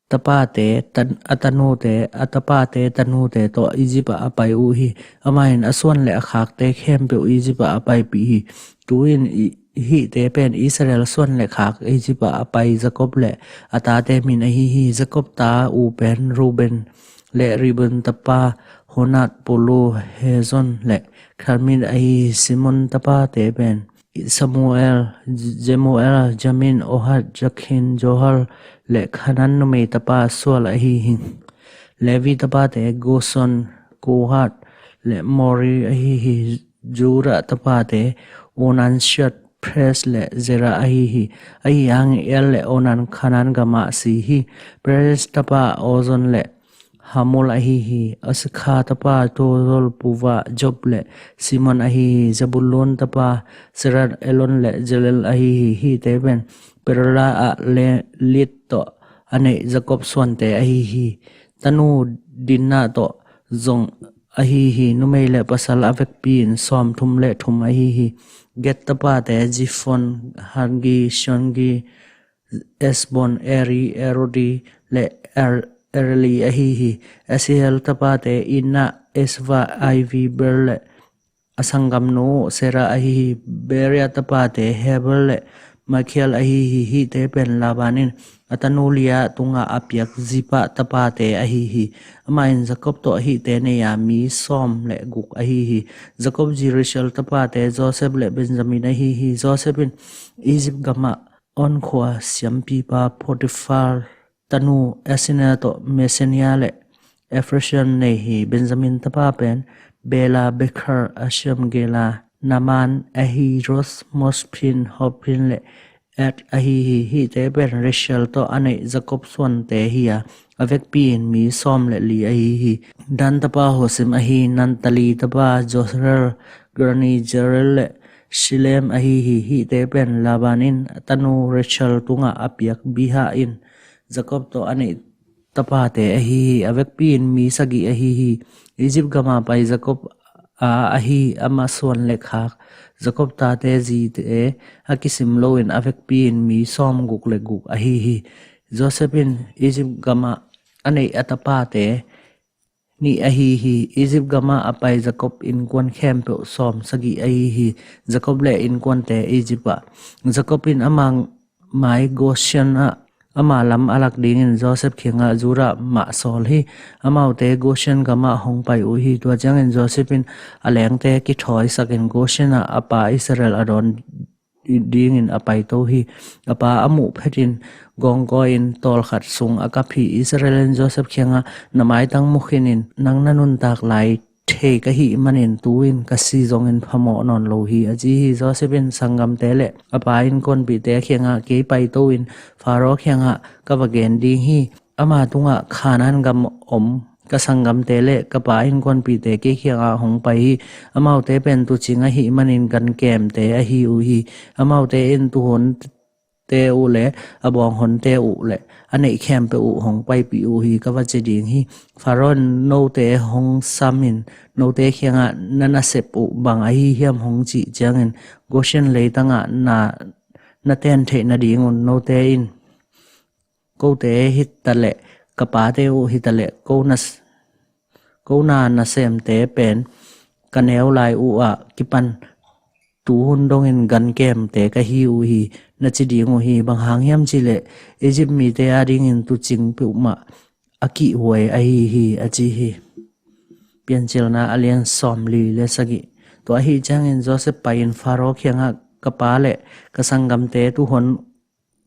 tapate, tan, a tanute, a tapate tanute tawh Egypt ah a pai uh hi. Amah in a suan le a khakte khempeuh Egypt ah a paipih hi. Tu-in i, hihte pen Israel suan le khak Egypt ah a pai Jacob le a tate min ahi hi. Jacob ta uh pen Reuben le Reuben tapa Hanok, Palu, Hezron le Carmi ahi hi. Simeon tapate pen Shemuel, Jemuel, Jamin, Ohad, Jakhin, Zohar le Canaan numei tapa Saul ahi hi. Levi tapate Gershon, Kohath le Merari ahi hi. Judah tapate Onan, Shelah, Peres le Zerah ahi hi. Ahi hangin Er le Onan Canaan gamah si hi. Peres tapa Hezron le Hamul ahi hi. Issakar tapa Tolua, Puvah, Job le Simon ahi hi. Zebulun tapa Sered, Elon le Jahleel ahi hi. Hihte pen Beersheba ah le Rith tawh a neih Jacob suante ahi hi. Tanu Dinah tawh zong ahi hi. Numei le pasal a vekpi in sawmthum le thum ahi hi. Gad tapate Ziphon, Hagri, Shagri, Ezbon, Eri, Arodi le Er, Areli ahi hi. Asriel tapate Imnah, Isva, Ivah, Beria le a sanggamnu Serah ahi hi. Beria tapate Heber le Malkiel ahi hi. Hihte pen Laban in a tanu Leah tungah a piak Zilpah tapate ahi hi. Amah in Jacob tawh hihte nei a, mi sawm le guk ahi hi. Jacob zi Rachel tapate Joseph le Benjamin ahi hi. Joseph in Egypt gamah On khua siampipa Potiphar tanu Asinah tawh Manasseh le Ephraim nei hi. Benjamin tapa pen Bela, Beker, Asriel, Gera, Naaman, Ahiezer, Mizpim, Harbon le Ard ahi hi. Hihte pen Rachel tawh a neih Jacob suante hi a, a vekpi in mi sawm le li ahi hi. Dan tapa Husim ahi hi. Naphtali tapa Jeriel, Guni, Jeter le Shillem ahi hi. Hihte pen Laban in a tanu Rachel tungah a piak Bilhah in Jacob tawh a neih tapate ahi hi. A vekpi in mi sagih ahi hi. Egypt gama pai Jacob a ahi ama suan le khak, Jacob tate zite a kisim loin a vekpi in mi sawm guk le guk ahi hi. Joseph in Egypt gamah a neih a tapate nih ahi hi. Egypt gamah a pai Jacob innkuan khempeuh sawm sagih ahi hi. Jacob le innkuante Egypt ah. Jacob in ama mai Goshen ah ama lam a lak dingin Joseph kiangah Judah mah sawl hi. Amaute Goshen gamah hong pai uh hi. Tua ciangin Joseph in a lengte kithawisakin Goshen ah a pa Israel a dawn dingin a paito hi. A pa a muh phetin gawngkawi-in tawlkhat sung a kap hi. Israel in Joseph kiangah, "Na maitang mu khinin, nang na nuntak lai thei ka hih manin tu-in ka si zongin phamawh nawn lo hi," a ci hi. Joseph in sanggamte le a pa innkuanpihte kiangah, "Kei paito-in Pharaoh kiangah ka va gen ding hi. Ama tungah Canaan gam om ka sanggamte le ka pa innkuanpihte kei kiangah hong pai hi. Amaute pen tuucing ahih manin gankhemte ahi uh hi. Amaute in tuuhonte uh le a bawnghonte uh le a neih khempeuh uh hong paipih uh hi, ka va ci ding hi. Pharaoh in note hong samin note kiangah na nasep uh bang ahi hiam hong cih ciangin, Goshen leitangah na, na ten theih nadingun note in kote hitaleh, ka pate uh hitaleh, ko na, ko na nasemte pen ka neu lai uh ah kipan tuuhun dongin gankhemte ka hi uh hi, na ci ding uh hi. Bang hang hiam cihleh Egypt mite adingin tuucing peuhmah a kihhuai ahi hi," a ci hi. Piancilna a lian sawmli le sagih. Tua ahih ciangin Joseph pai-in Pharaoh kiangah, "Ka pa le ka sanggamte tuuhon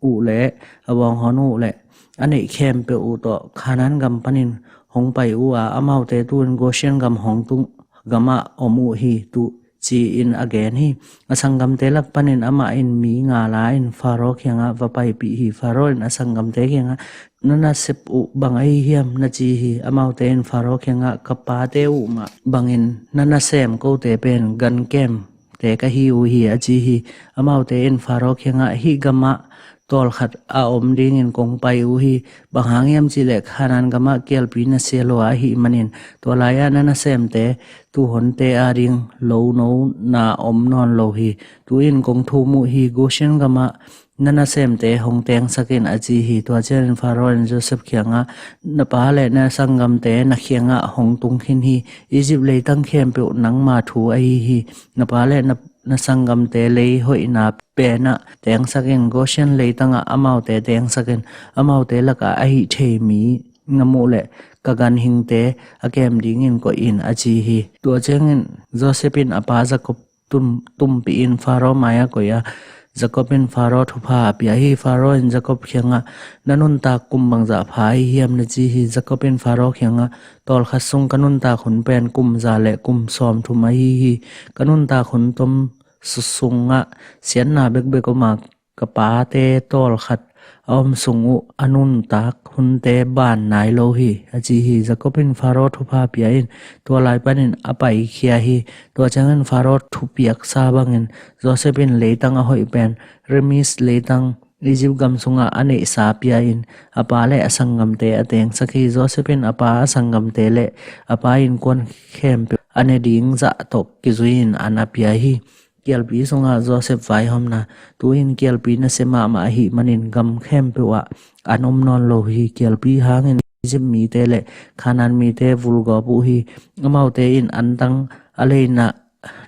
uh le a bawnghon uh le a neih khempeuh uh tawh Kanaan gam panin hong pai uh a, amaute tu-in Goshen gam hong tung gamah om uh hi, tu ci-in a gen hi. A sanggamte lak panin amah in mi nga la-in Faro kiangah va paipih hi. Faro in a sanggamte kiangah, "Na nasep uh bang ahi hiam?" na ci hi. Amaute in Faro kiangah, "Ka pate uh mah bangin na nasem kote pen gankem te ka hi uh hi," a ci hi. Amaute in Faro kiangah, "Hih gamah tawlkhat a om dingin kong pai uh hi. Bang hang hiam cihleh Kanaan gamah kialpi nasia lua ahih manin tua lai-ah na nasemte tuhonte ading lo no na om nawn lo hi. Tu-in kong thum uh hi, Goshen gamah na nasemte hong tengsak in," a ci hi. Tua ciangin Faro in Joseph kiangah, "Na pa le na sanggamte na kiangah hong tung khin hi. Egypt leitang khempeuh nangma thu ahi hi. Na pa le na, na sanggamte lei hoihna penah tengsak in. Goshen leitangah amaute tengsak in. Amaute lakah ahih thei mi na muh leh ka ganhingte a kem dingin koih in," a ci hi. Tua ciangin Joseph in a pa Jacob tum, tumpih in Faro mai-ah koih a, Jacob in Faro thupha a pia hi. Faro in Jacob kiangah, "Na nuntak kum bangzah pha ahi hiam?" na ci hi. Jacob in Faro kiangah, "Tawlkhat sung ka nuntak hun pen kum za le kum sawmthum ahi hi. Ka nuntak hun tom su-, sungah siatna bekbek om a, ka pate tawlkhat a om sung uh a nuntak hunte ban nai lo hi," a ci hi. Jacob in Faro thupha pia in tua lai panin a paikhia hi. Tua ciangin Faro thupiaksa bangin Joseph in leitang a hoih pen Ramis leitang Egypt gam sungah a neihsa pia in a pa le a sanggamte a tengsak hi. Joseph in a pa, a sanggamte le a pa innkuan khempeuh a ne ding zah tawh kizui-in an a pia hi. Kialpi sungah Joseph vaihawmna. Tu-in kialpi nasia mahmah ahih manin gam khempeuh ah an om nawn lo hi. Kialpi hangin Egypt mite le Kanaan mite vulgawp uh hi. Amaute in antang a leina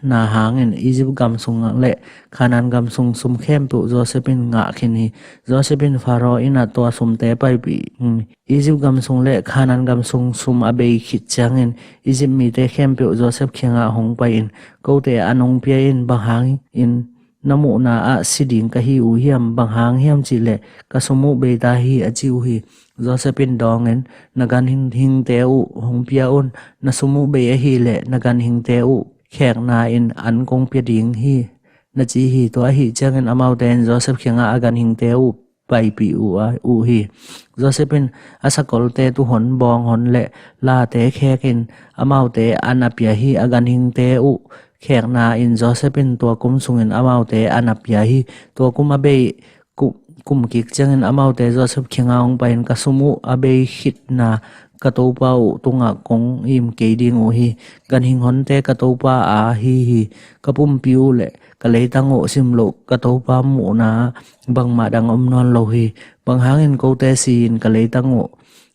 na hangin Egypt gam sung le Kanaan gam sung sum khempeuh Joseph in ngah khin hi. Joseph in Faro inn ah tua sumte paipih, um, "Egypt gam sung le Kanaan gam sung sum a bei khit ciangin Egypt mite khempeuh Joseph kiangah hong pai in, 'Kote an hong pia in, bang hangin na muhna ah si ding ka hi uh hiam? Bang hang hiam cihleh ka sum uh bei ta hi,' a ci uh hi." Joseph in dawngin, "Na ganhingte uh hong pia un. Na sum uh bei ahileh na ganhingte uh khekna in an kong pia ding hi," na ci hi. Tua ahih ciangin amaute in Joseph kiangah a ganhingte uh paipih uh a, uh hi. Joseph in a sakolte tuhon, bawnghon le late khekin amaute an a pia hi. A ganhingte uh khekna in Joseph in tua kum sungin amaute an a pia hi. Tua kum a bei ku-, kum kik ciangin amaute Joseph kiangah hong pai-in, "Ka sum uh a bei khitna ka topa uh tungah kong im kei ding uh hi. Ganhing honte ka topa a hi hi. Ka pumpi uh le ka leitang uh simloh ka topa muhna bangmah dang om nawn lo hi. Bang hangin kote si-in ka leitang uh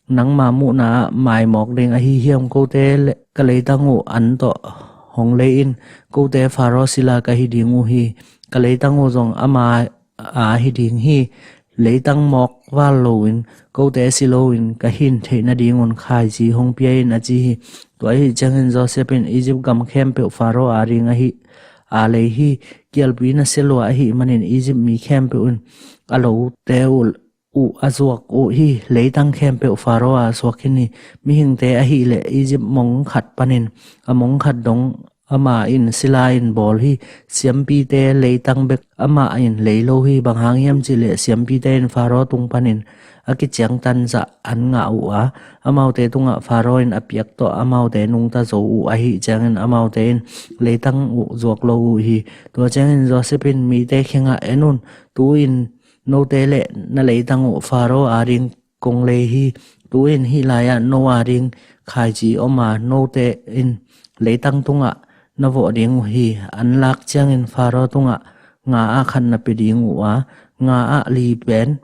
nangma muhna ah maimawk ding ahi hiam? Kote le ka leitang uh an tawh hong lei in. Kote Faro sila ka hi ding uh hi. Ka leitang uh zong ama a hi ding hi. Leitang mawk val loin, kote si loin ka hin theih nadingun khaici hong pia in," a ci hi. Tua ahih ciangin Joseph in, "Egypt gam khempeuh Faro a ding ahi, a lei hi. Kialpi nasia lua ahih manin Egypt mi khempeuh in a lote uh, uh a zuak uh hi. Leitang khempeuh Faro a suak khin hi. Mihingte ahileh Egypt mong khat panin a mong khat dong ama in sila in bawl hi. Siampite leitang bek amah in lei lo hi. Bang hang hiam cihleh siampite in Faro tung panin a kiciangtan zah an ngah uh a, amaute tungah Faro in a piak tawh amaute nungta zo uh ahih ciangin amaute in leitang uh zuak lo uh hi." Tua ciangin Joseph in mite kiangah, "En un, tu-in note le na leitang uh Faro a ding kong lei hi. Tu-in hih lai-ah no a ding khaici om a, note in leitang tungah na vawh ding uh hi. An lak ciangin Faro tungah nga ah khat na pia ding uh a, nga ah li pen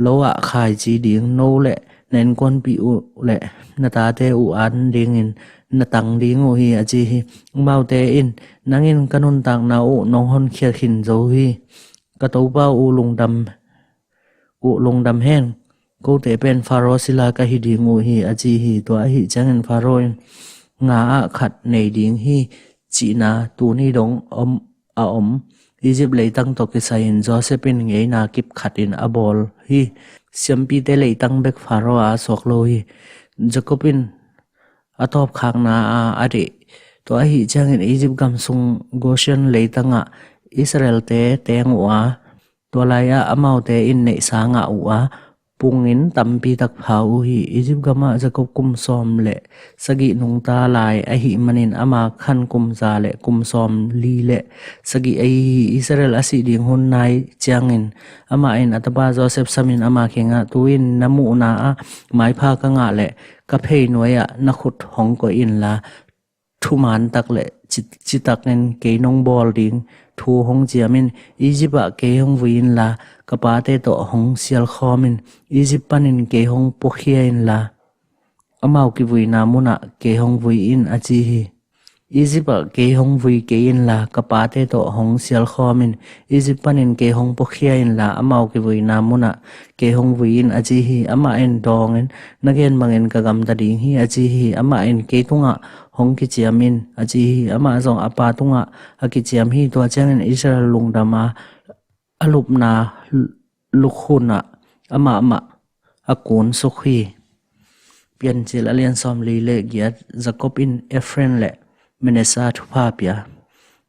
lo ah khaici ding, no le na innkuanpih uh le na tate uh an dingin na tang ding uh hi," a ci hi. Amaute in, "Nang in ka nuntakna uh nong honkhiat khin zo hi. Ka topa uh lungdam uh lungdam hen. Kote pen Faro sila ka hi ding uh hi," a ci hi. Tua ahih ciangin Faro in, "Nga ah khat nei ding hi cihna tuni dong om, a om Egypt leitang tawh kisai-in Joseph in ngeina kip khatin a bawl hi. Siampite leitang bek Pharaoh a suak lo hi. Jacob in a tawpkhakna a a deih. Tua ahih ciangin Egypt gam sung Goshen leitangah Israelte teng uh a, tua lai-ah amaute in neihsa ngah uh a, pungin tampi tak pha uh hi. Egypt gamah Jacob kum sawm le sagih nungta lai ahih manin ama khan kum za le kum sawm li le sagih ahi hi. Israel a sih ding hun nai ciangin amah in a tapa Joseph samin ama kiangah, tu-in na muhna ah maipha ka ngah le ka pheinuai-ah na khut hong koih inla, thuman tak le ci-, citakin kei nong bawl ding thu hong ciam in. Egypt ah kei hong vui inla, ka pate tawh hong sialkhawm in. Egypt panin kei hong puakhia inla, amau kivuina munah kei hong vui in, a ci hi. Egypt ah kei hong vui kei inla, ka pate tawh hong sialkhawm in. Egypt panin kei hong puakhia inla, amau kivuina munah kei hong vui in, a ci hi. Amah in dawngin, na gen bangin ka gamta ding hi, a ci hi. Amah in kei tungah hong kiciam in, a ci hi. Amah zong a pa tungah a kiciam hi. Tua ciangin Israel lungdam a, a lupna lukhunah amah mah a kunsuk hi. Piancil a lian sawm li le giat. Jacob in Ephraim le Manasseh thupha pia.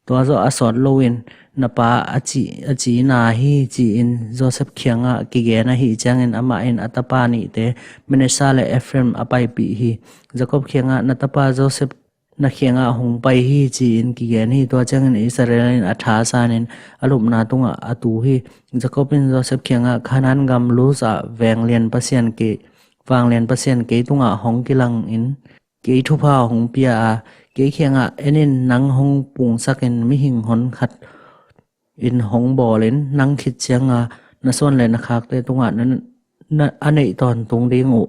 Tua zawh a sawt loin, na pa a ci, a cina hi, ci-in Joseph kiangah kigen ahih ciangin amah in a tapa nihte Manasseh le Ephraim a paipih hi. Jacob kiangah, na tapa Joseph na kiangah hong pai hi, ci-in kigen hi. Tua ciangin Israel in a thasanin a lupna tungah a tu hi. Jacob in Joseph kiangah, Canaan gam Luz ah vanglian Pasian kei, vanglian Pasian kei tungah hong kilangin kei thupha hong pia a, kei kiangah en in, nang hong pungsakin mihing honkhat in hong bawlin, nang khit cianga na suan le na khakte tungah na, na, a neih tawntung ding uh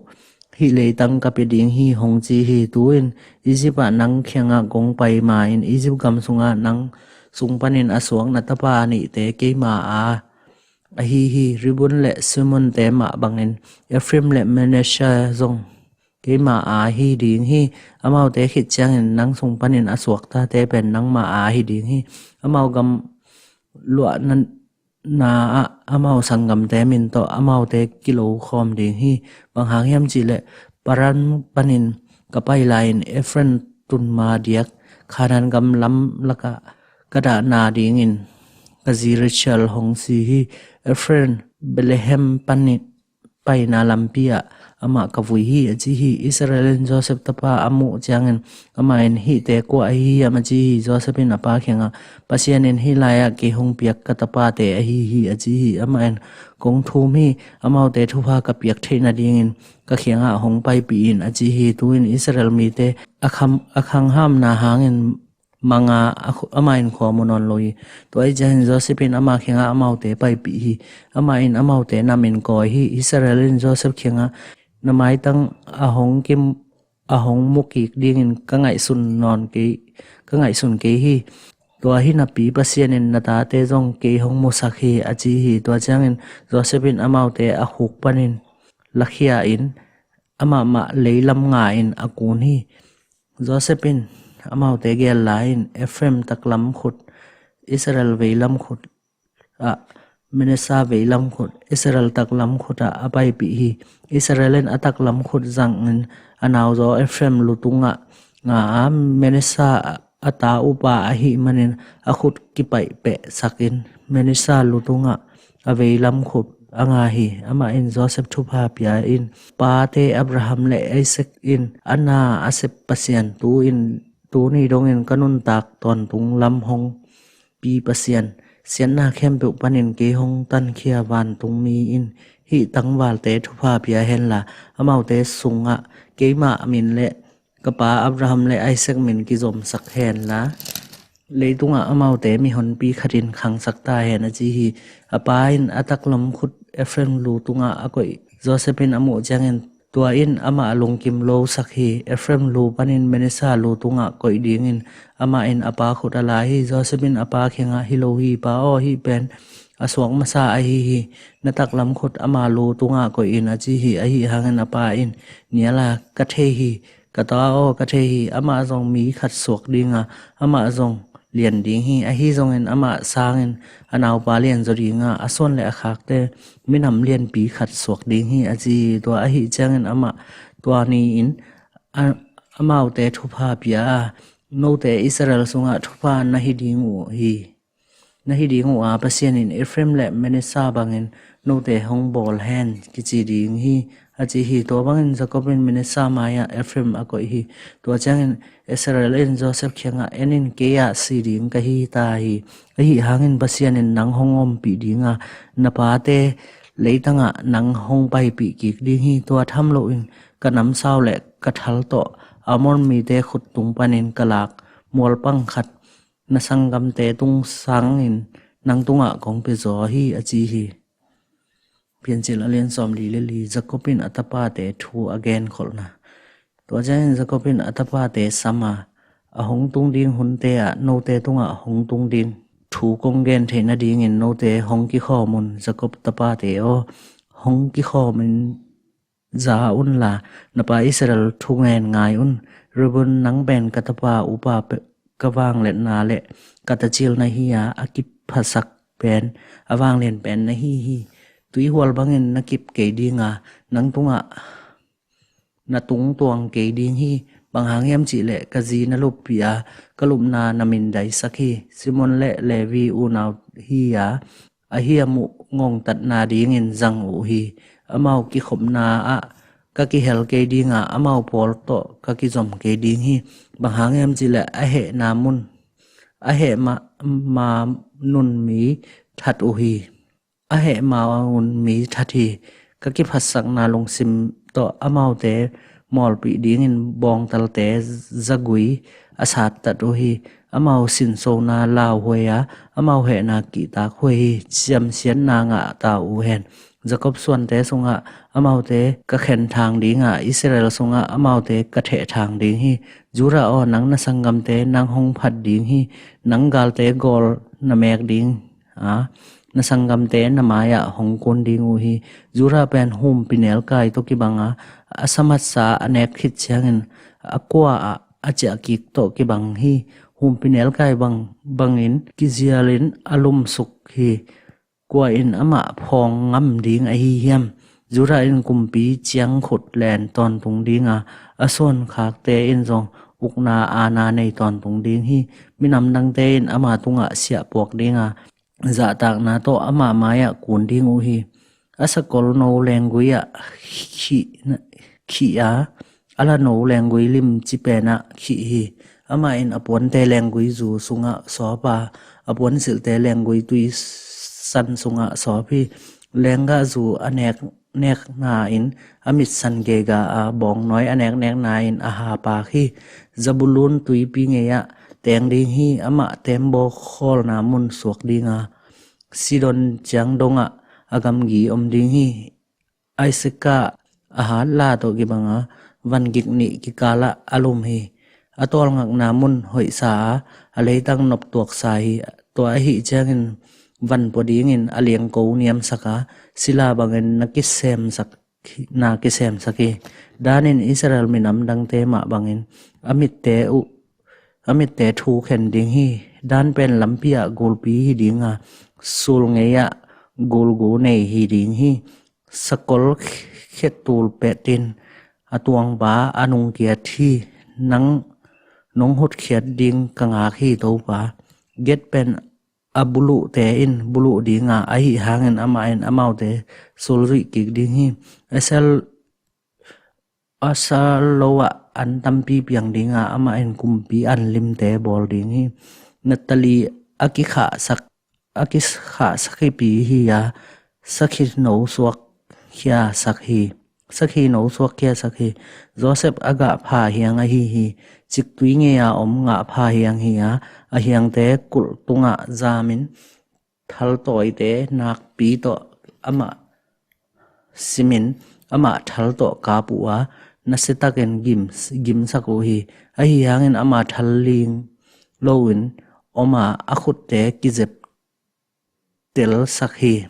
hih leitang ka pia ding hi, hong ci hi. Tu-in Egypt ah nang kiangah kong pai ma-in, Egypt gam sungah nang sung panin a suak na tapa nihte keima a ahi hi. Reuben le Simeon-te mah bangin Ephraim le Manasseh zong keima a hi ding hi. Amaute khit ciangin nang sung panin a suak tate pen nangma a hi ding hi. Amau gam luahna, na ah amau sanggamte min tawh amaute kilo khawm ding hi. Bang hang hiam cihleh, Paran panin ka pai lai-in Ephraim tunma diak Canaan gam lam lakah ka dahna dingin ka zi Rachel hong si hi. Ephraim Bethlehem panin paina lampi ah amah ka vui hi, a ci hi. Israel in Joseph tapa a muh ciangin amah in, hihte kua ahi hiam, a ci hi. Joseph in a pa kiangah, Pasian in hih lai-ah kei hong piak ka tapate ahi hi, a ci hi. Amah in, kong thum hi. Amaute thupha ka piak theih nadingin ka kiangah hong paipih in, a ci hi. Tu-in Israel mite a kham, a khanghamna hangin manga a khu-, amah in khua mu nawn lo hi. Tua ahih ciangin Joseph in ama kiangah amaute paipih hi. Amah in amaute namin kawi hi. Israel in Joseph kiangah, na maitang a hong kim, a hong mu kik dingin ka ngaihsun nawn kei, ka ngaihsun kei hi. Tua hi napi Pasian in na tate zong kei hong musak hi, a ci hi. Tua ciangin Joseph in amaute a khuk panin lakhia in amah mah leilam nga-in a kun hi. Joseph in amaute gel lai-in Ephraim taklam khut, Israel veilam khut ah, Manasseh veilam khut, Israel taklam khut ah a paipih hi. Israel in a taklam khut zangin a nauzaw Ephraim lu tungah nga a, Manasseh a ta upa ahih manin a khut kipaih pehsakin Manasseh lu tungah a veilam khut a nga hi. Amah in Joseph thupha pia in, pate Abraham le Isaac in a na a sep Pasian, tu-in, tuni dongin ka nuntak tawntung lam hong pi Pasian, siatna khempeuh panin kei hong tankhia vantungmi in hih tangvalte thupha pia henla, amaute sungah keima min le ka pa Abraham le Isaac min kizomsak henla, leitungah amaute mihonpi khatin khangsak ta hen, a ci hi. A pa in a taklam khut Ephraim lu tungah a koih Joseph in a muh ciangin, tua in amah a lungkim losak hi. Ephraim lu panin Manasseh lu tungah koih dingin amah in a pa khut a la hi. Joseph in a pa kiangah, hi lo hi, pa aw, hih pen a suak masa ahi hi. Na taklam khut ama lu tungah koih in, a ci hi. Ahih hangin a pa in, nial a, ka thei hi. Ka ta aw, ka thei hi. Amah zong mi khat suak dinga, amah zong lian ding hi. Ahi zongin amah sangin a naupa lianzaw dinga, a suan le a khakte minam lianpi khat suak ding hi, a ci hi. Tua ahih ciangin amah tua ni-in a, amaute thupha pia a, note Israel sungah thupha na hi ding uh hi. Na hi ding uh a, Pasian in Ephraim le Manasseh bangin note hong bawl hen, kici ding hi, a ci hi. Tua bangin Jacob in Manasseh mai-ah Ephraim a koih hi. Tua ciangin Israel in Joseph kiangah, "En in, kei ah si ding ka hi ta hi. Ahi hangin Pasian in nang hong ompih dinga, na pate leitangah nang hong paipih kik ding hi. Tua tham loin ka namsau le ka thal tawh Amor mite khut tung panin ka lak mualpang khat na sanggamte tung sangin nang tungah kong pia zaw hi," a ci hi. Piancil a lian sawmli le li, Jacob in a tapate thu a genkholhna. Tua ciangin Jacob in a tapate sam a, "A hong tung ding hunte ah note tungah hong tung ding thu kong gen theih nadingin note hong kikhawm un, Jacob tapate aw, hong kikhawmin za unla, na pa Israel thu ngen ngai un. Reuben, nang pen ka tapa upa pe-, ka vangliatna le ka tacil na hi a, a kiphasak pen, a vanglian pen na hi hi. Tuihual bangin na kip kei dinga, nang tungah na tungtuang kei ding hi. Bang hang hiam cihleh ka zi na luppih a, ka lupna na mindaisak hi. Simeon le Levi unau hi a, a hiam uh ngongtatna dingin zang uh hi. Amau kikhopna ah ka kihel kei dinga, amau pawl tawh ka kizom kei ding hi. Bang hang hiam cihleh a hehna mun, a heh ma, ma nun mi that uh hi. A heh ma un mi that hi. Ka kiphatsakna lungsim tawh amaute mawlpih dingin bawngtalte zagui a sattat uh hi. Amau sinsona lauhuai a, amau hehna kihtak huai hi. Ciamsiatna ngah ta uh hen. Jacob suante sungah amaute ka khenthang dinga, Israel sungah amaute ka thehthang ding hi. Judah aw, nang na sanggamte nang hong phat ding hi. Nang galte gawl na mek ding a, na sanggamte na mai-ah hong kun ding uh hi. Judah pen humpinelkai tawh kibang a, a samatsa a nek khit ciangin a kua ah a ciahkik tawh kibang hi. Humpinelkai bang, bangin kizialin a lumsuk hi. Kua in amah phawng ngam ding ahi hiam? Judah in kumpi ciangkhut len tawntung dinga, a suankhakte in zong ukna aana nei tawntung ding hi. Minam dangte in ama tungah siahpuak dinga, zahtakna tawh ama mai-ah kun ding uh hi. A sakol no lenggui ah khih, khih a, a la no lenggui limci penah khih hi. Amah in a puante lenggui zu sungah sawp a, a puansilhte lenggui tui san sungah sawp hi. Lenggah zu a nek, nekna in a mitsan gega a, bawngnawi a neknekna in a hapak hi. Zabulun tuipi ngei-ah teng ding hi. Amah tembaw khawlna mun suak dinga, Sidon ciang dongah a gamgi om ding hi. Isaac a hat la tawh kibanga, van gik nih kikalah a lum hi. A tawlngakna mun hoihsa a, a leitang noptuaksa hi. Tua ahih ciangin van pua dingin a liangko niamsak a, sila bangin na kisemsak, na kisemsak hi. Dan in Israel minam dangte mah bangin a mitte uh, a mitte thu khen ding hi. Dan pen lampi ah gulpi hi dinga, sulngei ah gulgu nei hi ding hi. Sakol khetul petin a tuangpa a nungkiat hi. Nang nong hutkhiat ding ka ngak hi, Topa. Gad pen a buluhte in buluh dinga, ahi hangin amah in amaute sulzuih kik ding hi. Asher, Asher lo ah an tampi piang dinga, amah in kumpi an limte bawl ding hi. Naphtali a kikhahsak, a kikhahsak hi pi hi a, sakhi no suak khiasak hi. Sakhi no suak khiasak hi. Joseph a gahpha hiang ahi hi. Ciktui ngei-a om gahpha hiang hi a, a hiangte kulh tungah zamin, thaltawite nakpi tawh amah simin, amah thal tawh kap uh a, nasiatakin gim, gimsak uh hi. Ahi hangin ama thal ling loin om a, a khutte kizep telsak hi.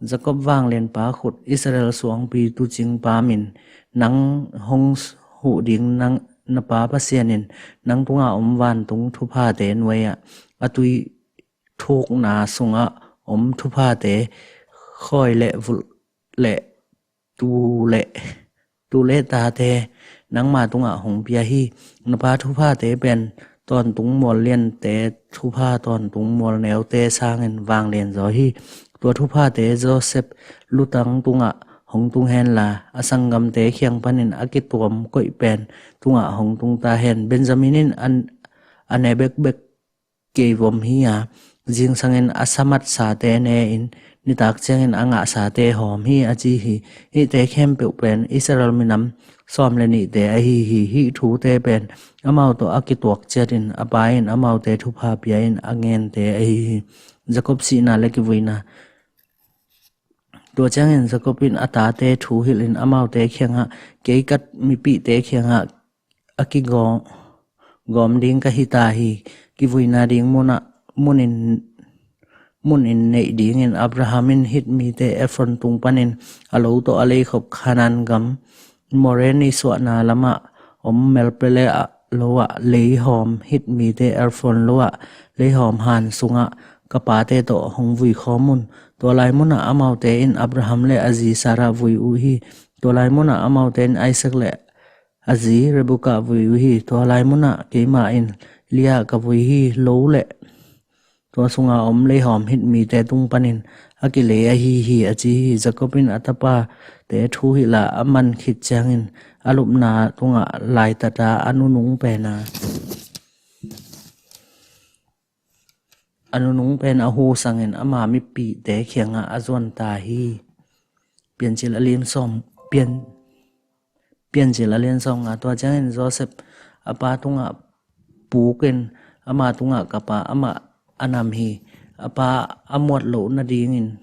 Jacob vanglianpa khut, Israel suangpi tuucingpa min, nang hong huh ding nang, na pa Pasian in nang tunga om vantung thuphate nuai-ah, a tui thukna sungah om thuphate, khawi le vulh le tuu le, tuu le tate nangma tungah hong pia hi. Na pa thuphate pen tawntung mual liante thupha, tawntung mual neute sangin vanglian zaw hi. Tua thuphate Joseph lutang tungah hong tung henla, a sanggamte kiang panin a kituam koih pen tungah hong tung ta hen. Benjamin in an, a ne bekbek keivom hi a, zingsangin a sa matsate ne-in, nitak ciangin a ngahsate hawm hi, a ci hi. Hihte khempeuh pen Israel minam sawm le nihte ahi hi. Hih thute pen amau tawh a kituak ciatin, a pa in amaute thupha pia-in a ngente ahi hi. Jacob sihna le kivuina. Tua ciangin Jacob in a tate thu hilhin amaute kiangah, kei ka mipihte kiangah a kigawm, gawm ding ka hi ta hi. Kivuina ding munah, munin, munin neih dingin Abraham in Hit mite Efron tung panin a lo tawh a leikhop Khanaan gam More nisuahna lamah om Melpele ah lo ah leihawm, Hit mite Efron lo ah leihawm han sungah ka pate tawh hong vui khawm un. Tua lai munah amaute in Abraham le a zi Sarah vui uh hi. Tua lai munah amaute in Isaac le a zi Rebekah vui uh hi. Tua lai munah keimah in Leah ka vui hi. Lo le tua sunga om leihawm Hit mite tung panin a kilei ahi hi, a ci hi. Jacob in a tapate thu hilh a, a man khit ciangin a lupna tungah laitata a nunung pena, a nunung pen a hu sangin ama mipihte kiangah a zuan ta hi. Piancil a lian sawm, pian, Piancil a lian sawm nga. Tua ciangin Joseph a pa tungah pukin, ama tungah kap a, amah a nam hi. A pa a muat loh nadingin,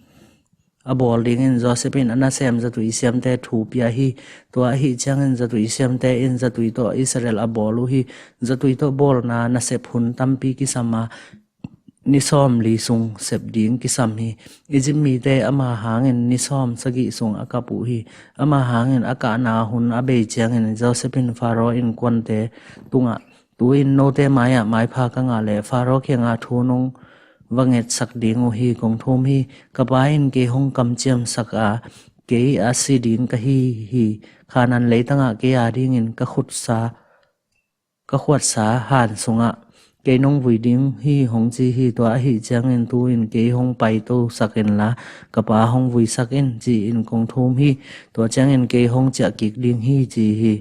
a bawl dingin Joseph in a nasem zatui siamte thu pia hi. Tua ahi ciangin zatui siamte in zatui tawh Israel a bawl uh hi. Zatui tawh bawlna nasep hun tampi kisam a, ni sawm li sung sep ding kisam hi. Egypt mite ama hangin ni sawm sagih sung a kap uh hi. Ama hangin a kahna hun a bei ciangin Joseph in Pharaoh innkuante tungah, tu-in note mai-ah maipha ka ngah leh Pharaoh kiangah thu nong va ngetsak ding uh hi, kong thum hi. Ka pa in kei hong kamciamsak a, kei a si ding ka hi hi. Khanaan leitangah kei a dingin ka khutsa ka khuatsa han sungah kei nong vui ding hi, hong ci hi. Tua ahi ciangin tu-in kei hong paitosak inla, ka pa hong vuisak in, ci-in kong thum hi. Tua ciangin kei hong ciah kik ding hi, ci hi.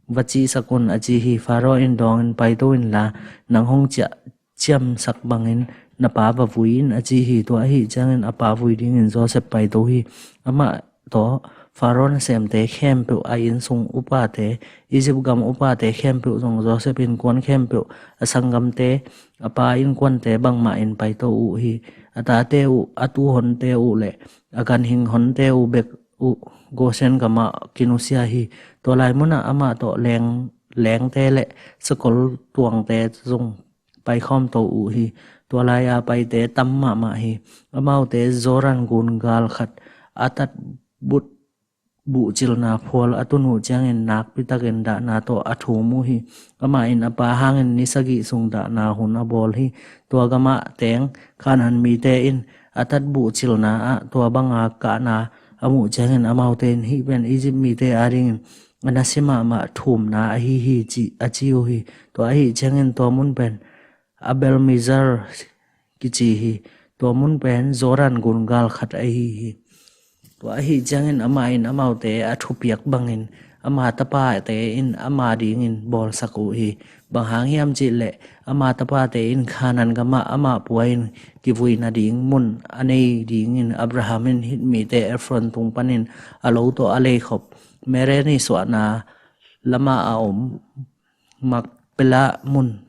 Va cihsak un, a ci hi. Pharaoh in dawngin, paito inla, nang hong ciah ciamsak bangin na pa va vui in, a ci hi. Tua ahi ciangin a pa vui dingin Joseph paito hi. Amah tawh Pharaoh nasemte khempeuh, a innsung upate, Egypt gam upate khempeuh zong, Joseph innkuan khempeuh, a sanggamte, a pa innkuante bangmah in paito uh hi. A tate uh, a tuhonte uh le a ganhing honte uh bek uh Goshen gamah kinusia hi. Tua lai munah amah tawh leng, lengte le sakol tuangte zong paikhawm to uh hi. Tua lai-a paite tam mahmah hi. Amaute Jordan gun gal khat a tat but buhcilna phual a tun uh ciangin nakpitakin dahna tawh a thum uh hi. Amah in a pa hangin ni sagih sung dahna hun a bawl hi. Tua gamah teng Khanaan mite in a tat buhcilna ah tua banga kahna a muh ciangin amaute in, hih pen Egypt mite adingin a nasia mahmah thumna ahi hi, ci, a ci uh hi. Tua ahi ciangin tua mun pen Abel Mizar kici hi. Tua mun pen Jordan gun gal khat ahi hi. Tua ahi ciangin amah in amaute a thupiak bangin ama tapate in ama dingin bawlsak uh hi. Bang hang hiam cihleh ama tapate in Khanaan gamah amah pua in kivui nading mun a nei dingin Abraham in Hit mite Efron tung panin a lo tawh a leikhop Mere nisuahna lamah a om Makpela mun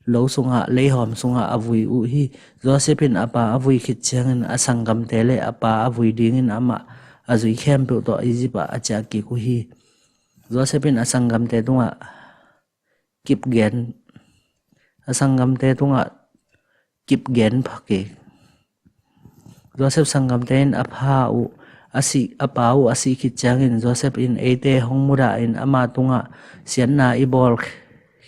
lo sungah, leihawm sungah a vui uh hi. Joseph in a pa a vui khit ciangin a sanggamte le a pa a vui dingin amah a zui khempeuh tawh Egypt ah a ciah kik uh hi. Joseph in a sanggamte tungah kipgen, a sanggamte tungah kipgen pha kik. Joseph sanggamte in a pha uh a sih, a pa uh a sih khit ciangin Joseph in, "Eite hong mudah in ama tungah siatna i bawl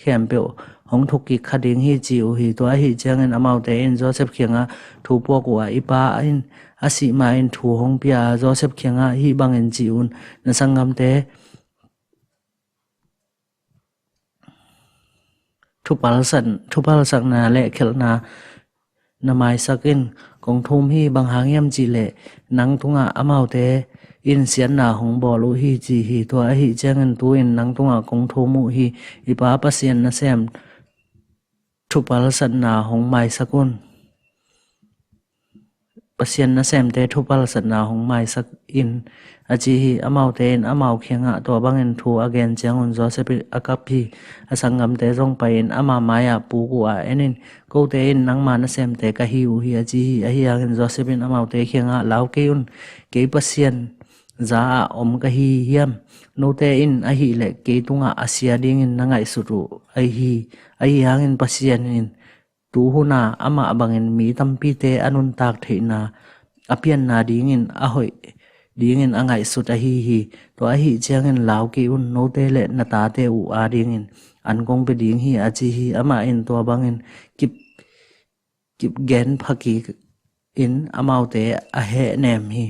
khempeuh hong thukkik kha ding hi," ci uh hi. Tua ahih ciangin amaute in Joseph kiangah thu puak uh a, "I pa in a sih ma-in thu hong pia a, Joseph kiangah hih bangin ci un, 'Na sanggamte thupalsan, thupalsakna le khelhna na maisak in, kong thum hi. Bang hang hiam cih leh nang tungah amaute in siatna hong bawl uh hi,' ci hi. Tua ahih ciangin tu-in nang tungah kong thum uh hi. I pa Pasian nasem thupalsatna hong maisak un. Pasian nasemte thupalsatna hong maisak in," a ci hi. Amaute in amau kiangah tua bangin thu a gen ciangun Joseph a kap hi. A sanggamte zong pai-in ama mai-ah puk uh a, "En in, kote in nangma nasemte ka hi uh hi," a ci hi. Ahi hangin Joseph in amaute kiangah, "Lau kei un, kei Pasian za-ah om ka hi hiam? Note in ahih leh kei tungah a sia dingin na ngaihsut uh ahi hi. Ahi hangin Pasian in tu hun-a amah bangin mi tampite a nuntak theihna, a pianna dingin a hoih dingin a ngaihsut ahi hi. Tua ahih ciangin lau kei un, note le na tate uh adingin an kong pia ding hi," a ci hi. Amah in tua bangin kip, kip gen phakik in amaute a hehnem hi.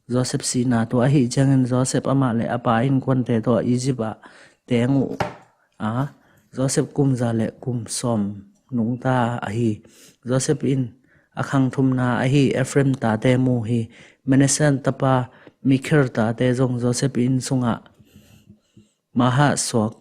Joseph sihna. Tua ahih ciangin Joseph amah le a pa innkuante tawh Egypt ah teng uh a, Joseph kum za le kum sawm nungta ahi. Joseph in a khang thumna ahi Ephraim tate mu hi. Manasseh tapa Makir tate zong Joseph inn sungah mah suak,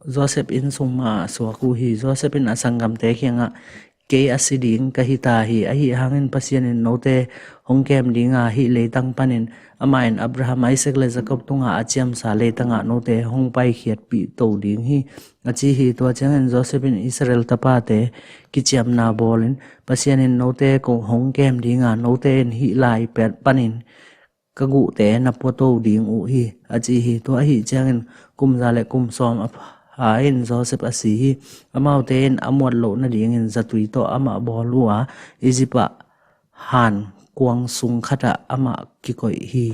Joseph inn sung mah suak uh hi. Joseph in a sanggamte kiangah, "Kei a si ding ka hi ta hi. Ahi hangin Pasian in note hong kem dinga hih leitang panin, amah in Abraham, Isaac le Jacob tungah a ciamsa leitangah note hong paikhiatpih to ding hi," a ci hi. Tua ciangin Joseph in Israel tapate kiciamna bawlin, "Pasian in note kong hong kem dinga, note in hih lai panin ka guhte na puato ding uh hi," a ci hi. Tua ahih ciangin kum za le kum sawm a pha in Joseph a si hi. Amaute in a muat loh nadingin zatui tawh amah bawl uh a, Egypt ah han kuang sung khatah amah kikoih hi.